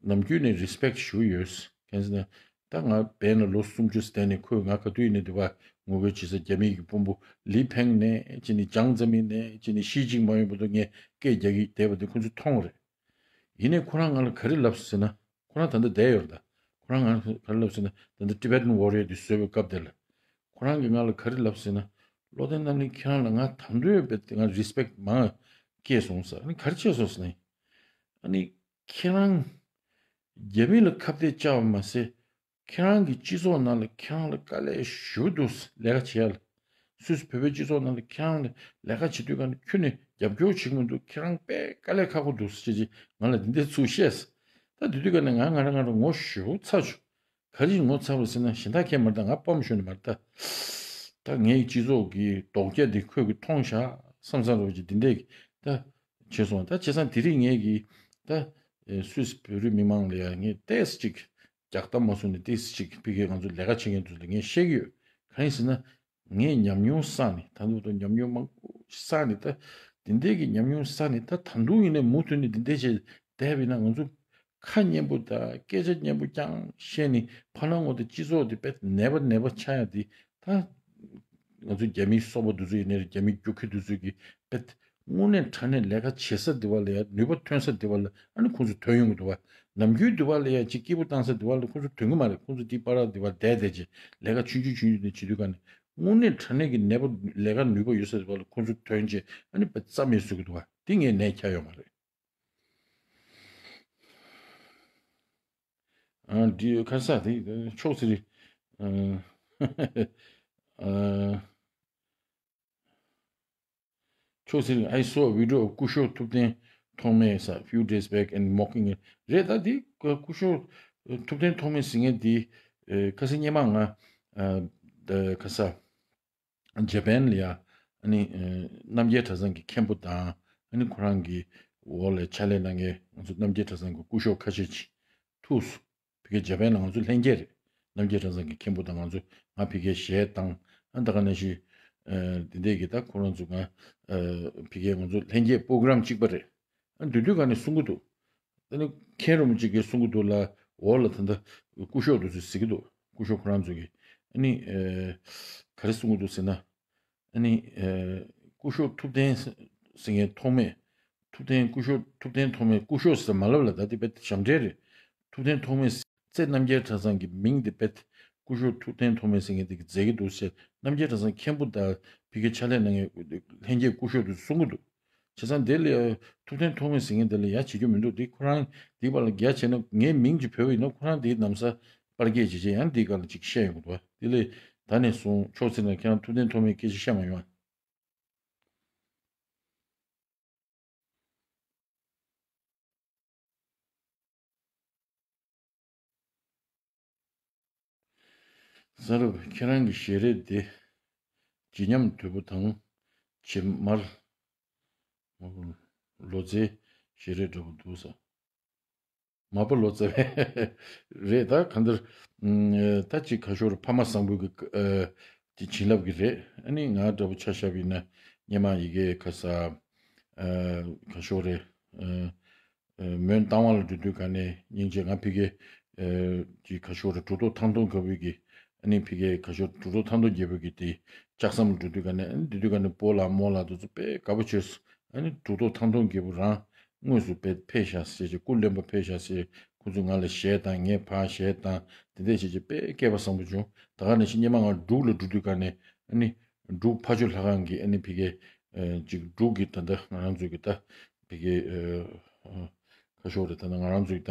ནམ་རྒྱུན་ནས་རི་སི་པེག་ཞུ་ཡོད། གང་ཟེར་ན་ད་ང་བན་ལ་ལོ་སུམ་ཅུ་བསྡད་ནས་ཁོས་ང་ག་དུས་ཡིན་ནའི་དེ་བ་ངོ་རྒོལ་བྱེད་ས་རྒྱ་མི་གི་དཔོན་པོ་ལི་ཕེང་ནས་ཅི་ནི་ཅང་ཙེ་མིན་ནས་ཅི་ནི་ཞི་ཅིང་མ་ཡོང་བར་དུ་ངས་སྐད་རྒྱག་གི་བསྡད་པ་དེ་ཁོ་ཚོས་མཐོང་བ་རེད། ཡིན་ནའི་ཁོ་རང་ང་ལ་ག་རེ་ལབ་སོང་ཟེར་ན། ཁོ་རང་ད་ལྟ་བསྡད་ཡོད་རེད་ད། ཁོ་རང་ང་ལ་ག་རེ་ལབ་སོང་ཟེར་ན་ད་ལྟ་Tibetan Warrior དེ་བཟོས་པའི་སྐབས་དེ་ལ། ཁོ་རང་གིས་ང་ལ་ག་རེ་ལབ་ཟེར་ན། བློ་བདེ་རྣམ་གླིང་ཁྱེད་རང་ལ་ང་ད་དུང་ཡོད་པའི་ང་རི་སི་པེག་མང་སྐྱེས་སོང་ཟེར། ཨ་ནི་ག་རེ་བྱས་སོང་ཟེར་ན། ཨ་ནི་ཁྱེད་རང་རྒྱ་མི་ལ་ཁ་གཏད་བཅག་པ་མ་ཟད། ཁྱེད་རང་གི་སྤྱི་ཚོགས་ནང་ལ་ཁྱེད་རང་ལ་དཀའ་ལས་ཞེ་པོ་འདུག་ལས་ཀ་བྱེད་ཡ་ལ། སུད་སི་བོད་པའི་སྤྱི་ཚོགས་ནང་ལ་ཁྱེད་རང་ལ་ལས་ཀ་བྱེད་དུས་ག་ནས་ཁྱོན་ནས་རྒྱབ་སྐྱོར་བྱེད་ཀྱི་མི་འདུག་ཁྱེད་རང་དཔེ་དཀའ་ལས་ཁག་པོ་འདུག་ཟེར་ཅིག་ང་ལ་འདི་འདྲའི་ཚུལ་བཤད། ད་དེ་དུས་ག་ནས་ང་ང་རང་ང་རང་ངོ་ཞེ་པོ་ཚ་བྱུང་། ག་རེ་ངོ་ཚ་བ་ཟེར་ན་གཞན་དག་ཁྱེད་མ་རེད་ད། ང་དཔའ་མོ་ཞུ་ནི་མ་རེད་ད། ད་ངའི་སྤྱི་ཚོགས་ཀྱི་རྡོག་རྒྱ་འདི་ཁོས་ཀྱི་མཐོང་བཞག་བསམ་བསམ་རོགས་ཀྱི་འདི་འདྲས་ཀྱི་ད་བྱས་སོང་། ད་བྱས་ཙང་དེ་རིང་ངས་ཀྱི་ད་སུད་སི་བོད་རིགས་མི་མང་ལ་ཡང་ངས་ཏོག་ཙམ་ཅིག་རྒྱག་གཏམ་མ་སོང་ནས་ཏོག་ཙམ་ཅིག་ཕ་གིར་ང་ཚོ་ལས་ཀ་བྱེད་མཁན་ཚོ་ལ་ངས་བཤད་ཀྱི་ཡོད། གང་ཡིན་ཟེར་ན། ངས་ཉམས་མྱོང་བསགས་ནས་ད་དུང་ད་ཉམས་མྱོང་མང་པོ་བསགས་ནས་ད་འདི་འདྲས་ཀྱི་ཉམས་མྱོང་བསགས་ནས་ད་ད་དུང་ཡིན་ནའི་མུ་མཐུད་ནས་འདི་འདྲས་བྱས་བསྡད་པ་ཡིན་ན་ང་ཚོ་ཁ་སྙན་པོ་དང་སྐད་ཆ་སྙན་པོ་རྐྱང་བཤད་ནས་ཕར་ནང་ངོ་དེ་སྤྱི་ཚོགས་དེ་དཔེ་ནད་པ་ནད་པ་ཆགས་ཡ་དེ་ད་ང་ཚོ་རྒྱ་མིའི་སོ་པ་དེ་ཚོ་ཡིན་ནའི་རེད། རྒྱ་མིའི་རྒྱུག་ཁྱི་དེ་ཚོ་གིས་དཔེ་དངོས་གནས་དྲང་གནས་ལས་ཀ་བྱེད་ས་དེ་བ་ལ་ཡ་ནུས་པ་ཐོན་ས་དེ་བ་ལ་ཨ་ནི་ཁོང་ཚོ་ཐོན་ཡོང་གི་འདུག་བ། ནམ་རྒྱུན་དེ་བ་ལ་ཡ་ཅིག་སྐྱིད་པོ་བཏང་ས་དེ་བ་ལ་ཁོང་ཚོ་ཐོན་གི་མ་རེད། ཁོང་ཚོ་དེ་པར་དེ་བ་བསྡད་བསྡད་ཅིག་ལས་ཀ་ཆུང་ཆུང་ཆུང་ཆུང་དེ་བྱེད་དུས་ག་ནས་དངོས་གནས་དྲང་གནས་ཀྱི་ནད་པ་ལས་ཀ་ནུས་པ་ཡོད་ས་དེ་བ་ལ་ཁོང་ཚོ་ཐོན་ཅིག་ཨ་ནི་དཔེ་རྩ་མེད་བཟོ་གི་འདུག་བ། དེ་ངས་ནད་ཁྱག་ཡོད་མ་རེད། ཨ་འདི་ཁ་ས་དེ་ཕྱོགས་ཚེ་རིང་ཨ་ཨ་ཕྱོགས་ཚེ་རིང་། I saw a video of སྐུ་ཞབས་ཐུབ་བསྟན་ཐོགས་མེད་ས། Few days back and mocking it. རེད་ད། དེ་སྐུ་ཞབས་ཐུབ་བསྟན་ཐོགས་མེད་ཟེར་མཁན་དེ་ཁ་སང་སྔོན་མ་ང་ཨ་ཁ་ས་ཇ་པན་ལ་ཡ་ཨ་ནི་རྣམ་རྒྱལ་གྲྭ་ཚང་གི་མཁན་པོ་དང་ཨ་ནི་ཁོ་རང་གི་འོག་ལ་ཕྱག་ལས་གནང་མཁན་ང་ཚོ་རྣམ་རྒྱལ་གྲྭ་ཚང་གི་སྐུ་ཞབས་ཁ་ཤས་ཅིག་ཐུག་སོང་། ཕ་གི་ཇ་པན་ལ་ང་ཚོ་ལྷན་རྒྱས་རེད། རྣམ་རྒྱལ་གྲྭ་ཚང་གི་མཁན་པོ་དང་ང་ཚོ་ང་ཕ་གིར་གཞས་བཏང་། ཨ་ད་ག་ནང་བཞིན་འདི་འདྲས་ཀྱི་ད་ཁོ་རང་ཚོ་ང་ཕ་གིར་ང་ཚོ་ལྷན་རྒྱས་པོ་གྷི་རམ་གཅིག་པ་རེད། ཨ་འདི་དུས་ག་ནས་གསུང་གི་འདུག་ད་ནི་མཁན་རིན་པོ་ཆེ་གིས་གསུང་གི་འདུག་ལ། འོག་ལ་ད་ལྟ་སྐུ་ཞབས་དེ་ཚོས་ཟེར་གི་འདུག་སྐུ་ཞབས་ཁོ་རང་ཚོ་གིས་ཨ་ནི་ག་རེ་གསུང་གི་འདུག་ཟེར་ན། ཨ་ནི་སྐུ་ཞབས་ཐུབ་བསྟན་ཟེར་མཁན་ཐོགས་མེད། ཐུབ་བསྟན་སྐུ་ཞབས་ཐུབ་བསྟན་ཐོགས་མེད། སྐུ་ཞབས་ཟེར་མ་ལབ་ལ་ད་དེ་དཔེ་ཞབས་འདྲེན་རེད། ཐུབ་བསྟན་ཐོགས་མེད་ཟེར། རྣམ་རྒྱལ་གྲྭ་ཚང་གི་མིང་དེ་དཔེ་སྐུ་ཞབས་ཐུབ་བསྟན་ཐོགས་མེད་ཟེར་མཁན་དེ་གིས་མཛད་ཀྱི་འདུག་ཟེར། རྣམ་རྒྱལ་གྲྭ་ཚང་མཁན་པོ་དང་ཕ་གིར་ཕྱག་ལས་གནང་མཁན་ལྷན་རྒྱས་སྐུ་ཞབས་དེ་ཚོས་གསུང་གི་འདུག་བྱས་ཙང་དེ་ལ་ཐུབ་བསྟན་ཐོགས་མེད་ཟེར་མཁན་དེ་ལ་ཡ་བྱེད་རྒྱུ་མི་འདུག་དེ་ཁོ་རང་དེའི་བར་ལ་རྒྱ་བྱས་ན་ངའི་མིང་ཅིག་བོས་པ་ཡིན་ན་ཁོ་རང་དེའི་ནམ་ས་པར་སྐྱེལ་བྱེད་ཅེས་ཡང་དེའི་སྒང་ལ་ཅིག་བཤད་ཡོང་གི་འདུག་དེ་ལས་ད་ནས་བཟུང་ཕྱོགས་ཚེ་ན་ཁྱེད་རང་ཐུབ་བསྟན་ཐོགས་མེད་སྐད་ཆ་བཤད་མ་ཡོང་ཨ། ས་རུབ་ཁྱེད་རང་གི་ཞལ་རས་དེ་བརྗིད་ཉམས་དོད་པོ་དང་བྱེ་མར་ལོ་ཙཱའི་ཞལ་རས་འདྲ་པོ་འདུག་ས། མ་པ་ལོ་ཙཱ་བས་རེད་ད། གང་ལྟར་ད་ཅིག་ཁ་ཤོར་ཕ་མ་བཟང་པོ་གི་ཅིག་བྱིན་རླབས་ཀྱི་རེད། ཨ་ནི་ང་འདྲ་པོ་ཆ་བཞག་པ་ཡིན་ན་སྔོན་མ་ཡི་གེ་ཁ་ས་ཁ་ཤོར་རེད། མོན་རྟ་དབང་ལ་འགྲོ་དུས་ག་ནས་སྙིང་རྗེ་ང་ཕ་གི་ཅིག་ཁ་ཤོར་རེད། གྲུབ་ཐོབ་ཐང་སྟོང་རྒྱལ་པོ་གི་ཨ་ནི་ཕ་གི་ཁ་ཤོར་གྲུབ་ཐོབ་ཐང་སྟོང་རྒྱལ་པོ་གི་དེ་ལྕགས་ཟམ་ལ་འགྲོ་དུས་ག་ནས་ཨ་ནི་འདི་དུས་ག་ནས་སྤོ་ལགས་རྨོ་ལགས་དེ་ཚོ་དཔེ་དགའ་པོ་བྱས་སོང་། ཨ་ནི་གྲུབ་ཐོབ་ཐང་སྟོང་རྒྱལ་པོ་རང་ དངོས་སུ་དཔེ་ཕེབས་ཤག་ཟེར་བྱས། སྐུ་ལྷན་པ་ཕེབས་ཤག་ཟེར། ཁོ་ཚོས་ང་ལ་གཞས་བཏང་། ངས་ཕར་གཞས་བཏང་། དེ་འདྲ་བྱས་བྱས་དཔེ་སྐལ་པ་བཟང་པོ་བྱུང་། ད་ག་ནང་བཞིན་སྔོན་མ་ང་འབྲུག་ལ་འགྲོ་དུས་ག་ནས་ཨ་ནི་འབྲུག་ཕ་ཇོ་ལྷ་ཁང་གི་ཨ་ནི་ཕ་གིའི་ཅིག་འབྲུག་གི་ད་ལྟ་ང་རང་ཚོ་གི་ད་ཕ་གིའི་ཁ་ཤོར་རེད། ད་ནི་ང་རང་ཚོའི་ད་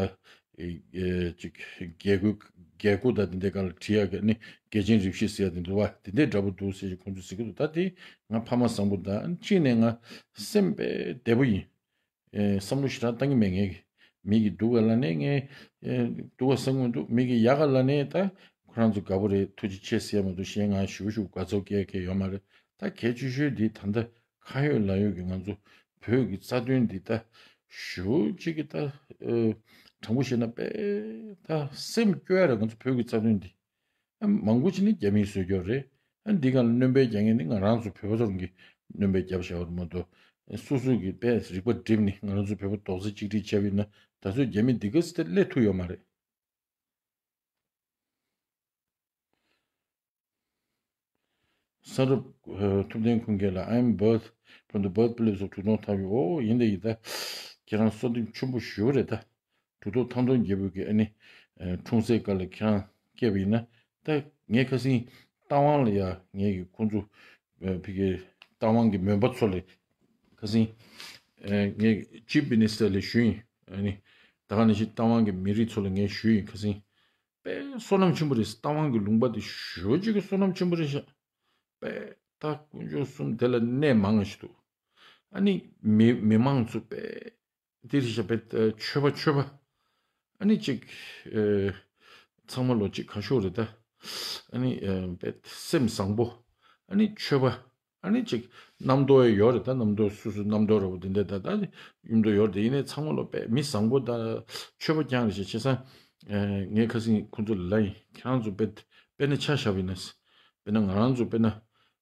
ཅིག་རྒྱལ་སྐུ་རྒྱལ་སྐུ་དང་དེ་འདྲའི་སྒང་ལ་བྲིས་ཡག་གི་ནི་རྒྱལ་ཆེན་རིགས་བཞི་ཟེར་ཡག་དེ་འདུག་བ། དེ་འདྲའི་འདྲ་པོ་འདུག་ཟེར་གྱི་ཁོང་ཚོས་ཟེར་གྱི་འདུག། ད་དེ་ང་ཕ་མ་བཟང་པོ་དང་གཅིག་ནས་ང་སེམས་དཔེ་བདེ་པོ་ཡིན། བསམ་བློ་ཞེ་དྲག་བཏང་གི་མེད། ངས་མི་གི་སྡུག་ག་ལ་ནས་ངས་སྡུག་ག་བསམ་གྱི་མི་འདུག། མི་གི་ཡག་ག་ལ་ནས་ད་ཁོ་རང་ཚོ་དགའ་པོ་རེད། ཐུགས་རྗེ་ཆེ་ཟེར་ཡག་མ་གཏོགས་གཞན་ང་ཞུ་ཞུ་དགའ་ཚོར་སྐྱེ་མཁན་ཡོད་མ་རེད། ད་གལ་ཆེ་ཤོས་འདི་ད་ལྟ་ཁ་ཡོད་ལག་ཡོད་ཀྱི་ང་ཚོ་བོད་ཀྱི་རྩ་དོན་འདི་ད་ཞེ་པོ་ཅིག་གི་ད་ཨ་དྲང་པོ་བཤད་ན་དཔེ་ད་སེམས་སྐྱོ་ཡ་རེད། ང་ཚོ་བོད་ཀྱི་རྩ་དོན་འདི་ཨ་མང་པོ་ཅིག་ནི་རྒྱ་མིས་བཟོས་ཀྱི་ཡོད་རེད། ཨ་འདི་ག་ལ་སྣོན་པ་རྒྱག་མཁན་ནི་ང་རང་ཚོ་བོད་པ་ཚོ་གིས་སྣོན་པ་བརྒྱབ་བཞག་པ་རེད་མ་གཏོགས། སོ་སོ་གིས་དཔེ་རིག་པ་བསྒྲིམས་ནས་ང་རང་ཚོ་བོད་པ་རྡོག་རྩ་གཅིག་སྒྲིལ་བྱས་པ་ཡིན་ན་ད་གཟོད་རྒྱ་མི་འདི་ག་ཙམ་དེ་སླེབས་ཐུབ་ཡོད་མ་རེད། ས་རུབ་ཨ་ཐུབ་བསྟན་ཁུངས་སྐྱེལ་ལ། I am birth from the birthplace of གྲུབ་ཐོབ་ཐང་ཡུལ། ཨོ་ཡིན་ད་ཡིན་ད། ཁྱེད་རང་གསོལ་འདེབས་ཆེན་པོ་ཞེ་པོ་རེད་ད། གྲུབ་ཐོབ་ཐང་སྟོང་རྒྱལ་པོ་གི་ཨ་ནི་ཨ་འཁྲུངས་སའི་སྐབས་ལ་ཁྱེད་རང་སྐྱེས་པ་ཡིན་ན། ད་ངས་ཁ་སང་རྟ་དབང་ལ་ཡ་ངས་ཀྱི་ཁོང་ཚོ་ཨ་ཕ་གིའི་རྟ་དབང་གི་མོན་པ་ཚོ་ལ་ཁ་སང་ཨ་ངས་ཅིབ་མི་ནི་སི་ཊར་ལ་ཞུས་ཡིན། ཨ་ནི་ད་ག་ནང་བཞིན་རྟ་དབང་གི་མི་རིགས་ཚོ་ལ་ངས་ཞུས་ཡིན། ཁ་སང་དཔེ་བསོད་ནམས་ཆེན་པོ་རེད། རྟ་དབང་གི་ལུང་པ་དེ་ཞེ་པོ་ཅིག་གི་བསོད་ནམས་ཆེན་པོ་རེད་ཤག། དཔེ་ད་དཀོན་མཆོག་གསུམ་དེ་ལ་གནས་མང་ཞིག་འདུག། ཨ་ནི་མི་མི་མང་ཚོ་དཔེ་དེ་རེད་ཤག། དཔེ་ཆོས་པ་ཆོས་པ། ཨ་ནི་ཅིག་ཨེ་ཚང་མ་ལོ་ཅིག་ཁ་ཤོར་རེད་ད། ཨ་ནི་ཨེ་དཔེ་སེམས་བཟང་པོ། ཨ་ནི་ཆོས་པ། ཨ་ནི་ཅིག་རྣམ་རྟོག་ཡོད་རེད་ད། རྣམ་རྟོག་སོ་སོའི་རྣམ་རྟོག་འདྲ་པོ་དེ་འདྲ་ད་ད་ཡོད་འདྲ་ཡོད་རེད། དེ་ཡིན་ནའི་ཚང་མ་ལོ་དཔེ་མི་བཟང་པོ་དང་ཆོས་པ་རྐྱང་རེད་ཤག། བྱས་ཙང་ངས་ཁ་སང་ཁོང་ཚོ་ལ་ལབ་ཡིན། ཁྱེད་རང་ཚོ་དཔེ་དཔེར་ན་ཆ་བཞག་པ་ཡིན་ན། དཔེར་ན་ང་རང་ཚོ་དཔེར་ན་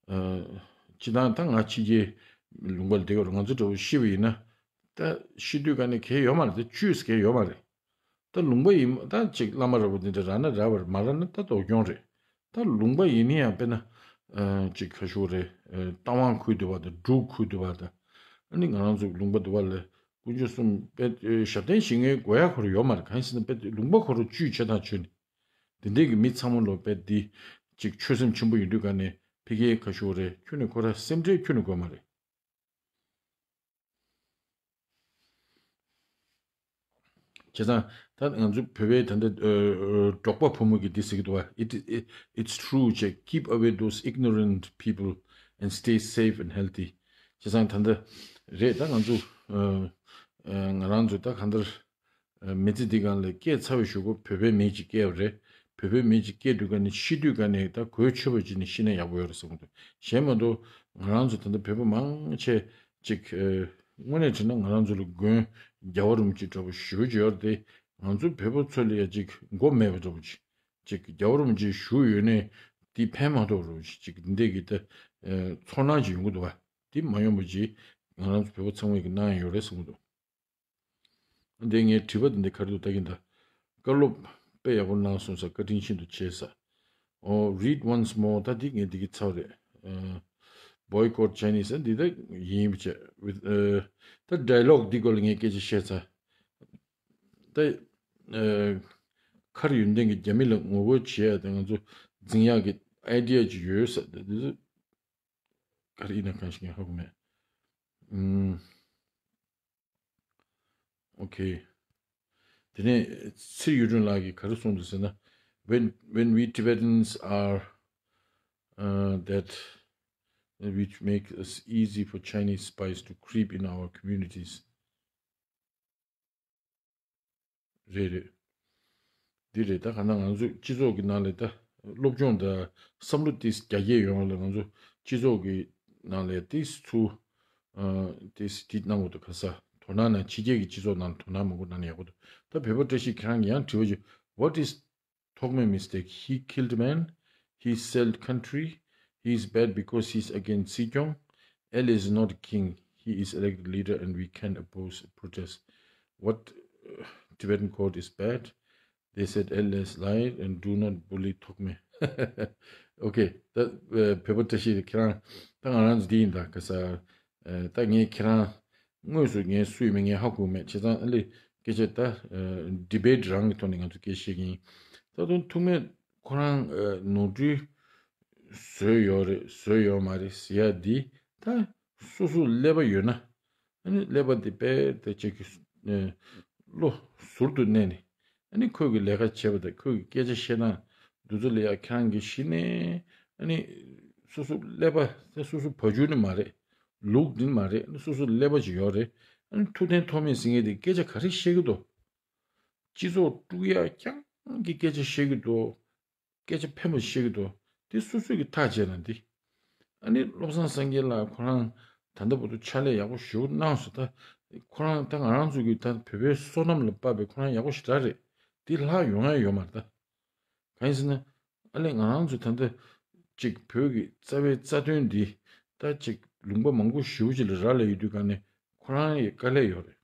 སྤྱིར་བཏང་ད་ང་ཕྱི་རྒྱལ་ལུང་པ་ལ་བསྡད་ཡོད་རེད། ང་ཚོ་འདྲ་པོ་ཤི་བ་ཡིན་ན་ད་ཤི་དུས་ག་ནས་གལ་ཡོད་མ་རེད། ད་བཅོས་གལ་ཡོད་མ་རེད། ད་ལུང་པ་ཡིན་ད་ཅིག་བླ་མ་ར་བ་འདི་འདྲ་རག་ན་རག་པ་རེད། མ་རག་ན་ད་སྡུག་གྱོང་རེད། ད་ལུང་པ་ཡིན་ན་ཡང་དཔེར་ན་ཅིག་ཁ་ཤོར་རེད། རྟ་དབང་ཁུལ་འདི་བ་དང་འབྲུག་ཁུལ་འདི་བ་དང་། ཨ་ནི་ང་རང་ཚོ་ལུང་པ་འདི་བ་ལ་དཀོན་མཆོག་གསུམ་དཔེ་ཞབས་བརྟན་ཞིག་ངའི་དགོས་ཡ་ཁོ་ར་ཡོད་མ་རེད། གང་ཡིན་ཟེར་ན་དཔེ་ལུང་པ་ཁོ་ར་བཅོས་བྱེད་ཐག་ཆོད་ནས། དེ་འདྲས་ཀྱི་མི་ཚང་མ་ལོ་དཔེ་འདི་ཅིག་ཆོས་སེམས་ཆེན་པོ་ཡིན་དུས་ག་ནས་ཕ་གིའི་ཁ་ཤོར་རེད། ཁྱོན་ནས་ཁོ་ར་སེམས་ཁྲལ་ཁྱོན་ནས་དགོས་མ་རེད། བྱས་ཙང་ད་ང་ཚོ་བོད་པའི་ད་ལྟ་ཨ་ཨ་འབྲོག་པ་བུ་མོ་གིས་འདི་ཟེར་གྱི་འདུག་བ། It, it, it's true ཅེས། Keep away those ignorant people and stay safe and healthy. བྱས་ཙང་ད་ལྟ་རེད་ད། ང་ཚོ་ཨ་ཨ་ང་རང་ཚོ་ད་གང་ལྟར་ཨ་མི་ཚེ་འདི་སྒང་ལ་སྐྱེས་ཚར་བའི་གཞུག་གུ་བོད་པའི་མི་ཅིག་སྐྱེས་པ་རེད། བོད་པའི་མི་ཅིག་སྐྱེས་དུས་ག་ནས་ཤི་དུས་ག་ནས་ད་གོས་ཆོད་པ་ཅིག་ནས་ཤི་ན་ཡག་པོ་ཡོད་རེད་བསམ་གྱི་འདུག། གཞན་མ་གཏོགས་ང་རང་ཚོ་ད་ལྟ་བོད་པ་མང་ཆེ་ཅིག་ཨ་དངོས་གནས་དྲིས་ན་ང་རང་ཚོ་ལ་མགོན་རྒྱལ་བ་རིན་པོ་ཆེ་འདྲ་པོ་ཞེ་པོ་ཅིག་ཡོད་རེད་དེ། ང་ཚོ་བོད་པ་ཚོ་ལ་ཡ་ཅིག་མགོ་མེད་པ་འདྲ་པོ་ཅིག། ཅིག་རྒྱལ་བ་རིན་པོ་ཆེ་བཞུགས་ཡོད་ནའི་དེ་ཕན་མ་ཐོགས་རོགས་ཅིག་འདི་གི་ད་ཨ་ཚོར་སྣང་ཅིག་ཡོང་གི་འདུག་བ། དེ་མ་ཡོང་པ་ཅིག་ང་རང་ཚོ་བོད་པ་ཚང་མས་ཀྱི་གནང་ཡ་ཡོད་རེད་བསམ་གྱི་འདུག། འདི་ངའི་དྲི་བ་འདི་འདི་ག་རེ་འདུག་ལྟ་གིན་ད། བཀའ་སློབ་དཔེ་ཡག་པོ་གནང་སོང་ཟེར། བཀའ་དྲིན་ཤིན་ཏུ་ཆེ་ཟེར། ཨོ། Read once more. ད་འདི་ངས་འདི་གི་ཚར་རེད། ཨ་Boycott Chinese. ཨ་འདི་ད་ཡིན་པ་བྱས། With ཨ་ད་ཌའི་ལོག་འདི་སྐོར་ལ་ངས་སྐད་ཆ་བཤད་ཚར། ད་ཨ་མཁར་ཡོན་ཏན་གྱི་རྒྱ་མི་ལ་ངོ་རྒོལ་བྱེད་ཡ་དེ་ང་ཚོ་འཛིང་ཡག་གི་ཨའི་ཌི་ཡ་ཅིག་ཡོད་ཟེར། འདི་ཚོ་ག་རེ་ཡིན་ན་གང་ཞིག་ངས་ཧ་གོ་མེད། ཨུམ། Okay. དེ་ནས་ཚེ་ཡུལ་སྒྲོན་ལགས་ཀྱིས་ག་རེ་གསུངས་འདུག་ཟེར་ན། When, when we Tibetans are, uh, that, which make it easy for Chinese spies to creep in our communities. རེད་རེད། འདི་རེད། ད་ག་ན་ང་ཚོ་སྤྱི་ཚོགས་ཀྱི་ནང་ལ་ད་སློབ་སྦྱོང་དང་བསམ་བློ་ཏིས་རྒྱ་སྐྱེད་ཡོང་བ་ལ་ང་ཚོ་སྤྱི་ཚོགས་ཀྱི་ནང་ལ་ཏིས་ཚུ་ཨ་ཏིས་ཏིས་གནང་དགོས་འདུག། ག་ས་དོ་སྣང་ནང་ཕྱི་རྒྱལ་གྱི་སྤྱི་ཚོགས་ནང་དོ་སྣང་མང་པོ་གནང་ན་ཡག་པོ་འདུག། ད་བོད་པ་བཀྲ་ཤིས་ཁྱེད་རང་གིས་ཡང་དྲི་བ་ཞིག། What is Thokme mistake? He killed man. He sold country. He is bad because he's against Sijong. L is not king. He is elected leader and we can oppose protest. What uh, Tibetan court is bad? They said L is liar and do not bully Thokme. Okay, ད་བོད་པ་བཀྲ་ཤིས་ཁྱེད་རང་ད་ང་རང་འདི་ཡིན་ད། ག་ས་ད་ངས་ཁྱེད་རང་ དངོས་སུ་ངས་སུ་ཡིན་མིན་ངས་ཧ་གོ་མེད། བྱས་ཙང་ཨ་ལས་སྐད་ཆ་ད་ཌི་བེ་ཊི་རང་གི་ཐོག་ནས་ང་ཚོ་སྐད་ཆ་བཤད་ཀྱི་ཡིན། ད་དུང་ཐུགས་སྨོན་ཁོ་རང་ནོར་འཁྲུལ་བཟོས་ཡོད་རེད་བཟོས་ཡོད་མ་རེད་ཟེར་ཡ་འདི་ད་སོ་སོ་ཀླད་པ་ཡོད་ན། ཨ་ནི་ཀླད་པ་འདི་དཔེ་དེ་ཅིག་གི་བློ་ཟུར་དུ་གནས་ནས། ཨ་ནི་ཁོས་ཀྱི་ལས་ཀ་བྱས་པ་དང་ཁོས་ཀྱི་སྐད་ཆ་བཤད་སྟངས་འདི་ཚོ་ལ་ཡ་ཁྱེད་རང་གིས་གཞི་ནས་ཨ་ནི་སོ་སོ་ཀླད་པ་དེ་སོ་སོ་བ་ཕྱུགས་ནི་མ་རེད། ལུག་འདི་མ་རེད། ཨ་ནི་སོ་སོ་ཀླད་པ་ཅིག་ཡོད་རེད། ཨ་ནི་ཐུབ་བསྟན་ཐོགས་མེད་ཟེར་མཁན་དེ་སྐད་ཆ་ག་རེ་བཤད་ཀྱི་འདུག་སྤྱི་ཚོགས་དཀྲུག་ཡ་རྐྱང་གི་སྐད་ཆ་བཤད་ཀྱི་འདུག་སྐད་ཆ་ཕན་པ་བཤད་ཀྱི་འདུག་དེ་སོ་སོས་ཀྱི་ཐག་བཅད་ན་འདི། ཨ་ནི་བློ་བཟང་སེང་གེ་ལགས་ཁོ་རང་ད་ལྟ་བར་དུ་ཕྱག་ལས་ཡག་པོ་ཞེ་པོ་གནང་སོང་། ད་ཁོ་རང་ད་ང་རང་ཚོ་གི་ད་བོད་པའི་བསོད་ནམས་ལ་དཔག་པའི་ཁོ་རང་ཡག་པོ་ཞེ་དྲག་རེད། འདི་ལྷག་ཡོང་ཡ་ཡོད་མ་རེད་ད། གང་ཡིན་ཟེར་ན། ཨ་ལས་ང་རང་ཚོ་ད་ལྟ་ཅིག་བོད་ཀྱི་རྩ་བའི་རྩ་དོན་འདི་ད་ཅིག་ལུང་པ་མང་པོ་ཞེ་པོ་ཅིག་ལ་རག་ལས་ཡོད་དུས་ག་ནས་ཁོ་རང་ཡི་དཀའ་ལས་ཡོད་རེད།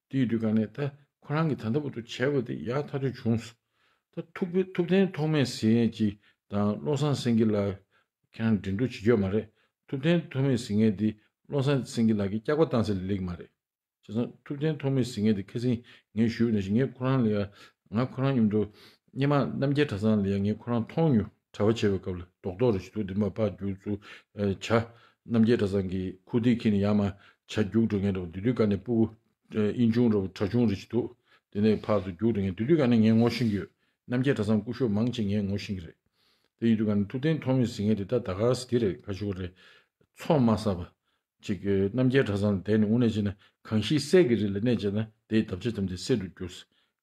དེ་ཡིན་དུས་ག་ནས་ད་ཁོ་རང་གིས་ད་ལྟ་བར་དུ་བྱས་པ་དེ་ཡག་ཐག་ཆོད་བྱུང་སོང་། ད་ཐུབ་པའི་ཐུབ་བསྟན་ཐོགས་མེད་ཟེར་ཡས་ཀྱི་དང་བློ་བཟང་སེང་གེ་ལགས་ཁྱེད་རང་འགྲན་བསྡུར་བྱེད་རྒྱུ་མ་རེད། ཐུབ་བསྟན་ཐོགས་མེད་ཟེར་མཁན་དེ་བློ་བཟང་སེང་གེ་ལགས་ཀྱིས་སྐྱག་པ་བཏང་ས་ལས་ལེགས་མ་རེད། བྱས་ཙང་ཐུབ་བསྟན་ཐོགས་མེད་ཟེར་མཁན་དེ་ཁ་སང་ངས་ཞུས་པ་ནང་བཞིན་ངས་ཁོ་རང་ལ་ཡ་ང་ཁོ་རང་མཉམ་དུ་སྔོན་མ་རྣམ་རྒྱལ་གྲྭ་ཚང་ལ་ཡ་ངས་ཁོ་རང་མཐོང་མྱོང་། གྲྭ་པ་བྱས་པའི་སྐབས་ལ་རྡོག་རྡོག་རེ་ཞིག་འདུག་འདི་མ་ཕར་རྒྱུག་ཚུར་བྱ། རྣམ་རྒྱལ་གྲྭ་ཚང་གི་ཁུག་རྟས་འཁྱེར་ནས་ཡར་མར་བྱ་རྒྱུག་འགྲོ་མཁན་འདྲ་བོ། དེ་དུས་ག་ནས་སྤུ་གུ་ཨེ་ཨིན་ཆུང་འདྲ་བོ་གྲྭ་ཆུང་རེ་ཞིག་འདུག་དེ་ནས་ཕར་ཚུར་རྒྱུག་འགྲོ་མཁན། དེ་དུས་ག་ནས་ངས་ངོ་ཤེས་ཀྱི་ཡོད། རྣམ་རྒྱལ་གྲྭ་ཚང་སྐུ་ཞབས་མང་ཆེ་ངས་ངོ་ཤེས་ཀྱི་རེད། དེ་ཡིན་དུས་ག་ནས་ཐུབ་བསྟན་ཐོགས་མེད་ཟེར་མཁན་དེ་ད་ད་ག་སེ་དེ་རེད། ཁ་ཤོར་རེད། ཚོགས་མ་བསགས་པ། ཅིག་གི་རྣམ་རྒྱལ་གྲྭ་ཚང་ལ་བསྡད་ནས་དངོས་གནས་བྱས་ན་གང་ཞིག་གསེར་གྱི་རི་ལ་གནས་བྱས་ན་དེའི་འདབ་ཆགས་ཐམས་ཅད་གསེར་དུ་འགྱུར།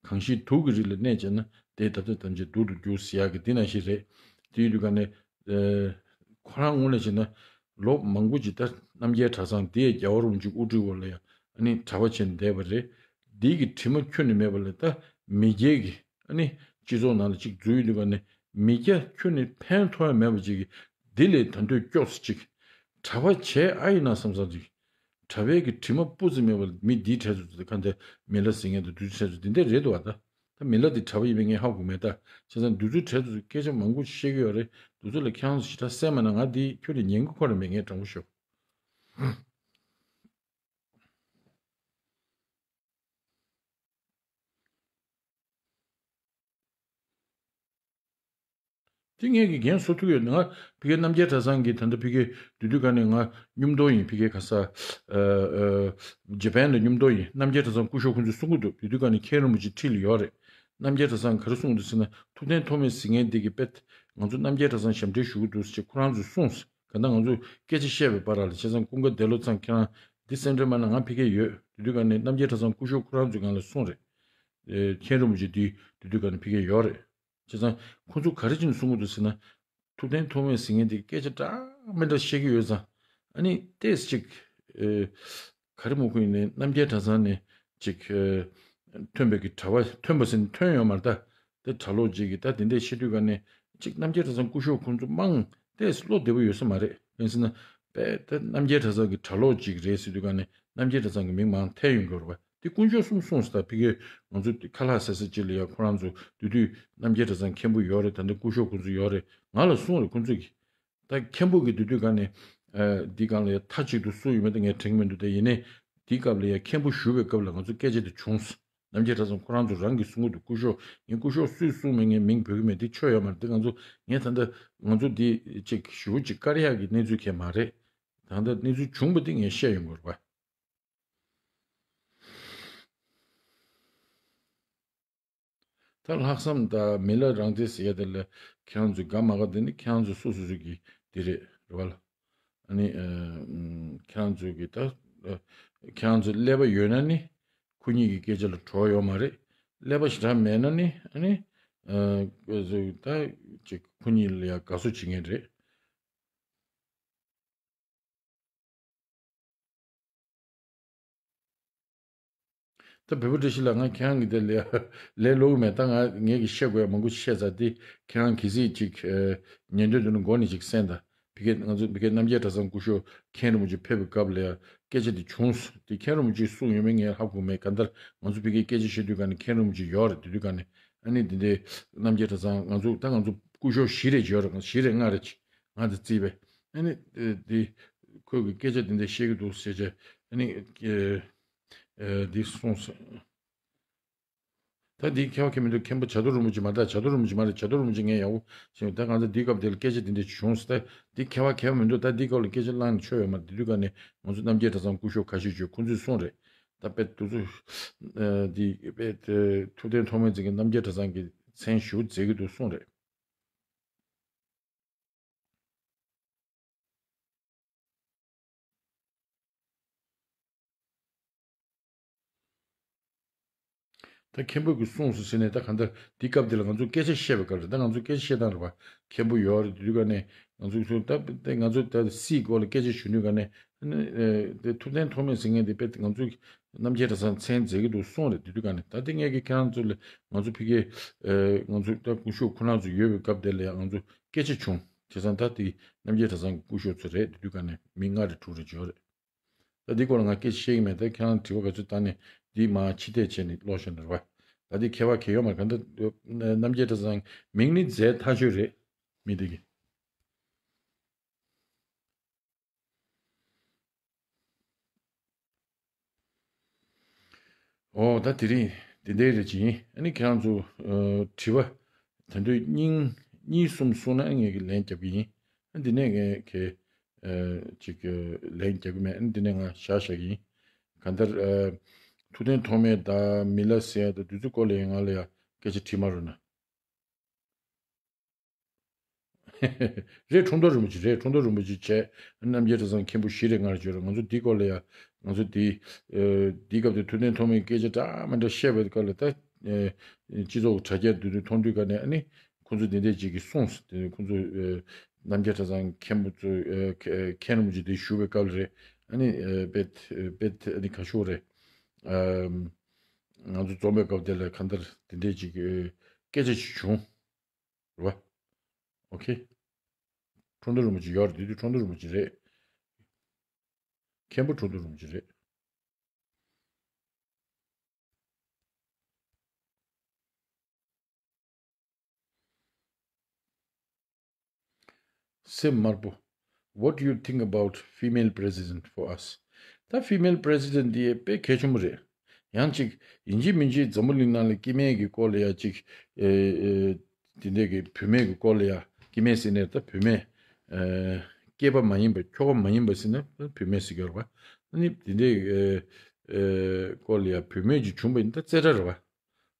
གང་ཞིག་དུག་གི་རི་ལ་གནས་བྱས་ན་དེའི་འདབ་ཆགས་ཐམས་ཅད་དུག་ཏུ་འགྱུར་ཟེར་ཡག་གི་འདི་ནང་བཞིན་རེད། དེ་ཡིན་དུས་ག་ནས་ཨེ་ཁོ་རང་དངོས་གནས་བྱས་ན་ལོ་མང་པོ་ཅིག་ད་རྣམ་རྒྱལ་གྲྭ་ཚང་དེའི་རྒྱལ་བ་རིན་པོ་ཆེ་དབུ་ཁྲིད་འོག་ལ་ཡང་ཨ་ནི་གྲྭ་པ་བྱས་ནས་བསྡད་པ་རེད། འདི་གི་དྲི་མ་ཁྱོན་ནས་མེད་པ་ལས་ད་མི་སྒེར་གྱི་ཨ་ནི་སྤྱི་ཚོགས་ནང་ལ་ཅིག་འཛུལ་ཡོང་དུས་ག་ནས་མི་སྐྱ་ཁྱོན་ནས་ཕན་ཐོགས་ཡ་མེད་པ་ཅིག་གིས་འདི་ལས་ད་འདོད་སྐྱོ་ས་ཅིག་གྲྭ་པ་བྱས་ཨ་ཡིན་ན་བསམ་བསམ་ཅིག་གྲྭ་པའི་གི་དྲི་མ་སྤུ་ཙམ་མེད་པ་མི་འདིའི་གྲས་སུ་ག་འདྲ་མི་ལ་ཟེར་མཁན་དང་དུས་ཚོད་གྲས་སུ་འདི་འདྲ་རེད་འདུག་བ། ད་ད་མི་ལ་འདི་གྲྭ་པ་ཡིན་པའི་ངས་ཧ་གོ་མེད། ད་བྱས་ཙང་དུས་ཚོད་གྲས་སུ་སྐད་ཆ་མང་པོ་བཤད་ཀྱི་ཡོད་རེད། དུས་ཚོད་ལ་ཁྱེད་རང་ཚོ་ཞེ་དྲག་གསན་མ་གནང་། ང་འདི་ཁྱོད་ལ་ཉན་གི་ཁོ་ར་མེད། ངས་དྲང་པོ་ཤོད། དེ་ངས་ཀྱི་འགན་གསོ་ཐུབ་ཡོད། ང་ཕ་གིའི་རྣམ་རྒྱལ་གྲྭ་ཚང་གི་ད་ལྟ་ཕ་གིའི་དུས་དུས་ག་ནས་ང་མཉམ་དུ་ཡིན། ཕ་གིའི་ག་ས་ཇ་པན་ལ་མཉམ་དུ་ཡིན། རྣམ་རྒྱལ་གྲྭ་ཚང་སྐུ་ཞབས་ཁོང་ཚོས་གསུང་གི་འདུག་དུས་དུས་ག་ནས་མཁན་རིན་པོ་ཆེ་འཁྲིས་ལ་ཡོད་རེད། རྣམ་རྒྱལ་གྲྭ་ཚང་ག་རེ་གསུངས་འདུག་ཟེར་ན། ཐུབ་བསྟན་ཐོགས་མེད་ཟེར་མཁན་འདི་གི་དཔེ་ང་ཚོ་རྣམ་རྒྱལ་གྲྭ་ཚང་ཞབས་འདྲེན་ཞུ་གི་འདུག་ཟེར་ཁོ་རང་ཚོས་གསུངས། ག་ད་ང་ཚོ་སྐད་ཆ་བཤད་པའི་བར་ལ་བྱས་ཙང་ཀུན་དགའ་བདེ་ལོ་ཚང་ཁྱེད་རང་འདི་སེམས་ཁྲལ་མ་གནང་། ང་ཕ་གིར་ཡོད། དེ་དུས་ག་ནས་རྣམ་རྒྱལ་གྲྭ་ཚང་སྐུ་ཞབས་ཁོ་རང་ཚོས་ང་ལ་གསུངས་རེད། ཨེ་མཁན་རིན་པོ་ཆེ་འདི་དེ་དུས་ག་ནས་ཕ་གིར་ཡོད་རེད། བྱས་ཙང་ཁོ་ཚོ་ག་རེ་བྱས་ནས་གསུང་གི་འདུག་ཟེར་ན། ཐུབ་བསྟན་ཐོགས་མེད་ཟེར་མཁན་དེ་སྐད་ཆ་འདྲ་མི་འདྲ་བཤད་ཀྱི་ཡོད་ཙང་། ཨ་ནི་ཏོག་ཙམ་ཅིག་ཨེ་ག་རེ་མོ་ཁུ་ཡིན་ནའི་རྣམ་རྒྱལ་གྲྭ་ཚང་ནས་ཅིག་ཨེ་ཐོན་པའི་གི་གྲྭ་པ་ཐོན་པ་ཟེར་ནས་ཐོན་ཡོད་མ་རེད་ད། དེ་གྲྭ་ལོག་ཅིག་གིས་ད་དེ་འདྲས་བཤད་དུས་ག་ནས་ཅིག་རྣམ་རྒྱལ་གྲྭ་ཚང་སྐུ་ཞབས་ཁོང་ཚོ་མང་ཏོག་ཙམ་བློ་བདེ་པོ་ཡོད་ས་མ་རེད། གང་ཟེར་ན་དཔེ་ད་རྣམ་རྒྱལ་གྲྭ་ཚང་གི་གྲྭ་ལོག་ཅིག་རེད་ཟེར་དུས་ག་ནས་རྣམ་རྒྱལ་གྲྭ་ཚང་གི་མིང་མང་ཐལ་ཡོང་གི་རེད་པ། དེ་དཀོན་མཆོག་གསུམ་གསུངས་སོང་། ད་ཕ་གིར་ང་ཚོ་ཁ་ལག་ཟ་ས་ཅིག་ལ་ཡ་ཁོ་རང་ཚོ་དེ་དུས་རྣམ་རྒྱལ་གྲྭ་ཚང་མཁན་པོ་ཡོད་རེད། ད་ལྟ་སྐུ་ཞབས་ཁོང་ཚོ་ཡོད་རེད། ང་ལ་གསུངས་རེད་ཁོང་ཚོ་གིས། ད་མཁན་པོ་གིས་དེ་དུས་ག་ནས་ཨ་འདི་སྒང་ལ་ཡ་མཐའ་གཅིག་ཏུ་སུ་ཡོད་མེད་དེ་ངས་དྲན་གྱི་མི་འདུག་དེ་ཡིན་ནའི་འདི་སྐབས་ལ་ཡ་མཁན་པོ་ཞུ་བའི་སྐབས་ལ་ང་ཚོ་སྐད་ཆ་དེ་བྱུང་སོང་། རྣམ་རྒྱལ་གྲྭ་ཚང་ཁོ་རང་ཚོ་རང་གིས་གསུང་གི་འདུག་སྐུ་ཞབས་ངས་སྐུ་ཞབས་སུས་གསུངས་མིན་ངས་མིང་འབོད་ཀྱི་མེད། དེ་ཆོ་ཡོད་མ་རེད། དེ་ང་ཚོ་ངས་ད་ལྟ་ང་ཚོ་འདི་ཅིག་ཞེ་པོ་ཅིག་བཀར་ཡག་གི་གནས་ཚུལ་གང་ཡང་མ་རེད། ད་ལྟ་གནས་ཚུལ་བྱུང་བ་དེ་ངས་བཤད་ཡོང་གི་རེད་པ། ད་ལྷག་བསམ་དང་མི་ལ་རང་བདེ་ཟེར་ཡ་དེ་ལ་ཁྱེད་རང་ཚོས་དགའ་མ་དགའ་དེ་ནི་ཁྱེད་རང་ཚོ་སོ་སོ་སོ་གི་དེ་རེད་རེད་བ་ལ། ཨ་ནི་ཨ་ཨམ་ཁྱེད་རང་ཚོ་གི་ད་ཨ་ཁྱེད་རང་ཚོ་ཀླད་པ་ཡོད་ན་ནི་ཁོ་གཉིས་ཀྱི་སྐད་ཆ་ལ་བྲོ་བ་ཡོད་མ་རེད། ཀླད་པ་ཞེ་དྲག་མེད་ན་ནི་ཨ་ནི་ཨ་ད་ཅིག་ཁོ་གཉིས་ལ་ཡ་དགའ་བསུ་བྱེད་མཁན་རེད། ད་བོད་པ་བཀྲ་ཤིས་ལགས། ང་ཁྱེད་རང་གི་དེ་ལས་ལས་སླ་པོ་མེད། ད་ང་ངས་ཀྱི་བཤད་དགོས་ཡ་མང་པོ་བཤད་ཚར། དེ་ཁྱེད་རང་གལ་སྲིད་ཅིག་ཨ་ཉན་འདོད་འདུག་ན་མགོ་ནས་ཅིག་གསན་དང་། ཕ་གི་ང་ཚོ་ཕ་གི་རྣམ་རྒྱལ་གྲྭ་ཚང་སྐུ་ཞབས་མཁན་རིན་པོ་ཆེ་ཕེབས་པའི་སྐབས་ལ་ཡ་སྐད་ཆ་དེ་བྱུང་སོང་། དེ་མཁན་རིན་པོ་ཆེས་གསུངས་ཡོད་མེད་ངས་ཧ་གོ་མེད། གང་ལྟར་ང་ཚོ་ཕ་གིར་སྐད་ཆ་བཤད་དུས་ག་ནས་མཁན་རིན་པོ་ཆེ་ཡོད་རེད། དེ་དུས་ག་ནས་ཨ་ནི་དེ་འདྲའི་རྣམ་རྒྱལ་གྲྭ་ཚང་ང་ཚོ་ད་ང་ཚོ་སྐུ་ཞབས་བཞི་རེ་ཡོད་རེད། བཞི་རེ་ལྔ་རེ་ཅིག་ང་དང་རྩིས་པས། ཨ་ནི་དེ་ཁོས་ཀྱི་སྐད་ཆ་དེ་འདྲ་བཤད་ཀྱི་འདུག་ཟེར་བྱས་ ཨ་ནི་ཨེ་ཨེ་འདི་གསུངས་སོང་། ད་འདི་ཁྱད་པར་གང་མི་འདུག་མཁན་པོ་བྱ་དུར་རིན་པོ་ཆེ་མ་རེད། བྱ་དུར་རིན་པོ་ཆེ་མ་རེད། བྱ་དུར་རིན་པོ་ཆེ་ངས་ཡག་པོ་ཤེས། ད་ང་ཚོ་འདི་སྐབས་དེ་ལ་སྐད་ཆ་འདི་འདྲ་བྱུང་སོང་། ད་འདི་ཁྱད་པར་གང་ཡང་མི་འདུག་ད་འདི་སྐབས་ལ་སྐད་ཆ་གླེང་ཆོག་ཡོད་མ་རེད། དེ་དུས་ཀ་ནས་ང་ཚོ་རྣམ་རྒྱལ་གྲྭ་ཚང་སྐུ་ཞབས་ཁ་ཤས་ཅིག་ཁོང་ཚོས་གསུངས་རེད། ད་དཔེ་དེ་ཚོ་ཨ་འདི་དཔེ་དེ་ཐུབ་བསྟན་ཐོགས་མེད་ཚང་གིས་རྣམ་རྒྱལ་གྲྭ་ཚང་གི་མཚན་ཞེ་པོ་མཛད་ཀྱི་འདུག་གསུངས་རེད། ད་མཁན་པོ་གིས་གསུངས་སོང་ཟེར་ནས། ད་གང་ལྟར་འདི་སྐབས་འདི་ལ་ང་ཚོ་སྐད་ཆ་བཤད་པའི་སྐབས་རེད། ད་ང་ཚོ་སྐད་ཆ་བཤད་སྟངས་རེད་པ། མཁན་པོ་ཡོད་རེད། དེ་དུས་ཀ་ནས་ང་ཚོ་ཚོ་ད་དེ་ང་ཚོ་ད་སྲིད་སྐོར་ལ་སྐད་ཆ་ཞུ་དུས་ཀ་ནས་ཨ་ནི་ཨེ་དེ་ཐུབ་བསྟན་ཐོགས་མེད་ཟེར་མཁན་དེ་དཔེ་ང་ཚོ་རྣམ་རྒྱལ་གྲྭ་ཚང་མཚན་མཛད་ཀྱི་འདུག་གསུངས་རེད། དེ་དུས་ཀ་ནས་ད་དེ་ངས་ཀྱི་ཁྱེད་རང་ཚོ་ལ་ང་ཚོ་ཕ་གིའི་ཨེ་ང་ཚོ་ད་སྐུ་ཞབས་ཁོ་རང་ཚོ་ཡོད་པའི་སྐབས་དེ་ལ་ཡང་ང་ཚོ་སྐད་ཆ་བྱུང་། བྱས་ཙང་ད་དེ་རྣམ་རྒྱལ་གྲྭ་ཚང་གི་སྐུ་ཞབས་ཚོ་རེད། དེ་དུས་ཀ་ནས་མི་ལྔ་རེ་དྲུག་རེ་ཅིག་ཡོད་རེད། ད་འདི་སྐོར་ལ་ང་སྐད་ཆ་བཤད་ཀྱི་མེད། ད་ཁྱེད་རང་དྲི་བ་ག་ཚོད་བཏང་ནས་འདི་མར་ཕྱི་བལྟས་བྱས་ནས་ཀློག་ཤོག་ན་རེད་པ། ད་འདི་ཁྱད་པར་གང་ཡང་ཡོད་མ་རེད། གང་ལྟར་རྣམ་རྒྱལ་གྲྭ་ཚང་མིང་ནི་མཛད་ཐག་ཆོད་རེད། མི་འདི་གི། ཨོ་ད་དེ་རིང་འདི་འདྲ་རེད་ཅིག་ཡིན། ཨ་ནི་ཁྱེད་རང་ཚོ་ཨ་དྲི་བ་ད་དུང་གཉིས་གཉིས་གསུམ་གསུངས་ན་ཨ་ངས་ཀྱི་ལན་རྒྱབ་ཀྱི་ཡིན། ཨ་འདི་ནས་ངས་ཁྱེད་ཨ་ཅིག་ཨ་ལན་རྒྱག་གི་མེད། ཨ་འདི་ནས་ང་བཞག་བཞག་གི་ཡིན། གང་ལྟར་ཨ་ཐུབ་བསྟན་ཐོགས་མེད་དང་མི་ལ་ཟེར་ཡ་དང་དེ་ཚོའི་སྐོར་ལ་ཡང་ང་ལ་ཡང་སྐད་ཆ་དྲིས་མ་རོགས་གནང་། རེད། ཁྲོམ་ཐོག་རིན་པོ་ཆེ་རེད། ཁྲོམ་ཐོག་རིན་པོ་ཆེ་བྱས། རྣམ་རྒྱལ་གྲྭ་ཚང་མཁན་པོ་བཞི་རེ་ལྔ་རེ་བྱས་རེད། ང་ཚོ་འདི་སྐོར་ལ་ཡང་ང་ཚོ་འདི་ཨ་འདི་སྐབས་དེ་ཐུབ་བསྟན་ཐོགས་མེད་སྐད་ཆ་འདྲ་མི་འདྲ་བཤད་པའི་སྐབས་ལ་ད་ཨ་སྤྱི་ཚོགས་དྲ་རྒྱ་འདི་ཚོ་མཐོང་དུས་ཀ་ནས་ཨ་ནི། ཁོང་ཚོ་འདི་འདྲས་ཅིག་གིས་གསུངས། དེ་ཁོང་ཚོ་ཨ་རྣམ་རྒྱལ་གྲྭ་ཚང་མཁན་པོ་ཚོས་ཨ་མཁན་རིན་པོ་ཆེ་དེ་བཞུགས་པའི་སྐབས་ལ་རེད། ཨ་ནི་ཨ་དཔེ་དཔེ་ཨ་ནི་ག་ཤོག་རེད། ཨ་ང་ཚོ་འཛོམས་པའི་སྐབས་དེ་ལ་གང་ལྟར་འདི་འདྲས་ཅིག་ཨ་སྐད་ཆ་ཅིག་བྱུང་རེད་པ། ཨོ་ཁེ། ཁྲོམ་ཐོག་རིན་པོ་ཆེ་ཡོད་རེད། དེ་དུས་ཁྲོམ་ཐོག་རིན་པོ་ཆེ་རེད། མཁན་པོ་ཁྲོམ་ཐོག་རིན་པོ་ཆེ་རེད། སེམས་དམར་པོ། What do you think about female president for us? ད་female president འདི་དཔེ་གལ་ཆེན་པོ་རེད། ཡང་ཅིག་ཡིན་གཅིག་མིན་གཅིག་འཛམ་བུ་གླིང་ནང་ལ་སྐྱེ་དམན་གྱི་སྐོར་ལ་ཡང་ཅིག་ཨེ་ཨེ་དེ་འདྲས་ཀྱི་བུད་མེད་ཀྱི་སྐོར་ལ་ཡང་སྐྱེ་དམན་ཟེར་ནས་ད་བུད་མེད་ཨེ་སྐྱེས་པ་མ་ཡིན་པ་ཁྱོ་ག་མ་ཡིན་པ་ཟེར་ན་བུད་མེད་ཟེར་གྱི་ཡོད་རེད་པ། ཨ་ནི་དེ་འདྲས་ཨེ་ཨེ་སྐོར་ལ་ཡང་བུད་མེད་ཅིག་བྱུང་པ་ཡིན་ན་ད་རྩེ་གྲ་རེད་པ།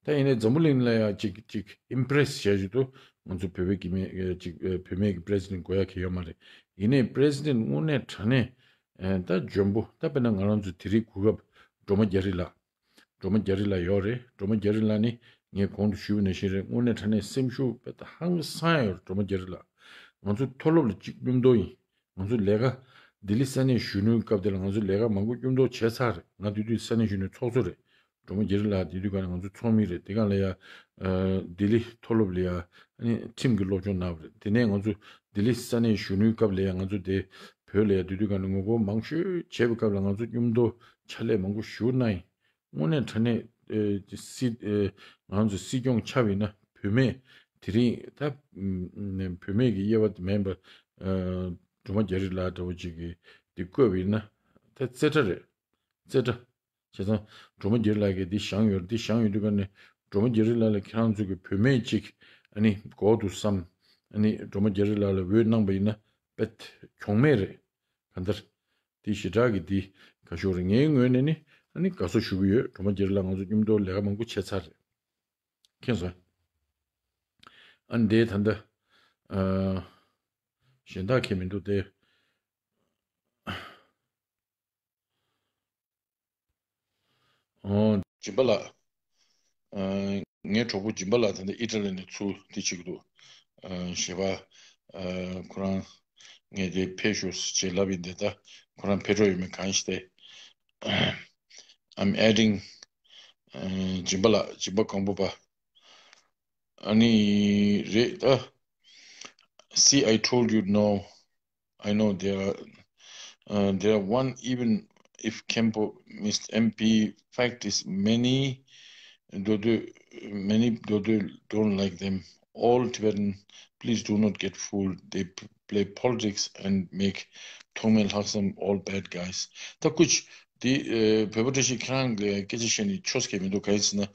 ད་ཡིན་ནའི་འཛམ་བུ་གླིང་ལ་ཡང་ཅིག་ཅིག་ཨིམ་པི་རེ་སི་བྱས་བཞིན་དུ་ང་ཚོ་བོད་པའི་སྐྱེ་དམན་ཅིག་བོད་མི་གི་པི་རེ་སི་ཌེན་ཊི་དགོས་ཡ་གང་ཡང་ཡོད་མ་རེད། ཡིན་ནའི་པི་རེ་སི་ཌེན་ཊི་དངོས་གནས་དྲང་གནས་ད་འཇོན་པོ། ད་དཔེར་ན་ང་རང་ཚོ་དེ་རིང་གོ་སྐབས་སྒྲོལ་མ་རྒྱ་རི་ལགས། སྒྲོལ་མ་རྒྱ་རི་ལགས་ཡོད་རེད། སྒྲོལ་མ་རྒྱ་རི་ལགས་ནི་ངས་གོང་དུ་ཞུས་པ་ནང་བཞིན་རེད། དངོས་གནས་དྲང་གནས་སེམས་ཤུགས་དཔེ་ད་ཧང་སང་ཡོད་རེད། སྒྲོལ་མ་རྒྱ་རི་ལགས། ང་ཚོ་མཐོ་སློབ་ལ་གཅིག་མཉམ་དུ་ཡིན། ང་ཚོ་ལས་ཀ་ལྡི་ལི་ས་གནས་གཞོན་ནུའི་སྐབས་དེ་ལ་ང་ཚོ་ལས་ཀ་མང་པོ་མཉམ་དུ་བྱས་ཚར་རེད། ང་དེ་དུས་ས་གནས་གཞོན་ནུའི་ཚོགས་གཙོ་རེད། སྒྲོལ་མ་རྒྱ་རི་ལགས་དེ་དུས་ག་ནས་ང་ཚོ་ཚོགས་མི་རེད། དེ་ག་ལ་ཡ་ལྡི་ལི་མཐོ་སློབ་ལ་ཡ་ཁྲིམས་ཀྱི་སློབ་སྦྱོང་གནང་བ་རེད། དེ་ནས་ང་ཚོ་ལྡི་ལི་ས་གནས་གཞོན་ནུའི་སྐབས་ལ་ཡ་ང་ཚོ་དེ་བོད་ལ་ཡ་དེ་དུས་ག་ནས་ངོ་རྒོལ་མང་ཤོས་བྱས་པའི་སྐབས་ལ་ང་ཚོ་མཉམ་དུ་ཕྱག་ལས་མང་པོ་ཞེ་པོ་གནང་ཡིན། དངོས་གནས་དྲང་གནས་ཨེ་སྲིད་ཨེ་ང་ཚོ་སྲིད་སྐྱོང་ཆགས་པ་ཡིན་ན་བུད་མེད་དེ་རིང་ད་ཨམ་བུད་མེད་ཀྱི་དབྱེ་བ་དེ་མེད་པ་ཨེ་སྒྲོལ་མ་རྒྱ་རི་ལགས་འདྲ་བོ་ཅིག་གིས་འདི་བཀོད་པ་ཡིན་ན་ད་རྩེ་གྲ་རེད། རྩེ་གྲ། བྱས་ཙང་སྒྲོལ་མ་རྒྱ་རི་ལགས་ཀྱིས་འདི་བཞེངས་ཡོད་རེད། འདི་བཞེངས་ཡོད་དུས་ག་ནས་སྒྲོལ་མ་རྒྱ་རི་ལགས་ལ་ཁྱེད་རང་ཚོ་གི་བུད་མེད་ཅིག་ཨ་ནི་འགོག་ཏུ་བསམ། ཨ་ནི་སྒྲོལ་མ་རྒྱ་རི་ལགས་ལ་འོས་གནང་པ་ཡིན་ན་དཔེ་གྱོང་མེད་རེད། གང་ལྟར། དེ་ཞེ་དྲག་གི་དེ་ག་ཤོག་རེད། ངའི་ངོས་ནས་ནི་ཨ་ནི་དགའ་བསུ་ཞུ་གི་ཡོད། སྒྲོལ་མ་རྒྱ་རི་ལགས་ང་ཚོ་མཉམ་དུ་ལས་ཀ་མང་པོ་བྱས་ཚར་རེད། མཁྱེན་སོང་། ཨ་ནི་དེ་ད་ལྟ་ཨ་གཞན་དག་གས་མི་འདུག་སྟེ། ཨོ། སྦྱིན་པ་ལགས། ཨ། ངའི་གྲོགས་པོ་སྦྱིན་པ་ལགས་དེ་འདྲ་ཨི་ཊ་ལི་ནས་ཚུར་འདི་བྱེད་ཀྱི་འདུག་ཨ། ཞེས་པ། ཨ། ཁོ་རང་ངས་དེ་ཕེབས་ཤོག་ཅེས་ལབ་ཡིན་ཏེ། ད་ཁོ་རང་ཕེབས་འགྲོ་ཡོད་མེད་གང་ཤེས་ཏེ། I'm adding, ཨ། སྦྱིན་པ་ལགས། སྦྱིན་པ་གང་པོ་པ། ཨ་ནི་རེད་ད། See, I told you no. I know there are, uh, there are one, even if Khenpo, Mister M P, fact is many Dodo, many Dodo don't like them. All Tibetan, please do not get fooled. They p- play politics and make ཐོགས་མེད་ལྷག་བསམ all bad guys། ད་སྐུ་མཁྱེན། འདི་ཨེ་བོད་པ་བཀྲ་ཤིས་ཁྱེད་རང་གི་སྐད་ཆ་བཤད་ནས་ཆོས་སྐད་མི་འདུག་ག་ཡིན་ཟེར་ན།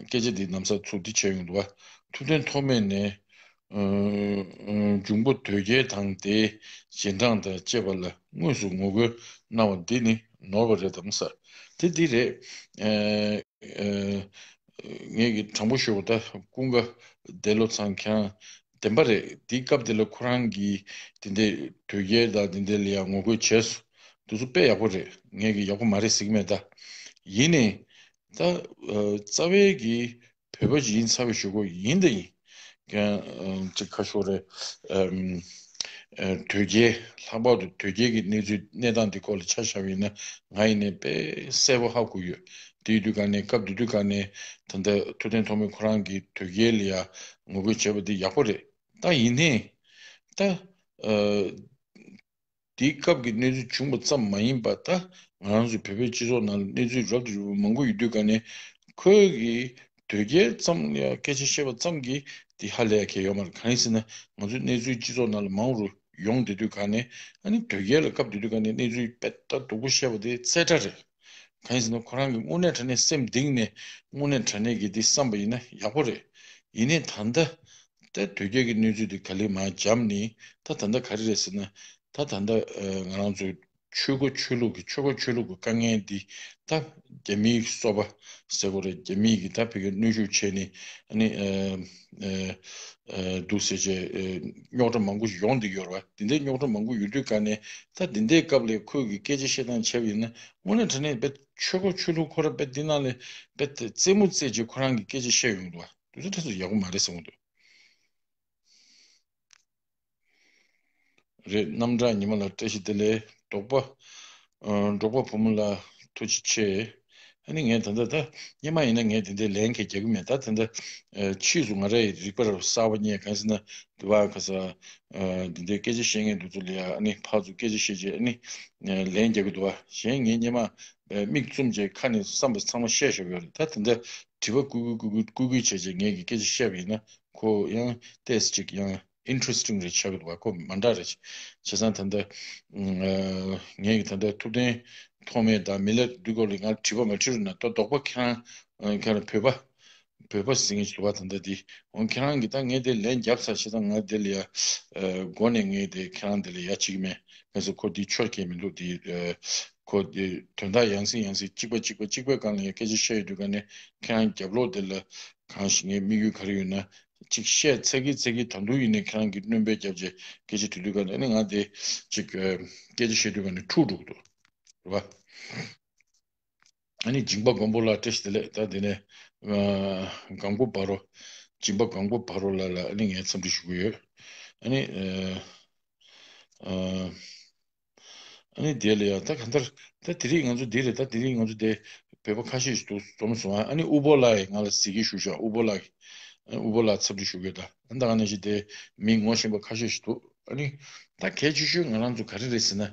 སྐད་ཆ་འདི་ནམ་ས་ཚུར་འདི་བྱས་ཡོང་འདུག་བ། ཐུབ་བསྟན་ཐོགས་མེད་ནས་ཨ་འབྱུང་པོ་དོལ་རྒྱལ་དང་དེའི་རྗེས་འབྲང་དང་བཅས་པ་ལ་དངོས་སུ་ངོ་རྒོལ་གནང་བ་འདི་ནི་ནོར་བ་རེད་དམ་ས། དེ་འདི་རེད། ཨེ་ཨེ་ངས་ཀྱི་དྲང་པོ་ཤོད་པ་ད་ཀུན་དགའ་བདེ་བློ་ཚང་ཁྱེད་རང་བདེན་པ་རེད། འདི་སྐབས་འདི་ལ་ཁོ་རང་གིས་དེ་འདྲའི་དོལ་རྒྱལ་དང་དེ་འདྲའི་ལ་ཡང་ངོ་རྒོལ་བྱས་སོང་། འདི་ཚོ་དཔེ་ཡག་པོ་རེད། ངས་ཀྱི་ཡག་པོ་མ་རེད་ཟེར་གྱི་མེད་ད། ཡིན་ནའི་ད་ཨ་རྩ་བའི་གི་བོད་པ་ཞིག་ཡིན་ཚར་བའི་གཞུག་གུ་ཡིན་ད་ཡིན། ཀྱང་ཨ་ཅིག་ཁ་ཤོར་རེད། ཨམ་ཨ་དོལ་རྒྱལ་ལྷག་པར་དུ་དོལ་རྒྱལ་གྱི་གནས་ཚུལ་གནས་སྟངས་འདི་སྐོར་ལ་ཆ་བཞག་པ་ཡིན་ན་ང་ཡིན་ནའི་དཔེ་གསལ་པོ་ཧ་གོ་ཡོད། དེ་ཡིན་དུས་ག་ནས་སྐབས་དེ་དུས་ག་ནས་ད་ལྟ་ཐུབ་བསྟན་ཐོགས་མེད་ཁོ་རང་གིས་དོལ་རྒྱལ་ལ་ཡ་ངོ་རྒོལ་བྱས་པ་འདི་ཡག་པོ་རེད། ད་ཡིན་ནའི་ད་ཨ་དེའི་སྐབས་ཀྱི་གནས་ཚུལ་བྱུང་བ་ཙམ་མ་ཡིན་པར་ད་ང་རང་ཚོའི་བོད་པའི་སྤྱི་ཚོགས་ནང་ལ་གནས་ཚུལ་རབ་ཏུ་རིབ་པ་མང་པོ་ཡོད་དུས་ག་ནས་ཁོས་ཀྱི་དོལ་རྒྱལ་ཙམ་ལ་སྐད་ཆ་བཤད་པ་ཙམ་གྱིས་དེ་ཧ་ལས་ཡ་གལ་ཡོད་མ་རེད། གང་ཡིན་ཟེར་ན་ང་ཚོའི་གནས་ཚུལ་སྤྱི་ཚོགས་ནང་ལ་མང་རུ་ཡོང་བསྡད་དུས་ག་ནས་ཨ་ནི་དོལ་རྒྱལ་ལ་སྐབས་དེ་དུས་ག་ནས་གནས་ཚུལ་དཔེ་ད་སྡུག་པོ་བཤད་པ་དེ་རྩེ་གྲ་རེད། གང་ཡིན་ཟེར་ན་ཁོ་རང་གིས་དངོས་གནས་དྲང་གནས་སེམས་གཏིང་ནས་དངོས་གནས་དྲང་གནས་ཀྱི་འདི་བསམ་པ་ཡིན་ན་ཡག་པོ་རེད། ཡིན་ནའི་ད་ལྟ་ད་དོལ་རྒྱལ་གྱི་གནས་ཚུལ་འདི་ག་ལེར་མར་འཇམ་ནས་ད་ད་ལྟ་ག་རེ་རེད་ཟེར་ན་ད་ད་ལྟ་ཨ་ང་རང་ཚོའི་ཆོས་འཁོར་ཆོས་ལུགས་ཀྱི་ཆོས་འཁོར་ཆོས་ལུགས་ཀྱི་དཀའ་ངལ་འདི་ད་རྒྱ་མིའི་སོ་པ་ཟེར་དགོས་རེད། རྒྱ་མིས་ཀྱི་ད་བོད་ཀྱི་གནོན་ཤུགས་བྱས་ནས་ཨ་ནི་ཨ་ཨ་ཨ་འདུག་ཟེར་བྱས་ཨ་རྙོག་དྲ་མང་པོ་ཞིག་ཡོང་བསྡད་ཡོད་རེད་བ། འདི་འདྲའི་རྙོག་དྲ་མང་པོ་ཡོད་དུས་ག་ནས་ད་འདི་འདྲའི་སྐབས་ལ་ཁོས་ཀྱི་སྐད་ཆ་བཤད་སྟངས་བྱས་པ་ཡིན་ན་དངོས་གནས་དྲང་གནས་དཔེ་ཆོས་འཁོར་ཆོས་ལུགས་ཁོ་ར་དཔེ་འདི་ནང་ལ་དཔེ་རྩེད་མོ་རྩེད་ཅིག་ཁོ་རང་གི་སྐད་ཆ་བཤད་ཡོང་འདུག་བ། དེ་ཚོ་ཐད་ཚོ་ཡག་པོ་མ་རེད་ཟེར་འོང་འདུག་རེད། རྣམ་གྲངས་ཉི་མ་ལ་བཀྲ་ཤིས་བདེ་ལེགས། འབྲོག་པ་ཨ་འབྲོག་པ་བུ་མོ་ལ་ཐུགས་རྗེ་ཆེ། ཨ་ནི་ངས་ད་ལྟ་ད་སྔོན་མ་ཡིན་ན་ངས་དེ་འདྲའི་ལན་གང་རྒྱག་གི་མེད། ད་དེ་འདྲ་ཨ་ཕྱིས་སུ་ང་རའི་རིག་པར་གསར་པ་རྙེད། གང་ཟེར་ན་དུ་བ་ག་ས་ཨ་འདི་འདྲའི་སྐད་ཆ་བཤད་མཁན་དེ་ཚོ་ལ་ཡ་ཨ་ནི་ཕར་ཚུར་སྐད་ཆ་བཤད་རྗེས་ཨ་ནི་ཨ་ལན་རྒྱག་གི་འདུག་བ། གཞན་ངས་སྔོན་མ་ཨ་མིག་བཙུམ་རྗེས་ཁ་ནས་བསམ་པ་ཚང་མ་བཤད་བཞག་ཡོད་རེད། ད་དེ་འདྲ་དྲི་བ་བཀོད་བཀོད་བཀོད་བཀོད་བཀོད་བྱས་རྗེས་ངས་ཀྱི་སྐད་ཆ་བཤད་པ་ཡིན་ན་ཁོ་ཡང་ཏོག་ཙམ་ཅིག་ཡང་། Interesting རེད་ཆགས་ཀྱི་འདུག་བ། ཁོ་མ་འདྲ་རེད། བྱས་ཙང་ད་ལྟ་ཨ་ངས་ཀྱི་ད་ལྟ་ཐུབ་བསྟན་ཐོགས་མེད་དང་མི་ལ་འདི་སྐོར་ལ་ང་དྲི་བ་མ་དྲིས་རུང་ན་ད་དོགས་པ་ཁྱེད་རང་ཨ་ཁྱེད་རང་བོད་པ་བོད་པ་ཟེར་མཁན་ཞིག་འདུག་བ། ད་ལྟ་འདི་འོང་ཁྱེད་རང་གིས་ད་ངས་དེ་ལན་བརྒྱབ་ཚར། བྱས་ཙང་ང་དེ་ལ་ཡ་ཨ་མགོ་ནས་ངས་དེ་ཁྱེད་རང་དེ་ལ་ཡ་བྱེད་ཀྱི་མེད། ངས་སུ་ཁོ་འདི་ཆོས་སྐད་མི་འདུག་འདི་ཨ་ཁོ་འདི་དོན་དག་ཡང་སེ་ཡང་སེ་གཅིག་པ་གཅིག་པ་གཅིག་པའི་སྒང་ལ་ཡ་སྐད་ཆ་བཤད་ཡོད་དུས་ག་ནས་ཁྱེད་རང་རྒྱབ་ལོགས་དེ་ལ་གང་ཞིག་ངའི་དམིགས་ཡུལ་ག་རེ་ཡོད་ན། ཅིག་བཤད་ཚེ་གི་ཚེ་གི་ད་དུང་ཡིན་ནའི་ཁྱེད་རང་གིས་སྣོན་པ་བརྒྱབ་བྱས་སྐད་ཆ་དྲི་དུས་ག་ནས་ཨ་ནི་ང་དེ་ཅིག་ཨ་སྐད་ཆ་བཤད་དུས་ག་ནས་འཁྲུག་འགྲོ་གི་འདུག་རེད་བ། ཨ་ནི་སྦྱིན་པ་མགོན་པོ་ལགས་བཀྲ་ཤིས་བདེ་ལེགས། ད་དེ་ནས་ཨ་སྒང་པོ་བ་རོ་སྦྱིན་པ་སྒང་པོ་བ་རོ་ལགས་ལ་ཨ་ནི་ངས་འཚམས་འདྲི་ཞུ་གི་ཡོད། ཨ་ནི་ཨ་ཨ། ཨ་ནི་དེ་ལ་ཡང་ད་གང་ལྟར་ད་དེ་རིང་ང་ཚོ་འདི་རེད། ད་དེ་རིང་ང་ཚོ་དེ་བོད་པ་ཁ་ཤས་ཤིག་འདུག་འཛོམས་སོང་ཨ། ཨ་ནི་དབུ་པོ་ལགས་ཡིས་ང་ལ་གཟིགས་སྐད་ཞུ་ཤག་དབུ་པོ་ལགས་ཀྱིས་ཨ་དབུ་པོ་ལགས་འཚམས་འདྲི་ཞུ་གི་ཡོད། ད་ཨ་ད་ག་ནང་བཞིན་དེ་མི་ངོ་ཤེས་པ་ཁ་ཤས་ཤིག་འདུག་ཨ་ནི་ད་གལ་ཆེ་ཤོས་ང་རང་ཚོ་ག་རེ་རེད་ཟེར་ན་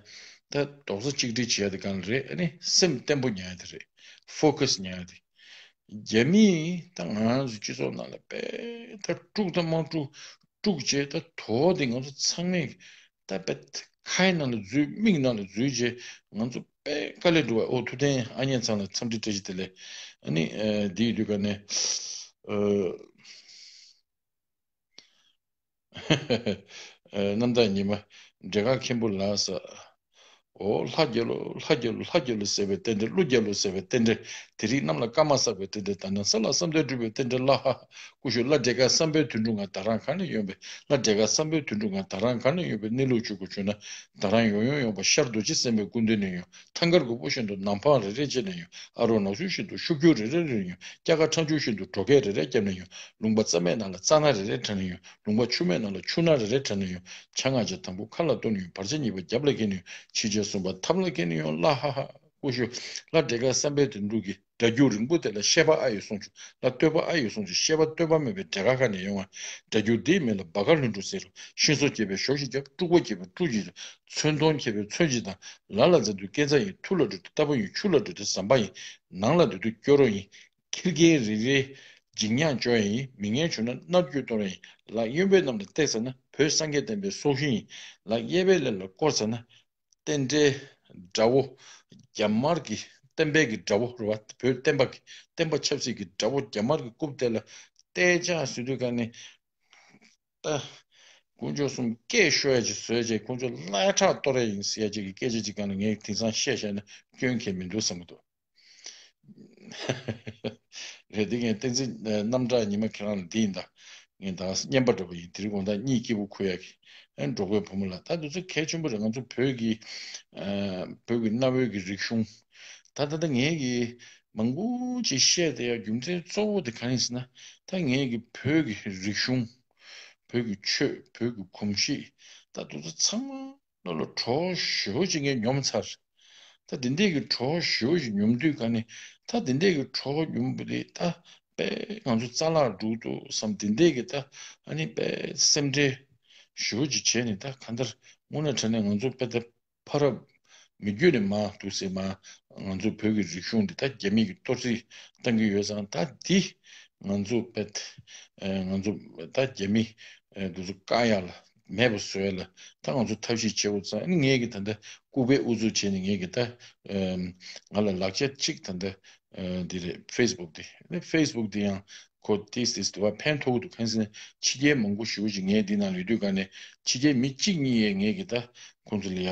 ད་རྡོག་རྩ་གཅིག་སྒྲིལ་བྱེད་ཡ་དེ་གང་རེད། ཨ་ནི་སེམས་བརྟན་པོ་ཉར་ཡ་དེ་རེད། ཕོ་ཁས་ཉར་ཡ་དེ། རྒྱ་མིས་ད་ང་རང་ཚོ་སྤྱི་ཚོགས་ནང་ལ་དཔེ་ད་དཀྲུག་དང་མ་དཀྲུག་དཀྲུག་བྱས་ད་དོ་དེ་ང་ཚོ་ཚང་མས་ད་དཔེ་ཁའི་ནང་ལ་འཛུལ་མིག་ནང་ལ་འཛུལ་བྱས་ང་ཚོ་དཔེ་དཀའ་ལས་འགྲོ་བ། ཨོ་ཐུབ་བསྟན་ཨ་མྱེས་ཚང་ལ་འཚམས་འདྲི་བཀྲ་ཤིས་བདེ་ལེགས། ཨ་ནི་ཨ་འདི་ཡི་དུས་ག་ནས་ཨ། ཨ་རྣམ་དག་ཉི་མ། འབྲས་དཀར་མཁན་པོ་ལགས་ས། ཨོ་ལྷ་རྒྱལ་ལོ་ལྷ་རྒྱལ་ལོ་ལྷ་རྒྱལ་ལོ་ཟེར་བའི་རྟེན་འབྲེལ། ཀླུ་རྒྱལ་ལོ་ཟེར་བའི་རྟེན་འབྲེལ། དེ་རིང་གནམ་ལ་སྐར་མ་བསགས་པའི་རྟེན་འབྲེལ། ད་ནངས་ལ་བསམ་གཏན་སྒྲུབ་པའི་རྟེན་འབྲེལ། ལ་ཧ་ཧ། ཀུ་ཤུ་ལ་འབྲས་དཀར་བསམ་པའི་དོན་གྲུབ་ང་ད་རང་ག་ནས་ཡོང་པའི། ལ་འབྲས་དཀར་བསམ་པའི་དོན་གྲུབ་ང་ད་རང་ག་ནས་ཡོང་པའི། གནས་ལུགས་ཆོས་སྐུ་བྱོན་ན་ད་རང་ཡོང་ཡོང་ཡོང་པ། ཤར་རྡོ་རྗེ་སེམས་དཔའི་སྐུ་མདུན་ནས་ཡོང་། ཐང་དཀར་སྒོར་མོ་བཞིན་དུ་ནམ་འཕང་རེ་རེ་བཅད་ནས་ཡོང་། ཨ་རོགས་ནག་ཆུ་བཞིན་དུ་ཤུགས་རྒྱུག་རེ་རེ་རེ་ཡོང་། སྐྱ་ཀ་ཁྲ་ཆུ་བཞིན་དུ་གྲོ་སྐད་རེ་རེ་བརྒྱབ་ནས་ཡོང་། ལུང་པ་རྩྭ་མའི་ནང་ལ་རྩྭ་སྣ་རེ་རེ་བྲག་ནས་ཡོང་། ལུང་པ་ཆུ་མའི་ནང་ལ་ཆུ་སྣ་རེ་རེ་བྲག་ནས་ཡོང་། བྱ་ང་བྱ་དང་པོ་ཁ་ལ་གཏོར་ནས་ཡོང་། བར་ཆད་གཉིས་པ་རྒྱབ་ལ་འཁྱེར་ནས་ཡོང་། ཕྱི་བྱ་གསུམ་པ་ཐབ་ལ་འཁྱེར་ནས་ཡོང་། ལ་ཧ་ཧ། ཀུ་ཤུ། ལ་འབྲས་དཀར་བསམ་པའི་དོན་གྲུབ་ཀྱི་སྒྲ་སྒྱུར་རིང་པོ་དེ་ལ་བཤད་པ་ཨ་ཡེ་གསུང་བྱུང་། ལ་བསྟོད་པ་ཨ་ཡེ་གསུང་བྱུང་། བཤད་པ་བསྟོད་པ་མེད་པའི་འབྲས་དཀར་ག་ནས་ཡོང་བ། སྒྲ་སྒྱུར་འདིའི་མིང་ལ་སྦ་དཀར་ལྷུན་གྲུབ་ཟེར་རོ། ཤིང་བཟོ་བྱེད་པའི་ཞོ་ཞིག་བརྒྱབ། དཀྲུག་པ་བྱེད་པའི་དཀྲུག་ཅིག་བརྒྱབ། ཚོན་མཐོང་བྱེད་པའི་ཚོན་ཅིག་དང་། ལ་ལ་འཛིན་དུས་སྐས་འཛེག་ཡིན། ཐུ་ལ་འགྲོ་དུས་རྟ་པ་ཡིན། ཆུ་ལ་འགྲོ་དུས་ཟམ་པ་ཡིན། ནང་ལ་འགྲོ་དུས་སྐྱོ་རོགས་ཡིན། ཁྱི་རྒན་རེ་རེའི་འཇིགས་ཉག་བཅོ་ཡ་ཡིན། མི་ངན་བྱུང་ན་མནར་གཅོད་གཏོང་ཡ་ཡིན། ལ་གཡོན་པའི་གནམ་ལ་བཏེགས་ཟ་ན། བོད་སངས་རྒྱས་བསྟན་པའི་སྲོག་ཤིང་ལ་གཡས་པའི་ལས་ལ་བསྐོར་ཚར་ན། བསྟན་འགྲོའི་དགྲ་བོ། རྒྱ་དམར་གྱི་བསྟན་པའི་གི་དགྲ་བོ་རེད་བ། བོད་བསྟན་པ་གི་བསྟན་པ་ཆབ་སྲིད་ཀྱི་དགྲ་བོ་རྒྱ་དམར་གྱི་རྐུབ་སྟེགས་ལ་གཏད་འཇགས་ཟེར་དུས་ག་ནས། ད། དཀོན་མཆོག་གསུམ་སྐད་ཤོར་ཡ་ཅིག་བཟོས་རྗེས་དཀོན་མཆོག་བརླག་ཁྲག་གཏོར་ཡ་ཡིན་ཟེར་ཡ་ཅིག་གི་སྐད་ཆ་ཅིག་ག་ནས་ངས་དེང་སང་བཤད་བཤད་ན་སྐྱོན་གལ་མི་འདུག་བསམ་གྱི་འདུག་རེད། འདི་ངས་བསྟན་འཛིན་རྣམ་གྲགས་ཉི་མ་ཁྱེད་རང་ལ་འདི་ཡིན་ད། ངས་ད་རྔན་པ་འདྲ་པོ་ཡིན། དེ་རིང་དགོང་དག་གཉིད་སྐྱིད་པོ་ཁུག་ཡག་གི། ཨ་ནི་འབྲོག་པའི་བུ་མོ་ལ་ད་འདི་ཚོ་གལ་ཆེན་པོ་རེད། ང་ཚོ་བོད་ཀྱི་བོད་ཀྱི་གནའ་བོའི་གི་རིག་གཞུང་། ད་ད་ལྟ་ངས་ཀྱི་མང་པོ་ཅིག་བཤད་བསྡད་ཡག་རྒྱུ་མཚན་གཙོ་བོ་དེ་གང་ཡིན་ཟེར་ན། ད་ངས་ཀྱི་བོད་ཀྱི་རིག་གཞུང་། བོད་ཀྱི་ཆོས། བོད་ཀྱི་གོམས་གཤིས། ད་འདི་ཚོ་ཚང་མ་ལོ་ལོ་བྲོ་བོ་ཞེ་པོ་ཅིག་ངས་མྱོང་ཚར། ད་དེ་འདྲས་ཀྱི་བྲོ་བོ་ཞེ་པོ་ཅིག་མྱོང་དུས་ག་ནས་ད་དེ་འདྲས་ཀྱི་བྲོ་བོ་མྱོང་བ་དེ་ད་དཔེ་ང་ཚོ་རྩ་བརླག་འགྲོ་འདུག་བསམ། དེ་འདྲས་ཀྱི་ད་ཨ་ནི་དཔེ་སེམས་ཁྲལ་ཞེ་པོ་ཅིག་བྱས་ནས། ད་གང་ལྟར་དངོས་གནས་དྲང་གནས་ང་ཚོ་དཔེ་ད་ཕ་རབས་མི་རྒྱུད་ནས་མར་འདུག་སེ་མར་ང་ཚོ་བོད་ཀྱི་རིག་གཞུང་འདི་ད་རྒྱ་མི་གིས་གཏོར་བརླག་བཏང་གི་ཡོད་ཙང་། ད་འདི་ང་ཚོ་དཔེ་ང་ཚོ་ད་རྒྱ་མི་འདི་ཚོ་བཀག་ཡག་ལ། མེད་པ་བཟོ་ཡ་ལ་ད་ང་ཚོ་ཐབས་ཤེས་བྱེད་དགོས་ཙང་། ཨ་ནི་ངས་ཀྱི་ད་ལྟ་ལྐུགས་པའི་ཨུ་ཚུགས་བྱས་ནས། ངས་ཀྱི་ད་ང་ལ་ལག་ཆ་གཅིག་ད་ལྟ་འདི་རེད། ཕེ་སི་བུག་འདི། ཨ་ནི་ཕེ་སི་བུག་འདི་ཡང་ཁོ་ཏིས་ཏིས་དུ་བ་ཕན་ཐོགས་འདུག་གང་ཟེར་ན་ཕྱི་རྒྱལ་མང་པོ་ཞེ་པོ་ཅིག་ངས་འདི་ནང་ལ་ཡོད་དུས་ག་ནས་ཕྱི་རྒྱལ་མི་གཅིག་གཉིས་ཡས་ངས་ཀྱི་ད་ཁོང་ཚོ་ལ་ཡ་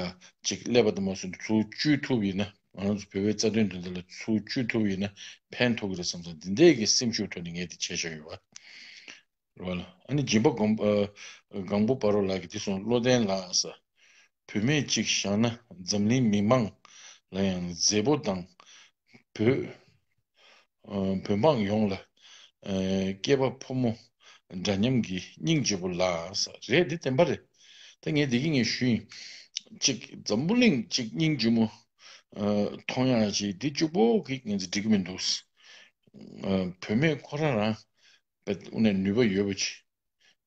ཅིག་ཀླད་པ་དུ་མ་སོན་དུ་ཚུར་བཅུག་ཐུབ་ཡིན་ན། ང་རང་ཚོ་བོད་པའི་རྩ་དོན་དོན་དག་ལ་ཚུར་བཅུག་ཐུབ་ཡིན་ན་ཕན་ཐོགས་ཀྱི་རེད་བསམ་ཙང་། འདི་འདྲས་ཀྱི་སེམས་ཤུགས་ཐོག་ནས་ངས་འདི་བྱས་བཞག་ཡོད་པ་རེད་བ་ལ། ཨ་ནི་སྦྱིན་པ་སྒང་ཨ་སྒང་པོ་བར་རོ་ལགས་ཀྱིས་འདི་སོང་། བློ་ལྡན་ལགས་ས། བུད་མེད་ཅིག་བཞག་ན་འཛམ་གླིང་མི་མང་ལ་ཡང་མཛེས་པོ་དང་། བོད་ཨ་བོད་འབངས་ཡོངས་ལ་ཨ་སྐྱེས་པ་ཕོ་མོ་འདྲ་མཉམ་གྱི་སྙིང་རྗེ་པོ་ལགས་ས། རེད། འདི་བདེན་པ་རེད། ད་ངས་འདི་གི་ངས་ཞུས་ཡིན། ཅིག་འཛམ་བུ་གླིང་ཅིག་སྙིང་རྗེ་མོ་ཨ་མཐོང་ཡག་ཅིག་འདི་གཅིག་པོ་གིས་ང་ཚོ་འགྲིག་གི་མི་འདུག་ཨ་བུད་མེད་ཁོ་རང་རང་དཔེ་དངོས་གནས་ནུས་པ་ཡོད་པ་ཅིག་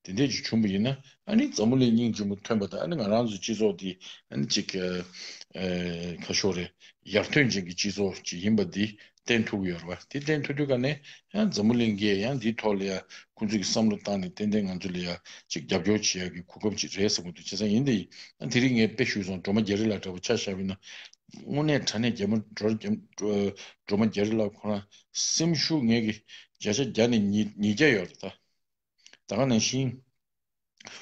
དེ་འདྲས་ཅིག་བྱུང་བ་ཡིན་ན། ཨ་ནི་འཛམ་བུ་གླིང་སྙིང་རྗེ་མོ་ཐོན་པ་དང་། ཨ་ནི་ང་རང་ཚོ་སྤྱི་ཚོགས་འདི་ཨ་ནི་ཅིག་ཨ་ཨ་ག་ཤོག་རེད། ཡར་ཐོན་ཅན་གྱི་སྤྱི་ཚོགས་ཅིག་ཡིན་པ་འདི་བསྟན་ཐུབ་ཀྱི་ཡོད་རེད་བ། དེ་བསྟན་ཐུབ་དུས་ག་ནས་ཡང་འཛམ་བུ་གླིང་གིས་ཡང་འདིའི་ཐོག་ལ་ཡ་ཁོང་ཚོ་གི་བསམ་བློ་བཏང་ནས་ཏན་ཏན་ང་ཚོ་ལ་ཡ་ཅིག་རྒྱབ་སྐྱོར་བྱེད་ཡག་གི་གོ་སྐབས་ཅིག་རེད་བསམ་གྱི་འདུག་བྱས་ཙང་ཡིན་དེ་ཡིན། ཨ་དེ་རིང་ངས་དཔེ་ཞུས་སོང་། སྒྲོལ་མ་རྒྱ་རི་ལགས་འདྲ་པོ་ཆ་བཞག་པ་ཡིན་ན། དངོས་གནས་དྲང་གནས་རྒྱ་མ་སྒྲོལ་སྒྲོལ་སྒྲོལ་མ་རྒྱ་རི་ལགས་ཁོ་རང་སེམས་ཤུགས་ངས་ཀྱི་བརྒྱ་ཆ་བརྒྱ་ནས་ཉིས་ཉིས་བརྒྱ་ཡོད་རེད་ད། ད་ག་ནང་བཞིན་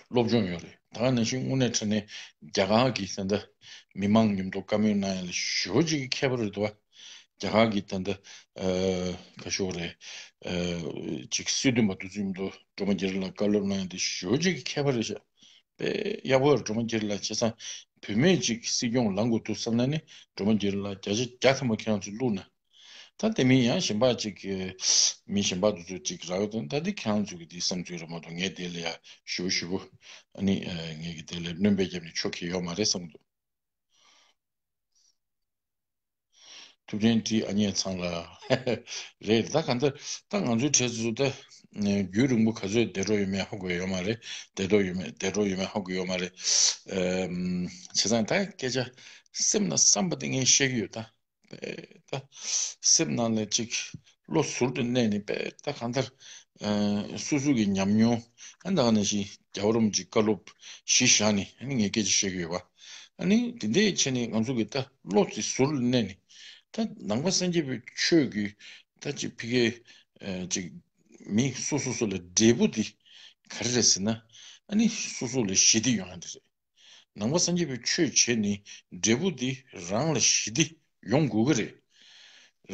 སློབ་སྦྱོང་ཡོད་རེད། ད་ག་ནང་བཞིན་དངོས་གནས་དྲང་གནས་རྒྱ་གར་གྱི་ད་ལྟ་མི་མང་མཉམ་དུ་བཀའ་མོལ་གནང་ཡ་ལ་ཞེ་པོ་ཅིག་གི་མཁས་པ་རེད་འདུག་བ། རྒྱ་གར་གྱི་ད་ལྟ་ཨ་ག་ཤོག་རེད། ཨ་ཅིག་སྲིད་དོན་པ་དེ་ཚོ་མཉམ་དུ་སྒྲོལ་མ་རྒྱ་རི་ལགས་བཀའ་སློབ་གནང་ཡ་དེ་ཞེ་པོ་ཅིག་གི་མཁས་པ་རེད་ཤག་དཔེ་ཡག་པོ་ཡོད་རེད། སྒྲོལ་མ་རྒྱ་རི་ལགས། བྱས་ཙང་བུད་མེད་ཅིག་སྲིད་སྐྱོང་ལངས་དགོས་འདུག་བསམ་ན་ནི་སྒྲོལ་མ་རྒྱ་རི་ལགས་བརྒྱ་ཆ་བརྒྱ་ཐམ་པ་ཁྱེད་རང་ཚོ་བླུགས་ན། ད་དེ་མིན་ཡང་གཞན་པ་ཅིག་གི་མི་གཞན་པ་དེ་ཚོ་ཅིག་རག་ཡོད་དོན། ད་འདི་ཁྱེད་རང་ཚོ་གི་འདི་བསམ་ཚུལ་རེད་མ་གཏོགས། ངས་དེ་ལ་ཡ་ཞུ་ཞུ་ཨ་ནི་ངས་ཀྱི་དེ་ལ་སྣོན་པ་བརྒྱབ་ནས་ཆོག་གི་ཡོད་མ་རེད་བསམ་གྱི་འདུག་ཐུབ་ཆེན་བཀྲིས་ཨ་མྱེས་ཚང་ལ། རེད། ད་གང་ལྟར་ད་ང་ཚོའི་གྲས་སུ་ད་རྒྱུན་རིང་པོ་ག་ཚོད་བསྡད་འགྲོ་ཡོད་མེད་ཧ་གོ་ཡ་ཡོད་མ་རེད། བསྡད་འགྲོ་ཡོད་མེད་བསྡད་འགྲོ་ཡོད་མེད་ཧ་གོ་ཡོད་མ་རེད། ཨམ། བྱས་ཙང་ད་སྐད་ཆ་སེམས་ན་བསམ་པ་དེ་ངས་བཤད་ཀྱི་ཡོད་ད། ད་སེམས་ནང་ལ་ཅིག་བློ་ཟུར་དུ་གནས་ནས་པས་ད་གང་ལྟར་ཨ་སོ་སོ་གི་ཉམས་མྱོང་། ཨ་ད་ག་ནང་བཞིན་རྒྱལ་བ་རིན་པོ་ཆེའི་བཀའ་སློབ་གཞི་བཞག་ནས་ཨ་ནི་ངས་སྐད་ཆ་བཤད་ཀྱི་ཡོད་པ། ཨ་ནི་དེ་འདྲའི་ཆ་ནས་ང་ཚོ་གི་ད་བློ་དེ་ཟུར་ལ་གནས་ནས། ད་ནང་པ་སངས་རྒྱས་པའི་ཆོས་ཀྱི་ད་ཅིག་ཕ་གིའི་ཨ་ཅིག་མི་སོ་སོ་སོ་ལ་འབྲས་བུ་དེ་ག་རེ་རེད་ཟེར་ན། ཨ་ནི་སོ་སོ་ལ་ཞི་བདེ་ཡོང་ཡ་དེ་རེད། ནང་པ་སངས་རྒྱས་པའི་ཆོས་བྱས་ནས་འབྲས་བུ་འདི་རང་ལ་ཞི་བདེ་ཡོང་དགོས་ཀྱི་རེད།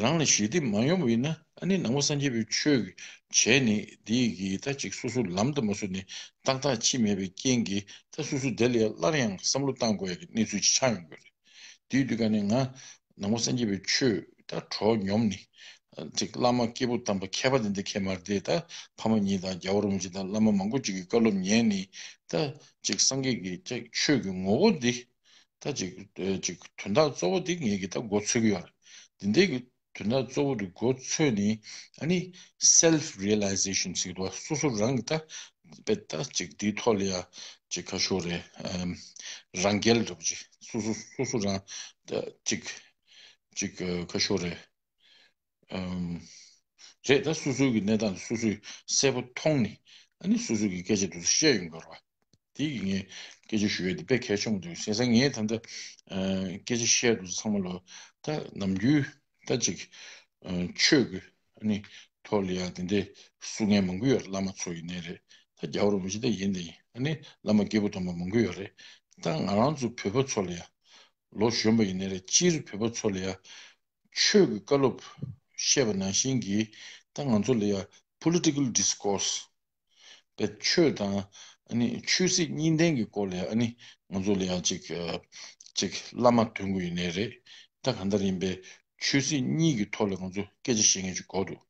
རང་ལ་ཞི་བདེ་མ་ཡོང་བ་ཡིན་ན། ཨ་ནི་ནང་པ་སངས་རྒྱས་པའི་ཆོས་བྱས་ནས་འདི་གི་ད་ཅིག་སོ་སོ་ལམ་དུ་མ་སོང་ནས་ཏག་ཏག་ཕྱིན་མེད་པའི་རྐྱེན་གྱིས། ད་སོ་སོ་དེ་ལ་ཡང་སླར་ཡང་བསམ་བློ་བཏང་དགོས་ཡ་གི་གནས་ཚུལ་ཅིག་ཆགས་ཡོང་གི་རེད། དེའི་དུས་ག་ནས་ང་ནང་པ་སངས་རྒྱས་པའི་ཆོས་ད་གྲོགས་མཉམ་ནས། ཅིག་བླ་མ་སྐྱེས་བུ་དམ་པ་མཁས་པ་དེ་འདྲ་མཁས་མ་རེད་དེ། ད་ཕ་མ་གཉིས་དང་རྒྱལ་བ་རིན་པོ་ཆེ་དང་བླ་མ་མང་པོ་ཅིག་གི་བཀའ་སློབ་ཉན་ནས། ད་ཅིག་སངས་རྒྱས་ཀྱི་ཅིག་ཆོས་ཀྱི་ངོ་བོ་འདི། ད་ཅིག་ཅིག་དོན་དག་གཙོ་བོ་འདི་ངེད་ཀྱིས་ད་མགོ་ཚོད་ཀྱི་ཡོད་རེད། འདི་འདྲའི་གི་དོན་དག་གཙོ་བོ་འདི་མགོ་ཚོད་ནས། ཨ་ནི་self realization ཟེར་གྱི་འདུག་བ། སོ་སོ་རང་གི་ད་དཔེ་ད་ཅིག་འདིའི་ཐོག་ལ་ཡ་ཅིག་ག་ཤོག་རེད། ཨམ། རང་རྒྱལ་འདྲ་པོ་ཅིག་སོ་སོ་སོ་སོ་རང་ད་ཅིག་ཅིག་ག་ཤོག་རེད། ཨམ། རེད། ད་སོ་སོའི་གི་གནས་སྟངས་སོ་སོས་གསལ་པོ་མཐོང་ནས། ཨ་ནི་སོ་སོའི་གི་སྐད་ཆ་དེ་ཚོ་བཤད་ཡོང་དགོས་རེད་བ། དེ་གི་ངས་སྐད་ཆ་ཞུ་ཡས་དེ་དཔེ་གལ་ཆེན་པོ་འདུག་བྱས་ཙང་ངས་ད་ལྟ་སྐད་ཆ་བཤད་དུས་ཚང་མ་ལོ་ད་ནམ་རྒྱུན་ད་ཅིག་ཆོས་ཀྱི་ཨ་ནི་ཐོག་ལ་ཡ་དེ་འདྲའི་གསུང་མཁན་མང་པོ་ཡོད་རེད། བླ་མ་ཚོ་ཡིན་ནའི་རེད། ད་རྒྱལ་བ་རིན་པོ་ཆེ་ད་ཡིན་དེ་ཡིན། ཨ་ནི་བླ་མ་སྐྱེས་བུ་དམ་པ་མང་པོ་ཡོད་རེད། ད་ང་རང་ཚོ་བོད་པ་ཚོ་ལ་ཡ་ལོ་གཞོན་པ་ཡིན་ནའི་རེད། སྤྱིར་བོད་པ་ཚོ་ལ་ཡ་ཆོས་ཀྱི་བཀའ་སློབ་བཤད་པ་ནང་བཞིན་གྱི་ད་ང་ཚོ་ལ་ཡ་political discourse པའི་ཆོས་དང་ཨ་ནི་ཆོས་སྲིད་གཉིས་ལྡན་གྱི་སྐོར་ལ་ཡ་ཨ་ནི་ང་ཚོ་ལ་ཡ་ཅིག་ཅིག་བླ་མ་དོན་གོ་ཡིན་ནའི་རེད། ད་གང་ལྟར་ཡིན་པའི་ཆོས་སྲིད་གཉིས་ཀྱི་ཐོག་ལ་ང་ཚོ་སྐད་ཆ་བཤད་མཁན་ཅིག་དགོས་འདུག་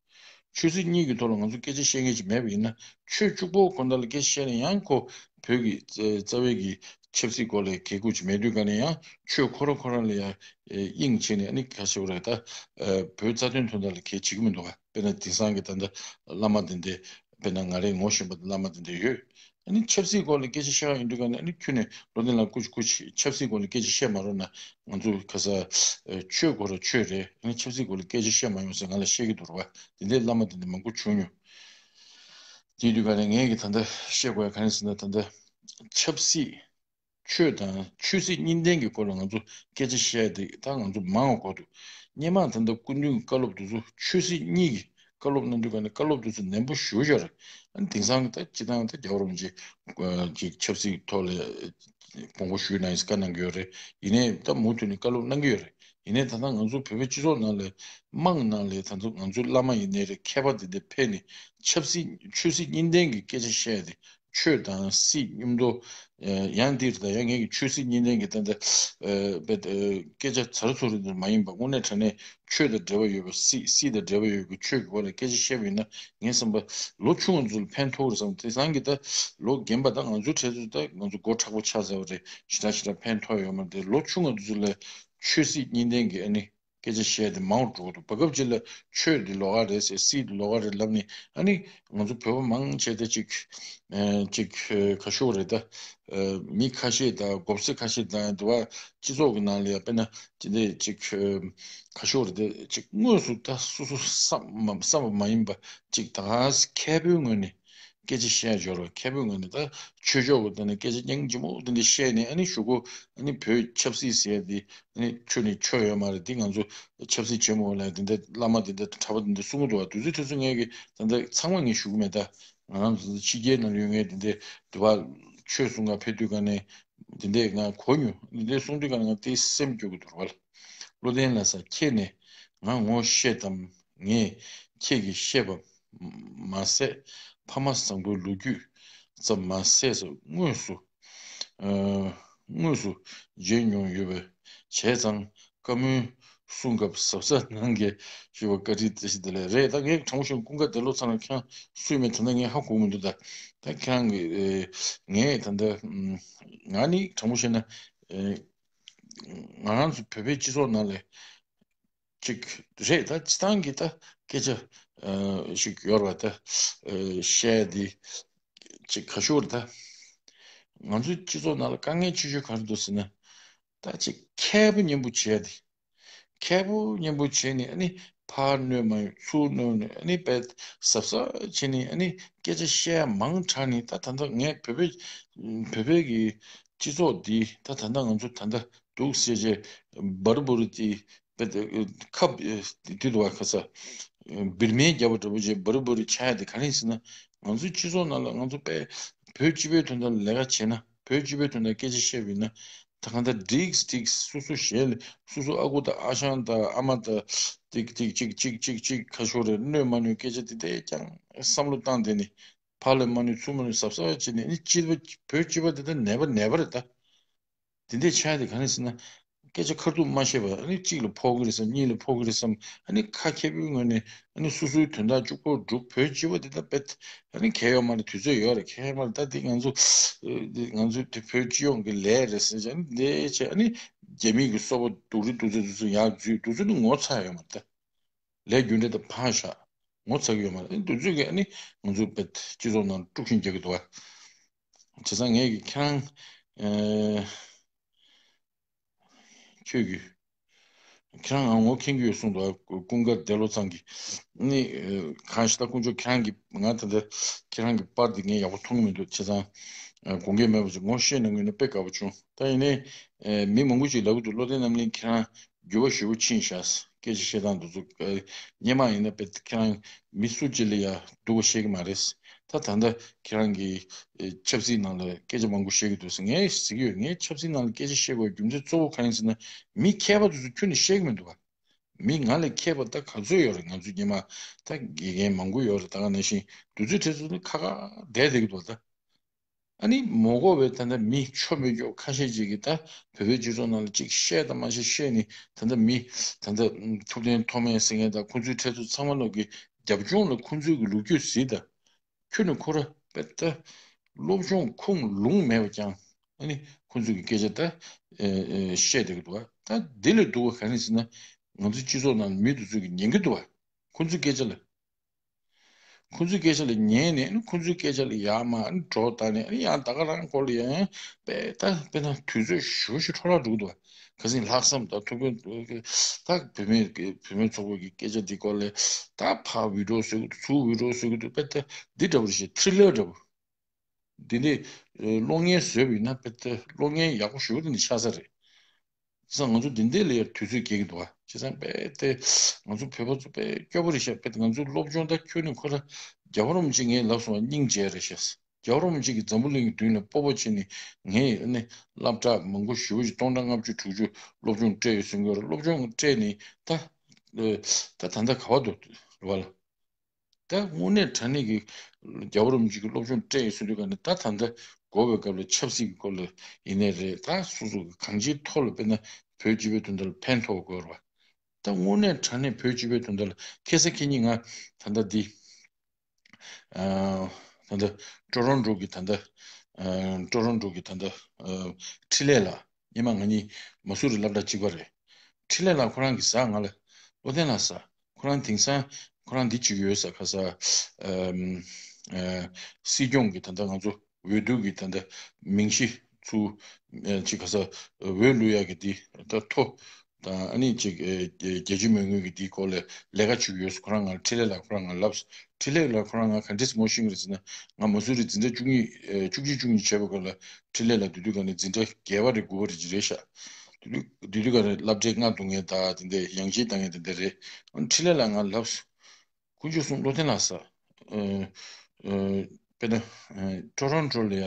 ཆོས་སྲིད་གཉིས་ཀྱི་ཐོག་ལ་ང་ཚོ་སྐད་ཆ་བཤད་མཁན་ཅིག་མེད་པ་ཡིན་ན། ཆོས་གཅིག་པོ་ཁོ་ན་ལ་སྐད་ཆ་བཤད་ན་ཡང་ཁོ་བོད་ཀྱི་རྩ་བའི་གི་ཆབ་སྲིད་སྐོར་ལ་གལ་དགོས་ཅིག་མེད་དུས་ག་ནས་ཡང་ཆོས་ཁོ་རང་ཁོ་རང་ལ་ཡང་དབྱིངས་ཕྱེ་ནས་ཨ་ནི་ཁ་ཤས་རེད། ད་བོད་རྩ་དོན་དོན་དག་ལ་གལ་བྱེད་ཀྱི་མི་འདུག་ག་དཔེར་ན་དེང་སང་གི་ད་ལྟ་བླ་མ་དེ་འདྲ་དཔེར་ན་ང་རའི་ངོ་ཤེས་པ་བླ་མ་དེ་འདྲ་ཡོད། ཨ་ནི་ཆབ་སྲིད་སྐོར་ལ་སྐད་ཆ་བཤད་ཡོང་དུས་ག་ནས་ཨ་ནི་ཁྱོད་ནས་བློ་ལྡན་ལགས་སྐུ་མཁྱེན་སྐུ་མཁྱེན་ཆབ་སྲིད་སྐོར་ལ་སྐད་ཆ་བཤད་མ་རོགས་གནང་། ང་ཚོ་ཁ་ས་ཆོས་སྐོར་ལ་ཆོས་རེད། ཨ་ནི་ཆབ་སྲིད་སྐོར་ལ་སྐད་ཆ་བཤད་མ་ཡོང་ཟེར་ང་ལ་བཤད་ཀྱི་འདུག་ར་བ། དེ་འདྲའི་བླ་མ་དེ་འདྲ་མང་པོ་བྱུང་མྱོང་། དེ་དུས་ག་ནས་ངས་ཀྱི་ད་ལྟ་བཤད་དགོས་ཡ་ག་རེ་ཟེར་ན། ད་ལྟ་ཆབ་སྲིད་ཆོས་དང་ཆོས་སྲིད་གཉིས་ལྡན་གྱི་སྐོར་ལ་ང་ཚོ་སྐད་ཆ་བཤད་དེ་ད་ང་ཚོ་མང་བ་གོ་འདུག་སྔོན་མ་ད་ལྟ་སྐུ་མདུན་གྱི་བཀའ་སློབ་དེ་ཚོ་ཆོས་སྲིད་གཉིས་ཀྱི་བཀའ་སློབ་གནང་དུས་ག་ནས་བཀའ་སློབ་དེ་ཚོ་ནན་པོ་ཞེ་པོ་ཅིག་རེད། ཨ་ནི་དེང་སང་གི་ད་སྤྱི་བཏང་ད་རྒྱལ་བ་རིན་པོ་ཆེ་ཅིག་ཆབ་སྲིད་ཐོག་ལ་དགོངས་པ་ཞུས་གནང་ཡིན་བཀའ་གནང་གི་ཡོད་རེད། ཡིན་ནའི་ད་མུ་མཐུད་ནས་བཀའ་སློབ་གནང་གི་ཡོད་རེད། ཡིན་ནའི་ད་ལྟ་ང་ཚོ་བོད་པའི་སྤྱི་ཚོགས་ནང་ལ་དམངས་ནང་ལ་ད་ལྟ་ང་ཚོའི་བླ་མ་ཡིན་ནའི་རེད། མཁས་པ་དེ་འདྲ་ཕེབས་ནས་ཆབ་སྲིད་ཆོས་སྲིད་གཉིས་ལྡན་གྱི་སྐད་ཆ་བཤད་དེ། ཆོས་དང་སྲིད་མཉམ་དུ། ཡང་འདིར་ད་ཡང་ངས་ཀྱི་ཆོས་སྲིད་གཉིས་ལྡན་གྱི་ད་ལྟ་སྐད་ཆ་ཚར་ཚོ་རེད་མ་ཡིན་པ། དངོས་གནས་དྲང་གནས་ཆོས་དང་འབྲེལ་བ་ཡོད་པ། སྲིད་སྲིད་དང་འབྲེལ་བ་ཡོད་པའི་ཆོས་ཀྱི་སྐོར་ལ་སྐད་ཆ་བཤད་པ་ཡིན་ན་ངའི་བསམ་པ་ལོ་ཆུང་བ་ཚོ་ལ་ཕན་ཐོགས་རེད་བསམ། དེང་སང་གི་ད་ལོ་རྒན་པ་ད་ང་ཚོའི་གྲས་ཚོ་ད་ང་ཚོ་མགོ་མཁྲེགས་པོ་ཆགས་ཚར་བ་རེད། ཞེ་དྲག་ཞེ་དྲག་ཕན་ཐོགས་ཡོད་མ་རེད། ལོ་ཆུང་བ་ཚོ་ལ་ཆོས་སྲིད་གཉིས་ལྡན་གྱི་ཨ་ནི་སྐད་ཆ་བཤད་དེ་མང་རུ་འགྲོ་གི་འདུག་བར་སྐབས་ཅིག་ལ་ཆོས་འདི་ལོགས་ཀ་རེད་ཟེར། སྲིད་འདི་ལོགས་ཀ་རེད་ལབ་ནས་ཨ་ནི་ང་ཚོ་བོད་པ་མང་ཆེ་དེ་ཅིག་ཅིག་ག་ཤོག་རེད་ད། མི་ཁ་ཤས་དང་མགོ་སེར་ཁ་ཤས་དང་དེ་བ་སྤྱི་ཚོགས་ཀྱི་ནང་ལ་ཡ་དཔེར་ན་དེ་འདྲས་ཅིག་ག་ཤོག་རེད་དེ། ཅིག་དངོས་སུ་ད་སོ་སོ་བསམ་བསམ་པ་མ་ཡིན་པ་ཅིག་ད་ག་ས་མཁས་པོའི་ངོས་ནས་སྐད་ཆ་བཤད་འབྱོར་བ། མཁས་པོའི་ངོས་ནས་ད་ཆོས་ཕྱོགས་ཀྱི་ཐོག་ནས་སྐད་ཆ་སྙིང་རྗེ་མོ་དེ་འདྲ་བཤད་ནས་ཨ་ནི་གཞུག་གུ་ཨ་ནི་བོད་ཆབ་སྲིད་ཟེར་ཡ་དེ་ཨ་ནི་ཆོས་ནི་ཆོས་ཡོད་མ་རེད། འདི་ང་ཚོ་ཆབ་སྲིད་ཆེན་མོ་ལ་དེ་འདྲ་བླ་མ་དེ་འདྲ་གྲྭ་པ་དེ་འདྲ་གསུང་གི་འདུག་བ། དུས་ཚོད་དུས་ཚོད་ངས་ཀྱི་དེ་འདྲ་ཚང་མ་ངས་ཞུ་གི་མེད། ད་ང་རང་ཚོ་ཕྱི་རྒྱལ་ནང་ཡོད་ངས་དེ་འདྲ་དུ་བ་ཆོས་གསུང་ག་ཕེབས་དུས་ག་ནས་དེ་འདྲ་ང་གོ་མྱོང་། དེ་འདྲ་གསུང་དུས་ག་ནས་ང་དེ་སེམས་སྐྱོ་གི་འདུག་བ། བློ་ལྡན་ལགས་སོ། ཁྱེད་ནས་ང་ངོ་ཤེས་དམ། ངས་ཁྱེད་ཀྱིས་བཤད་པ་མ་ཟད་ཕ་མ་བཟང་པོའི་ལོ་རྒྱུས་ཙམ་མ་ཟད་སོ་དངོས་སུ་དངོས་སུ་མཇལ་མྱོང་ཡོད་པས། བྱས་ཙང་བཀའ་མོལ་གསུང་སྐབས་གཟབ་གཟབ་གནང་གལ་ཞུ་བ་བཀའ་དྲིན་བདེ་ཞིང་བདེ་ལེགས་རེད། ད་ངས་དྲང་པོ་བཤད་ཀུན་དགའ་འདས་ལོ་ཚང་ལ་ཁྱེད་རང་སུས་མེད་ད་ལྟ་ངས་ཧ་གོ་མི་འདུག་ད་ད་ཁྱེད་རང་གི་ངས་ད་ལྟ་ང་ནི་དྲང་པོ་བཤད་ན་ང་རང་ཚོ་བོད་པའི་སྤྱི་ཚོགས་ནང་ལ་ཅིག་རེད། ད་སྤྱི་བཏང་གི་ད་སྐད་ཆ་ཞིག་ཡོད་རེད་བ། ད་བཤད་དེ་ཅིག་ག་ཤོར་ད་ང་ཚོའི་སྤྱི་ཚོགས་ནང་ལ་དཀའ་ངལ་ཆེ་ཤོས་ག་རེ་འདུག་ཟེར་ན། ད་ཅིག་མཁས་པོ་མཉམ་པོ་བྱས་ཏེ། མཁས་པོ་མཉམ་པོ་བྱས་ནས་ཨ་ནི་ཕར་གནོད་མ་ཡོང་ཚུར་གནོད་ནས་ཨ་ནི་དཔེ་གཟབ་གཟབ་བྱས་ནས་ཨ་ནི་སྐད་ཆ་བཤད་ཡ་མང་དྲགས་ནས། ད་ད་ལྟ་ངས་བོད་པའི་བོད་པའི་གི་སྤྱི་ཚོགས་འདི་ད་ད་ལྟ་ང་ཚོ་ད་ལྟ་འདུག་ཟེར་བྱས་འབར་འབུར་དེ་དཔེ་ཁབ་དེ་འདུག་བ། ཁ་ས་བིར་མའི་རྒྱབ་པ་འདྲ་པོ་བྱས་འབར་འབུར་ཆགས་ཡ་དེ་ག་རེ་ཡིན་ཟེར་ན། ང་ཚོའི་སྤྱི་ཚོགས་ནང་ལ་ང་ཚོ་དཔེ་བོད་སྤྱི་པའི་དོན་དག་ལ་ལས་ཀ་བྱས་ན། བོད་སྤྱི་པའི་དོན་དག་སྐད་ཆ་བཤད་པ་ཡིན་ན། ད་གང་ལྟར་འགྲིག་འགྲིག་སོ་སོ་གཞན་ལ་སོ་སོ་ཨ་ཁུ་དང་ཨ་ཞང་དང་ཨ་མ་དང་ཏིག་ཏིག་ཅིག་ཅིག་ཅིག་ཅིག་ཁ་ཤོར་རེ་གནོད་མ་གནོད་སྐད་ཆ་དེ་འདྲས་ཀྱང་བསམ་བློ་བཏང་དེ་ནི་ཕར་ལ་མ་གནོད་ཚུར་མ་གནོད་གཟབ་གཟབ་བྱས་ནས་ནི་སྤྱི་པ་བོད་སྤྱི་པ་དེ་ད་ནད་པ་ནད་པ་རེད་ད། དེ་འདྲས་ཆགས་དེ་ག་རེ་ཟེར་ན། སྐད་ཆ་ཁ་ཐུག་མ་བཤད་པ་ཨ་ནི་གཅིག་ལ་ཕོག་གི་རེད་བསམ། གཉིས་ལ་ཕོག་གི་རེད་བསམ། ཨ་ནི་ཁ་མཁས་པོའི་ངོས་ནས་ཨ་ནི་སོ་སོའི་དོན་དག་གཅིག་པོ་སྒྲུབ། བོད་སྤྱི་པ་འདི་ད་དཔེ་ཨ་ནི་གལ་ཡོད་མ་རེད། དུས་ཚོད་ཡོད་རེད། གལ་མ་རེད། ད་འདི་ང་ཚོ་འདི་ང་ཚོ་དེ་བོད་སྤྱི་ཡོངས་ཀྱི་ལས་རེད་ཟེར་བྱས་ཨ་ནི་འདི་བྱས་ཨ་ནི་རྒྱ་མི་གི་སོ་པ་སྡུག་རུས་སྡུག་ཚོད་དེ་ཚོ་ཡར་འཛུལ། དུས་ཚོད་ནི་ངོ་ཚ་ཡོད་མ་རེད། ད་ལས་རྒྱུ་འབྲས་ད་ཕར་བཞག་ངོ་ཚ་གི་ཡོད་མ་རེད། ཨ་ནི་དུས་ཚོད་ཀྱིས་ཨ་ནི་ང་ཚོ་དཔེ་སྤྱི་ཚོགས་ནང་དཀྲུག་ཤིང་རྒྱག་གི་འདུག་བ། བྱས་ཙང་ངས་ཀྱི་ཁྱེད་རང་ཨེ། ཁྱོད་ཀྱིས་ཁྱེད་རང་ང་ངོ་མཁྱེན་གྱི་ཡོད་གསུངས་འདུག་ཀུན་དགའ་འདས་ལོ་ཚང་གིས་ནི་གང་ཞིག་ད་དཀོན་མཆོག་ཁྱེད་རང་གིས་ང་ད་ལྟ་ཁྱེད་རང་གི་པར་འདི་ངས་ཡག་པོ་མཐོང་གི་མི་འདུག་བྱས་ཙང་ དགོངས་འགལ་མེད་པ་ཅིག་ངོ་ཤེས་གནང་གི་ཡོད་ན་དཔེ་དགའ་པོ་བྱུང་། ད་ཡིན་ནའི་མི་མང་པོ་ཅིག་ལབ་ཀྱི་འདུག་བློ་བརྟན་རྣམ་གླིང་ཁྱེད་རང་འགྱུར་བ་ཞེ་པོ་ཕྱིན་ཤག་སྐད་ཆ་བཤད་སྟངས་འདི་ཚོ་སྔོན་མ་ཡིན་ན་དཔེ་ཁྱེད་རང་མི་སུ་གཅིག་ལ་ཡ་སྡུག་པ་བཤད་ཀྱི་མ་རེད། ད་ད་ལྟ་ཁྱེད་རང་གི་ཆབ་སྲིད་ནང་ལ་སྐད་ཆ་མང་པོ་བཤད་ཀྱི་འདུག་ཟེར་ངས་ཟེར་གྱི་ཡོད། ངས་ཆབ་སྲིད་ནང་ལ་སྐད་ཆ་བཤད་དགོས་རྒྱུ་མཚན་གཙོ་བོ་གང་ཡིན་ཟེར་ན་མི་མཁས་པ་དེ་ཚོ་ཁྱོན་ནས་བཤད་ཀྱི་མི་འདུག་བ། མི་ང་ལས་མཁས་པ་ད་ག་ཚོད་ཡོད་རེད། ང་ཚོ་སྔོན་མ་ད་དགེ་རྒན་མང་པོ་ཡོད་རེད། ད་ག་ནང་བཞིན་དུས་ཚོད་དེ་ཚོ་ནི་ཁ་ཁ་བསྡད་བསྡད་ཀྱི་འདུག་ད། ཨ་ནི་མ་གོ་བའི་ད་ལྟ་མི་ཆོ་མེད་ཀྱོག་ཁ་ཤས་ཅིག་གིས་ད་བོད་པའི་སྤྱི་ཚོགས་ནང་ལ་ཅིག་བཤད་དང་མ་བཤད་བཤད་ནི་ད་ལྟ་མི་ད་ལྟ་ཐུབ་བསྟན་ཐོགས་མེད་ཟེར་མཁན་དང་ཁོང་ཚོའི་གྲས་ཚོ་ཚང་མ་ལོག་གི་རྒྱབ་ལྗོངས་ལ་ཁོང་ཚོའི་གི་ལོ་རྒྱུས་གཟིགས་དང་ཁྱོད་ནི་ཁོ་ར་དཔེ་ད་སློབ་སྦྱོང་ཁུངས་ལུང་མེད་པ་ཀྱང་ཨ་ནི་ཁོང་ཚོའི་གི་སྐད་ཆ་ད་བཤད་བསྡད་ཀྱི་འདུག་བ། ད་འདི་ལས་སྡུག་པ་ག་རེ་ཟེར་ན་ང་ཚོའི་སྤྱི་ཚོགས་ནང་མི་དེ་ཚོ་གི་ཉན་གྱི་འདུག་བ། ཁོང་ཚོའི་སྐད་ཆ་ལ། ཁོང་ཚོའི་སྐད་ཆ་ལ་ཉན་ནས་ཁོང་ཚོའི་སྐད་ཆ་ལ་ཡར་མར་གྲོགས་བཏང་ནས་ཡང་ད་ག་རང་སྐོར་ལ་ཡང་དཔེ་ད་དཔེ་ན་དུས་ཚོད་ཞེ་པོ་ཞིག་འཕྲོ་བརླག་འགྲོ་གི་འདུག་བ། ཁ་སང་ལྷག་བསམ་དང་ཐུགས་ཕན་ད་བུད་མེད་བུད་མེད་ཚོགས་པ་གི་སྐད་ཆ་འདི་སྐོར་ལ་ད་ཕར་བི་ཌིའོ་བཟོ་གི་འདུག་ཚུར་བི་ཌིའོ་བཟོ་གི་འདུག་དཔེ་ད་འདི་འདྲ་པོ་རེད་ཤག་ཐྲི་ལར་འདྲ་པོ། འདི་ནི་གློག་བརྙན་བཟོས་པ་ཡིན་ན་དཔེ་ད་གློག་བརྙན་ཡག་པོ་ཞེ་པོ་འདི་ནི་ཆགས་ས་རེད། བྱས་ཙང་ང་ཚོ་འདི་འདྲ་ལ་ཡར་དུས་ཚོད་རྒྱག་གི་འདུག་བ། བྱས་ཙང་དཔེ་དེ་ང་ཚོ་བོད་པ་ཚོ་དཔེ་སྐྱོ་པོ་རེད་ཤག་དཔེ་ང་ཚོ་སློབ་སྦྱོང་ད་ཁྱོན་ནས་ཁོ་ར་རྒྱལ་བ་རིན་པོ་ཆེ་ངས་ལབ་སོང་བ་སྙིང་རྗེ་རེད་ཤག་རྒྱལ་བ་རིན་པོ་ཆེ་གིས་འཛམ་བུ་གླིང་གི་མདུན་ལ་སྤོབས་པ་བྱས་ནས་ངས་ནི་སློབ་གྲྭ་མང་པོ་ཞེ་པོ་ཅིག་སྟོང་ཕྲག་ལྔ་བཅུ་དྲུག་ཅུ་སློབ་སྦྱོང་སྤྲད་ཡོད་གསུང་གི་ཡོད་རེད། སློབ་སྦྱོང་སྤྲད་ནས་ད་ད་ད་ལྟ་ག་པར་འདུག་རེད་བ་ལ། ད་དངོས་གནས་དྲང་གནས་ཀྱི་རྒྱལ་བ་རིན་པོ་ཆེ་གི་སློབ་སྦྱོང་སྤྲད་ཡོད་ཟེར་དུས་ག་ནས་ད་ད་ལྟ་འགོ་བའི་སྐབས་ལ་ཆབ་སྲིད་ཀྱི་སྐོར་ལ་ཡིན་ནའི་རེད། ད་སོ་སོ་གི་གང་ཅིའི་ཐོག་ལ་དཔེར་ན་བོད་སྤྱི་པའི་དོན་དག་ལ་ཕན་ཐོགས་དགོས་རེད་བ། ད་དངོས་གནས་དྲང་གནས་བོད་སྤྱི་པའི་དོན་དག་ལ་ཁ་སང་ཁ་ཉིན་ང་ད་ལྟ་འདི་ཨ་ད་ལྟ་ཀྲོ་རོན་ཀྲོ་གི་ད་ལྟ་ཨ་ཀྲོ་རོན་ཀྲོ་གི་ད་ལྟ་ཨ་འཕྲིན་ལས་ལགས། སྔོན་མ་ང་གཉིས་མ་སུ་རི་སློབ་གྲྭ་གཅིག་པ་རེད། འཕྲིན་ལས་ལགས་ཁོ་རང་གིས་ཟ་ང་ལ་བློ་བརྟན་ལགས་ཟ། ཁོ་རང་དེང་སང་ཁོ་རང་འདི་བྱེད་ཀྱི་ཡོད་ས་ཁ་ས་ཨམ་ཨ་སྲིད་སྐྱོང་གི་ད་ལྟ་ང་ཚོ་འོས་བསྡུ་གི་ད་ལྟ་མིང་གཞི་ཚུར་ཨ་ཅིག་ཁ་ས་འོས་བླུག་ཡག་གི་འདི་ད་ཐོ་དང་ཨ་ནི་ཅིག་ཨ་རྒྱལ་སྤྱིའི་མི་དངུལ་གྱི་འདིའི་སྐོར་ལ་ལས་ཀ་བྱེད་ཀྱི་ཡོད་ས། ཁོ་རང་ང་ལ་འཕྲིན་ལས་ལགས་ཁོ་རང་ང་ལ་ལབ་སོང་། འཕྲིན་ལས་ལགས་ཁོ་རང་ང་ག་འདྲས་ངོ་ཤེས་ཀྱི་རེད་ཟེར་ན་ང་མ་སུ་རི་འཛིན་གྲྭ་བཅུ་གཉིས་ཨ་བཅུ་གཅིག་བཅུ་གཉིས་བྱས་པའི་སྐོར་ལ་འཕྲིན་ལས་ལགས་དེ་དུས་ག་ནས་འཛིན་གྲྭ་བརྒྱད་པ་རེད་དགུ་པ་རེད་ཅིག་རེད་ཤག་དེ་དུས་དེ་དུས་ག་ནས་སློབ་གྲྭའི་རྔ་རྡུང་མཁན་དང་དེ་འདྲ་ཡང་ཅིན་བཏང་མཁན་དེ་འདྲ་རེད། འཕྲིན་ལས་ལགས་ང་ལབ་སོང་། དཀོན་མཆོག་གསུམ་བློ་བརྟན་ལགས་ཟེར། ཨ་ཨ་དཔེར་ན་ཨ་ཀྲོ་རོན་ཀྲོ་ལ་ཡ་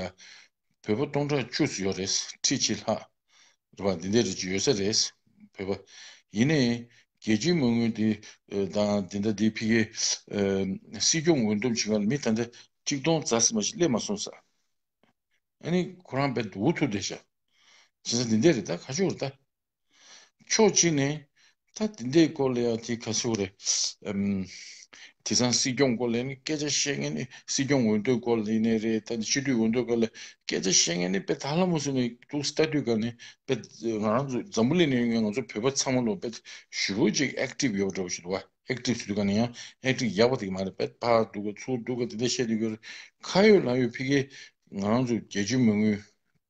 བོད་པ་སྟོང་ཕྲག་བཅུ་ཙམ་ཡོད་རེད། ཁྲི་གཅིག་ལྷག་རེད་པ། འདི་འདྲ་རེ་ཅིག་ཡོད་ས་རེད། བོད་པ་ཡིན་ནའི་རྒྱལ་སྤྱིའི་མི་དངུལ་འདི་ཨ་དང་དེ་འདྲ་འདི་ཕ་གིའི་ཨ་སྲིད་སྐྱོང་འོས་འདེམས་བྱེད་སྒང་ལ་མི་ད་ལྟ་གཅིག་སྟོང་རྩ་ཙམ་ཞིག་སླེབས་མ་སོང་ཟེར། ཨ་ནི་ཁོ་རང་དཔེ་འུ་ཐུག་བསྡད་ཤག་བྱས་ཙང་འདི་འདྲ་རེད། ད་ག་ཅིག་རེད་ད། ཕྱོགས་གཅིག་ནས་ད་འདི་འདྲའི་སྐོར་ལ་ཡང་དེ་ག་ཚོད་རེད། ཨམ། དེང་སང་སྲིད་སྐྱོང་སྐོར་ལ་ནི་སྐད་ཆ་བཤད་མཁན་ནི་སྲིད་སྐྱོང་འོས་བསྡུ་སྐོར་ལ་ཡིན་ནའི་རེད། ད་སྤྱི་འཐུས་འོས་བསྡུ་སྐོར་ལ་སྐད་ཆ་བཤད་མཁན་ནི་དཔེ་ད་ལྷ་མོ་སུ་ནས་འདུག་ལྟ་དུས་ག་ནས་དཔེ་ང་རང་ཚོ་འཛམ་བུ་གླིང་ནས་ཡོང་མཁན་ང་ཚོ་བོད་པ་ཚང་མ་ལོ་དཔེ་ཞེ་པོ་ཅིག་ཨེག་ཊིབ་ཡོད་པ་འདྲ་པོ་ཞིག་འདུག་བ། ཨེག་ཊིབ་ཟེར་དུས་ག་ནས་ཡང་ཨེག་ཊིབ་ཡག་པ་དེ་མ་རེད། དཔེ་ཕར་འདུག་ག་ཚུར་འདུག་ག་དེ་འདྲ་བཤད་དུས་ག་ཁ་ཡོད་ལག་ཡོད་ཕ་གི་ང་རང་ཚོ་རྒྱལ་སྤྱིའི་མི་དངུལ་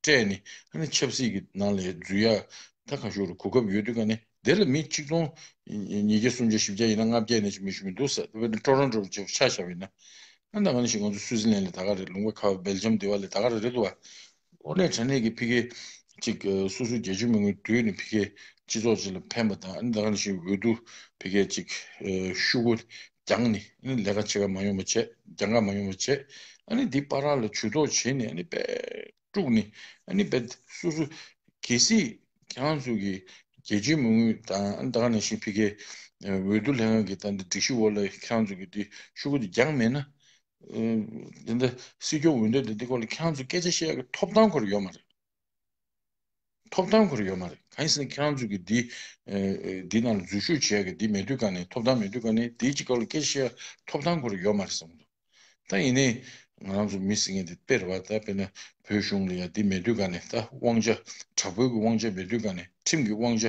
སྤྲད་ནས་ཨ་ནི་ཆབ་སྲིད་ཀྱི་ནང་ལ་འཛུལ་ཡ་ད་གང་ཤོར་གོ་སྐབས་ཡོད་དུས་ག་ནས་དེ་ལ་མི་གཅིག་སྟོང་ཉིས་བརྒྱ་སུམ་བརྒྱ་བཞི་བརྒྱ་ཡིན་ན་ལྔ་བརྒྱ་ཡིན་ན་ཅིག་མི་ཞིག་མི་འདུག་ཟེར། དེ་བས་ཀྲོ་རོན་ཀྲོ་ཅིག་ཆ་བཞག་པ་ཡིན་ན་ཨ་ད་ག་ནང་བཞིན་ང་ཚོ་སུའི་ཙི་ལན་ལ་ད་ག་རེད། ལུང་པ་ཁ་བ་སྦེལ་ཇམ་དེ་བ་ལ་ད་ག་རེ་རེད་འདུག་བ། དངོས་གནས་དྲང་གནས་ཀྱི་ཕ་གི་ཅིག་སོ་སོའི་རྒྱལ་སྤྱིའི་མི་དངུལ་བསྡུས་ནས་ཕ་གི་སྤྱི་ཚོགས་ཅིག་ལ་ཕན་པ་དང་ཨ་ནི་ད་ག་ནང་བཞིན་འོས་བསྡུ་ཕ་གི་ཅིག་ཤུགས་པོ་རྒྱང་ནས་ཨ་ནི་ལས་ཀ་བྱེད་ག་མ་ཡོང་བ་བྱས། རྒྱང་ག་མ་ཡོང་བ་བྱས། ཨ་ནི་འདི་བར་ལ་ཇུས་གཏོགས་བྱས་ནས་ཨ་ནི་དཔེ་དཀྲུགས་ནས་ཨ་ནི་དཔེ་སོ་སོ་གལ་སྲིད་ཁྱེད་རང་ཚོ་གི་རྒྱལ་སྤྱིའི་མི་དངུལ་དང་ཨ་ནི་ད་ག་ནང་བཞིན་ཕ་གིའི་འོས་བསྡུ་ལྷན་ཁང་གི་ད་འདི་སྒྲིག་གཞི་འོག་ལ་ཁྱེད་རང་ཚོ་གི་འདི་ཤུགས་པོ་འདི་རྒྱང་མེད་ན། ཨ་འདི་འདྲ་སྲིད་སྐྱོང་འོས་འདེམས་འདི་འདི་སྐོར་ལ་ཁྱེད་རང་ཚོ་སྐད་ཆ་བཤད་ཡག་གི་ཐོབ་ཐང་ཁོ་རང་ཡོད་མ་རེད། ཐོབ་ཐང་ཁོ་རང་ཡོད་མ་རེད། གང་ཡིན་ཟེར་ན་ཁྱེད་རང་ཚོ་གི་འདི་ཨ་འདི་ནང་ལ་འཛུལ་ཞུགས་བྱེད་ཡག་གི་འདི་མེད་དུས་ག་ནས་ཐོབ་ཐང་མེད་དུས་ག་ནས་འདིའི་ཅིག་སྐོར་ལ་སྐད་ཆ་བཤད་ཡག་ཐོབ་ཐང་ཁོ་རང་ཡོད་མ་རེད་བསམ་གི་འདུག་ད་ཡིན་ནའི་ང་རང་ཚོ་མི་ཟེར་མཁན་དེ་དཔེ་རེད་བ། ད་དཔེར་ན་བོད་གཞུང་ལ་ཡ་འདི་མེད་དུས་ག་ནས་ད་དབང་ཆ་དྲག་པོའི་གི་དབང་ཆ་མེད་དུས་ག་ནས་ཁྲིམས་ཀྱི་དབང་ཆ་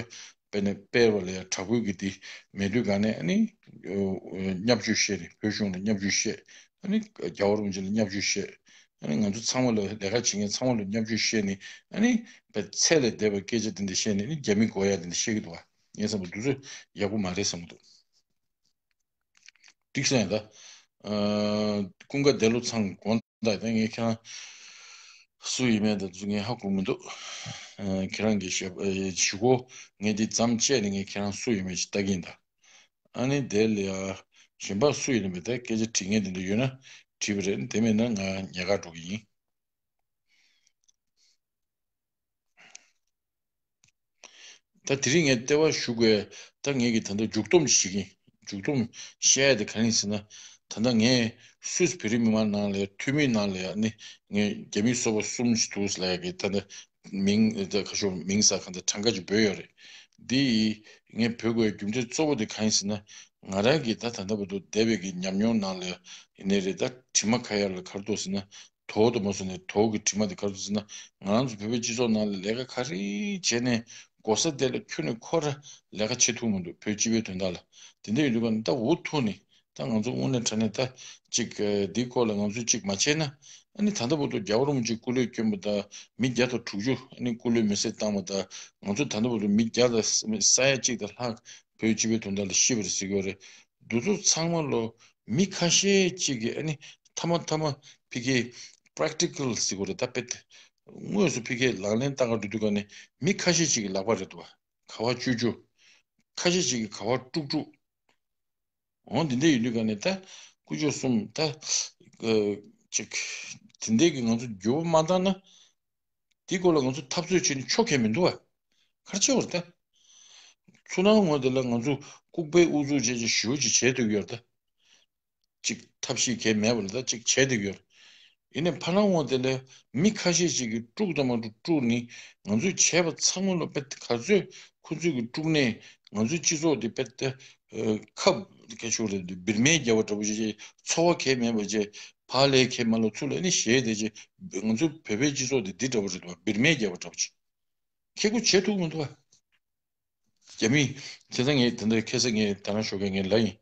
དཔེར་ན་སྤེལ་བ་ལ་ཡ་དྲག་པོའི་གི་འདི་མེད་དུས་ག་ནས་ཨ་ནི་བརྙས་བཅོས་བཤད་ནས་བོད་གཞུང་ལ་བརྙས་བཅོས་བཤད། ཨ་ནི་རྒྱལ་བ་རིན་པོ་ཆེ་ལ་བརྙས་བཅོས་བཤད། ཨ་ནི་ང་ཚོ་ཚང་མ་ལ་ལས་ཀ་བྱེད་མཁན་ཚང་མ་ལ་བརྙས་བཅོས་བཤད་ནས་ཨ་ནི་དཔེ་ཚད་ལས་འདས་པའི་སྐད་ཆ་དེ་འདྲ་བཤད་ནས་ཨ་ནི་རྒྱ་མི་མགོ་ཡ་དེ་འདྲ་བཤད་ཀྱི་འདུག་བ། ངས་བསམ་པ་འདི་ཚོ་ཡག་པོ་མ་རེད་བསམ་གྱི་འདུག་འགྲིག་སོང་ཡ་ད། ཨ་ཀུན་དགའ་བདེ་ལོ་ཚང་དགོངས་དག་ད་ངས་ཁྱེད་རང་ སུ་ཡིན་མིན་དེ་ཚོ་ངས་ཧ་གོ་མི་འདུག་ཨ། ཁྱེད་རང་གི་ཞབས་ཨ་ཞུ་སྒོ་ངས་འདི་མཚམས་བཅད་ནས་ངས་ཁྱེད་རང་སུ་ཡིན་མིན་ཞིག་ལྟ་གི་ཡིན་ད། ཨ་ནི་དེ་ལ་ཡ་གཞན་པ་སུ་ཡིན་མིན་དེ་སྐད་ཆ་དྲི་མཁན་དེ་འདྲ་ཡོད་ན་དྲིས་པ་རེད། དེ་མེད་ན་ང་ཉལ་ཁར་འགྲོ་གི་ཡིན། ད་དེ་རིང་ངས་ལྟེ་བ་ཞུ་དགོས། ད་ངས་ཀྱི་ད་ལྟ་མཇུག་སྡོམ་ཞིག་ཡིན། མཇུག་སྡོམ་བཤད་ཡ་དེ་ག་རེ་ཡིན་ཟེར་ན། ད་ལྟ་ངས་སུད་སི་བོད་རིགས་མི་མང་ནང་ལ་ཡ་འཐུས་མི་ནང་ལ་ཡ་ནི་ངས་རྒྱ་མི་སོ་པ་གསུམ་ཞིག་འདུག་ལབ་ཡ་གི་ད་ལྟ་མིང་ད་ཁ་ཤོར་མིང་ས་ག་ད་གྲངས་ཀ་ཅིག་བོས་ཡོད་རེད། འདི་ཡིས་ངས་བོས་དགོས་རྒྱུ་མཚན་གཙོ་བོ་དེ་ག་ཡིན་ཟེར་ན། ང་རང་གིས་ད་ད་ལྟ་བར་དུ་འདས་པའི་གི་ཉམས་མྱོང་ནང་ལ་ཡ་ཡིན་ནའི་རེད། ད་དྲི་མ་ཁ་ཡར་ལ་ག་རེ་འདུག་ཟེར་ན། དོ་དང་མ་སོང་ནས་དོ་གི་དྲི་མ་དེ་ག་རེ་ཟེར་ན། ང་རང་ཚོ་བོད་པའི་སྤྱི་ཚོགས་ནང་ལ་ལས་ཀ་ག་རེ་བྱས་ནས་གོ་ས་དེ་ལ་ཁྱོན་ནས་ཁོ་ར་ལས་ཀ་བྱེད་ཐུབ་མི་འདུག་བོད་སྤྱི་པའི་དོན་དག་ལ། དེ་འདྲ་ཡིན་དུས་ཀ་ནས་ད་འུ་ཐུག་ནས་ད་ང་ཚོ་དངོས་གནས་དྲང་གནས་ད་ཅིག་འདིའི་སྐོར་ལ་ང་ཚོས་ཅིག་མ་བྱས་ན། ཨ་ནི་ད་ལྟ་བར་དུ་རྒྱལ་བ་རིན་པོ་ཆེ་སྐུ་ལས་བསྐྱོན་པ་དང་མི་བརྒྱ་དང་དྲུག་ཅུ་ཨ་ནི་སྐུ་ལས་མེ་སྲེག་བཏང་བ་དང་། ང་ཚོ་ད་ལྟ་བར་དུ་མི་བརྒྱ་དང་ས་ཡ་གཅིག་དང་ལྷག་བོད་སྤྱི་པའི་དོན་དག་ལ་ཤི་བ་རེད་ཟེར་གྱི་ཡོད་རེད། འདི་ཚོ་ཚང་མ་ལོ་མི་ཁ་ཤས་ཅིག་གིས་ཨ་ནི་མཐའ་མ་མཐའ་མ་ཕ་གིའི་practical་ཟེར་དགོས་རེད་ད། དཔེ་དངོས་སུ་ཕ་གིའི་ལག་ལེན་བསྟར་ག་འགྲོ་དུས་ཀ་ནས་མི་ཁ་ཤས་ཅིག་གི་ལག་པ་རེད་འདུག་བ། ག་བ་བཅུ་བཅུ། ཁ་ཤས་ཅིག་གིས་ག་བ་དཀྲུག་དཀྲུག་འོ་འདི་འདྲ་ཡིན་དུས་ཀ་ནས་ད་སྐུ་ཞབས་གསུམ་ད་ཅིག་དེ་འདྲའི་གི་ང་ཚོ་འགྱུར་བ་མ་བཏང་ན། དེའི་སྐོར་ལ་ང་ཚོ་འཐབ་རྩོད་བྱས་ནས་ཆོ་གས་མི་འདུག་བ། ག་རེ་བྱེད་དགོས་རེད་ད། ཚུར་སྣང་ངོས་དེ་ལ་ང་ཚོ་ལྐུགས་པའི་ཨུ་ཚུགས་བྱས་ཀྱི་ཞུ་ཅིག་བྱས་འདུག་ཡོད་རེད་ད། ཅིག་ཐབས་ཤེས་གས་མེད་པ་ལ་ད་ཅིག་བྱས་འདུག་ཡོད་རེད། ཡིན་ནའི་ཕར་སྣང་ངོས་དེ་ལ་མི་ཁ་ཤས་ཤིག་གིས་དཀྲུག་དང་མ་དཀྲུག་དཀྲུག་ནི་ང་ཚོས་བྱས་པ་ཚང་མ་ལ་དཔེ་ག་ཚོད་ཁོ་ཚོས་གི་དཀྲུག་ནས་ང་ཚོའི་སྤྱི་ཚོགས་དེ་དཔེ་ད་ཁབ་ག་ཞུ་རེད་འདི་བིར་མའི་རྒྱལ་བ་འདྲ་པོ་ཞིག་ཅིག་འཚོ་བ་གས་མེད་པ་ཅིག་ཕར་ལས་གས་མ་ལ་ཚུར་ལ་ནི་གཞས་དེ་ཅིག་ང་ཚོ་བོད་པའི་སྤྱི་ཚོགས་དེ་འདི་འདྲ་པོ་རེད་འདུག་བ། བིར་མའི་རྒྱལ་བ་འདྲ་པོ་ཅིག་ཁེ་ཁུ་བྱེད་ཐུབ་མི་འདུག་བ། རྒྱ་མི། དེ་ཚོ་ངས་དེ་འདྲ་ཁ་སང་ངས་ད་ནང་ཞོགས་ཀས་ངས་ལབ་ཡིན།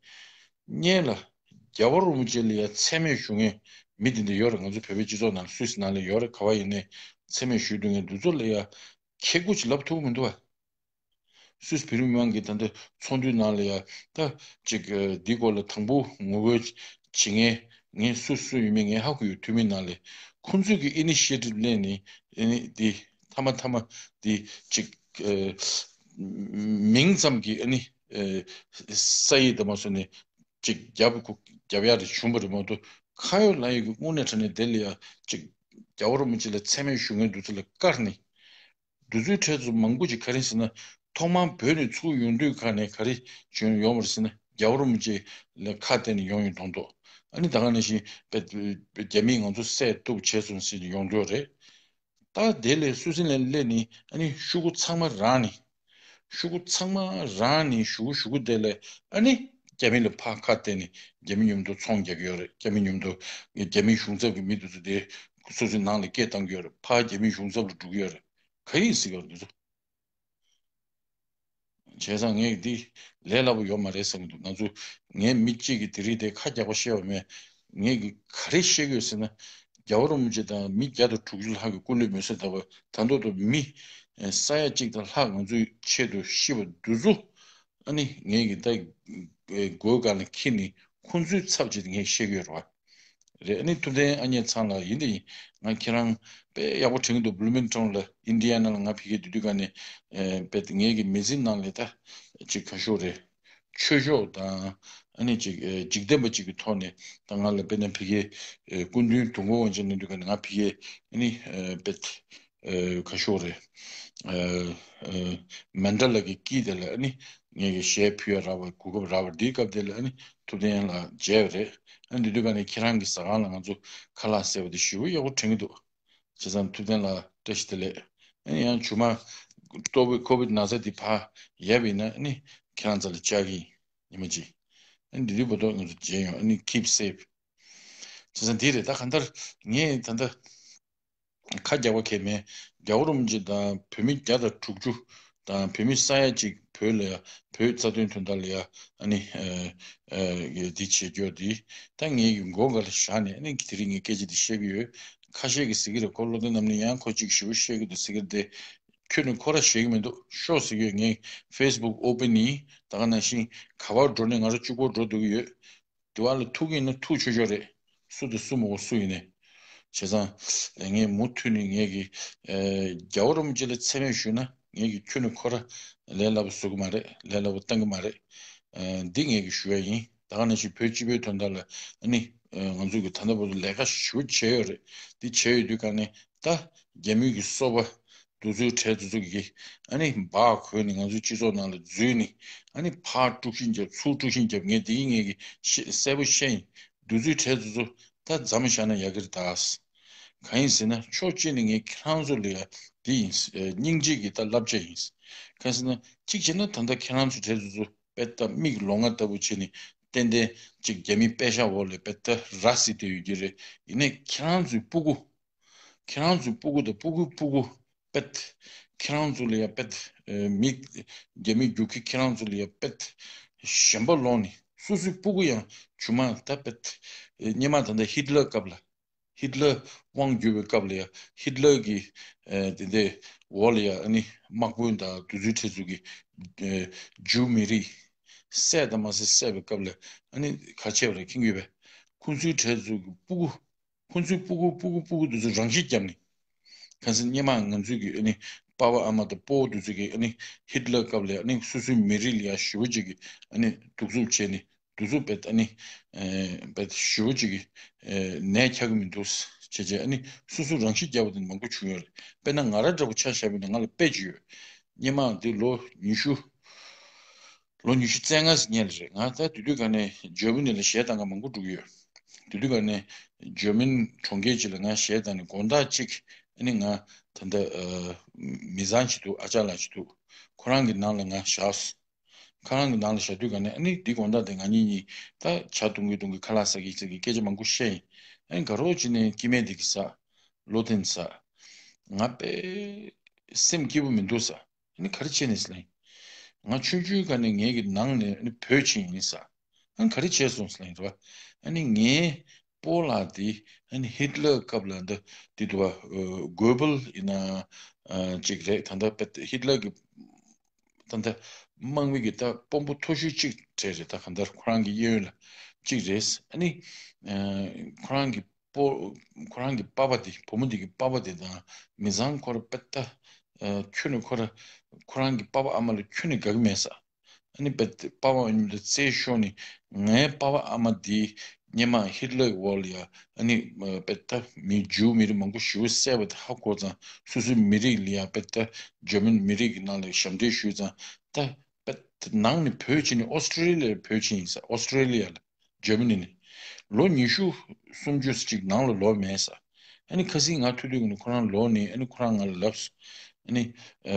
སྔོན་ལ་རྒྱལ་བ་རིན་པོ་ཆེ་ལ་ཡ་མཚན་སྨད་ཞུ་མཁན་མི་དེ་འདྲ་ཡོད་རེད། ང་ཚོ་བོད་པའི་སྤྱི་ཚོགས་ནང་སུད་སི་ནང་ལ་ཡོད་རེད། ག་བ་ཡིན་ནའི་མཚན་སྨད་ཞུ་སྡོད་མཁན་འདི་ཚོ་ལ་ཡ་ཁེ་ཁུ་ཅིག་ལབ་ཐུབ་མི་འདུག་བ། སུད་སི་བོད་རིགས་མི་མང་གི་ད་ལྟ་ཚོགས་འདུའི་ནང་ལ་ཡ་ད་ཅིག་འདིའི་སྐོར་ལ་དང་པོ་ངོ་རྒོལ་བྱེད་མཁན་ངས་སུད་སི་སུ་ཡིན་མིན་ངས་ཧ་གོ་ཡོད། འཐུས་མི་ནང་ལ་ཁོང་ཚོས་ཀྱི་ཨི་ནི་ཤི་ཨེ་ཊིབ་ལེན་ནི་ཨ་ནི་འདི་མཐའ་མ་མཐའ་མ་འདི་ཅིག་ཨ་མིང་ཙམ་གྱི་ཨ་ནི་ཨ་ས་ཡིག་དང་མ་སོ་ནི་ཅིག་རྒྱབ་ཁུག་རྒྱབ་ཡ་རེ་བྱུང་བ་རེད་མ་གཏོགས་ཁ་ཡོད་ལག་ཡོད་ཀྱི་དངོས་གནས་དྲང་གནས་དེ་ལ་ཡ་ཅིག་རྒྱལ་བ་རིན་པོ་ཆེ་ལ་མཚན་སྨད་ཞུ་མཁན་འདུག་ཚུལ་ལ་བཀར་ནི། འདི་ཚོའི་གྲས་ཚོ་མང་པོ་ཅིག་ག་རེ་ཟེར་ན། ཐོག་མར་བོད་ནས་ཚུར་ཡོང་དུས་ག་ནས་ག་རེ་བྱུང་ཡོང་བ་རེད་ཟེར་ན། རྒྱལ་བ་རིན་པོ་ཆེ་ལ་ཁ་གཏད་ནས་ཡོང་ཡོད་མདོག་མདོག་ཨ་ནི་ད་ག་ནང་བཞིན་པའི་རྒྱ་མིས་ང་ཚོ་བསད་གཏུབ་བྱས་སོང་ཟེར་ནས་ཡོང་འདོད་རེད། ད་དེ་ལས་སུད་སི་ལན་སླེབས་ནས་ཨ་ནི་ཤོག་གུ་ཚང་མ་རག་ནས། ཤོག་གུ་ཚང་མ་རག་ནས་ཞུ་གུ་ཞུ་གུ་དེ་ལས་ཨ་ནི་རྒྱ་མི་ལ་ཕར་ཁ་གཏད་ནས་རྒྱ་མི་མཉམ་དུ་ཚོང་རྒྱག་གི་ཡོད་རེད། རྒྱ་མི་མཉམ་དུ་རྒྱ་མིའི་གཞུང་ཚབ་ཀྱི་མི་དེ་ཚོ་དེ་སུད་སི་ནང་ལ་སྐད་བཏང་གི་ཡོད་རེད། ཕར་རྒྱ་མིའི་གཞུང་ཚབ་ལ་འགྲོ་གི་ཡོད་རེད། ག་ཡིན་ཟེར་གི་ཡོད་རེད་འདི་ཚོ། བྱས་ཙང་ངས་འདི་ལས་སླ་པོ་ཡོད་མ་རེད་བསམ་གྱི་འདུག་ང་ཚོ་ངའི་མི་གཅིག་གིས་དེ་རིང་དེ་ཁ་རྒྱག་པ་བཤད་པ་མེད། ངས་གི་ག་རེ་བཤད་ཀྱི་ཡོད་ཟེར་ན། རྒྱལ་བ་རིན་པོ་ཆེ་དང་མི་བརྒྱ་དང་དྲུག་ཅུ་ལྷག་གི་སྐུ་ལུས་མེ་སྲེག་བཏང་བ་ད་དུང་མི་ས་ཡ་གཅིག་དང་ལྷག་ང་ཚོའི་ཆེད་དུ་ཤི་བ་འདི་ཚོ་ཨ་ནི་ངས་གི་ད་མགོའི་སྒང་ལ་འཁྱེར་ནས་ཁོང་ཚོའི་ཚབ་བྱས་ཏེ་ངས་བཤད་ཀྱི་ཡོད་རེད་བ། རེད། ཨ་ནི་ཐུབ་བསྟན་ཨ་མྱེས་ཚང་ལ་ཡིན་དེ་ཡིན། ང་ཁྱེད་རང་དཔེ་ཡག་པོ་དྲན་གྱི་འདུག་བྷུ་ལུ་མིང་ཊོན་ལ་ཨིན་ཌི་ཡ་ན་ལ་ང་ཕ་གིར་སྡོད་དུས་ག་ནས་དཔེ་ངེད་ཀྱི་མི་ཚེ་ནང་ལས་ད་ཅིག་ག་ཤོག་རེད། ཆོས་ཕྱོགས་དང་ཨ་ནི་ཅིག་འཇིག་རྟེན་པ་ཅིག་གི་ཐོག་ནས་ད་ང་ལ་དཔེར་ན་ཕ་གིའི་སྐུ་མདུན་དུས་འཁོར་དབང་ཆེན་གནང་དུས་ག་ནས་ང་ཕ་གིའི་ཨ་ནི་དཔེ་ཨ་ཁ་ཤོར་རེད། ཨ་ཨ་མན་ཌ་ལ་གི་དཀྱིལ་དེ་ལ་ཨ་ནི་ངེད་ཀྱི་གཞས་ཕུལ་ཡ་རག་པ་གོ་སྐབས་རག་པ་འདིའི་སྐབས་དེ་ལ་ཨ་ནི་ཐུབ་བསྟན་ལགས་མཇལ་བ་རེད། ཨ་ནི་འདི་དུས་ག་ནས་ཁྱེད་རང་གི་ཟ་ཁང་ལ་ང་ཚོ་ཁ་ལག་བཟས་པ་དེ་ཞེ་པོ་ཡག་པོ་དྲན་གྱི་འདུག་བྱས་ཙང་ཐུབ་བསྟན་ལགས་བཀྲ་ཤིས་བདེ་ལེགས། ཨ་ནི་ཡང་མཇུག་མ་ཏོག་དབྱིབས་ཁོ་བིད་ན་ཚ་འདི་ཕར་ཡལ་བ་ཡིན་ན་ཨ་ནི་ཁྱེད་རང་རྩ་ལ་བཅར་གྱི་ཡིན། ཉི་མ་གཅིག་ཨ་ནི་འདི་དུས་བར་དུ་ང་ཚོ་མཇལ་ཡོང་། ཨ་ནི་keep safe། བྱས་ཙང་འདི་རེད། ད་གང་ལྟར་ངས་ད་ལྟ་ཁ་རྒྱག་པ་གལ་མེད། རྒྱལ་བ་རིན་པོ་ཆེ་དང་བོད་མི་བརྒྱ་དང་དྲུག་ཅུ་དང་བོད་མི་ས་ཡ་གཅིག་བོད་ལ་ཡ་བོད་རྩ་དོན་དོན་དག་ལ་ཡ་ཨ་ནི་ཨ་ཨ་འདི་བྱེད་རྒྱུ་འདི་ད་ངའི་མགོ་སྒང་ལ་བཞག་ནས་ཨ་ནི་དེ་རིང་ངས་སྐད་ཆ་འདི་བཤད་ཀྱི་ཡོད། ཁ་ཤས་ཀྱིས་ཟེར་གྱི་རེད། ཁོ་བློ་བདེ་རྣམ་གླིང་ཡང་ཁོ་གཅིག་ཞེ་པོ་བཤད་ཀྱི་འདུག་ཟེར་གྱི་རེད་དེ། ཁྱོད་ནི་ཁོ་ར་བཤད་ཀྱི་མི་འདུག་ཤོག་ཟེར་གྱི་ཡོད། ངས་ཕེ་སི་བུག་ཨོ་པན་ཡིན། ད་ག་ནང་བཞིན་ག་པར་འགྲོ་ནས་ང་རང་གཅིག་པོ་འགྲོ་སྡོད་ཀྱི་ཡོད། དེ་བ་ལ་ཐུག་གི་ཡིན་ན་ཐུག་ཆོག་ཆོག་རེད། སུ་དང་སུ་མ་གོ་སུ་ཡིན་ནའི། བྱས་ཙང་ངས་མུ་མཐུད་ནས་ངས་ཀྱི་རྒྱལ་བ་རིན་པོ་ཆེ་ལ་མཚན་སྨད་ཞུས་ན། ངས་ཀྱི་ཁྱོན་ནས་ཁོ་ར་ལས་སླ་པོ་བཟོ་གི་མ་རེད། ལས་སླ་པོ་བཏང་གི་མ་རེད། ཨ་འདི་ངས་ཀྱི་ཞུ་ཡ་ཡིན། ད་ག་ནང་བཞིན་བོད་སྤྱི་པའི་དོན་དག་ལ་ཨ་ནི་ང་ཚོ་གི་ད་ལྟ་བར་དུ་ལས་ཀ་ཞེ་པོ་བྱས་ཡོད་རེད། འདི་བྱས་ཡོད་དུས་ག་ནས་ད་རྒྱ་མི་གི་སོ་པ་འདི་ཚོའི་གྲས་འདི་ཚོ་གི་ཨ་ནི་འབག་གོན་ནས་ང་ཚོའི་སྤྱི་ཚོགས་ནང་ལ་འཛུལ་ནས་ཨ་ནི་ཕར་དཀྲུག་ཤིང་རྒྱབ་ཚུར་དཀྲུག་ཤིང་རྒྱབ། ངས་འདི་ཡིན་ངས་ཀྱི་ཤེས་གསལ་པོ་ཤེས་ཡིན། འདི་ཚོའི་གྲས་འདི་ཚོ་ད་མཚམས་བཞག་ན་ཡག་གི་རེད་ད། གང་ཡིན་ཟེར་ན་ཕྱོགས་གཅིག་ནས་ངས་ཁྱེད་རང་ཚོ་ལ་ཡ་འདི་ཡིན། སྙིང་རྗེ་གི་ད་བསླབ་བྱ་ཡིན། གང་ཟེར་ན་གཅིག་བྱས་ན་ད་ལྟ་ཁྱེད་རང་ཚོ་གྲས་འདི་ཚོ་དཔེ་ད་མིག་ལོང་བ་ལྟ་བུ་བྱས་ནས་ཏན་ཏན་གཅིག་རྒྱ་མིའི་པད་ཤག་འོག་ལ་དཔེ་ད་ར་བཟི་བསྡད་ཡོད་ཀྱི་རེད། ཡིན་ནའི་ཁྱེད་རང་ཚོའི་སྤུ་གུ། ཁྱེད་རང་ཚོའི་སྤུ་གུ་དང་སྤུ་གུའི་སྤུ་གུ་དཔེ་ད་ཁྱེད་རང་ཚོ་ལ་ཡ་དཔེ་ད་མི་རྒྱ་མི་རྒྱུག་ཁྱི་ཁྱེད་རང་ཚོ་ལ་ཡ་དཔེ་ད་ཞེན་པ་ལོག་ནས་སོ་སོའི་སྤུ་གུ་ཡང་ཇུ་མ་ད་དཔེ་ད་སྔོན་མ་ད་ལྟ་ཧིད་ལར་སྐབས་ལ། ཧིད་ལར་དབང་བསྒྱུར་བའི་སྐབས་ལ་ཡ་ཧིད་ལར་གྱི་ཨ་དེ་འདྲའི་འོག་ལ་ཡ་ཨ་ནི་དམག་དཔོན་དང་དེ་ཚོའི་གྲས་ཚོ་གི་ཨ་ཇུ་མི་རིགས་བསད་དང་མ་བསད་བསད་པའི་སྐབས་ལ་ཨ་ནི་ག་བྱས་པ་རེད་མཁྱེན་གྱི་ཡོད་པས། ཁོང་ཚོའི་གྲས་ཚོ་གི་སྤུ་གུ། ཁོང་ཚོའི་སྤུ་གུ་སྤུ་གུ་སྤུ་གུ་དེ་ཚོ་རང་ཤི་བརྒྱབ་ནས། གང་ཟེར་སྔོན་མ་ང་ཚོའི་གི་ཨ་ནི་པ་ཕ་ཨ་མ་དང་སྤོ་བོ་དེ་ཚོ་གི་ཨ་ནི་ཧིད་ལར་སྐབས་ལ་ཨ་ནི་སོ་སོའི་མི་རིགས་ལ་ཡ་ཞེ་པོ་ཅིག་གི་ཨ་ནི་གདུག་རྩུབ་བྱས་ནས། དེ་ཚོ་དཔེ་ཨ་ནི་ཨ་དཔེ་ཞེ་པོ་ཅིག་གི་ཨ་ནད་ཁྱག་གི་མི་འདུག་བྱས་བྱས་ཨ་ནི་སོ་སོ་རང་ཤི་བརྒྱབ་པ་དེ་མང་པོ་བྱུང་ཡོད་རེད། དཔེར་ན་ང་རང་འདྲ་པོ་ཆ་བཞག་པ་ཡིན་ན་ང་ལ་དཔེ་ཅིག་ཡོད། སྔོན་མ་དེ་ལོ་ཉི་ཤུ། ལོ་ཉི་ཤུ་རྩ་ལྔ་ཙམ་སྔོན་ལ་རེད། ང་ད་དེ་དུས་ག་ནས་འཇར་མ་ནི་ལ་གཞས་བཏང་མཁན་མང་པོ་འགྲོ་གི་ཡོད། དེ་དུས་ག་ནས་འཇར་མན་གྲོང་ཁྱེར་ཅིག་ལ་ང་གཞས་བཏང་ནས་དགོང་དག་ཅིག་ཨ་ནི་ང་ད་ལྟ་ཨ་མི་བཟང་ཅིག་འདུག་ཨ་ཅག་ལགས་ཅིག་འདུག་ཁོ་རང་གི་ནང་ལ་ང་བཞག་སོང་། ཁོ་རང་གི་ནང་ལ་བཞག་དུས་ག་ནས་ཨ་ནི་འདི་དགོང་དག་དེ་ང་གཉིས་གཉིས་ད་ཇ་འཐུང་གི་འཐུང་གི་ཁ་ལག་ཟ་གི་ཟ་གི་སྐད་ཆ་མང་པོ་བཤད་ཡིན། ཨ་ནི་དགའ་རོགས་བྱས་ནས་སྐྱེ་དམན་དེ་གི་ཟ། བློ་བརྟན་ཟ། ང་དཔེ་སེམས་སྐྱིད་པོ་མི་འདུག་ཟ། ཨ་ནི་ག་རེ་བྱས་ནས་ཟེར་ན། ང་ཆུང་ཆུང་སྒང་ནས་ངའི་གི་ནང་ནས་ཨ་ནི་བོད་ཆེན་ཡིན་ས། ཨ་ནི་ག་རེ་བྱས་སོང་ཟེར་ན་རེད་པ། ཨ་ནི་ངའི་སྤོ་ལགས་དེ་ཨ་ནི་ཧིད་ལར་སྐབས་ལ་འདི་འདི་འདུག་པ། གོ་བལ་ཡིན་ན་ཅིག་རེད། ད་ལྟ་དཔེ་ཧིད་ལར་གི་ད་ལྟ་དམག་མི་གི་ད་དཔོན་པོ་མཐོ་ཤོས་གཅིག་གྲས་རེད། ད་གང་ལྟར་ཁོ་རང་གི་གཡས་གཡོན་ལ་གཅིག་རེད། ཨ་ནི་ཁོ་རང་གི་སྤོ། ཁོ་རང་གི་པ་ཕ་དེ་བུ་མོ་དེ་གི་པ་ཕ་དེ་དང་མི་ཚང་ཁོ་ར་དཔེ་ད་ཁྱོན་ནས་ཁོ་ར་ཁོ་རང་གི་པ་ཕ་ཨ་མ་ལ་ཁྱོན་ནས་དགའ་གི་མེད་ས། ཨ་ནི་དཔེ་པ་ཕ་མཉམ་དུ་རྩེད་ཤོར་ནས་ངའི་པ་ཕ་ཨ་མ་དེ་སྔོན་མ་ཧིད་ལར་གི་འོག་ལ་ཡ་ཨ་ནི་དཔེ་ད་མི་ཇུ་མི་རིགས་མང་པོ་ཞེ་པོ་བསད་པ་དེ་ཧ་གོ་ཙང་སོ་སོའི་མི་རིགས་ལ་ཡ་དཔེ་ད་འཇར་མན་མི་རིགས་ཀྱི་ནང་ལ་ཞབས་འདེགས་ཞུས་ཙང་ད་དཔེ་ནང་ནས་བོད་ཕྱིན་ནས་ཨོ་སི་ཀྲི་ལི་ཡར་བོད་ཕྱིན་ཡིན་ས། ཨོ་སི་ཀྲི་ལི་ཡ་ལ། འཇར་མ་ནི་ནས་ལོ་ཉི་ཤུ་སུམ་ཅུ་ཅིག་ནང་ལ་ལོག་མེད་ས། ཨ་ནི་ཁ་སང་ང་ཐུག་དུས་ནི་ཁོ་རང་ལོག་ནས་ཨ་ནི་ཁོ་རང་ང་ལ་ལབ་སོང་། ཨ་ནི་ཨ་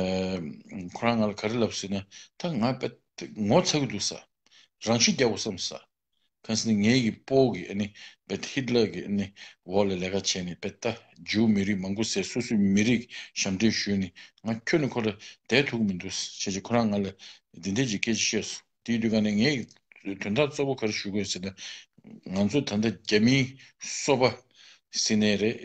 ཁོ་རང་ང་ལ་ག་རེ་ལབ་ཟེར་ན། ད་ང་དཔེ་ངོ་ཚ་གི་འདུག་ས། རང་ཤི་རྒྱག་དགོས་བསམ་ས། གང་ཟེར་ན་ངའི་གི་སྤོ་གི་ཨ་ནི་དཔེ་ཧིད་ལར་གི་ཨ་ནི་འོག་ལ་ལས་ཀ་བྱས་ནས་དཔེ་ད་ཇུ་མི་རིགས་མང་པོ་བསད། སོ་སོའི་མི་རིགས་ཞབས་འདྲེན་ཞུས་ནས་ང་ཁྱོན་ནས་ཁོ་ལ་བསྡད་ཐུབ་ཀྱི་མི་འདུག་ཟེར་བྱས་ཁོ་རང་ང་ལ་འདི་འདྲ་ཅིག་སྐད་ཆ་བཤད་སོང་། དེའི་དུས་ག་ནས་ངས་དོན་དག་གཙོ་བོ་ག་རེ་ཞུ་དགོས་ཟེར་ན། ང་ཚོ་ད་ལྟ་རྒྱ་མིའི་སོ་པ་ཟེར་ནའི་རེད།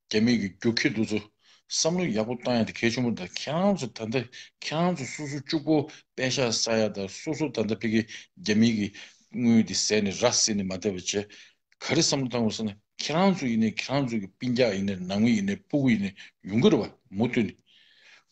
རྒྱ་མི་གི་རྒྱུག་ཁྱི་འདི་ཚོ་བསམ་བློ་ཡག་པོ་བཏང་ཡ་དེ་གལ་ཆེན་པོ་རེད། ད་ཁྱེད་རང་ཚོ་ད་ལྟ་ཁྱེད་རང་ཚོ་སོ་སོ་གཅིག་པོ་པད་ཤག་ཟ་ཡ་དང་སོ་སོ་ད་ལྟ་ཕ་གི་རྒྱ་མི་གི་དངུལ་དེ་ཟས་ནས་ར་བཟི་ནས་མ་བསྡད་པ་བྱས། ག་རེ་བསམ་བློ་བཏང་དགོས་ཟེར་ན་ཁྱེད་རང་ཚོ་ཡིན་ནའི་ཁྱེད་རང་ཚོ་གི་སྤུན་ཀྱག་ཡིན་ནའི་ནང་མི་ཡིན་ནའི་སྤུ་གུ་ཡིན་ནའི་ཡོང་གི་རེད་བ། མུ་མཐུད་ནས།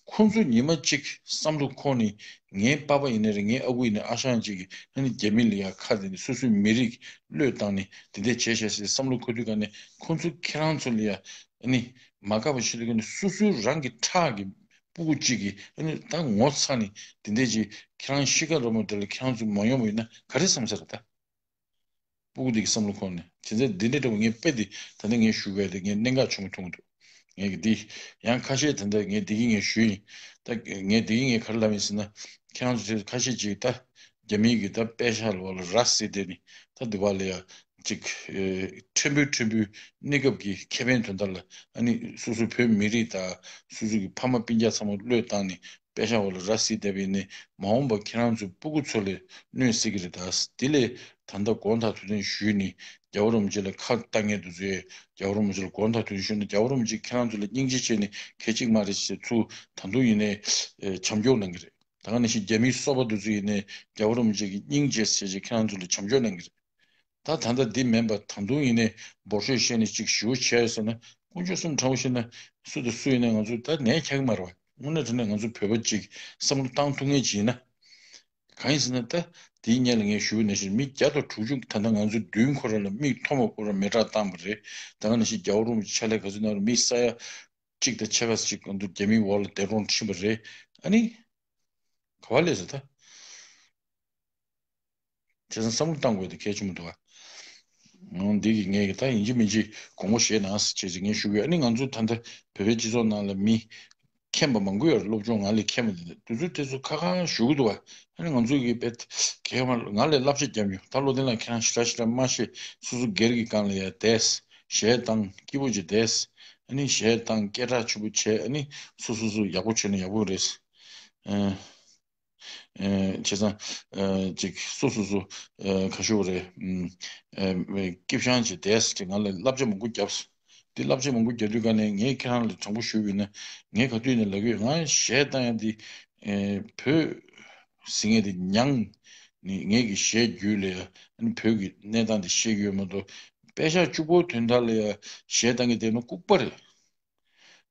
ཁོང་ཚོ་ཉི་མ་གཅིག་བསམ་བློ་འཁོར་ནས་ངའི་པ་ཕ་ཡིན་ན་རེད། ངའི་ཨ་ཁུ་ཡིན་ན་ཨ་ཞང་གཅིག་གིས་ཨ་ནི་རྒྱ་མི་ལ་ཡ་ཁ་གཏད་ནས་སོ་སོའི་མི་རིགས་བློས་བཏང་ནས་དེ་འདྲས་བྱས་བྱས་ཟེར་བསམ་བློ་འཁོར་དུས་ག་ནས་ཁོང་ཚོ་ཁྱེད་རང་ཚོ་ལ་ཡ་ཨ་ནི་མ་དགའ་བ་ཤེས་དུས་ག་ནས་སོ་སོའི་རང་གི་ཁྲག་གི་སྤུ་གུ་གཅིག་གིས་ཨ་ནི་ད་ངོ་ཚ་ནས་དེ་འདྲས་ཅིག་ཁྱེད་རང་ཤི་ཁ་རོ་མོ་དེ་ལ་ཁྱེད་རང་ཚོ་མ་ཡོང་བ་ཡིན་ན་ག་རེ་བསམ་ས་རེད་ད། སྤུ་གུ་འདི་གི་བསམ་བློ་འཁོར་ནས་བྱས་ཙང་འདི་འདྲ་འདྲ་བོ་ངས་དཔེ་འདི་ད་ལྟ་ངས་ཞུ་དགོས་དེ་ངས་གནད་འགག་ཆེན་པོ་མཐོང་གི་འདུག་ངས་ཀྱི་འདི་ཡང་ཁ་ཤས་ད་ལྟ་ངས་འདི་གི་ངས་ཞུས་ཡིན། ད་ངས་འདི་གི་ངས་ག་རེ་ལབ་ཡིན་ཟེར་ན། ཁྱེད་རང་ཚོ་ཁ་ཤས་ཅིག་ད་རྒྱ་མིའི་གི་ད་པད་ཤག་ལ་བ་ལ་ར་བཟི་བསྡད་ནི་ད་འདི་བ་ལ་ཡ་ཅིག་ཕྲན་བུ་ཕྲན་བུ་གནས་སྐབས་ཀྱི་ཁེ་ཕན་དོན་དག་ལ་ཨ་ནི་སོ་སོ་བོད་མི་རིགས་དང་སོ་སོ་གི་ཕ་མ་སྤུན་ཀྱག་ཚང་མ་བློས་བཏང་ནས། པད་ཤག་འོག་ལ་ར་བཟི་བསྡད་པ་ཡིན་ནའི་མ་འོངས་པ་ཁྱེད་རང་ཚོའི་སྤུ་གུ་ཚོ་ལ་གནོད་སྲིད་ཀྱི་རེད་ད། དེ་ལས་ད་ལྟ་དགོངས་དག་ཐུགས་བདེན་ཞུས་ནས་རྒྱལ་བ་རིན་པོ་ཆེ་ལ་ཁ་བཏང་མཁན་དེ་ཚོས་རྒྱལ་བ་རིན་པོ་ཆེ་ལ་དགོངས་དག་ཐུགས་བདེན་ཞུས་ནས་རྒྱལ་བ་རིན་པོ་ཆེ་ཁྱེད་རང་ཚོ་ལ་སྙིང་རྗེ་བྱས་ནས་གལ་གཅིག་མ་རེད་ཅེས་ཚུར་ད་དུང་ཡིན་ནའི་བྱམས་སྐྱོང་གནང་གི་རེད། ད་ག་ནང་བཞིན་རྒྱ་མིའི་སོ་པ་དེ་ཚོ་ཡིན་ནའི་རྒྱལ་བ་རིན་པོ་ཆེ་གི་སྙིང་རྗེ་ཟེར་ཅིག་ཁྱེད་རང་ཚོ་ལ་བྱམས་སྐྱོང་གནང་གི་རེད། ད་ད་ལྟ་འདི་མིན་པ་ད་དུང་ཡིན་ནའི་འབོར་ཤོག་བཤད་ནས་ཅིག་ཞུ་བྱས་ཟེར་ན་ དཀོན་མཆོག་གསུམ་དྲང་པོ་བཤད་ན་སུ་དང་སུ་ཡིན་ན་ང་ཚོ་ད་ནད་ཁྱག་མ་རེད་བ། དངོས་གནས་དྲང་གནས་ང་ཚོ་བོད་པ་གཅིག་བསམ་བློ་བཏང་ཐུབ་མཁན་ཅིག་ཡིན་ན། གང་ཡིན་ཟེར་ན་ད་དེའི་སྔོན་ལ་ངས་ཞུས་པ་ནང་བཞིན་མི་བརྒྱ་དང་དྲུག་ཅུ་ད་ལྟ་ང་ཚོ་མདུན་ཁོ་རང་ལ་མིག་མཐོང་བ་ཁོ་རང་མེ་སྲེག་བཏང་བ་རེད། ད་ག་ནང་བཞིན་རྒྱལ་བ་རིན་པོ་ཆེ་ཕྱག་ལས་ག་ཚོད་གནང་རུང་མི་ས་ཡ་གཅིག་དང་ཕྱེད་ཀ་ཅིག་ང་ཚོ་རྒྱ་མིའི་འོག་ལ་བསྡད་གྲོངས་ཕྱིན་པ་རེད། ཨ་ནི་ག་བ་ལས་ཟེར་ད། བྱས་ཙང་བསམ་བློ་བཏང་དགོས་དེ་གལ་ཆེན་པོ་འདུག་ཨ། འོ་འདི་གི་ངས་ཀྱི་ད་ཡིན་གཅིག་མིན་གཅིག་དགོངས་པ་བཞེས་གནང་ཟེར་བྱས་ཙང་ངས་ཞུ་གི་ཡོད། ཨ་ནི་ང་ཚོ་ད་ལྟ་བོད་པའི་སྤྱི་ཚོགས་ནང་ལ་མི་མཁྱེན་པ་མང་པོ་ཡོད་རེད། སློབ་སྦྱོང་ང་ལས་མཁྱེན་པ་དེ་འདྲ་དེ་ཚོ་དེ་ཚོ་ཁ་ཁ་ཞུ་གི་འདུག་ཨ། ཨ་ནི་ང་ཚོ་གི་དཔེ་གལ་མ་ང་ལས་བསླབ་བྱ་བརྒྱབ་མྱོང་། ད་བློ་བརྟན་ལགས་ཁྱེད་རང་ཞེ་དྲག་ཞེ་དྲག་མ་བཤད། སོ་སོ་སྒེར་གྱི་སྒང་ལ་ཡ་བསྡད། གཞས་བཏང་སྐྱིད་པོ་ཅིག་བསྡད། ཨ་ནི་གཞས་བཏང་སྐད་གྲགས་ཆེན་པོ་བྱས། ཨ་ནི་སོ་སོ་སོ་ཡག་པོ་བྱས་ན་ཡག་པོ་རེད། ཨ། ཨེ། བྱས་ཙང་། ཨེ། ཅིག་སོ་སོ་སོ། ཨེ། ཁ་ཤོ་རེད། ཨུམ། ཨེ། སྐྱིད་ཤང་ཅིག་བསྡད་ཟེར་ང་ལ་བསླབ་བྱ་མང་པོ་བརྒྱབ་སོང་། དེ་བསླབ་བྱ་མང་པོ་བརྒྱབ་དུས་ག་ནས་ངས་ཁྱེད་རང་ལ་དྲང་པོ་ཞུས་པ་ཡིན་ན། ངས་ག་དུས་ནས་ལབ་ཀྱི་ཡོད། ང་གཞས་བཏང་ཡ་འདི། ཨེ། བོད་ཟེར་མཁན་དེ་མྱང་ནི་ངས་ཀྱི་གཞས་བརྒྱུད་ལ་ཡ། ཨ་ནི་བོད་ཀྱི་གནས་སྟངས་དེ་ཤེས་ཀྱི་ཡོད་མ་གཏོགས། པེ་ཤག་གཅིག་པོ་དོན་དག་ལ་ཡ་གཞས་བཏང་གི་བསྡད་ན་ལྐུགས་པ་རེད།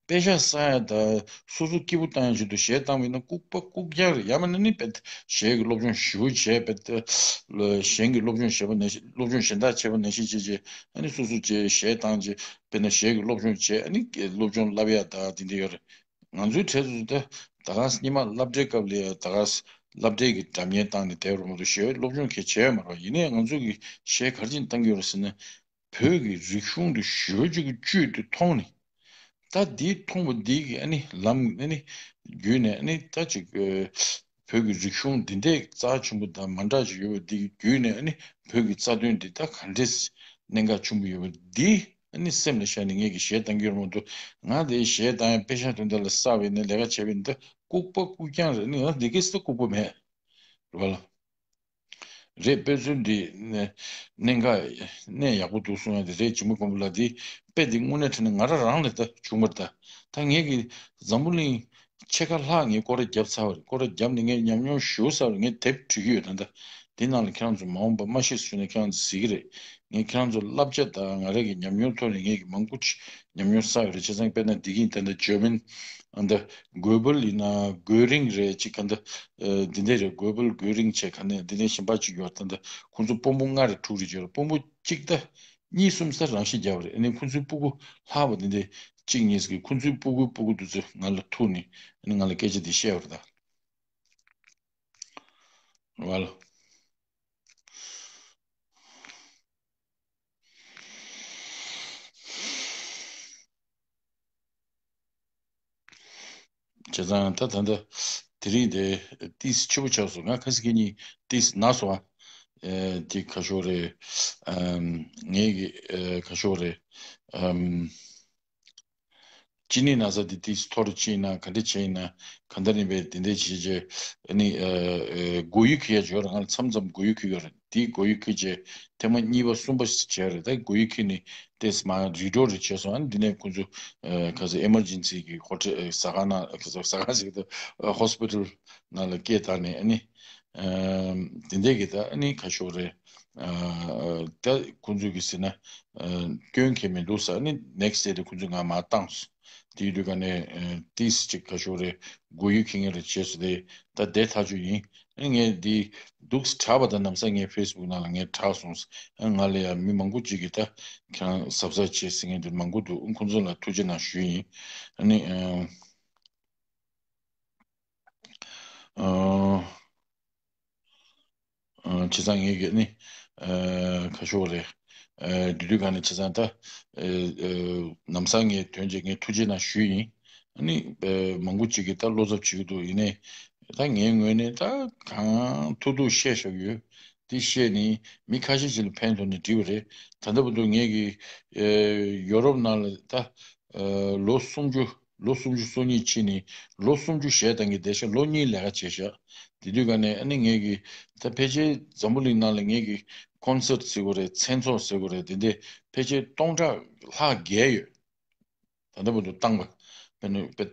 པེ་ཤག་བསག་ཡ་དང་སོ་སོ་སྐྱིད་པོ་བཏང་ཡ་ཆེད་དུ་གཞས་བཏང་བ་ཡིན་ན་ལྐུགས་པ་ལྐུགས་རྐྱང་རེད། ཡང་མིན་ན་ནི་དཔེ་གཞས་ཀྱི་སློབ་སྦྱོང་ཞེ་པོ་བྱས། དཔེ་གཞན་གྱི་སློབ་སྦྱོང་བྱས་པ་ནང་བཞིན། སློབ་སྦྱོང་གཞན་དག་བྱས་པ་ནང་བཞིན་བྱས་བྱས། ཨ་ནི་སོ་སོ་བྱས་གཞས་བཏང་བྱས། དཔེར་ན་གཞས་ཀྱི་སློབ་སྦྱོང་བྱས། ཨ་ནི་སློབ་སྦྱོང་བསླབ་ཡ་དང་དེ་འདྲ་ཡོད་རེད། ང་ཚོའི་གྲས་སུ་ད་ད་ག་སེ་སྔོན་མ་སློབ་གྲྭའི་སྐབས་ལ་ཡ་ད་ག་སེ་སློབ་གྲྭའི་གི་སྒྲ་སྙན་བཏང་ནས་བསྡད་རུང་མ་གཏོགས་གཞས་སློབ་སྦྱོང་གང་ཡང་བྱས་ཡོད་མ་རེད། ཡིན་ནའི་ང་ཚོ་གི་གཞས་ག་རེ་བྱས་ནས་བཏང་གི་ཡོད་རེད་ཟེར་ན། བོད་ཀྱི་རིག་གཞུང་དེ་ཞེ་པོ་ཅིག་གི་བཅུད་དེ་མཐོང་ནས། ད་འདི་མཐོང་བ་འདི་གི་ཨ་ནི་ལམ་ཨ་ནི་བརྒྱུད་ནས། ཨ་ནི་ད་ཅིག་ཨ། བོད་ཀྱི་རིག་གཞུང་འདི་འདྲའི་རྩ་ཆེན་པོ་དང་མ་འདྲ་ཅིག་ཡོད་པ་འདི་གི་བརྒྱུད་ནས། ཨ་ནི་བོད་ཀྱི་རྩ་དོན་འདི་ད་ག་འདྲས་གནད་འགག་ཆེན་པོ་ཡོད་པ་འདི་ཨ་ནི་སེམས་ལ་བཞག་ནས་ངས་ཀྱི་གཞས་བཏང་གི་ཡོད་རེད་མ་གཏོགས། ང་དེ་གཞས་བཏང་ཡ་པེ་ཤག་དོན་དག་ལ་བསགས་པ་ཡིན་ན། ལས་ཀ་བྱས་པ་ཡིན་ན། ད་ལྐུགས་པ་ལྐུགས་རྐྱང་རེད། ཨ་ནི་ང་འདི་གས་ད་ལྐུགས་པ་མེད་རེད་བ་ལ། རེད། དཔེ་མཚོན་འདི་གནད་འགག་གནད་ཡག་པོ་འདུག་གསུང་ཡ་དེ་རེད། འཇིགས་མེད་མགོན་པོ་ལགས། འདི་དཔེ་འདི་དངོས་གནས་དྲང་གནས་ང་རང་རང་ལ་ད་བྱུང་བ་རེད་ད། ད་ངས་ཀྱི་འཛམ་བུ་གླིང་ཕྱེད་ཀ་ལྷག་ངས་སྐོར་ར་བརྒྱབ་ཚར་བ་རེད། སྐོར་ར་བརྒྱབ་ནས་ངས་ཉམས་མྱོང་ཞེ་པོ་བསགས་པ་རེད། ངས་དེབ་བྲིས་ཀྱི་ཡོད་ད་ལྟ། འདི་ནང་ལ་ཁྱེད་རང་ཚོ་མ་འོངས་པ་མ་ཤེས་སུ་ནས་ཁྱེད་རང་ཚོ་གཟིགས་ཀྱི་རེད། ངས་ཁྱེད་རང་ཚོ་བསླབ་བྱ་དང་ང་རང་གི་ཉམས་མྱོང་ཐོག་ནས་ངས་ཀྱི་མང་པོ་ཅིག་ཉམས་མྱོང་བསགས་ཡོད་རེད། བྱས་ཙང་དཔེར་ན་འདི་གིན་ད་ལྟ་འཇར་མན་ཨ་ད་གོ་བལ་ཡིན་ན་གོ་རིང་རེད། ཅིག་ག་འདི་ཨ་འདི་འདྲ་རེད། གོ་བལ་གོ་རིང་བྱས་ག་ནས་འདི་འདྲ་གཞན་པ་ཅིག་ཡོད། ད་ལྟ་ཁོང་ཚོ་དཔོན་པོ་ལྔ་རེད་དྲུག་རེད་ཅིག་ཡོད་རེད། དཔོན་པོ་གཅིག་ད་གཉིས་གསུམ་ས་རང་ཤི་བརྒྱབ་པ་རེད། ཨ་ནི་ཁོང་ཚོའི་སྤུ་གུ་ལྷག་པ་འདི་འདྲ་གཅིག་གཉིས་ཀྱིས་ཁོང་ཚོའི་སྤུ་གུའི་སྤུ་གུ་དེ་ཚོ་ང་ལ་ཐུག་ནས་ཨ་ནི་ང་ལ་སྐད་ཆ་འདི་བཤད་པ་རེད་ད། ཝལ། བྱས་ཙང་ད་ད་ལྟ་དེ་རིང་དེ་ཏིས་ཕྱི་པོ་ཆགས་སོང་། ང་ཁ་སང་གཉིས་ཏིས་ན་སོང་ཨ། ཨེ་དེ་ཁ་ཤོ་རེད། ཨམ་ངས་ཀྱི་ཨེ་ཁ་ཤོ་རེད། ཨམ། ཅི་ནི་ན་ས་དེ་ཏིས་ཐོར་ཅི་ཡིན་ན་ག་འདྲ་བྱས་ཡིན་ན་ག་འདྲ་ཡིན་པས་དེ་འདྲ་བྱས་བྱས། ཨ་ནི་ཨ་ཨ་གོ་ཡུ་ཁི་ཡ་ཇོ་ར་ང་ལ་མཚམས་མཚམས་གོ་ཡུ་ཁི་ཡོད་རེད། དེའི་གོ་ཡུ་ཁི་བྱས་ཐེངས་མ་གཉིས་པ་གསུམ་པ་བྱས་རེད། ད་གོ་ཡུ་ཁི་ནི་ཏེས་མ་རི་ཌོ་རེ་བྱས་སོང་། ཨ་ནི་འདི་ནས་ཁོང་ཚོ་ཨ་ག་ས་ཨེ་མར་ཇེན་སི་གི་ཧོ་ཊེལ་ཟ་ཁང་ནང་ཟ་ཁང་ཟེར་གི་འདུག་ཧོ་སི་པི་ཊལ་ནང་ལ་སྐད་བཏང་ནས། ཨ་ནི་ཨ་དེ་འདྲ་གི་ད་ཨ་ནི་ཁ་ཤོ་རེད། ཨ་ད་ཁོང་ཚོས་གི་ཟེར་ན་ཨ་སྐྱོན་གང་མི་འདུག་ཟེར། ཨ་ནི་ནེག་སི་ཌེ་དེ་ཁོང་ཚོས་ང་མར་བཏང་སོང་། དེའི་དུས་ག་ནས་ཨ་ཏིས་ཅིག་ཁ་ཤོ་རེད། གོ་ཡུ་ཁི་ངེ་རེད་བྱས་སོང་སྟེ། ད་བསྡད་ཐག་ཆོད་ཡིན། ཨ་ངས་འདི་འདུག་སེ་དྲག་པ་དང་། ནམ་ས་ངས་ཕེ་སི་བུག་ནང་ལ་ངས་དྲག་སོང་། ཨ་ང་ལ་ཡང་མི་མང་པོ་ཅིག་གིས་ད་ཁྱེད་རང་གཟབ་གཟབ་བྱེད་ཟེར་མཁན་དེ་མང་པོ་འདུག་ཁོང་ཚོ་ལ་ཐུགས་རྗེ་གནང་ཞུས་ཡིན། ཨ་ནི་ཨ་ཨ་བྱས་ཙང་ངས་གི་ནི་ཨ་ཁ་ཤོ་རེད། ཨ་དེ་དུས་ག་ནས་བྱས་ཙང་ད་ཨ་ཨ་ནམ་ས་ངས་དོན་བྱས་ངས་ཐུགས་རྗེ་གནང་ཞུས་ཡིན། ཨ་ནི་ཨ་མང་པོ་ཅིག་གིས་ད་བློ་འཚབ་བྱེད་ཀྱི་འདུག་ཡིན་ནའི་ད་ངའི་ངོས་ནས་ད་གང་ཐུབ་ཐུབ་བཤད་བཞག་ཡོད། དེ་བཤད་ནི་མི་ཁ་ཤས་ཤིག་ལ་ཕན་ཐོགས་ནས་འགྲིག་པ་རེད། ད་ལྟ་བར་དུ་ངས་གི་ཨ་ཡོ་རོབ་ནང་ལ་ད་ཨ་ལོ་སུམ་ཅུ་ལོ་སུམ་ཅུ་སོ་གཉིས་ཕྱིན་ནས་ལོ་སུམ་ཅུ་གཞས་བཏང་གི་བསྡད་ཤག་ལོ་གཉིས་ལས་ཀ་བྱས་ཤག་དེ་དུས་ག་ནས་ཨ་ནི་ངས་གི་ད་ཕལ་ཆེར་འཛམ་བུ་གླིང་ནང་ལ་ངས་གི་ཀོན་སར་ཊི་ཟེར་དགོས་རེད། མཚན་ཚོགས་ཟེར་དགོས་རེད། དེ་འདྲས་ཕལ་ཆེར་སྟོང་ཕྲག་ལྷག་བརྒལ་ཡོད། ད་ལྟ་བར་དུ་བཏང་བ། དཔེར་ན་དཔེ་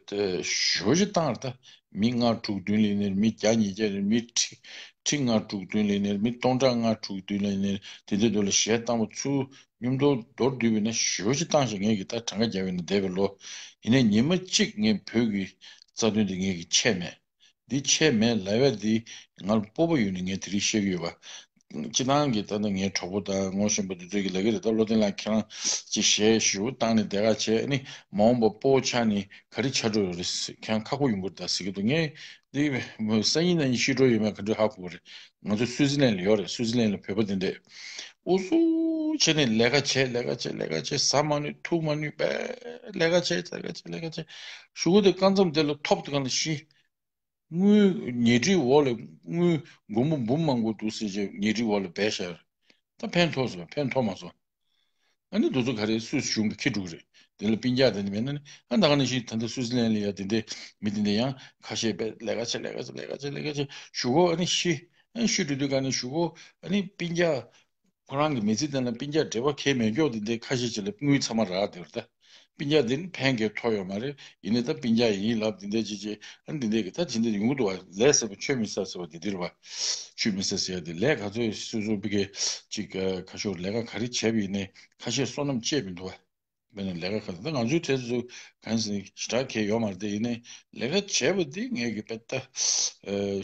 ཞོ་ཞིག་བཏང་རེད་ད། མི་ལྔ་དྲུག་བདུན་ལ་ནས་མི་བརྒྱ་ཉིས་བརྒྱ་རེད། མི་ཁྲི་ ཁྲི་ལྔ་དྲུག་བདུན་ལ་ནས་མི་སྟོང་ཕྲག་ལྔ་དྲུག་བདུན་ལ་ནས་དེ་འདྲ་དུ་ལ་གཞས་བཏང་བ་ཚུར་མཉམ་དུ་མདོར་བསྡུས་པ་ཡིན་ན་ཞེ་པོ་ཅིག་བཏང་ཞིང་ངས་ཀྱི་ད་གྲངས་ཀ་རྒྱབ་ཡིན་ན་འདས་པའི་ལོ། ཡིན་ནའི་ཉི་མ་གཅིག་ངས་བོད་ཀྱི་རྩ་དོན་དེ་ངས་ཀྱི་ཆད་མེད། འདི་ཆད་མེད་ལབ་ཡ་འདི་ང་ལ་སྤོབས་པ་ཡོད་ནས་ངས་དེ་རིང་བཤད་ཀྱི་ཡོད་པ། སྤྱི་བཏང་གི་ད་ལྟ་ངའི་གྲོགས་པོ་དང་ངོ་ཤེས་པ་འདི་ཚོས་ཀྱི་ལབ་ཀྱི་རེད། ད་བློ་བརྟན་ལགས་ཁྱེད་རང་ཅིག་གཞས་ཞུ་བཏང་ནས་བསྡད་ག་བྱས་ནི་མ་འོངས་པ་སྤོ་བོ་ཆགས་ནས་ག་རེ་ཆགས་འགྲོ་ཡོད་རེད། ཁྱེད་རང་ཁག་པོ་ཡོང་གི་རེད་ད་ཟེར་གྱི་འདུག་ངས་འདི་སང་ཉིན་གནངས་ཉིན་ཤི་འགྲོ་ཡོད་མེད་ག་འདྲ་ཧ་གོ་གི་རེད། ང་ཚོ་སུའི་ཙི་ལན་ལ་ཡོད་རེད། སུའི་ཙི་ལན་ལ་བོད་པ་འདི་འདྲས་འུ་སུ་བྱས་ནས་ལས་ཀ་བྱས་ལས་ཀ་བྱས་ལས་ཀ་བྱས་ཟ་མ་ནུས་འཐུང་མ་ནུས་པས་ལས་ཀ་བྱས་ལས་ཀ་བྱས་ལས་ཀ་བྱས་གཞུག་གུ་དེ་རྐང་མཚམས་དེ་ལ་ཐོབ་དུས་གང་ལ་ཤི། དངུལ་ཉལ་ཁྲིའི་འོག་ལ་དངུལ་སྒོར་མོ་འབུམ་མང་པོ་འདུག་ཟེར་བྱས་ཉལ་ཁྲིའི་འོག་ལ་སྦས་བཞག་ད་ཕན་ཐོགས་སོང་ཕན་ཐོགས་མ་སོང་། ཨ་ནི་དུས་ཚོད་ག་རེ་སུས་བྱུང་གི་ཁྱི་འགྲོ་གི་རེད། དེ་ལ་སྤུན་ཀྱག་དེ་འདྲ་མེད་ན་ནི་ཨ་ད་ག་ནང་བཞིན་ད་ལྟ་སུའི་ཙི་ལན་ལ་ཡ་དེ་འདྲས་མི་དེ་འདྲས་ཡང་ཁ་ཤས་པས་ལས་ཀ་བྱེད་ལས་ཀ་བྱེད་ལས་ཀ་བྱེད་ལས་ཀ་བྱེད་གཞུག་གུ་ཨ་ནི་ཤི། ཨ་ནི་ཤི་འགྲོ་དུས་ག་ནས་གཞུག་གུ་ཨ་ནི་སྤུན་ཀྱག་ཁོ་རང་གི་མི་ཚེ་དེ་ལ་སྤུན་ཀྱག་འབྲེལ་བ་གལ་མེད་མགྱོགས་དེ་འདྲའི་ཁ་ཤས་ཅིག་ལ་དངུལ་ཚང་མ་རག་བསྡད་པ་རེད་ད། སྤུན་ཀྱག་དེ་ནི་ཕན་གལ་ཐོགས་ཡོད་མ་རེད། ཡིན་ནའི་ད་སྤུན་ཀྱག་ཡིན་ལབ་དེ་འདྲའི་ཅིག་ཅིག་ཨ་ནི་དེ་འདྲའི་གི་ད་ཇི་འདྲའི་ཡོང་གི་འདུག་བ། ལས་ཟེར་བ་ཆོས་མི་ཟ་ཟེར་བ་དེ་འདྲ་རེད་བ། ཆོས་མི་ཟ་ཟེར་ཡ་དེ་ལས་ག་ཚོད་སོ་སོ་པི་ཀའི་ཅིག་ཁ་ཤོར་ལས་ཀ་ག་རེ་བྱས་པ་ཡིན་ནའི་ཁ་ཤས་བསོད་ནམས་བཅས་མི་འདུག་བ། དཔེར་ན་ལས་ཀ་ག་ཚོད་ད་ང་ཚོའི་གྲས་སུ་གང་ཟེར་ཞེ་དྲག་གལ་ཡོད་མ་རེད་དེ་ཡིན་ནའི་ལས་ཀ་བྱས་པ་དེ་ངས་གི་དཔེ་ད་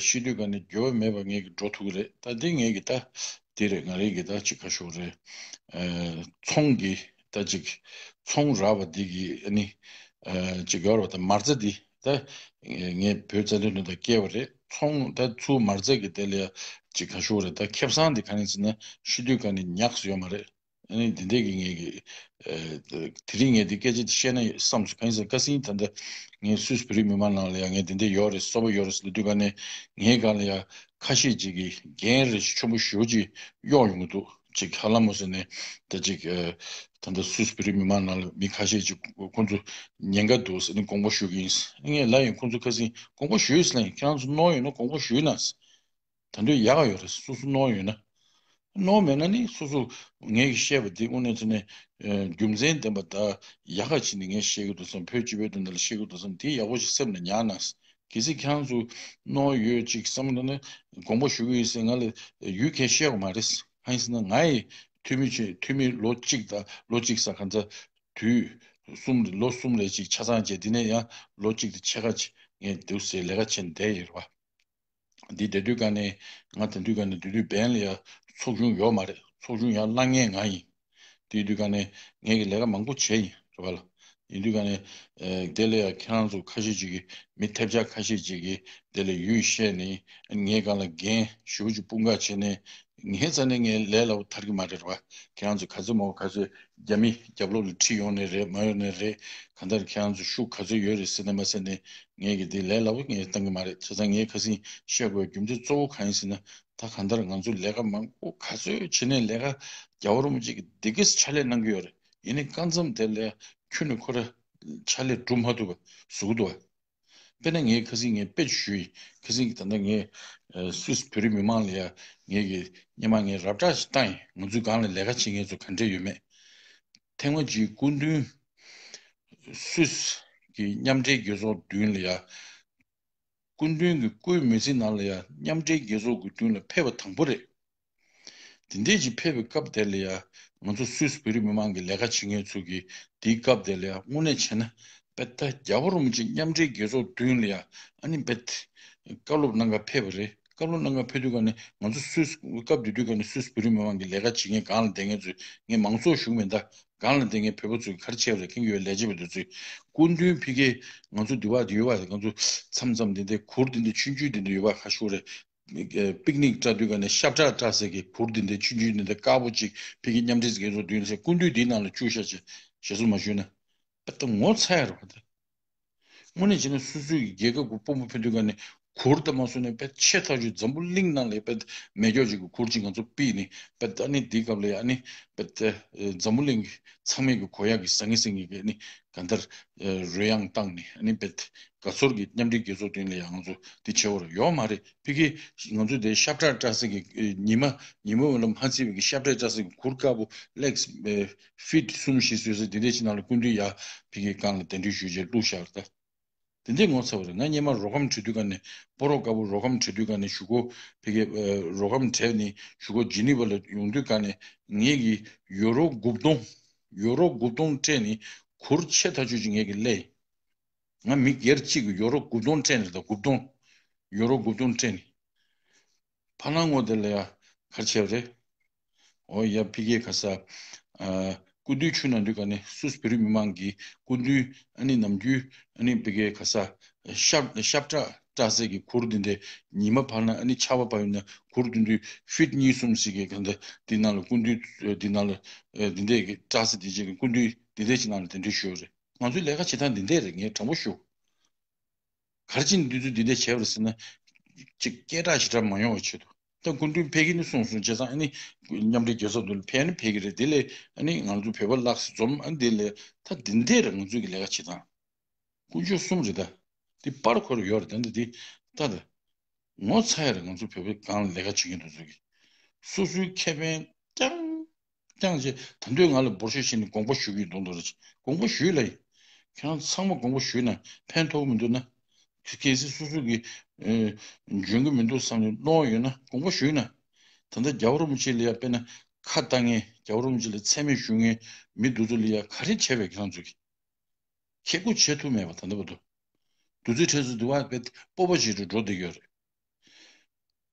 ཤི་དུས་ག་ནས་འགྱུར་བ་མེད་པ་ངས་གི་འགྲོ་ཐུབ་ཀྱི་རེད། ད་དེ་ངས་གི་ད། དེ་རེད། ང་རའི་གི་ད་ཅིག་ཁ་ཤོར་རེད། ཨ་ཚོང་གི་ད་ཅིག་ཚོང་རག་པ་འདི་གི་ཨ་ནི་ཨ་ཅིག་ཡོད་རེད་བ། ད་མ་རྩ་འདི་ད་ངས་བོད་རྩ་དོན་དོན་དག་སྐྱེལ་བ་རེད། ཚོང་ད་ཚུར་མ་རྩ་གི་དེ་ལ་ཡ་ཅིག་ཁ་ཤོར་རེད། ད་ཁེ་བཟང་འདི་ག་ནས་ཟེར་ན་ཤི་དུས་ག་ནས་ཉག་ཡོད་མ་རེད། ཨ་ནི་འདི་འདྲས་ཀྱི་ངས་ཀྱི་ཨ་དེ་རིང་ངས་འདི་སྐད་ཆ་འདི་བཤད་ན་བསམ་སོང་། གང་ཡིན་ཟེར་ཁ་སང་ད་ལྟ་ངས་སུད་སི་བོད་རིགས་མི་མང་ནང་ལ་ཡ་ངས་འདི་འདྲས་ཡོད་རེད་སོ་པ་ཡོད་རེད་ཟེར་དུས་ག་ནས་ངའི་སྒང་ལ་ཡ་ཁ་ཤས་ཅིག་གིས་འགན་རེ་ཞིག་ཆེན་པོ་ཞེ་པོ་ཅིག་གཡོག་ཡོང་གི་འདུག་ཅིག་ཧ་ལམ་མོ་ཟེར་ནས་ད་ཅིག་ཨ་ད་ལྟ་སུད་སི་བོད་རིགས་མི་མང་ནང་ལ་མི་ཁ་ཤས་ཅིག་ཁོང་ཚོ་ཉེན་ཁ་འདུག་ཟེར་ནས་དགོངས་པ་ཞུ་གི་ཡིན། ངས་ལབ་ཡིན། ཁོང་ཚོ་ཁ་སང་དགོངས་པ་ཞུས་ཟེར་ལབ་ཡིན། ཁྱེད་རང་ཚོ་ནོར་ཡོད་ན་དགོངས་པ་ཞུས་ན་ཟེར། ད་དུང་ཡག་ག་ཡོད་རེད། སོ་སོ་ནོར་ཡོད་ན། ནོར་མེད་ན་ནི་སོ་སོ་ངས་ཀྱིས་བཤད་པ་འདི་དངོས་གནས་དྲང་གནས་ཨ་རྒྱུ་མཚན་ལྡན་པ་དང་ཡག་ག་བྱས་ནས་ངས་བཤད་ཀྱི་འདུག་བསམ། བོད་སྤྱི་པའི་དོན་དག་ལ་བཤད་ཀྱི་འདུག་བསམ། དེ་ཡག་པོ་ཞིག་སེམས་ལ་ཉར་ན། གལ་སྲིད་ཁྱེད་རང་ཚོ་ནོར་ཡོད་ཅིག་བསམ་ན་ནི་དགོངས་པ་ཞུ་གི་ཡིན་ཟེར་ང་ལ་ཡུལ་གང་བཤད་དགོས་མ་རེད། གང་ཡིན་ཟེར་ན་ང་ཡི་འཐུས་མི་ཆེ་འཐུས་མི་ལོ་གཅིག་དང་ལོ་གཅིག་ས་ག་ཚ་དུས་གསུམ་ལོ་གསུམ་རེ་ཅིག་ཆ་ཚང་བྱས། འདི་ནས་ཡང་ལོ་གཅིག་དང་ཕྱེད་ཀ་ཅིག་ངས་འདུག་ཟེར་ལས་ཀ་བྱས་ནས་བསྡད་ཡོད་རེད་བ། འདི་བསྡད་དུས་ག་ནས་ང་དེ་དུས་ག་ནས་དེ་དུས་འབེན་ལ་ཡ་ཚོགས་ཆུང་ཡོད་མ་རེད། ཚོགས་ཆུང་ཡར་བླང་མཁན་ང་ཡིན། དེ་དུས་ག་ནས་ངས་ཀྱི་ལས་ཀ་མང་པོ་བྱས་ཡིན་རེད་བ་ལ། ཡིན་དུས་ག་ནས་ཨེ་དེ་ལ་ཡ་ཁྱེད་རང་ཚོ་ཁ་ཤས་ཅིག་གིས་མི་ཐེབས་ཆག་ཁ་ཤས་ཅིག་གིས་དེ་ལ་ཡུལ་བཤད་ནས་ངའི་སྒང་ལ་འགན་ཞེ་པོ་ཅིག་དཔུང་ཁག་བྱས་ནས་ངའི་རྩ་ནས་ངའི་ལས་སླ་པོ་ཐར་གྱི་མ་རེད་བ། ཁྱེད་རང་ཚོ་ག་ཚོད་མང་པོ་ག་ཚོད་རྒྱ་མི་རྒྱབ་ལོགས་ལ་ཁྲིད་ཡོང་ནས་རེད་མ་ཡོང་ནས་རེད། གང་ལྟར་ཁྱེད་རང་ཚོ་ཤུགས་ག་ཚོད་ཡོད་རེད་ཟེར་ནས་མ་ཟེར་ནས་ངས་ཀྱི་དེ་ལས་སླ་པོ་ངས་བཏང་གི་མ་རེད། བྱས་ཙང་ངས་ཁ་སང་བཤད་དགོས་རྒྱུ་མཚན་གཙོ་བོ་གང་ཡིན་ཟེར་ན། ད་གང་ལྟར་ང་ཚོ་ལས་ཀ་མང་པོ་ག་ཚོད་བྱས་ནས་ལས་ཀ་རྒྱལ་བ་རིན་པོ་ཆེ་གི་འདི་གས་ཕྱག་ལས་གནང་གི་ཡོད་རེད། ཡིན་ནའི་རྐང་མཚམས་དེ་ལས་ཁྱོན་ནས་ཁོ་ར་ཕྱག་ལས་སྒྲུབ་མ་ཐུབ་པ་བཟོ་གི་འདུག་བ། དཔེར་ན་ངས་ཁ་སང་ངས་དཔེ་ཞུས་ཡིན། ཁ་སང་གི་ད་ལྟ་ངས་ཨ་སུད་སི་བོད་རིགས་མི་མང་ལ་ཡ་ངས་ཀྱི་སྔོན་མ་ངས་རབ་བསྒྲགས་ཤིག་བཏང་ཡིན། ང་ཚོའི་སྒང་ལ་ལས་ཀ་བྱེད་མཁན་ཚོ་ག་འདྲས་ཡོད་མེད། ཐེངས་མ་གཅིག་སྐུ་མདུན་སུད་སི་གི་མཉམ་འབྲེལ་རྒྱལ་ཚོགས་མདུན་ལ་ཡ། སྐུ་མདུན་གྱི་སྐུའི་མི་ཚེ་ནང་ལ་ཡང་མཉམ་འབྲེལ་རྒྱལ་ཚོགས་ཀྱི་མདུན་ལ་ཕེབས་པ་དང་པོ་རེད། དེ་འདྲས་ཅིག་ཕེབས་པའི་སྐབས་དེ་ལ་ཡང་ང་ཚོ་སུད་སི་བོད་རིགས་མི་མང་གི་ལས་ཀ་བྱེད་མཁན་ཚོ་གིས་དེའི་སྐབས་དེ་ལ་ཡང་དངོས་གནས་བྱས་ན་དཔེ་ད་རྒྱལ་བ་རིན་པོ་ཆེ་མཉམ་འབྲེལ་རྒྱལ་ཚོགས་མདུན་ལ་ཡང་ཨ་ནི་དཔེ་བཀའ་སློབ་གནང་ག་ཕེབས་པ་རེད། བཀའ་སློབ་གནང་ག་ཕེབས་དུས་ག་ནས་ང་ཚོ་སུད་སི་སྐབས་དེ་དུས་ག་ནས་སུད་སི་བོད་རིགས་མི་མང་གི་ལས་ཀ་བྱེད་མཁན་སྒང་ལ་བསྡད་མཁན་ཚོས་ངས་མང་ཚོགས་ཞུགས་མིན་ད། སྒང་ལ་བསྡད་མཁན་བོད་པ་ཚོས་ག་རེ་བྱས་པ་རེད། ཁྱེད་ཀྱི་ཡོད་ལས་བྱེད་པ་འདི་ཚོས་སྐུ་མདུན་ཕ་གིར་ང་ཚོ་འདི་བ་འདི་ཡོད་པ་རེད། ང་ཚོ་མཚམས་མཚམས་འདི་འདྲའི་གུར་འདི་འདྲའི་ཆུང་ཆུང་འདི་འདྲ་ཡོད་པ་ཁ་ཤོར་རེད། ཨེ་པིག་ནིག་བཀྲ་དུས་ག་ནས་ཤབ་ཁྲ་བཀྲ་ཟེར་གི་གུར་འདི་འདྲའི་ཆུང་ཆུང་འདི་འདྲ་དཀར་པོ་ཅིག་ཕ་གིར་མཉམ་འབྲེལ་རྒྱལ་ཚོགས་མདུན་ལ་ཟེར་སྐུ་མདུན་འདིའི་ནང་ལ་བཅུག་ཤག་ཅེས་ཞེ་སུ་མ་ཞུས་ན་དཔེ་ད་ངོ་ཚ་ཡ་རེད་བ་ད། དངོས་གནས་བྱས་ན་སོ་སོའི་རྒྱལ་ཁབ་ཀྱི་དཔོན་པོ་ཕེབས་དུས་ག་ནས་གུར་དང་མ་སོང་ནས་དཔེ་ཆེ་ཐག་ཆོད་འཛམ་བུ་གླིང་ནང་ལས་དཔེ་མེ་སྒྱོགས་ཅིག་གི་གུར་ཅིག་ང་ཚོ་ཕུད་ནས་དཔེ་ཨ་ནི་འདིའི་སྐབས་ལ་ཨ་ནི་དཔེ་འཛམ་བུ་གླིང་གི་ཚང་མས་ཀྱི་གོ་ཡག་གི་ཟང་ངེ་ཟིང་ངེ་གི་ཨ་ནི་གང་ལྟར་རོལ་དབྱངས་བཏང་ནས་ཨ་ནི་དཔེ་དགའ་ཚོར་གྱི་མཉམ་འབྲེལ་རྒྱལ་ཚོགས་མདུན་ལ་ཡང་ང་ཚོ་འདི་བྱེད་བར་ཡོད་མ་རེད། ཕ་གི་ང་ཚོ་དེ་ཤབ་ཁྲ་བཀྲ་ཟེར་གི་ཉི་མ་ཉི་མ་འོད་ལ་མ་བརྩིས་པའི་གི་ཤབ་ཁྲ་བཀྲ་ཟེར་གི་གུར་དཀར་པོ་ལེགས་ཕིཊ་གསུམ་བཞི་བཟོས་ཟེར་དེ་འདྲས་ཅིག་ནང་ལ་སྐུ་མདུན་ཡ་ཕ་གི་སྒང་ལ་གདན་འདྲེན་ཞུས་རྗེས་བླུགས་བཞག་རེད་ད། དེ་འདྲའི་ངོ་ཚ་བ་རེད། ང་སྔོན་མ་རོགས་རམ་བྱེད་དུས་ག་ནས་སྤོ་རོགས་དཀར་པོ་རོགས་རམ་བྱེད་དུས་ག་ནས་གཞུག་གུ་ཕ་གིའི་རོགས་རམ་བྱས་ནས་གཞུག་གུ་ཇི་ནི་ཝ་ལ་ཡོང་དུས་ག་ནས་ངེད་ཀྱི་ཡོ་རོ་དགུ་སྟོང་ཡོ་རོ་དགུ་སྟོང་སྤྲད་ནས་གུར་ཆེ་ཐག་ཆོད་ཅིག་ངེད་ཀྱི་སླེབས། ང་མི་སྒེར་གཅིག་གི་ཡོ་རོ་དགུ་སྟོང་སྤྲད་ནས་རེད་ད། དགུ་སྟོང་ཡོ་རོ་དགུ་སྟོང་སྤྲད་ནས། ཕ་ལང་ངོ་དེ་ལ་ཡ་གར་བྱས་པ་རེད། འོ་ཡ་ཕ་གིའི་ག་ས། ཨ། སྐུ་མདུན་ཆུ་ནང་དུས་ག་ནས་སུད་སི་བོད་རིགས་མི་མང་གིས་སྐུ་མདུན་ཨ་ནི་ནམ་རྒྱུན་ཨ་ནི་ཕ་གིའི་ག་ས། ཤབ་ཤབ་བྲག་བཀྲ་ཤིས་ཀྱི་གུར་འདི་འདྲ་ཉི་མ་བར་ན་ཨ་ནི་ཆར་པ་བབས་ཡོང་ན་གུར་འདི་འདྲའི་ཕིཊ་གཉིས་གསུམ་ཞིག་གི་ག་འདྲ་འདི་ནང་ལ་སྐུ་མདུན་འདི་ནང་ལ་འདི་འདྲའི་གི་བཀྲ་ཤིས་བདེ་ཆེན་གྱི་སྐུ་མདུན་འདི་འདྲའི་ཅིག་ནང་ལ་དེ་འདྲའི་ཞུས་པ་རེད། ང་ཚོའི་ལས་ཀ་བྱེད་སྟངས་འདི་འདྲ་རེད། ངས་དྲང་པོ་ཞུ། ག་རེ་བྱས་ནས་འདི་ཚོས་འདི་འདྲ་བྱས་པ་རེད་ཟེར་ན། གཅིག་སྐད་གྲགས་ཞེ་དྲག་མ་ཡོང་བའི་ཆེད་དུ། ད་སྐུ་མདུན་ཕེབས་ཀྱི་ནི་གསུངས་སོང་བྱས་ཙང་ཨ་ནི། མཉམ་འབྲེལ་རྒྱལ་ཚོགས་འདི་ལ་ཕེབས་ནི་ཕེབས་ཀྱི་རེད། དེ་ལས་ཨ་ནི་ང་ཚོ་བོད་པ་ལགས་སུ་འཛོམས་ཨ་ནི་དེ་ལས་ད་འདི་འདྲ་རེད་ང་ཚོའི་གི་ལས་ཀ་བྱེད་སྟངས། དཀོན་མཆོག་གསུམ་རེད་ད། འདི་པར་ཁོ་ར་ཡོད་རེད་ད། འདི་འདི་ད་ད། ངོ་ཚ་ཡ་རེད་ང་ཚོ་བོད་པའི་སྒང་ལ་ལས་ཀ་བྱེད་མཁན་དེ་ཚོ་གི། སོ་སོའི་ཁེ་ཕན་རྐྱང་། རྐྱང་བྱས་ད་དུང་ང་ལ་འབོར་ཤོག་བྱས་ནས་དགོངས་པ་ཞུ་གི་འདུག་འདུག་རེད། དགོངས་པ་ཞུས་ལ་ཡིན། ཁྱེད་རང་ཚང་མ་དགོངས་པ་ཞུས་ན་ཕན་ཐོགས་མི་འདུག་ན། གལ་སྲིད་སོ་སོ་གི་ཨེ་འཇོན་གི་མི་འདུག་བསམ་ནས་གནོང་ཡོད་ན་དགོངས་པ་ཞུས་ན། ད་ལྟ་རྒྱལ་བ་རིན་པོ་ཆེ་ལ་ཡ་དཔེར་ན་ཁ་བཏང་མཁན་རྒྱལ་བ་རིན་པོ་ཆེ་ལ་མཚན་སྨད་ཞུ་མཁན་མི་འདི་ཚོ་ལ་ཡ་ག་རེ་བྱས་པས་ཁྱེད་རང་ཚོ་གིས། ཁེ་ཁུ་བྱེད་ཐུབ་མེད་པ་ད་ལྟ་བར་དུ། དུས་ཚོད་འཕྲལ་ཚུར་འདི་བ་དཔེ་སྤོབས་པ་བྱེད་དུ་འགྲོ་བསྡད་ཡོད་རེད།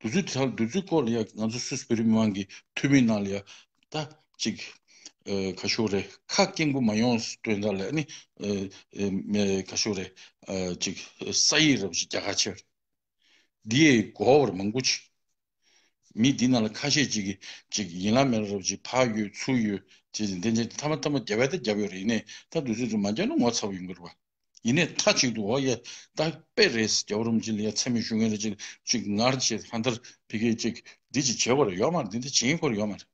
དུས་ཚོད་དེ་དུས་ཚོད་སྐོར་ལ་ཡ་ང་ཚོ་སུད་སི་བོད་རིགས་མི་མང་གི་འཐུས་མི་ནང་ལ་ཡ་ད་ཅིག་ཨ་ག་ཤོག་རེད། ཁ་སྐྱེངས་པོ་མ་ཡོང་དོན་དག་ལ་ནི་ཨ་ཨ་མེ་ག་ཤོག་རེད། ཨ་ཅིག་ས་ཡིག་རབ་ཅིག་རྒྱ་གར་ཆེར་འདི་ཡི་གོ་བར་མང་པོ་ཅིག་མི་འདི་ནང་ལ་ཁ་ཤས་ཅིག་གིས་ཅིག་ཡིན་ལ་མེད་ལ་རབ་ཅིག་ཕར་ཡོད་ཚུར་ཡོད་ཅེས་འདི་འདྲ་ཐ་མ་ཐ་མ་རྒྱབ་པ་ད་རྒྱབ་ཡོད་རེད། ཡིན་ནའི་ད་དུས་ཚོད་དུ་མ་རྒྱབ་ན་ངོ་ཚ་བ་ཡོང་གི་རེད་བ། ཡིན་ནའི་མཐའ་གཅིག་ཏུ་འོ་ཡ་ད་དཔེ་རེད། རྒྱལ་བ་རིན་པོ་ཆེ་ལ་ཡ་མཚན་སྨད་ཞུ་མཁན་རེད། ཅིག་ཅིག་ངར་བྱེད་ཧན་ཐར་ཕི་གེ་ཅིག་འདི་ཅིག་བྱེད་དགོས་རེད་ཡོད་མ་རེད། འདི་འདི་བྱེད་ཀྱི་ཁོ་རེ་ཡོད་མ་རེད།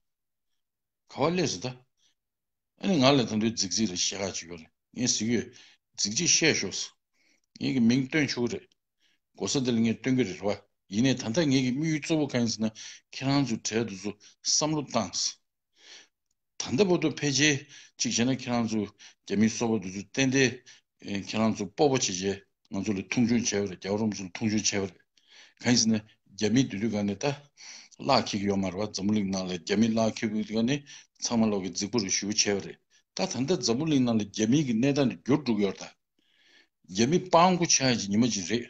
ག་བ་སླེབས་སོང་ད། ཨ་ནི་ང་ལ་ད་དུང་རྫིག་རྫིག་རེ་བཤད་ཁག་ཅིག་ཡོད་རེད། ངས་ཟེར་གྱི་ཡོད། རྫིག་རྫིག་བཤད་ཤོག་ཟེར། ངེད་ཀྱི་མིང་བཏོན་ཆོག་གི་རེད། གོ་ས་འདི་ལ་ངས་བཏོན་གྱི་རེད་རེད་བ། ཡིན་ནའི་ད་ལྟ་ངེད་ཀྱི་དམིགས་ཡུལ་གཙོ་བོ་གང་ཡིན་ཟེར་ན་ཁྱེད་རང་ཚོ་གྲས་འདི་ཚོ་བསམ་བློ་བཏང་ཟེར། ད་ལྟ་བར་དུ་ཕལ་ཆེར་གཅིག་བྱས་ན་ཁྱེད་རང་ཚོ་རྒྱ་མིའི་སོ་པ་འདི་ཚོ་ཏན་ཏན་ཨེ་ཁྱེད་རང་ཚོ་སྤོབས་པ་བྱེད་བྱས་ང་ཚོ་ལ་མཐོང་ཆུང་བྱས་པ་རེད། རྒྱལ་བ་རིན་པོ་ཆེ་ལ་མཐོང་ཆུང་བྱས་པ་རེད། གང་ཡིན་ཟེར་ན་རྒྱ་མིའི་དུས་དུས་ག་ནས་ད་གླགས་འཁེལ་གྱི་ཡོད་མ་རེད་བ། འཛམ་བུ་གླིང་ནང་ལ་རྒྱ་མི་གླགས་འཁེལ་དུས་ག་ནས་ཚང་མ་ལོག་གི་རྫིག་པོ་རེད་ཞུ་བྱས་པ་རེད། ད་ད་ལྟ་འཛམ་བུ་གླིང་ནང་ལ་རྒྱ་མིའི་གི་གནས་སྟངས་དེ་འགྱུར་འགྲོ་གི་ཡོད་རེད་ད། རྒྱ་མི་སྤྲང་པོ་ཆགས་ཡ་ཅིག་ཉི་མ་ཅིག་རེད།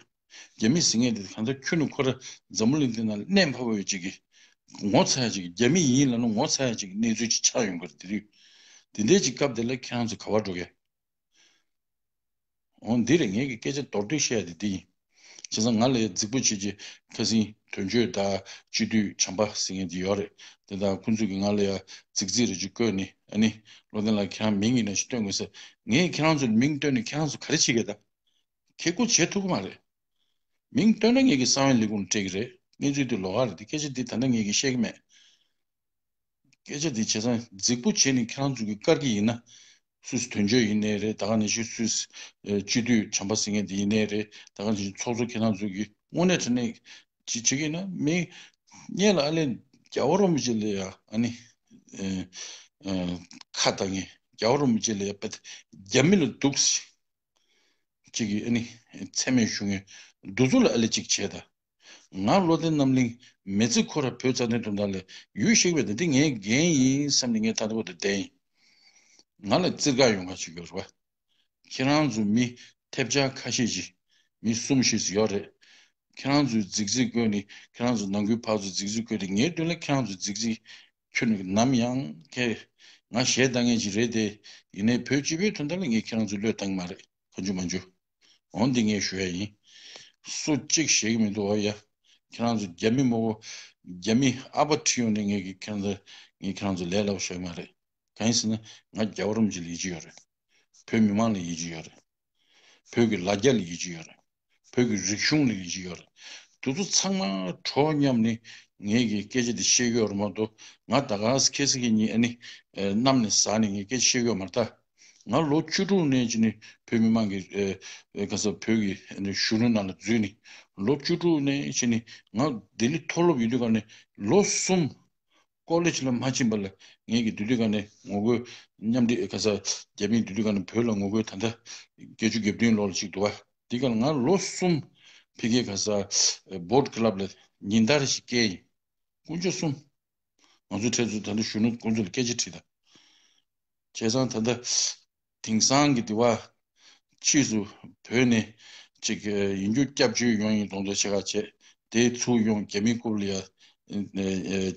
རྒྱ་མི་ཟེར་མཁན་དེ་གང་ལྟར་ཁྱོན་ནས་ཁོ་ར་འཛམ་བུ་གླིང་འདི་ནང་ལ་གནས་ཕབ་པའི་ཅིག་གི་ངོ་ཚ་ཡ་ཅིག་རྒྱ་མི་ཡིན་ལབ་ན་ངོ་ཚ་ཡ་ཅིག་གི་གནས་ཚུལ་ཅིག་ཆགས་ཡོང་གི་རེད། དེ་དུས་དེ་འདྲའི་ཅིག་སྐབས་དེ་ལ་ཁྱེད་རང་ཚོ་ག་པར་འགྲོ་གི། འོ་འདི་རེད། ངེད་ཀྱི་སྐད་ཆ་མདོར་བསྡུས་བཤད་ཡ་དེ་འདི་ཡིན། བྱས་ཙང་ང་ལ་ཡ་རྫིག་པོ་བྱེད་ཀྱི་ཁ་སང་དོན་གཅོད་དང་སྤྱི་འཐུས་བྱམས་པ་ཟེར་མཁན་དེ་ཡོད་རེད། དེ་དག་ཁོང་ཚོས་ཀྱི་ང་ལ་ཡ་རྫིག་རྫིག་རེ་ཅིག་བཀོད་ནས་ཨ་ནི་བློ་བརྟན་ལགས་ཁྱེད་རང་མིང་ཡིན་ན་ཞིག་སྟོན་དགོས་ཟེར། ངས་ཁྱེད་རང་ཚོ་མིང་བཏོན་ནས་ཁྱེད་རང་ཚོ་ག་རེ་བྱེད་གི་ད། ཁེ་ཁུར་བྱེད་ཐུབ་ཀྱི་མ་རེད། མིང་བཏོན་ན་ངེད་ཀྱི་གསང་བའི་ལས་ཁུངས་ལ་སྤྲད་ཀྱི་རེད། གནས་ཚུལ་དེ་ལོགས་ཀ་རེད་དེ། སྐད་ཆ་འདི་ད་ལྟ་ངེད་ཀྱིས་བཤད་ཀྱི་མེད། སྐད་ཆ་འདི་བྱས་ཙང་རྫིག་པོ་བྱས་ནས་ཁྱེད་རང་ཚོ་གིས་བཀར་གྱི་ཡིན་ན། སུད་སི་དོན་གཅོད་ཡིན་ནའི་རེད། ད་ག་ནང་བཞིན་སུད་སི་ཨེ་སྤྱི་འཐུས་བྱམས་པ་ཟེར་མཁན་དེ་ཡིན་ནའི་རེད། ད་ག་ནང་བཞིན་ཚོགས་གཙོ་ཁྱེད་རང་ཚོ་གིས་དངོས་གནས་དྲང་གནས་ཅིག་བྱེད་ཀྱི་ཡིན་ན་མི་སྔོན་ལ་ཨ་ལས་རྒྱལ་བ་རིན་པོ་ཆེ་ལ་ཡ་ཨ་ནི་ཨེ་ཨེ་ཁ་བཏང་མཁན་རྒྱལ་བ་རིན་པོ་ཆེ་ལ་ཡ་དཔེ་རྒྱ་མི་ལ་སྡུག་ཅིག་གིས་ཨ་ནི་མཚན་སྨད་ཞུ་མཁན་འདི་ཚོ་ལ་ཨ་ལས་ཅིག་བྱས་ད། ང་བློ་བརྟན་རྣམ་གླིང་མི་ཚེ་ཁོ་ར་བོད་རྩ་དོན་དོན་དག་ལ་ཡུལ་ཤེས་པའི་འདི་འདི་ངའི་འགན་ཡིན་བསམ་ནས་ངས་ད་ལྟ་བར་དུ་བསྡད་ཡིན། ང་ལ་བཙིར་ག་ཡོང་ག་ཅིག་ཡོད་རེད་བ། ཁྱེད་རང་ཚོ་མི་ཐེབས་ཆག་ཁ་ཤས་ཅིག་མི་གསུམ་བཞི་ཙམ་ཡོད་རེད། ཁྱེད་རང་ཚོས་རྫིག་རྫིག་བཀོད་ནས་ཁྱེད་རང་ཚོ་ནང་ཁུལ་ཕར་ཚུར་རྫིག་རྫིག་བཀོད་དེ་ངའི་མདུན་ལ་ཁྱེད་རང་ཚོས་རྫིག་རྫིག་ཁྱོན་ནས་ནམ་ཡང་ཁྱེད་ང་གཞས་བཏང་མཁན་ཅིག་རེད་དེ། ཡིན་ནའི་བོད་སྤྱི་པའི་དོན་དག་ལ་ངས་ཁྱེད་རང་ཚོ་བློས་བཏང་གི་མ་རེད། གང་བྱུང་མང་བྱུང་། འོ་འདི་ངས་ཞུ་ཡ་ཡིན། སུ་གཅིག་ཞེད་ཀྱི་མི་འདུག་འོ་ཡ། ཁྱེད་རང་ཚོ་རྒྱ་མི་མོ་བོ། རྒྱ་མི་ཨ་ཕ་ཁྲིད་ཡོང་ནས་ངས་ཀྱི་ཁྱེད་རང་ཚོ་ངས་ཁྱེད་རང་ཚོ་ལས་སླ་པོ་ཞུ་གི་མ་རེད། གང་ཡིན་ཟེར་ན་ང་རྒྱལ་བ་རིན་པོ་ཆེ་ལ་ཡིད་ཆེས་ཡོད་རེད། བོད་མི་མང་ལ་ཡིད་ཆེས་ཡོད་རེད། བོད་ཀྱི་ལ་རྒྱ་ལ་ཡིད་ཆེས་ཡོད་རེད། བོད་ཀྱི་རིག་གཞུང་ལ་ཡིད་ཆེས་ཡོད་རེད། དེ་ཚོ་ཚང་མ་གྲོགས་མཉམ་ནས་ངེད་ཀྱི་སྐད་ཆ་དེ་བཤད་ཀྱི་ཡོད་རེད་མ་གཏོགས་ང་ད་ག་སེ་ཁེ་སེ་ཁེ་གཉིས་ཨ་ནི་གནམ་ནས་ཟག་ནས་ངས་སྐད་ཆ་བཤད་ཀྱི་ཡོད་མ་རེད་ད། ང་ལོ་བཅུ་དྲུག་ནས་ཕྱིན་ནས་བོད་མི་མང་གི་ཨེ་ཨེ་ག་ས་བོད་ཀྱི་ཨ་ནི་གཞོན་ནུ་ནང་ལ་འཛུལ་ནས་ལོ་བཅུ་དྲུག་ནས་ཕྱིན་ནས་ང་ལྡི་ལི་མཐོ་སློབ་ཡོད་དུས་ག་ནས་ལོ་གསུམ་ཀོ་ལེཇ་ལ་མ་ཕྱིན་པ་ལ་ངེད་ཀྱི་དུས་དུས་ག་ནས་ངོ་རྒོལ་མཉམ་འབྲེལ་ག་ས་རྒྱ་མིའི་དུས་དུས་ག་ནས་བོད་ལ་ངོ་རྒོལ་ད་ལྟ་བརྒྱད་ཅུ་གྱ་བདུན་ལོ་ལ་ཅིག་འདུག་བ། འདི་ག་ལ་ང་ལོ་གསུམ་ཕ་གིའི་ག་ས་བོཊ་ཀླབ་ལ་ཉིན་ལྟར་ཞིག་བསྐྱལ་ཡིན། དཀོན་མཆོག་གསུམ། ང་ཚོའི་ཁྲལ་ཚོ་ད་ལྟ་གཞོན་ནུ་ཁོང་ཚོ་ལ་སྐད་ཆ་དྲིས་དང་། བྱས་ཙང་ད་ལྟ་དེང་སང་གི་དེ་བ་ཕྱིས་སུ་བོད་ནས་ཅིག་ཡིན་རྒྱུ་སྐྱབས་བཅོལ་ཡོང་ཡིན་གདོང་ཐོག་ཆེ་ཁག་བྱས་དེ་ཚུར་ཡོང་རྒྱ་མི་རྐུབ་ལ་ཡ་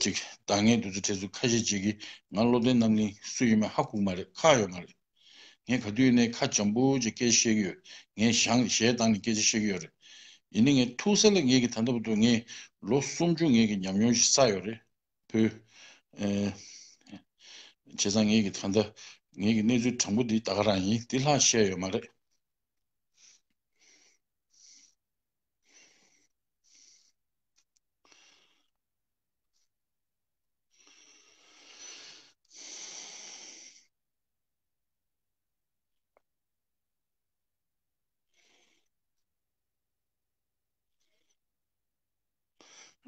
ཅིག་འདང་ངེས་དུས་ཚོད་ཁྲལ་ཚོ་ཁ་ཤས་ཅིག་གིས་ང་བློ་ལྡན་རྣམ་གླིང་སུ་ཡིན་མིན་ཧ་གོ་གི་མ་རེད། ཁག་ཡོད་མ་རེད། ངས་ག་དུས་ནས་ཁ་འཇམ་པོ་ཅིག་སྐད་ཆ་བཤད་ཀྱི་ཡོད། ངས་ཞང་གཞས་བཏང་ནས་སྐད་ཆ་བཤད་ཀྱི་ཡོད་རེད། ཡིན་ནའི་ངས་ཐུག་ས་ལ་ངས་ཀྱི་ད་ལྟ་བར་དུ་ངས་ལོ་སུམ་ཅུ་ངས་ཀྱི་ཉམས་མྱོང་ཞིག་བསགས་ཡོད་རེད། བོད། ཨེ། བྱས་ཙང་ངས་ཀྱི་ད་ལྟ་ངས་ཀྱི་གནས་ཚུལ་དྲང་པོ་འདི་ད་ག་རང་ཡིན། འདི་ལྷག་བཤད་ཡོད་མ་རེད།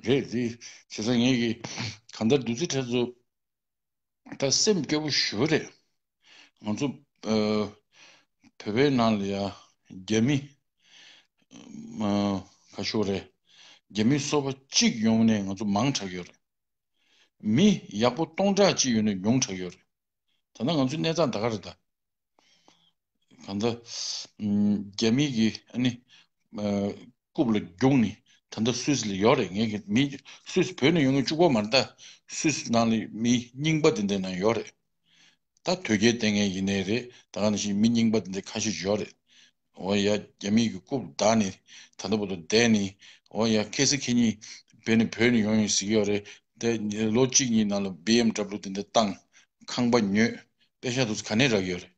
རེད་དེ། བྱས་ཙང་ངས་ཀྱི་གང་ལྟར་བདུད་རྩི་ཁྲལ་ཚོ་ད་སེམས་སྐྱོ་པོ་ཞུ་རེད། ང་ཚོ་ཨ་བོད་པའི་ནང་ལ་ཡ་རྒྱ་མི་ཨ་ཁ་ཤོར་རེད། རྒྱ་མི་སོ་པ་གཅིག་ཡོང་ནས་ང་ཚོ་མང་དྲགས་ཡོད་རེད། མི་ཡག་པོ་སྟོང་ཕྲག་གཅིག་ཡོང་ནས་ཉུང་དྲགས་ཡོད་རེད། ད་ལྟ་ང་ཚོའི་གནས་སྟངས་ད་ག་རེད་ད། གང་ལྟར་ཨམ་རྒྱ་མི་གི་ཨ་ནི་ཨ་རྐུབ་ལ་རྒྱུགས་ནས་ད་ལྟ་སུད་སི་ལ་ཡོད་རེད། ངས་གི་མི་སུད་སི་བོད་ནས་ཡོང་མཁན་གཅིག་པོ་མ་རེད་ད། སུད་སི་ནང་ལ་མི་རྙིང་པ་དེ་འདྲ་ནང་ཡོད་རེད། ད་དོལ་རྒྱལ་བསྟེན་མཁན་ཡིན་ནའི་རེད། ད་ག་ནང་བཞིན་མི་རྙིང་པ་དེ་འདྲ་ཁ་ཤས་ཡོད་རེད། འོ་ཡ་རྒྱ་མི་གི་རྐུབ་བདའ་ནས་ད་ལྟ་བར་དུ་བསྡད་ནས་འོ་ཡ་ཁ་སང་ཁ་ཉིན་བོད་ནས་བོད་ནས་ཡོང་ཡིན་ཟེར་གྱི་ཡོད་རེད། དེ་ལོ་གཅིག་གཉིས་ནང་ལ་བི་ཨེམ་ཌབ་ལུ་དེ་འདྲ་བཏང་། ཁང་པ་ཉོས། པེ་ཤག་དེ་ཚོ་ག་ནས་རག་གི་ཡོད་རེད།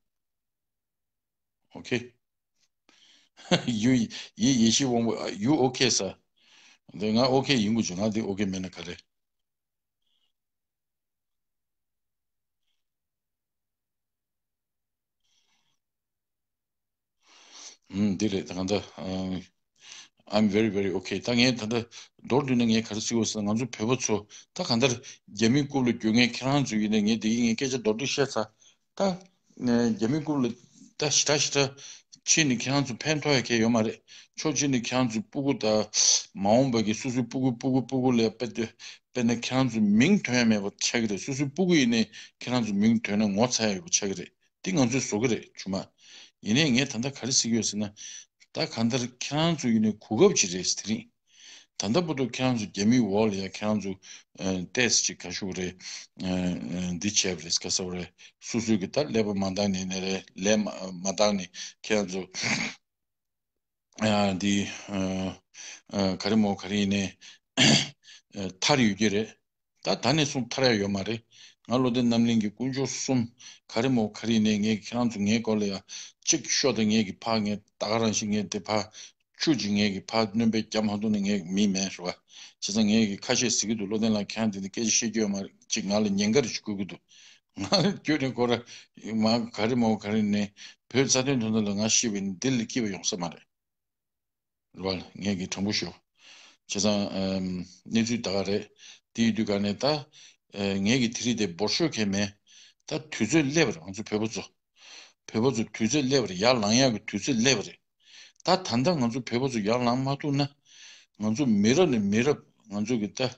ཨོ་ཁེ། ཡུ་ཡི་ཡེ་ཤེས་དབང་པོ། ཡུ་ཨོ་ཁེ་ས། དེ་ང་ཨོ་ཁེ་ཡིན་དགོས་བྱུང་། ང་དེ་ཨོ་ཁེ་མེད་ན་ག་རེ། ཨུམ། འདི་རེད། ད་གང་ལྟར་ཨམ། I'm very very okay. ད་ངས་ད་ལྟ་མདོར་བསྡུས་ན་ངས་ག་རེ་ཟེར་དགོས་ཟེར་ན། ང་ཚོ་བོད་པ་ཚོ་ད་གང་ལྟར་རྒྱ་མིའི་རྐུབ་ལ་རྒྱུག་མཁན་ཁྱེད་རང་ཚོ་ཡིན་ནའི་ངས་འདི་ཡིན་ངས་སྐད་ཆ་མདོར་བསྡུས་བཤད་ཚར། ད་རྒྱ་མིའི་རྐུབ་ལ་ད་ཞེ་དྲག་ཞེ་དྲག་ཕྱིན་ནས་ཁྱེད་རང་ཚོ་ཕན་ཐོགས་ཡ་གང་ཡང་ཡོད་མ་རེད། ཕྱོགས་གཅིག་ནས་ཁྱེད་རང་ཚོའི་སྤུ་གུ་དང་མ་འོངས་པ་གི་སོ་སོའི་སྤུ་གུ་སྤུ་གུ་སྤུ་གུ་ལ་དཔེ་དེ་དཔེར་ན་ཁྱེད་རང་ཚོའི་མིང་ཐོན་ཡ་མེད་པ་ཆགས་ཀྱི་རེད། སོ་སོའི་སྤུ་གུ་ཡིན་ནའི་ཁྱེད་རང་ཚོའི་མིང་ཐོན་ན་ངོ་ཚ་ཡ་ཡོད་པ་ཆགས་ཀྱི་རེད། འདི་ང་ཚོས་བཟོ་གི་རེད་ཆུང་མ། ཡིན་ནའི་ངས་ད་ལྟ་ག་རེ་ཟེར་གྱི་ཡོད་ཟེར་ན། ད་གང་ལྟར་ཁྱེད་རང་ཚོ་ཡིན་ནའི་གོ་སྐབས་ཅིག་རེད་དེ་རིང་། ད་ལྟ་བར་དུ་ཁྱེད་རང་ཚོ་རྒྱ་མིའི་འོག་ལ་ཡ་ཁྱེད་རང་ཚོ་ཨ་ཏོག་ཙམ་ཅིག་ག་ཞུ་རེད། ཨ་ཨ་འདི་བྱས་པ་རེད། ག་ཟེར་བ་རེད། སོ་སོའི་གི་ད་ཀླད་པ་མ་འདང་ནི་ནི་རེད། ལས་མ་མ་འདང་ནི་ཁྱེད་རང་ཚོ་ཨ་འདི་ཨ་ཨ་ག་རེ་མོ་ག་རེ་ཡིན་ནའི་ཨ་ཐར་ཡོད་ཀྱི་རེད། ད་ད་ནས་བཟུང་ཐར་ཡ་ཡོད་མ་རེད། ང་བློ་ལྡན་རྣམ་གླིང་གི་དཀོན་མཆོག་གསུམ་ག་རེ་མོ་ག་རེ་ཡིན་ནའི་ངས་ཁྱེད་རང་ཚོ་ངའི་སྐོར་ལ་ཡ་གཅིག་ཤོག་དང་། ངས་ཀྱི་ཕ་ངས་ད་ག་རང་ཞིག་ངས་དེ་ཕ་ཆུ་ཅིག་ངས་ཀྱི་ཕ་སྣོན་པའི་རྒྱ་མ་ཐོན་ན་ངས་མི་མེད་རེད་བ། བྱས་ཙང་ངས་ཀྱི་ཁ་ཤས་ཟེར་གྱི་འདུག་བློ་ལྡན་ལགས་ཁྱེད་རང་དེ་འདྲ་སྐད་ཆ་བཤད་རྒྱུ་ཡོད་མ་རེད། ཅིག་ང་ལ་ཉེན་ཁ་རེ་ཞིག་དགོས་ཀྱི་འདུག་ང་ལ་ཁྱོད་ནས་ཁོ་ར་མ་ག་རེ་མོ་ག་རེ་ནས་བོད་རྩ་དོན་དོན་དག་ལ་ང་ཤི་བའི་འདི་ལས་སྐྱིད་པ་ཡོང་ས་མ་རེད། རེད་བ། ངས་ཀྱི་དྲང་པོ་ཞུ། བྱས་ཙང་ཨམ་གནས་ཚུལ་ད་ག་རེད། དེ་ཡིན་དུས་ག་ནས་ད་ཨ་ངས་ཀྱི་དེ་རིང་དེ་འབོར་ཤོག་གས་མེད། ད་དུས་ཚོད་སླེབས་པ་རེད། ང་ཚོ་བོད་པ་ཚོ་བོད་པ་ཚོ་དུས་ཚོད་སླེབས་པ་རེད། ཡར་ལངས་ཡག་གི་དུས་ཚོད་སླེབས་པ་རེད། ད་ད་ལྟ་ང་ཚོ་བོད་པ་ཚོ་ཡར་ལངས་མ་ཐུབ་ན་ང་ཚོ་མི་རབས་ནས་མི་རབས་ང་ཚོ་གི་ད་ཨ་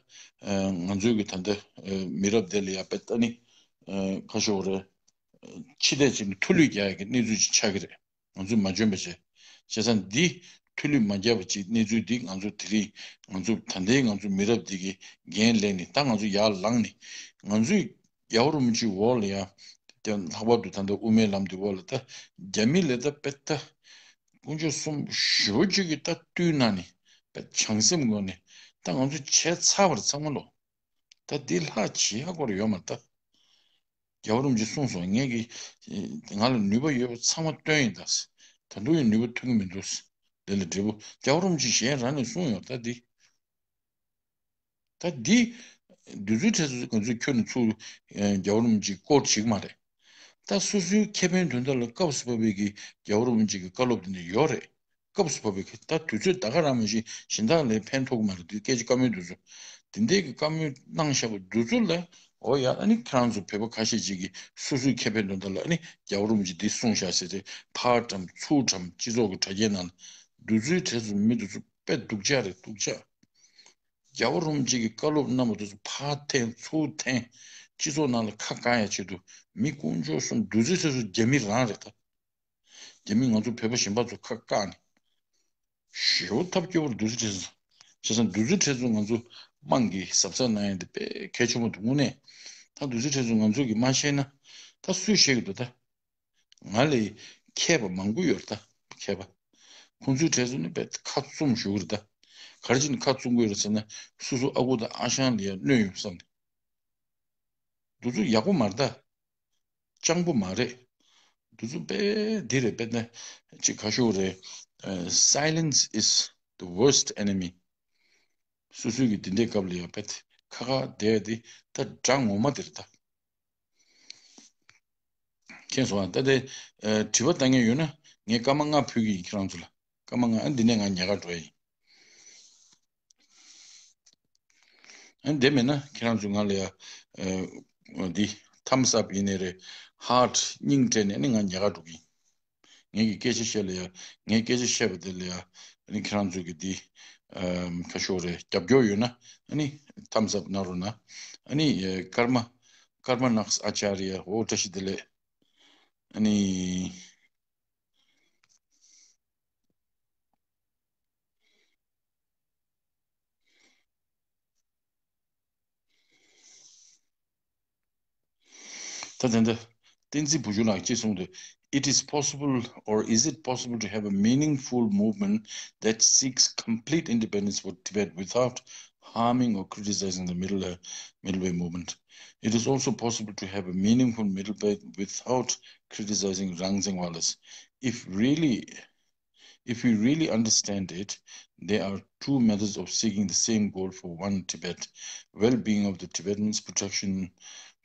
ང་ཚོའི་གི་ད་ལྟ་ཨ་མི་རབས་དེ་ལ་ཡ་དཔེ་ད་ནི་ཨ་ཁ་ཤོར་རེད། ཕྱི་ལས་ཅིག་ནས་ཐུ་ལུད་རྒྱག་ཡག་གི་གནས་ཚུལ་ཅིག་ཆགས་ཀྱི་རེད། ང་ཚོས་མ་འཇོན་པ་བྱས། བྱས་ཙང་འདི་ཐུ་ལུད་མ་རྒྱབ་པ་ཅིག་གནས་ཚུལ་འདི་ང་ཚོ་དེ་རིང་ང་ཚོ་ད་ལྟའི་ང་ཚོ་མི་རབས་འདི་གི་འགན་ལེན་ནས་ད་ང་ཚོ་ཡར་ལངས་ནས་ང་ཚོས་རྒྱལ་བ་རིན་པོ་ཆེའི་འོག་ལ་ཡ་དེ་ལྷག་པར་དུ་ད་ལྟ་དབུ་མའི་ལམ་འདི་འོག་ལ་ད་རྒྱ་མི་ལ་ད་དཔེ་ད་དཀོན་མཆོག་གསུམ་ཞེ་པོ་ཅིག་གི་ད་བསྟུན་གནང་ནས་དཔེ་བྱང་སེམས་ངོས་ནས་ད་ང་ཚོ་བྱས་ཚར་བ་རེད་ཚང་མ་ལོ། ད་འདི་ལྷག་བྱེད་ཡག་སྐོར་ཡོད་མ་རེད་ད། རྒྱལ་བ་རིན་པོ་ཆེས་གསུངས་སོང་། ངས་ཀྱི་ང་ལ་ནུས་པ་ཡོད་པ་ཚང་མ་བཏོན་ཡིན་ད། ད་དུང་ཡང་ནུས་པ་ཐོན་གྱི་མི་འདུག་དེ་ལ་འབྲས་བུ་རྒྱལ་བ་རིན་པོ་ཆེས་གཞན་རང་ནས་གསུངས་ཡོད་ད་འདི། ད་འདི་བདུད་རྩི་ཁྲལ་ཚོ་ང་ཚོས་ཁྱོན་ནས་ཚུར་རྒྱལ་བ་རིན་པོ་ཆེའི་སྐོར་བྱེད་ཀྱི་མ་རེད། ད་སོ་སོའི་ཁེ་ཕན་དོན་དག་ལ་སྐབས་སུ་བབས་པའི་གི་རྒྱལ་བ་རིན་པོ་ཆེ་གི་བཀའ་སློབ་དེ་འདྲ་ཡོད་རེད། སྐབས་སུ་བབས་པའི་ད་དུས་ཚོད་ད་ག་རང་མ་ཤེས་གཞན་དག་ལས་ཕན་ཐོགས་ཀྱི་མ་རེད། དེ་སྐད་ཆ་བཀའ་མོལ་དུས་ཚོད་དེ་འདྲའི་གི་བཀའ་མོལ་གནང་བཞག་པ་དུས་ཚོད་ལ་འོ་ཡ་ཨ་ནི་ཁྱེད་རང་ཚོ་བོད་པ་ཁ་ཤས་ཅིག་གིས་སོ་སོའི་ཁེ་ཕན་དོན་དག་ལ་ཨ་ནི་རྒྱལ་བ་རིན་པོ་ཆེ་འདི་གསུངས་བཞག་ཟེར་ཏེ་ཕར་བཀྲམ་ཚུར་བཀྲམ་སྤྱི་ཚོགས་ཀྱི་དྲ་རྒྱའི་ནང་ བདུད་རྩིའི་གྲས་སུ་མི་དེ་ཚོ་དཔེ་སྡུག་ཅག་རེད། སྡུག་ཅག་རྒྱལ་བ་རིན་པོ་ཆེ་གི་བཀའ་སློབ་གནང་བ་དེ་ཚོ་ཕར་འཐེན་ཚུར་འཐེན། སྤྱི་ཚོགས་ནང་ལ་ཁ་བཀག་ཡ་ཆེད་དུ་མི་དཀོན་མཆོག་གསུམ། བདུད་རྩིའི་གྲས་སུ་རྒྱ་མི་རང་རེད་ད། རྒྱ་མིས་ང་ཚོ་བོད་པ་གཞན་པ་ཚོ་ཁ་བཀག་ནས། ཞེ་པོ་ཐབས་སྐྱོ་པོར་བདུད་རྩི་ཁྲིད་སོང་། བྱས་ཙང་བདུད་རྩི་ཁྲིད་སོང་། ང་ཚོ་དམངས་ཀྱི་གཟབ་གཟབ་གནང་ཡ་དེ་དཔེ་གལ་ཆེན་པོ་འདུག་དངོས་གནས། ད་བདུད་རྩི་ཁྲིད་སོང་ང་ཚོ་གིས་མ་ཤེས་ན། ད་སུས་ཤེས་ཀྱི་འདུག་ད། ང་ལས་མཁས་པ་མང་པོ་ཡོད་རེད་ད། མཁས་པ། ཁོང་ཚོའི་གྲས་སུ་ནི་དཔེ་ཁ་བཙུམ་བཞུགས་རེད་ད། ག་རེ་བྱས་ནས་ཁ་བཙུམ་དགོས་རེད་ཟེར་ན། སོ་སོ་ཨ་ཁུ་དང་ཨ་ཞང་ལ་ཡ་གནོད་ཡོང་བསམ་ནས། འདི་ཚོ་ཡག་པོ་མ་རེད་ད། སྤྱང་པོ་མ་རེད། འདི་ཚོ་དཔེ་འདི་རེད། དཔེ་ན་ཅིག་ཁ་ཤོ་རེད། ཨ། Silence is the worst enemy. སོ་སོའི་གི་འདི་འདྲའི་སྐབས་ལ་ཡང་དཔེ་ཁ་ཁ་བསྡད་དེ་ད་དགྲ་ངོ་མ་འདི་རེད་ད། མཁྱེན་སོང་ཨ། ད་དེ། ཨ། དྲི་བ་བཏང་མཁན་ཡོད་ན་ངས་སྐར་མ་ལྔ་ཕུལ་གི་ཡིན་ཁྱེད་རང་ཚོ་ལ། སྐར་མ་ལྔ། ཨ། འདི་ནས་ང་ཉལ་ཁ་འགྲོ་ཡ་ཡིན། ཨ། དེ་མེད་ན་ཁྱེད་རང་ཚོ་ང་ལ་ཡ། ཨ། འདི་thumbs up ཡིན་ནའི་རེད། heart སྙིང་སྤྲད་ནས་ནི་ང་ཉལ་ཁ་འགྲོ་གི་ཡིན། ངེད་ཀྱི་སྐད་ཆ་བཤད་ལ་ཡ། ངའི་སྐད་ཆ་བཤད་པ་དེ་ལ་ཡ། ཨ་ནི་ཁྱེད་རང་ཚོ་གི་འདི། ཨམ། ཁ་ཤོ་རེད། རྒྱབ་སྐྱོར་ཡོད་ན་ཨ་ནི་thumbs up གནང་རོགས་གནང་། ཨ་ནི། ཨེ། ཀརྨ། ཀརྨ་ནགས་ཨ་ཅཱརྱ། འོ། བཀྲ་ཤིས་བདེ་ལེགས། ཨ་ནི། ད་དེ་འདྲ། བསྟན་འཛིན་བུ་ཆུང་ལགས་ཀྱིས་གསུངས་འདུག It is possible, or is it possible to have a meaningful movement that seeks complete independence for Tibet without harming or criticizing the middle, uh, middle way movement? It is also possible to have a meaningful middle way without criticizing Rangzen Wallace. If really If we really understand it, there are two methods of seeking the same goal for one Tibet, well-being of the Tibetans, protection,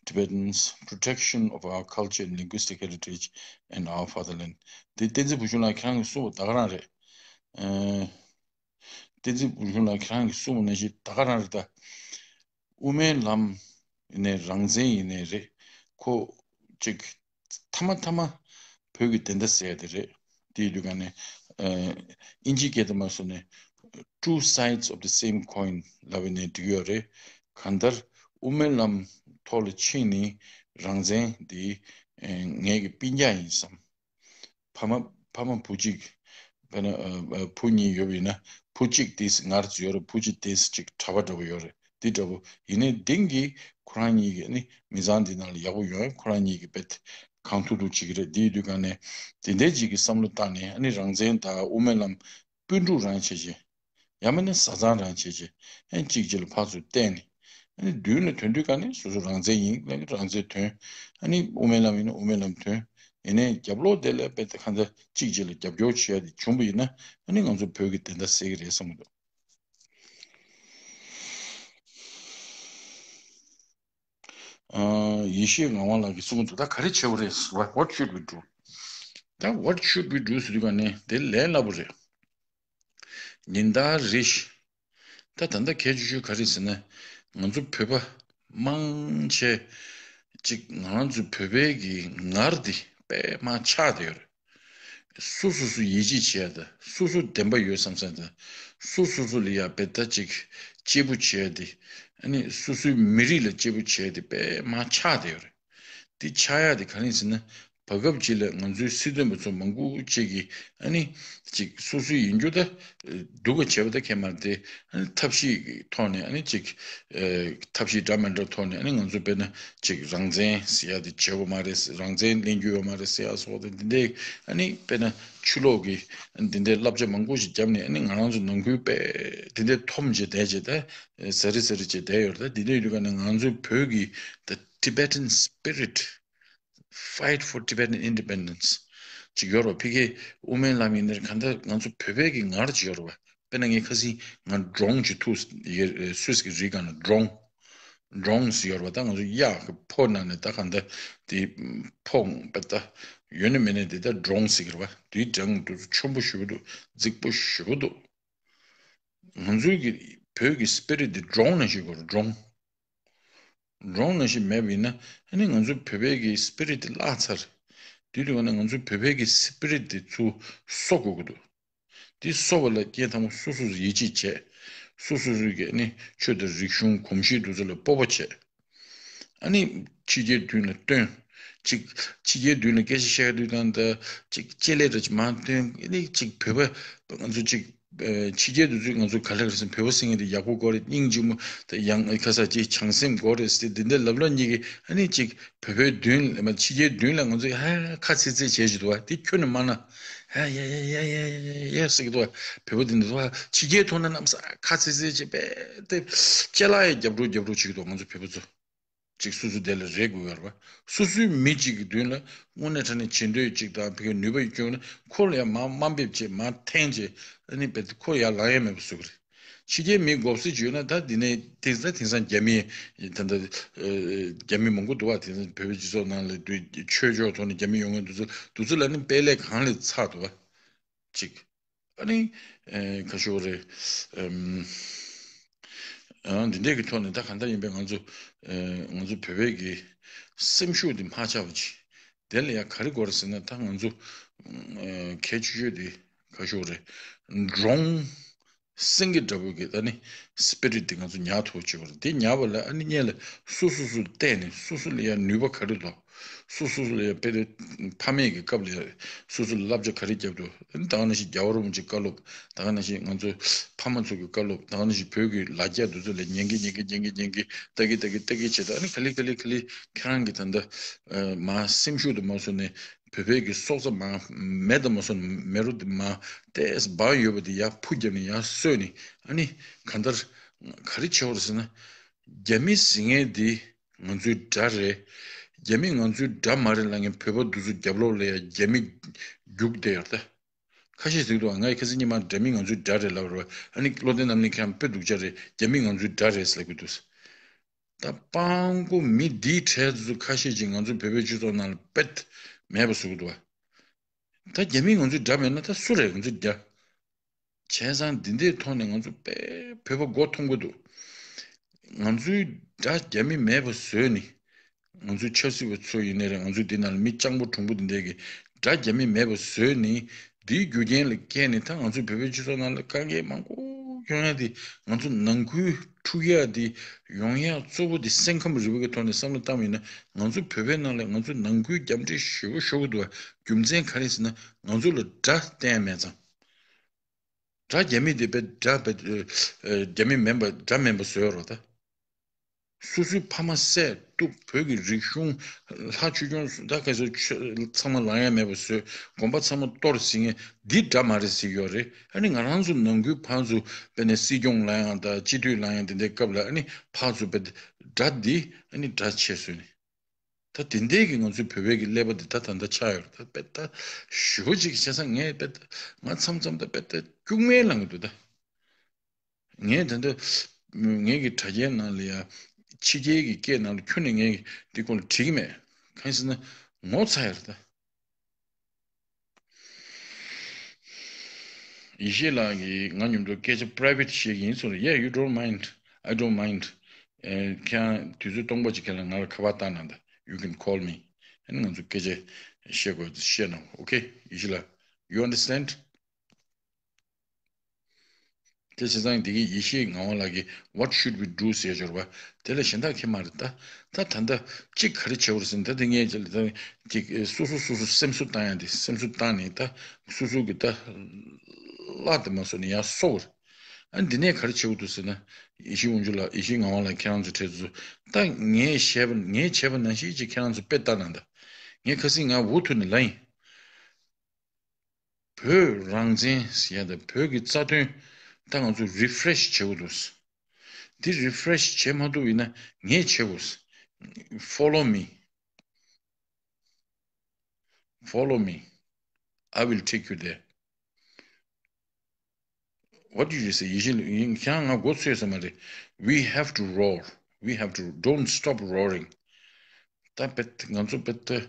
Tibetans, protection of our culture and linguistic heritage and our fatherland. དེ་བསྟན་འཛིན་བུ་ཆུང་ལགས་ཁྱེད་རང་གིས་གསུངས་པ་ད་ག་རང་རེད། ཨ། བསྟན་འཛིན་བུ་ཆུང་ལགས་ཁྱེད་རང་གིས་གསུངས་པ་ནང་བཞིན་ད་ག་རང་རེད་ད། དབུ་མའི་ལམ་ཡིན་ནའི་རང་བཙན་ཡིན་ནའི་རེད། ཁོ་ཅིག་མཐའ་མ་མཐའ་མ་བོད་ཀྱི་བདེན་མཐའ་ཟེར་ཡ་དེ་རེད། དེའི་དུས་ག་ནས། ཨ། ཨིན་ཇིའི་སྐད་དུ་མ་སོང་ནས་two sides of the same coin ལབ་ནས་འགྲིག་ཡོད་རེད། གང་ལྟར་དབུ་མའི་ལམ་ཐོག་ལ་ཕྱིན་ནས་རང་བཙན་འདི། ཨ། ངེད་ཀྱི་སྤུན་ཀྱག་ཡིན་བསམ། ཕ་མ། ཕ་མ་བུ་གཅིག་དཔེར་ན། ཨ། ཨ། བུ་གཉིས་ཡོད་པ་ཡིན་ན་བུ་གཅིག་དེས་ངར་ཙམ་ཡོད་རེད། བུ་གཅིག་དེས་ཅིག་གྲྭ་པ་འདྲ་པོ་ཡོད་རེད། དེ་འདྲ་པོ་ཡིན་ནའི་དེང་གི་ཁོ་རང་གཉིས་ཀྱི་ནི་མི་ཚང་འདི་ནང་ལ་ཡག་པོ་ཡོང་ཡ། ཁོ་རང་གཉིས་ཀྱི་དཔེ་གང་ཐུབ་ཐུབ་བྱེད་ཀྱི་རེད། དེའི་དུས་ག་ནས་དེ་འདྲའི་ཅིག་གི་བསམ་བློ་བཏང་ནས་ཨ་ནི་རང་བཙན་དང་དབུ་མའི་ལམ་སྤུན་ཕྲུག་རང་བྱེད་བྱེད། ཡང་མིན་ན་བཟའ་ཚང་རང་བྱེད་བྱེད། ཨ་ནི་གཅིག་གཅིག་ལ་ཕར་ཚུར་བསྟན་ནས། ཨ་ནི་མདུན་ལ་ཐོན་དུས་ག་ནས་སོ་སོ་རང་བཙན་ཡིན་ལབ་ནས་རང་བཙན་ཐོན། ཨ་ནི་དབུ་མའི་ལམ་ཡིན་ན་དབུ་མའི་ལམ་ཐོན། ཡིན་ནའི་རྒྱབ་ལོགས་དེ་ལ་དཔེ་ད་གང་ལྟར་གཅིག་གཅིག་ལ་རྒྱབ་སྐྱོར་བྱེད་ཡ་དེ་བྱུང་བ་ཡིན་ན། ཨ་ནི་ང་ཚོ་བོད་ཀྱི་བདེན་མཐའ་གསལ་གྱི་རེད་བསམ་གྱི་འདུག་ཨ། ཡེ་ཤེས་ངག་དབང་ལགས་ཀྱིས་གསུངས་འདུག་ད་ག་རེ་བྱེད་དགོས་རེད་ཟེར་བ། What should we do? ད་What should we do ཟེར་དུས་ག་ནས་དེ་ལས་སླ་པོ་རེད། ཉིན་ལྟར་རེ་བཞིན། ད་ད་ལྟ་གལ་ཆེ་ཤོས་ག་རེ་ཟེར་ན། ང་ཚོ་བོད་པ་མང་ཆེ་ཅིག་ང་རང་ཚོ་བོད་པའི་གི་ངར་འདི་དཔེ་མར་ཆག་བསྡད་ཡོད་རེད། སོ་སོ་སོ་ཡིད་ཆེས་བྱེད་ཡ་དང་སོ་སོ་བདེན་པ་ཡོད་བསམ་ས་དང་། སོ་སོ་སོ་ལ་ཡ་དཔེ་ད་ཅིག་གཅེས་པོ་བྱེད་ཡ་དེ། ཨ་ནི་སོ་སོའི་མི་རིགས་ལ་གཅེས་པོ་བྱེད་ཡ་དེ་དཔེ་མར་ཆག་བསྡད་ཡོད་རེད། དེ་ཆག་ཡ་དེ་ག་རེ་ཡིན་ཟེར་ན། བར་སྐབས་ཅིག་ལ་ང་ཚོའི་སྲིད་དོན་པ་ཚོ་མང་པོ་ཅིག་གིས་ཨ་ནི་ཅིག་སོ་སོའི་ཡིན་རྒྱུ་ད་སྡུག་ག་བྱས་པ་ད་ཁྱད་མ་རེད་དེ། ཨ་ནི་ཐབས་ཤེས་ཀྱི་ཐོག་ནས་ཨ་ནི་ཅིག་ཨ། ཐབས་ཤེས་འདྲ་མི་འདྲ་ཐོག་ནས་ཨ་ནི་ང་ཚོ་དཔེར་ན་ཅིག་རང་བཙན་ཟེར་ཡ་དེ་བྱེད་དགོས་མ་རེད། རང་བཙན་ལེན་རྒྱུ་ཡོད་མ་རེད་ཟེར་ཡ་སོགས་དེ་འདི་འདྲའི་ཨ་ནི་དཔེར་ན་ཆུ་ལོག་གི་འདི་འདྲའི་བསླབ་བྱ་མང་པོ་ཞིག་བརྒྱབ་ནས། ཨ་ནི་ང་རང་ཚོ་ནང་ཁུལ་དཔེ་འདི་འདྲའི་འཐོམ་བྱས་བསྡད་བྱས་ད་ཟ་རི་ཟ་རི་བྱས་བསྡད་ཡོད་རེད། ད་འདི་འདྲ་ཡོད་དུས་ག་ནས་ང་ཚོའི་བོད་ཀྱི་the Tibetan spirit, fight for Tibetan independence ཅིག་ཡོད་རེད་པ། ཕ་གིའི་དབུ་མའི་ལམ་ཡིན་ནའི་གང་ལྟར་ང་ཚོ་བོད་པའི་གི་ངར་ཅིག་ཡོད་རེད་པ། དཔེར་ན་ངས་ཁ་སང་ང་ཌོ་རོན་ཅིག་ཐུག་ཡོད་རེད། སུད་སི་གི་རི་སྒང་ནས་ཌོ་རོན། ཌོ་རོན་ཟེར་ཡོད་རེད་པ། ད་ང་ཚོ་གཡག་གི་ཕོ་ནང་ནས་ད་གང་ལྟར་དེ་ཕོ་པ་ད་ཡོད་ནི་མེད་ནི་དེ་ད་ཌོ་རོན་ཟེར་གི་རེད་པ། དེའི་གྲངས་དེ་ཚོ་ཆེན་པོ་ཞེ་པོ་འདུག་རྫིག་པོ་ཞེ་པོ་འདུག་ང་ཚོའི་གི་བོད་ཀྱི་སི་པི་རིཊ་དེ་ཌོ་རོན་ནང་བཞིན་གྱི་རེད། ཌོ་རོན། ཌོ་རོན་ནང་བཞིན་མེད་པ་ཡིན་ན་ཨ་ནི་ང་ཚོའི་བོད་པའི་གི་སི་པི་རིཊ་དེ་བརླག་ཚར། དེ་དུས་ང་ཚོའི་བོད་པའི་གི་སི་པི་རིཊ་དེ་ཚུར་གསོ་དགོས་ཀྱི་འདུག་འདི་གསོ་བ་ལ་སྐྱེས་ཐང་སོ་སོ་སོ་ཡིད་ཆེས་བྱས། སོ་སོ་སོ་གི་ནི་ཆོས་དང་རིག་གཞུང་གོམས་གཤིས་འདི་ཚོ་ལ་སྤོབས་པ་བྱས། ཨ་ནི་ཕྱི་རྒྱལ་མདུན་ལ་སྟོན། ཅིག་ཕྱི་རྒྱལ་མདུན་ལ་སྐད་ཆ་བཤད་དུས་དང་ད་ཅིག་ལྕེ་ལེ་འདྲ་ཅིག་མར་སྟོན། ཨ་ནི་ཅིག་བོད་པ་ང་ཚོ་ཅིག་ཕྱི་རྒྱལ་དུ་ཚོས་ང་ཚོ་ག་ལེར་ཟིན་བོད་པ་ཟེར་མཁན་དེ་ཡག་པོ་དགོས་རེད། སྙིང་རྗེ་མོ་དང་ཡང་ཁ་ས་ཅིག་བྱམས་སེམས་དགོས་རེད་ཟེར་དེ་འདྲ་ལབ་ལབ་གཉིས་ཀྱིས་ཨ་ནི་ཅིག་བོད་པའི་མདུན་ལ་མ་ཕྱི་རྒྱལ་མདུན་ལ་ང་ཚོས་ཧ་ཧ་ཁ་ཚིག་ཚིག་བྱེད་ཀྱི་འདུག་བ། དེ་ཁྱོན་ནས་མ་ན་ཧ་ཡ་ཡ་ཡ་ཡ་ཡ་ཟེར་གྱི་འདུག་བ། བོད་པ་འདི་འདུག་བ། ཕྱི་རྒྱལ་ཐོག་ན་གནམ་ས་ཁ་ཚིག་ཚིག་བྱེད་པས་དེ་ཅ་ལག་ཡ་རྒྱབ་འགྲོ་རྒྱབ་འགྲོ་བྱེད་ཀྱི་འདུག་ང་ཚོ་བོད་པ་ཚོ་ཅིག་སོ་སོ་དེ་ལ་རེ་དགོས་ཡོད་རེད་བ། སོ་སོའི་མི་གཅིག་གི་མདུན་ལ་དངོས་གནས་དྲང་གནས་བྱེད་འདོད་ཅིག་དང་ཕ་གིའི་ནུས་པ་ཡོད་ཀྱང་ན་ཁོ་ལ་ཡང་མ་དམའ་འབེབས་བྱེད་མ་འཐེན་བྱེད་ཨ་ནི་བེད་ཁོ་ཡར་ལངས་ཡ་མེད་པ་བཟོ་གི་རེད། ཕྱི་རྒྱལ་མི་མགོ་སེར་བྱོས་ན་ད་འདི་ནས་དེང་སང་དེང་སང་རྒྱ་མི་ད་ལྟ་རྒྱ་མི་མང་པོ་འདུག་བ། དེང་སང་བོད་པའི་སྤྱི་ཚོགས་ནང་ལ་དུས་ཆོས་ཕྱོགས་ཐོག་ནས་རྒྱ་མི་ཡོང་མཁན་འདུག་ཚུལ་འདུག་ཚུལ་ལ་ནི་དཔེ་ལས་གང་ལས་ཚར་འདུག་བ་ཅིག་ཨ་ནི་ཁ་ཤོ་རེད། ཨ་འདི་འདྲས་ཀྱི་ཐོག་ནས་ད་གང་ལྟར་ཡིན་པའི་ང་ཚོ་ང་ཚོ་བོད་པའི་གི་སེམས་ཤུགས་འདི་མ་ཆག་པ་ཅིག་དེ་ལ་ཡང་ག་རེ་དགོས་རེད་ཟེར་ན་ད་ང་ཚོ་གལ་ཆེ་ཤོས་དེ་ག་ཤོག་རེད། འབྲོང་སེང་གེ་འདྲ་བོ་གི་ད་ནི་སི་པི་རིཊ་དེ་ང་ཚོ་ཉར་ཐུབ་བྱེད་པ་རེད། དེ་ཉར་བ་ལ་ཨ་ནི་སྔོན་ལ་སོ་སོ་སོ་བལྟས་ནས་སོ་སོ་ལ་ཡང་ནུས་པ་ག་རེ་འདུག་སོ་སོ་སོ་ལ་ཡང་དཔེ་དེ་ཕ་མེས་ཀྱི་སྐབས་ལ་ཡང་སོ་སོ་ལ་བསླབ་བྱ་ག་རེ་བརྒྱབ་འདུག་ཨ་ནི་ད་ག་ནང་བཞིན་རྒྱལ་བ་རིན་པོ་ཆེའི་བཀའ་སློབ། ད་ག་ནང་བཞིན་ང་ཚོ་ཕ་མ་ཚོ་གི་བཀའ་སློབ། ད་ག་ནང་བཞིན་བོད་ཀྱི་ལ་རྒྱ་འདི་ཚོ་ལ་ཉན་གི་ཉན་གི་ཉན་གི་ཉན་གི་ལྟ་གི་ལྟ་གི་ལྟ་གི་བྱེད། ད་ཨ་ནི་ག་ལེ་ག་ལེ་ག་ལེ་ཁྱེད་རང་གི་ད་ལྟ་མ་སེམས་ཤུགས་དུ་མ་སོང་ནས། བོད་པའི་གི་སྲོག་རྩ་མ་མེད་དུ་མ་སོང་མེ་རོ་དེ་མ་ཏེས་སྦང་ཡོད་པ་དེ་ཡར་ཕུ་བརྒྱབ་ནས་ཡར་གསོས་ནས་ཨ་ནི་གང་ལྟར་ག་རེ་བྱེད་བར་ཟེར་ན། རྒྱ་མི་ཟེར་མཁན་དེ་ང་ཚོའི་དགྲ་རེད། རྒྱ་མི་ང་ཚོའི་དགྲ་མ་རེད་ལབ་མཁན་བོད་པ་འདི་ཚོ་རྒྱབ་ལོགས་ལ་ཡང་རྒྱ་མི་རྒྱུགས་བསྡད་ཡོད་རེད་ད། ཁ་ཤས་ཟེར་གི་འདུག་ང་ཁ་སང་ཉི་མ་འདྲ་མིན་ང་ཚོའི་དགྲ་རེད་ལབ་རེད་བ། ཨ་ནི་བློ་བདེ་རྣམ་གླིང་ཁྱེད་རང་དཔེ་སྡུག་ཅག་རེད། རྒྱ་མི་ང་ཚོའི་དགྲ་རེད་ཟེར་ལབ་གི་འདུག་ད་སྤྲང་པོ་མི་འདིའི་གྲས་དེ་ཚོ་ཁ་ཤས་ཅིག་ང་ཚོ་བོད་པའི་སྤྱི་ཚོགས་ནང་ལ་དཔེ་མེད་པ་བཟོ་གི་འདུག་བ། ད་རྒྱ་མི་ང་ཚོའི་དགྲ་མེད་ན་ད་སུ་རེད་ང་ཚོའི་རྒྱ། བྱས་ཙང་འདི་འདྲའི་ཐོག་ནས་ང་ཚོ་དཔེ་བོད་པ་མགོ་འཐོམ་གི་འདུག་ང་ཚོའི་དགྲ་རྒྱ་མི་མེད་པ་བཟོས་ནས། ང་ཚོའི་ཆབ་སྲིད་པ་ཚོ་ཡིན་ནའི་རེད། ང་ཚོའི་འདི་ནང་ལ་མི་སྤྱང་པོ་གྲུང་པོ་འདི་འདྲས་ཀྱི་དགྲ་རྒྱ་མི་མེད་པ་བཟོས་ནས། འདིའི་རྒྱུ་རྐྱེན་ལ་བརྟེན་ནས་ད་ང་ཚོའི་བོད་པའི་སྤྱི་ཚོགས་ནང་ལ་དཀའ་ངལ་མང་པོ་ཡོང་ཡ་དེ། ང་ཚོ་ནང་ཁུལ་འཁྲུག་ཡ་དེ་ཡོང་ཡ་གཙོ་བོ་དེ་སེམས་ཁམས་རིག་པ་གི་ཐོག་ནས་བསམ་བློ་བཏང་བ་ཡིན་ན། ང་ཚོ་བོད་པའི་ནང་ལ་ང་ཚོ་ནང་ཁུལ་རྒྱ་འདྲེ་ཞེ་པོ་ཤོར་གི་འདུག་བ། རྒྱུ་མཚན་ག་རེ་ཟེར་ན་ང་ཚོ་ལ་དགྲ་བསྟན་ཡ་མེད་ཙང་། དགྲ་རྒྱ་མི་དེ་བས་དགྲ་བས་རྒྱ་མི་མིན་པ་དགྲ་མིན་པ་བཟོས་རོགས་ད། སོ་སོའི་ཕ་མ་བསད་གཏུབ། བོད་ཀྱི་རིག་གཞུང་ལྷ་ཆོས་སྐྱོང་ད་ག་ཚོད་ཚང་མ་ལང་ཡ་མེད་པ་བཟོས། དགོན་པ་ཚང་མ་གཏོར་ཟིན་ངེས་འདི་དགྲ་མ་རེད་ཟེར་ཡོད་རེད། ཨ་ནི་ང་རང་ཚོ་ནང་ཁུལ་ཕར་ཚུར་དཔེར་ན་སྲིད་སྐྱོང་ལང་ཡ་དང་སྤྱི་འཐུས་ལང་ཡ་དེ་འདྲའི་སྐབས་ལ་ཨ་ནི་ཕར་ཚུར་དཔེ་དགྲ་འདི་ཨ་ནི་དགྲ་ཆེ་བཟོས་ནས། ད་དེ་འདྲའི་གི་ང་ཚོའི་བོད་པའི་གི་ཀླད་པ་འདི་ད་ད་ལྟ་ཆགས་ཡོད་རེད། ད་དཔེ་ད་ཞུ་བ་ཅིག་བྱས་ཙང་ངས་དཔེ་ད་ང་མཚམས་མཚམས་ད་དཔེ་ད་སྐྱུག་མེར་ལངས་གི་འདུག་ད་ངས་ད་ལྟ་ངའི་གི་དྲ་རྒྱའི་ནང་ལ་ཡ་ཕྱི་རྒྱལ་གི་སྐད་ནང་ལ་ཁྱོན་ནས་ངས་འདི་སྐོར་ལ་བྲིས་གི་མེད། གང་ཡིན་ཟེར་ན་ངོ་ཚ་ཡོད་རེད་ད། ཡེ་ཤེས་ལགས་ཀྱིས་ང་མཉམ་དུ་སྐད་ཆ་private་བཤད་ཀྱི་ཡིན་གསུངས་རེད། Yeah, you don't mind. I don't mind. ཨེ། ཁྱེད་རང་དུས་ཚོད་སྟོང་པ་ཅིག་ཁྱེད་རང་ང་ལ་ཁ་པར་བཏང་ན་ད། You can call me. ཨ་ནི་ང་ཚོ་སྐད་ཆ་བཤད་དགོས་བཤད་གནང་། Okay? ཡེ་ཤེས་ལགས། You understand? དེ་བྱས་ཙང་འདི་གི་ཡེ་ཤེས་ངག་དབང་ལགས་ཀྱིས་What should we do ཟེར་འབྱོར་བ་དེ་ལ་གཞན་དག་ཁྱེད་མ་རེད་ད། ད་ད་ལྟ་གཅིག་ག་རེ་བྱེད་དགོས་རེད་ཟེར་ན་ད་དེ་ངས་ཅི་ལ་ད་ཅིག་སོ་སོ་སོ་སོ་སེམས་གསོ་བཏང་ཡ་དེ་སེམས་གསོ་བཏང་ནས་ད་སོ་སོ་གི་ད་བླ་དེ་མ་སོ་ནས་ཡར་གསོ་དགོས་རེད། ཨ་འདི་ནས་ག་རེ་བྱེད་དགོས་འདུག་ཟེར་ན་ཡེ་ཤེས་དབང་ཕྱུག་ལགས་ཡེ་ཤེས་ངག་དབང་ལགས་ཁྱེད་རང་ཚོ་གྲས་ཚོ་ད་ངས་བཤད་པ་ངས་བྱས་པ་ནང་བཞིན་ཅིག་ཁྱེད་རང་ཚོ་དཔེ་ལྟ་ན་ད་ངས་ཁ་སང་ང་འུ་ཐུག་ནས་ལབ་ཡིན། བོད་རང་བཙན་ཟེར་ཡ་དང་བོད་ཀྱི་རྩ་དོན་ད་ང་ཚོ་refresh་བྱེད་དགོས་འདུག་འདི་refresh་བྱེད་མ་ཐུབ་ཡིན་ན་ངས་བྱེད་དགོས། Follow me. Follow me. I will take you there. What did you say? ཡེ་ཤེས་ཡིན་ཁྱེད་རང་ང་མགོ་ཚོས་ས་མ་རེད། We have to roar. We have to don't stop roaring. ད་བེད་ང་ཚོ་བེད་ད་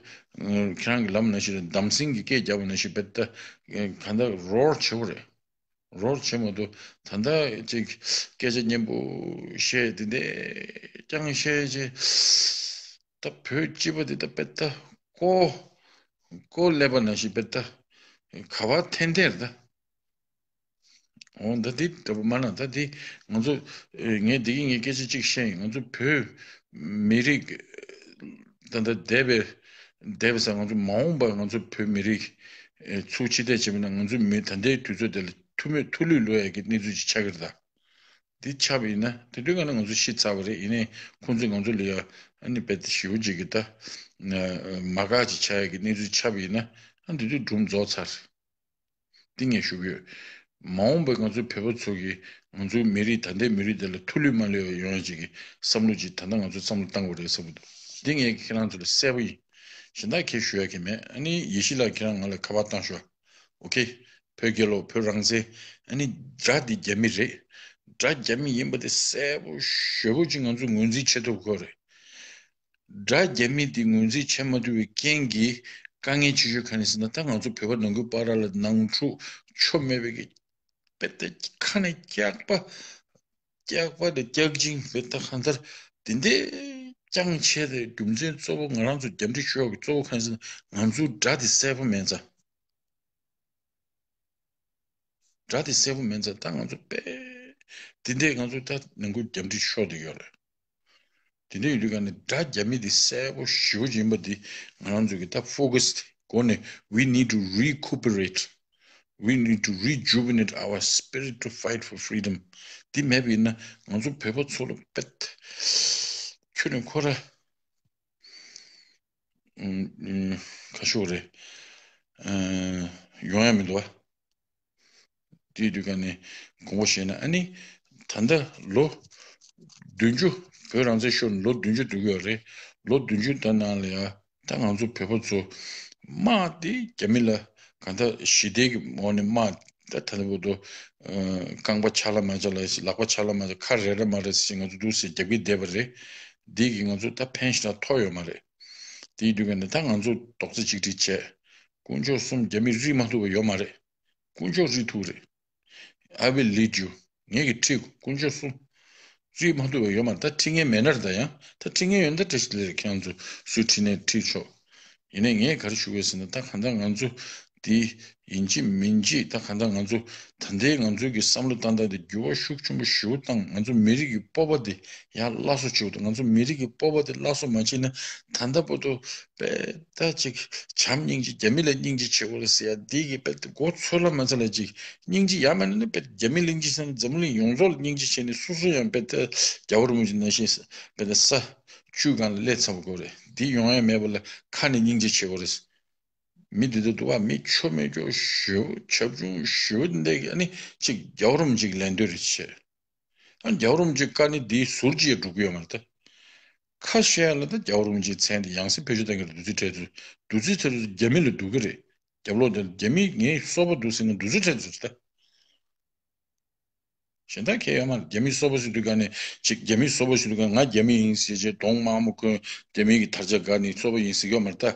ཁྱེད་རང་གི་ལམ་ན་ཞིག་རེད། འདམ་སེང་གི་སྐད་རྒྱབ་ན་ཞིག་བེད་ད་གང་ལྟར་roar་བྱེད་དགོས་རེད། roar་བྱེད་མ་ཐུབ། ད་ལྟ་ཅིག་སྐད་ཆ་སྙན་པོ་བཤད་དེ་འདྲས་ཀྱང་བཤད་ཅེ། ད་བོད་སྤྱི་པ་འདི་ད་བེད་ད་ཀོ་ཀོ་ཀླད་པ་ན་ཞིག་བེད་ད་ག་བ་འཐེན་འཐེན་རེད་ད། འོ་ད་འདི་འདྲ་པོ་མ་ན་ད་འདི་ང་ཚོ་ཨེ་ངས་འདི་གི་ངས་སྐད་ཆ་གཅིག་བཤད་ཡིན། ང་ཚོ་བོད་མི་རིགས་ད་ལྟ་འདས་པའི་འདས་པའི་ས་ང་ཚོ་མ་འོངས་པ་ང་ཚོ་བོད་མི་རིགས་ཨེ་ཚུགས་ཕྱི་བལྟས་བྱས་པ་ན་ང་ཚོ་མི་ད་ལྟའི་དུས་ཚོད་དེ་ལ་ཐུ་མེད་ཐུ་ལུད་ལོས་ཡ་གི་གནས་ཚུལ་ཅིག་ཆགས་ཀྱི་རེད་ད། འདི་ཆགས་པ་ཡིན་ན་དེ་དུས་ཀ་ན་ང་ཚོ་ཤི་ཚར་བ་རེད། ཡིན་ནའི་ཁོང་ཚོས་ང་ཚོ་ལ་ཡ་ཨ་ནི་དཔེ་དེ་ཞེ་པོ་ཅིག་གི་ད་མ་དགའ་ཅིག་ཆགས་ཡ་གི་གནས་ཚུལ་ཆགས་པ་ཡིན་ན་ཨ་འདི་དུས་སྒྲུང་རྫོགས་ཚར། འདི་ངས་ཞུ་གི་ཡོད། མ་འོངས་པའི་ང་ཚོའི་བོད་པ་ཚོ་གིས་ང་ཚོའི་མི་རིགས་ད་ལྟའི་མི་རིགས་དེ་ལ་ཐུ་ལུད་མ་ལུད་ཡོང་ཡ་ཅིག་གི་བསམ་བློ་ཅིག་ད་ལྟ་ང་ཚོས་བསམ་བློ་བཏང་དགོས་རེད་བསམ་གི་འདུག་འདི་ངས་ཁྱེད་རང་ཚོ་ལ་གསལ་པོ་ཡིན། གཞན་དག་ཁྱེད་ཞུ་ཡ་གི་མེད། ཨ་ནི་ཡེ་ཤེས་ལགས་ཁྱེད་རང་ང་ལ་ཁ་པར་བཏང་ཤོག་ཨོ་ཁེ། བོད་རྒྱལ་ལོ་བོད་རང་བཙན། ཨ་ནི་དགྲ་འདི་རྒྱ་མི་རེད། དགྲ་རྒྱ་མི་ཡིན་པ་དེ་གསལ་པོ་ཞེ་པོ་ཅིག་ང་ཚོས་ངོས་འཛིན་བྱེད་ཐུབ་དགོས་རེད། དགྲ་རྒྱ་མི་འདི་ངོས་འཛིན་བྱེད་མ་ཐུབ་པའི་རྐྱེན་གྱིས་དཀའ་ངལ་ཆེ་ཤོས་ག་རེ་ཟེར་ན། ད་ང་ཚོ་བོད་པ་ནང་ཁུལ་བར་ལ་ནང་འཁྲུག་ཆོ་མེད་པའི་གི་དཔེ་ད་ཁ་ནས་སྐྱག་པ་སྐྱག་པ་དང་སྐྱག་ཅིང་དཔེ་ད་གང་ལྟར་དེ་འདྲའི་ཅང་ཆེ་དེ་རྒྱུ་མཚན་གཙོ་བོ་ང་རང་ཚོ་རྒྱ་འདྲེ་ཤོག་གི་གཙོ་བོ་ག་རེ་ཟེར་ན། ང་ཚོའི་དགྲ་དེ་གསལ་པོ་མེད་ཙང་། དགྲ་དེ་གསལ་པོ་མེད་ཙང་ད་ང་ཚོ་དཔེ་དེ་འདྲས་ང་ཚོ་ད་ནང་ཁུལ་རྒྱ་འདྲེ་ཤོར་དུ་ཡོད་རེད། དེ་འདྲས་ཡོད་དུས་ག་ནས་དགྲ་རྒྱ་མི་དེ་གསལ་པོ་ཞེ་པོ་ཅིག་ཡིན་པ་དེ་ང་རང་ཚོ་གི་ད་ཕོ་ཀ་སི་དེ་སྒོ་ནས། We need to recuperate, we need to rejuvenate our spirit to fight for freedom. དེ་མེད་པ་ཡིན་ན་ང་ཚོ་བོད་པ་ཚོ་ལ་དཔེ་ཁྱོན་ནས་ཁོ་ར་ཁ་ཤོག་རེད། ཡོང་ཡ་མི་འདུག་བ། དེའི་དུས་ཀ་ནས་དགོངས་པ་བཞེས་ན་ཨ་ནི་ད་ལྟ་ལོ་བདུན་ཅུ་བོད་རང་བཙན་ཤོར་ནས་ལོ་བདུན་ཅུ་འགྲོ་གི་ཡོད་རེད། ལོ་བདུན་ཅུ་ད་ནང་ལ་ཡ་ད་ང་ཚོ་བོད་པ་ཚོ་དམག་དེ་རྒྱ་མི་ལ་གང་ལྟར་ཞི་བདེ་གི་ངོ་ནས་དམག་ད་ད་ལྟ་བར་དུ་རྐང་པ་ཆག་ལ་མ་ཆག་ལ་ལག་པ་ཆག་ལ་མ་ཆག་ཁ་རེ་རེ་མ་རེ་ཟེར་ང་ཚོ་འདུག་སེ་རྒྱབ་ཀྱི་བསྡད་པ་རེད། འདི་གིས་ང་ཚོ་ད་ཕན་ཞེ་དྲག་ཐོགས་ཡོད་མ་རེད། དེའི་དུས་ཀ་ནས་ད་ང་ཚོ་རྡོག་རྩ་གཅིག་སྒྲིལ་བྱས། དཀོན་མཆོག་གསུམ་རྒྱ་མིས་རིག་མ་ཐུབ་པ་ཡོད་མ་རེད། དཀོན་མཆོག་རིག་ཐུབ་རེད། I will lead you. ངས་ཀྱིས་ཁྲིད། དཀོན་མཆོག་གསུམ་རིག་མ་ཐུབ་པ་ཡོད་མ་རེད། ད་ཁྲིད་མཁན་མེད་ན་རེད། ད་ཡང་ད་ཁྲིད་མཁན་ཡོད་ན་ད་བཀྲ་ཤིས་བདེ་ལེགས་རེད། ཁྱེད་རང་ཚོ་སུས་ཁྲིད་ནས་ཁྲིད་ཆོག་ཡིན་ནའི་ངས་ག་རེ་ཞུ་དགོས་ཟེར་ན། ད་གང་ལྟར་ང་ཚོ་འདི་ཡིན་གཅིག་མིན་གཅིག་ད་གང་ལྟར་ང་ཚོ་ད་ལྟའི་ང་ཚོའི་གི་བསམ་བློ་བཏང་སྟངས་དེ་འགྱུར་བ་ཤུགས་ཆེན་པོ་ཞེ་པོ་བཏང་། ང་ཚོ་མི་རིགས་ཀྱི་སྤོབས་པ་དེ་ཡར་སླར་གསོ་བྱེད་དགོས་འདུག་ང་ཚོ་མི་རིགས་ཀྱི་སྤོབས་པ་དེ་སླར་གསོ་མ་བྱས་ན་ད་ལྟ་བར་དུ་དཔེ་ད་ཅིག་བྱམས་སྙིང་རྗེ། རྒྱ་མི་ལ་སྙིང་རྗེ་བྱེད་དགོས་རེད་ཟེར་ཡ་འདི་གི་དཔེ་ད་མགོ་ཚོས་ལ་མ་ཚོས་ལ་ཅིག་སྙིང་རྗེ་ཡ་མ་ནི་ནི་དཔེ་རྒྱ་མི་ལ་སྙིང་རྗེ་ཟེར་ན་འཛམ་གླིང་ཡོངས་རྫོགས་ལ་སྙིང་རྗེ་བྱས་ནས་སོ་སོ་ཡང་དཔེ་ད་རྒྱལ་བ་རིན་པོ་ཆེ་ནང་བཞིན་དཔེ་ད་ས་བཅུ་སྒང་ལ་སླེབས་ཚར་བ་དགོས་རེད། འདི་ཡོང་ཡ་མེད་པ་ལ་ཁ་ནས་སྙིང་རྗེ་བྱེད་དགོས་རེད། མི་འདི་ཚོ་འདུག་བ། མི་ཆོ་མེད་ཀྱོག་ཞེ་པོ་བྱབ་ཆུང་ཞེ་པོ་འདི་འདྲ་གི་ཨ་ནི་ཅིག་རྒྱལ་བ་རིན་པོ་ཆེ་གི་ལན་ཟློས་རེ་བྱེད། ཨ་རྒྱལ་བ་རིན་པོ་ཆེ་བཀའ་ནི་འདིའི་ཟུར་གཅིག་ཡང་འགྲོ་གི་ཡོད་མ་རེད་ད། ཁ་བཤད་ཡ་ལ་ད་རྒྱལ་བ་རིན་པོ་ཆེའི་མཚན་དེ་ཡང་སེ་བེད་སྤྱོད་གཏང་གི་རེད། བདུད་རྩི་འཕྲལ་དུ་བདུད་རྩི་འཕྲལ་དུ་རྒྱ་མི་ལ་སྡུག་གི་རེད། རྒྱབ་ལོགས་དེ་རྒྱ་མི་ངའི་སོ་པ་འདུག་ཟེར་ན་བདུད་རྩི་འཕྲལ་དུ་རེད་ད། གཞན་དག་གས་ཡོད་མ་རེད། རྒྱ་མིའི་སོ་པ་ཞིག་འདུག་ག་ནས་ཅིག་རྒྱ་མིའི་སོ་པ་ཞིག་འདུག་ག་ང་རྒྱ་མི་ཡིན་ཟེར་བྱས་གདོང་དམར་མོ་གོན། རྒྱ་མིའི་གི་དར་ཆ་བཀལ་ནས་སོ་པ་ཡིན་ཟེར་གྱི་ཡོད་མ་རེད་ད།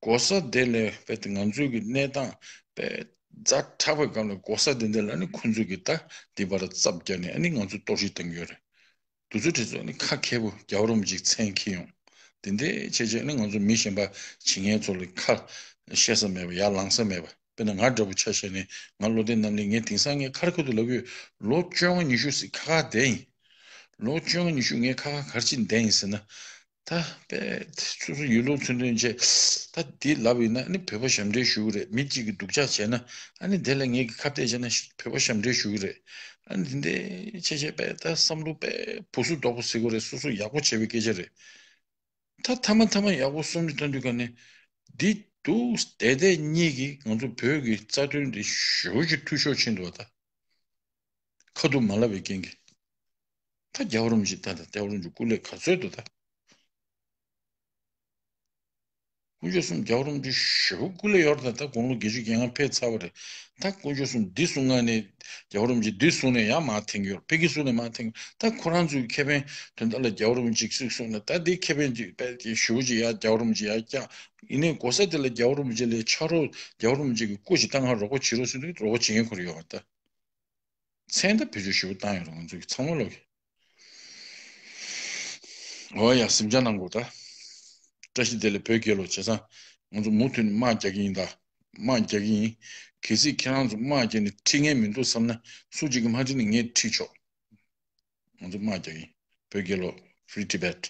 གོ་ས་དེ་ལས་དཔེ་དེ་ང་ཚོའི་གི་གནས་སྟངས་དཔེ་ཛ་དྲག་པའི་སྒང་ལ་གོ་ས་དེ་འདྲ་ལ་ནི་ཁོང་ཚོས་གི་ད་འདི་བར་རྩབ་རྒྱག་ནས་ཨ་ནི་ང་ཚོ་གཏོར་བཤིག་བཏང་གི་ཡོད་རེད། དུས་ཚོད་དེ་ཚོ་ནི་ཁ་མཁས་པོ་རྒྱལ་བ་རིན་པོ་ཆེའི་མཚན་འཁྱེར་ཡོང་། དེ་འདྲའི་བྱས་བྱས་ནི་ང་ཚོ་མི་གཞན་པ་བྱེད་མཁན་ཚོ་ལ་ཁ་བཤད་ས་མེད་པ། ཡར་ལངས་ས་མེད་པ། དཔེར་ན་ང་འདྲ་པོ་ཆ་བཞག་ནས་ང་བློ་བདེ་རྣམ་གླིང་། ངས་དེང་སང་ངས་ཁ་ར་ཁ་ཐུག་ལབ་ཀྱི་ཡོད། ལོ་བཅོ་ལྔ་ཉི་ཤུ་ཟིག་ཁ་ཁ་བསྡད་ཡིན། ལོ་བཅོ་ལྔ་ཉི་ཤུ་ངས་ཁ་ཁ་ག་རེ་བྱས་བསྡད་ཡིན་ཟེར་ན། ད་དཔེ་སོ་སོ་ཡིད་བློ་མཚོན་དོན་བྱས། ད་འདི་ལབ་ཡིན་ན་ཨ་ནི་བོད་པ་ཞབས་འདྲེན་ཞུ་གི་རེད། མི་གཅིག་གིས་སྡུག་ཅག་བྱས་ན་ཨ་ནི་དེ་ལ་ངེད་ཀྱིས་ཁ་གཏད་བྱས་ན་བོད་པ་ཞབས་འདྲེན་ཞུ་གི་རེད། ཨ་ནི་འདི་འདྲའི་བྱས་བྱས་དཔེ་ད་བསམ་བློ་དཔེ་བུ་སུ་དོག་པོ་ཟེར་དགོས་རེད། སོ་སོ་ཡག་པོ་བྱས་པའི་སྐད་ཆ་རེད། ད་མཐའ་མ་མཐའ་མ་ཡག་པོ་བསམ་བློ་བཏང་དུས་ག་ནས་འདི་འདུག་བསྡད་བསྡད་གཉིས་ཀྱིས་ང་ཚོ་བོད་ཀྱི་རྩ་དོན་འདི་ཞེ་པོ་ཅིག་འཐུས་ཤོར་ཕྱིན་འདུག་བ། ད་ཁ་ཐུག་མ་ལབ་པའི་རྐྱེན་གྱིས། ད་རྒྱལ་བ་རིན་པོ་ཆེ་ད་ད་རྒྱལ་བ་རིན་པོ་ཆེ་སྐུ་ལས་ག་ཚོད་འདུག་ད། དཀོན་མཆོག་གསུམ་རྒྱལ་བ་རིན་པོ་ཆེ་ཞེ་པོ་སྐུ་ལས་ཡོད་རེད། ད་དགུང་ལོ་བརྒྱད་ཅུ་གྱ་ལྔ་ཕེབས་ཚར་བ་རེད། ད་དཀོན་མཆོག་གསུམ་འདི་གསུང་ང་ནས་རྒྱལ་བ་རིན་པོ་ཆེ་འདི་གསུང་ནས་ཡང་མར་འཐེན་གྱི་ཡོད། ཕ་གི་གསུང་ནས་མར་འཐེན་གྱི་ཡོད། ད་ཁོ་རང་ཚོའི་ཁེ་ཕན་དོན་དག་ལ་རྒྱལ་བ་རིན་པོ་ཆེ་གསུང་ན་ད་འདི་ཁེ་ཕན་ཅིག་དཔེ་ཅིག་ཞེ་པོ་ཅིག་ཡར་རྒྱལ་བ་རིན་པོ་ཆེ་ཡར་བཀྱག་ཡིན་ནའི་གོ་ས་དེ་ལ་རྒྱལ་བ་རིན་པོ་ཆེ་ལས་ཕྱག་རོགས་རྒྱལ་བ་རིན་པོ་ཆེ་གི་སྐུ་ཞིག་ད་ང་རོགས་པ་བྱེད་རོགས་ཟེར་དུས་རོགས་པ་བྱེད་མཁན་ཁོ་རང་ཡོད་པ་ད། མཚན་ད་བེད་སྤྱོད་ཞེ་པོ་བཏང་ཡོད་རེད་ང་ཚོ་གི་ཚང་མ་ལོག་གི། འོ་ཡ་གཟིམ་འཇག་གནང་དགོས་ད། བཀྲ་ཤིས་བདེ་ལེགས་བོད་རྒྱལ་ལོ། བྱས་ཙང་ང་ཚོ་མུ་མཐུད་ནས་དམག་རྒྱག་གི་ཡིན་ད། དམག་རྒྱག་གི་ཡིན། གལ་སྲིད་ཁྱེད་རང་ཚོ་དམག་རྒྱག་ནས་ཁྲིད་མཁན་མི་འདུག་བསམ་ན་སུ་གཅིག་གིས་མ་ཁྲིད་ན་ངས་ཁྲིད་ཆོག་ང་ཚོ་དམག་རྒྱག་གི་ཡིན། བོད་རྒྱལ་ལོ། Free Tibet།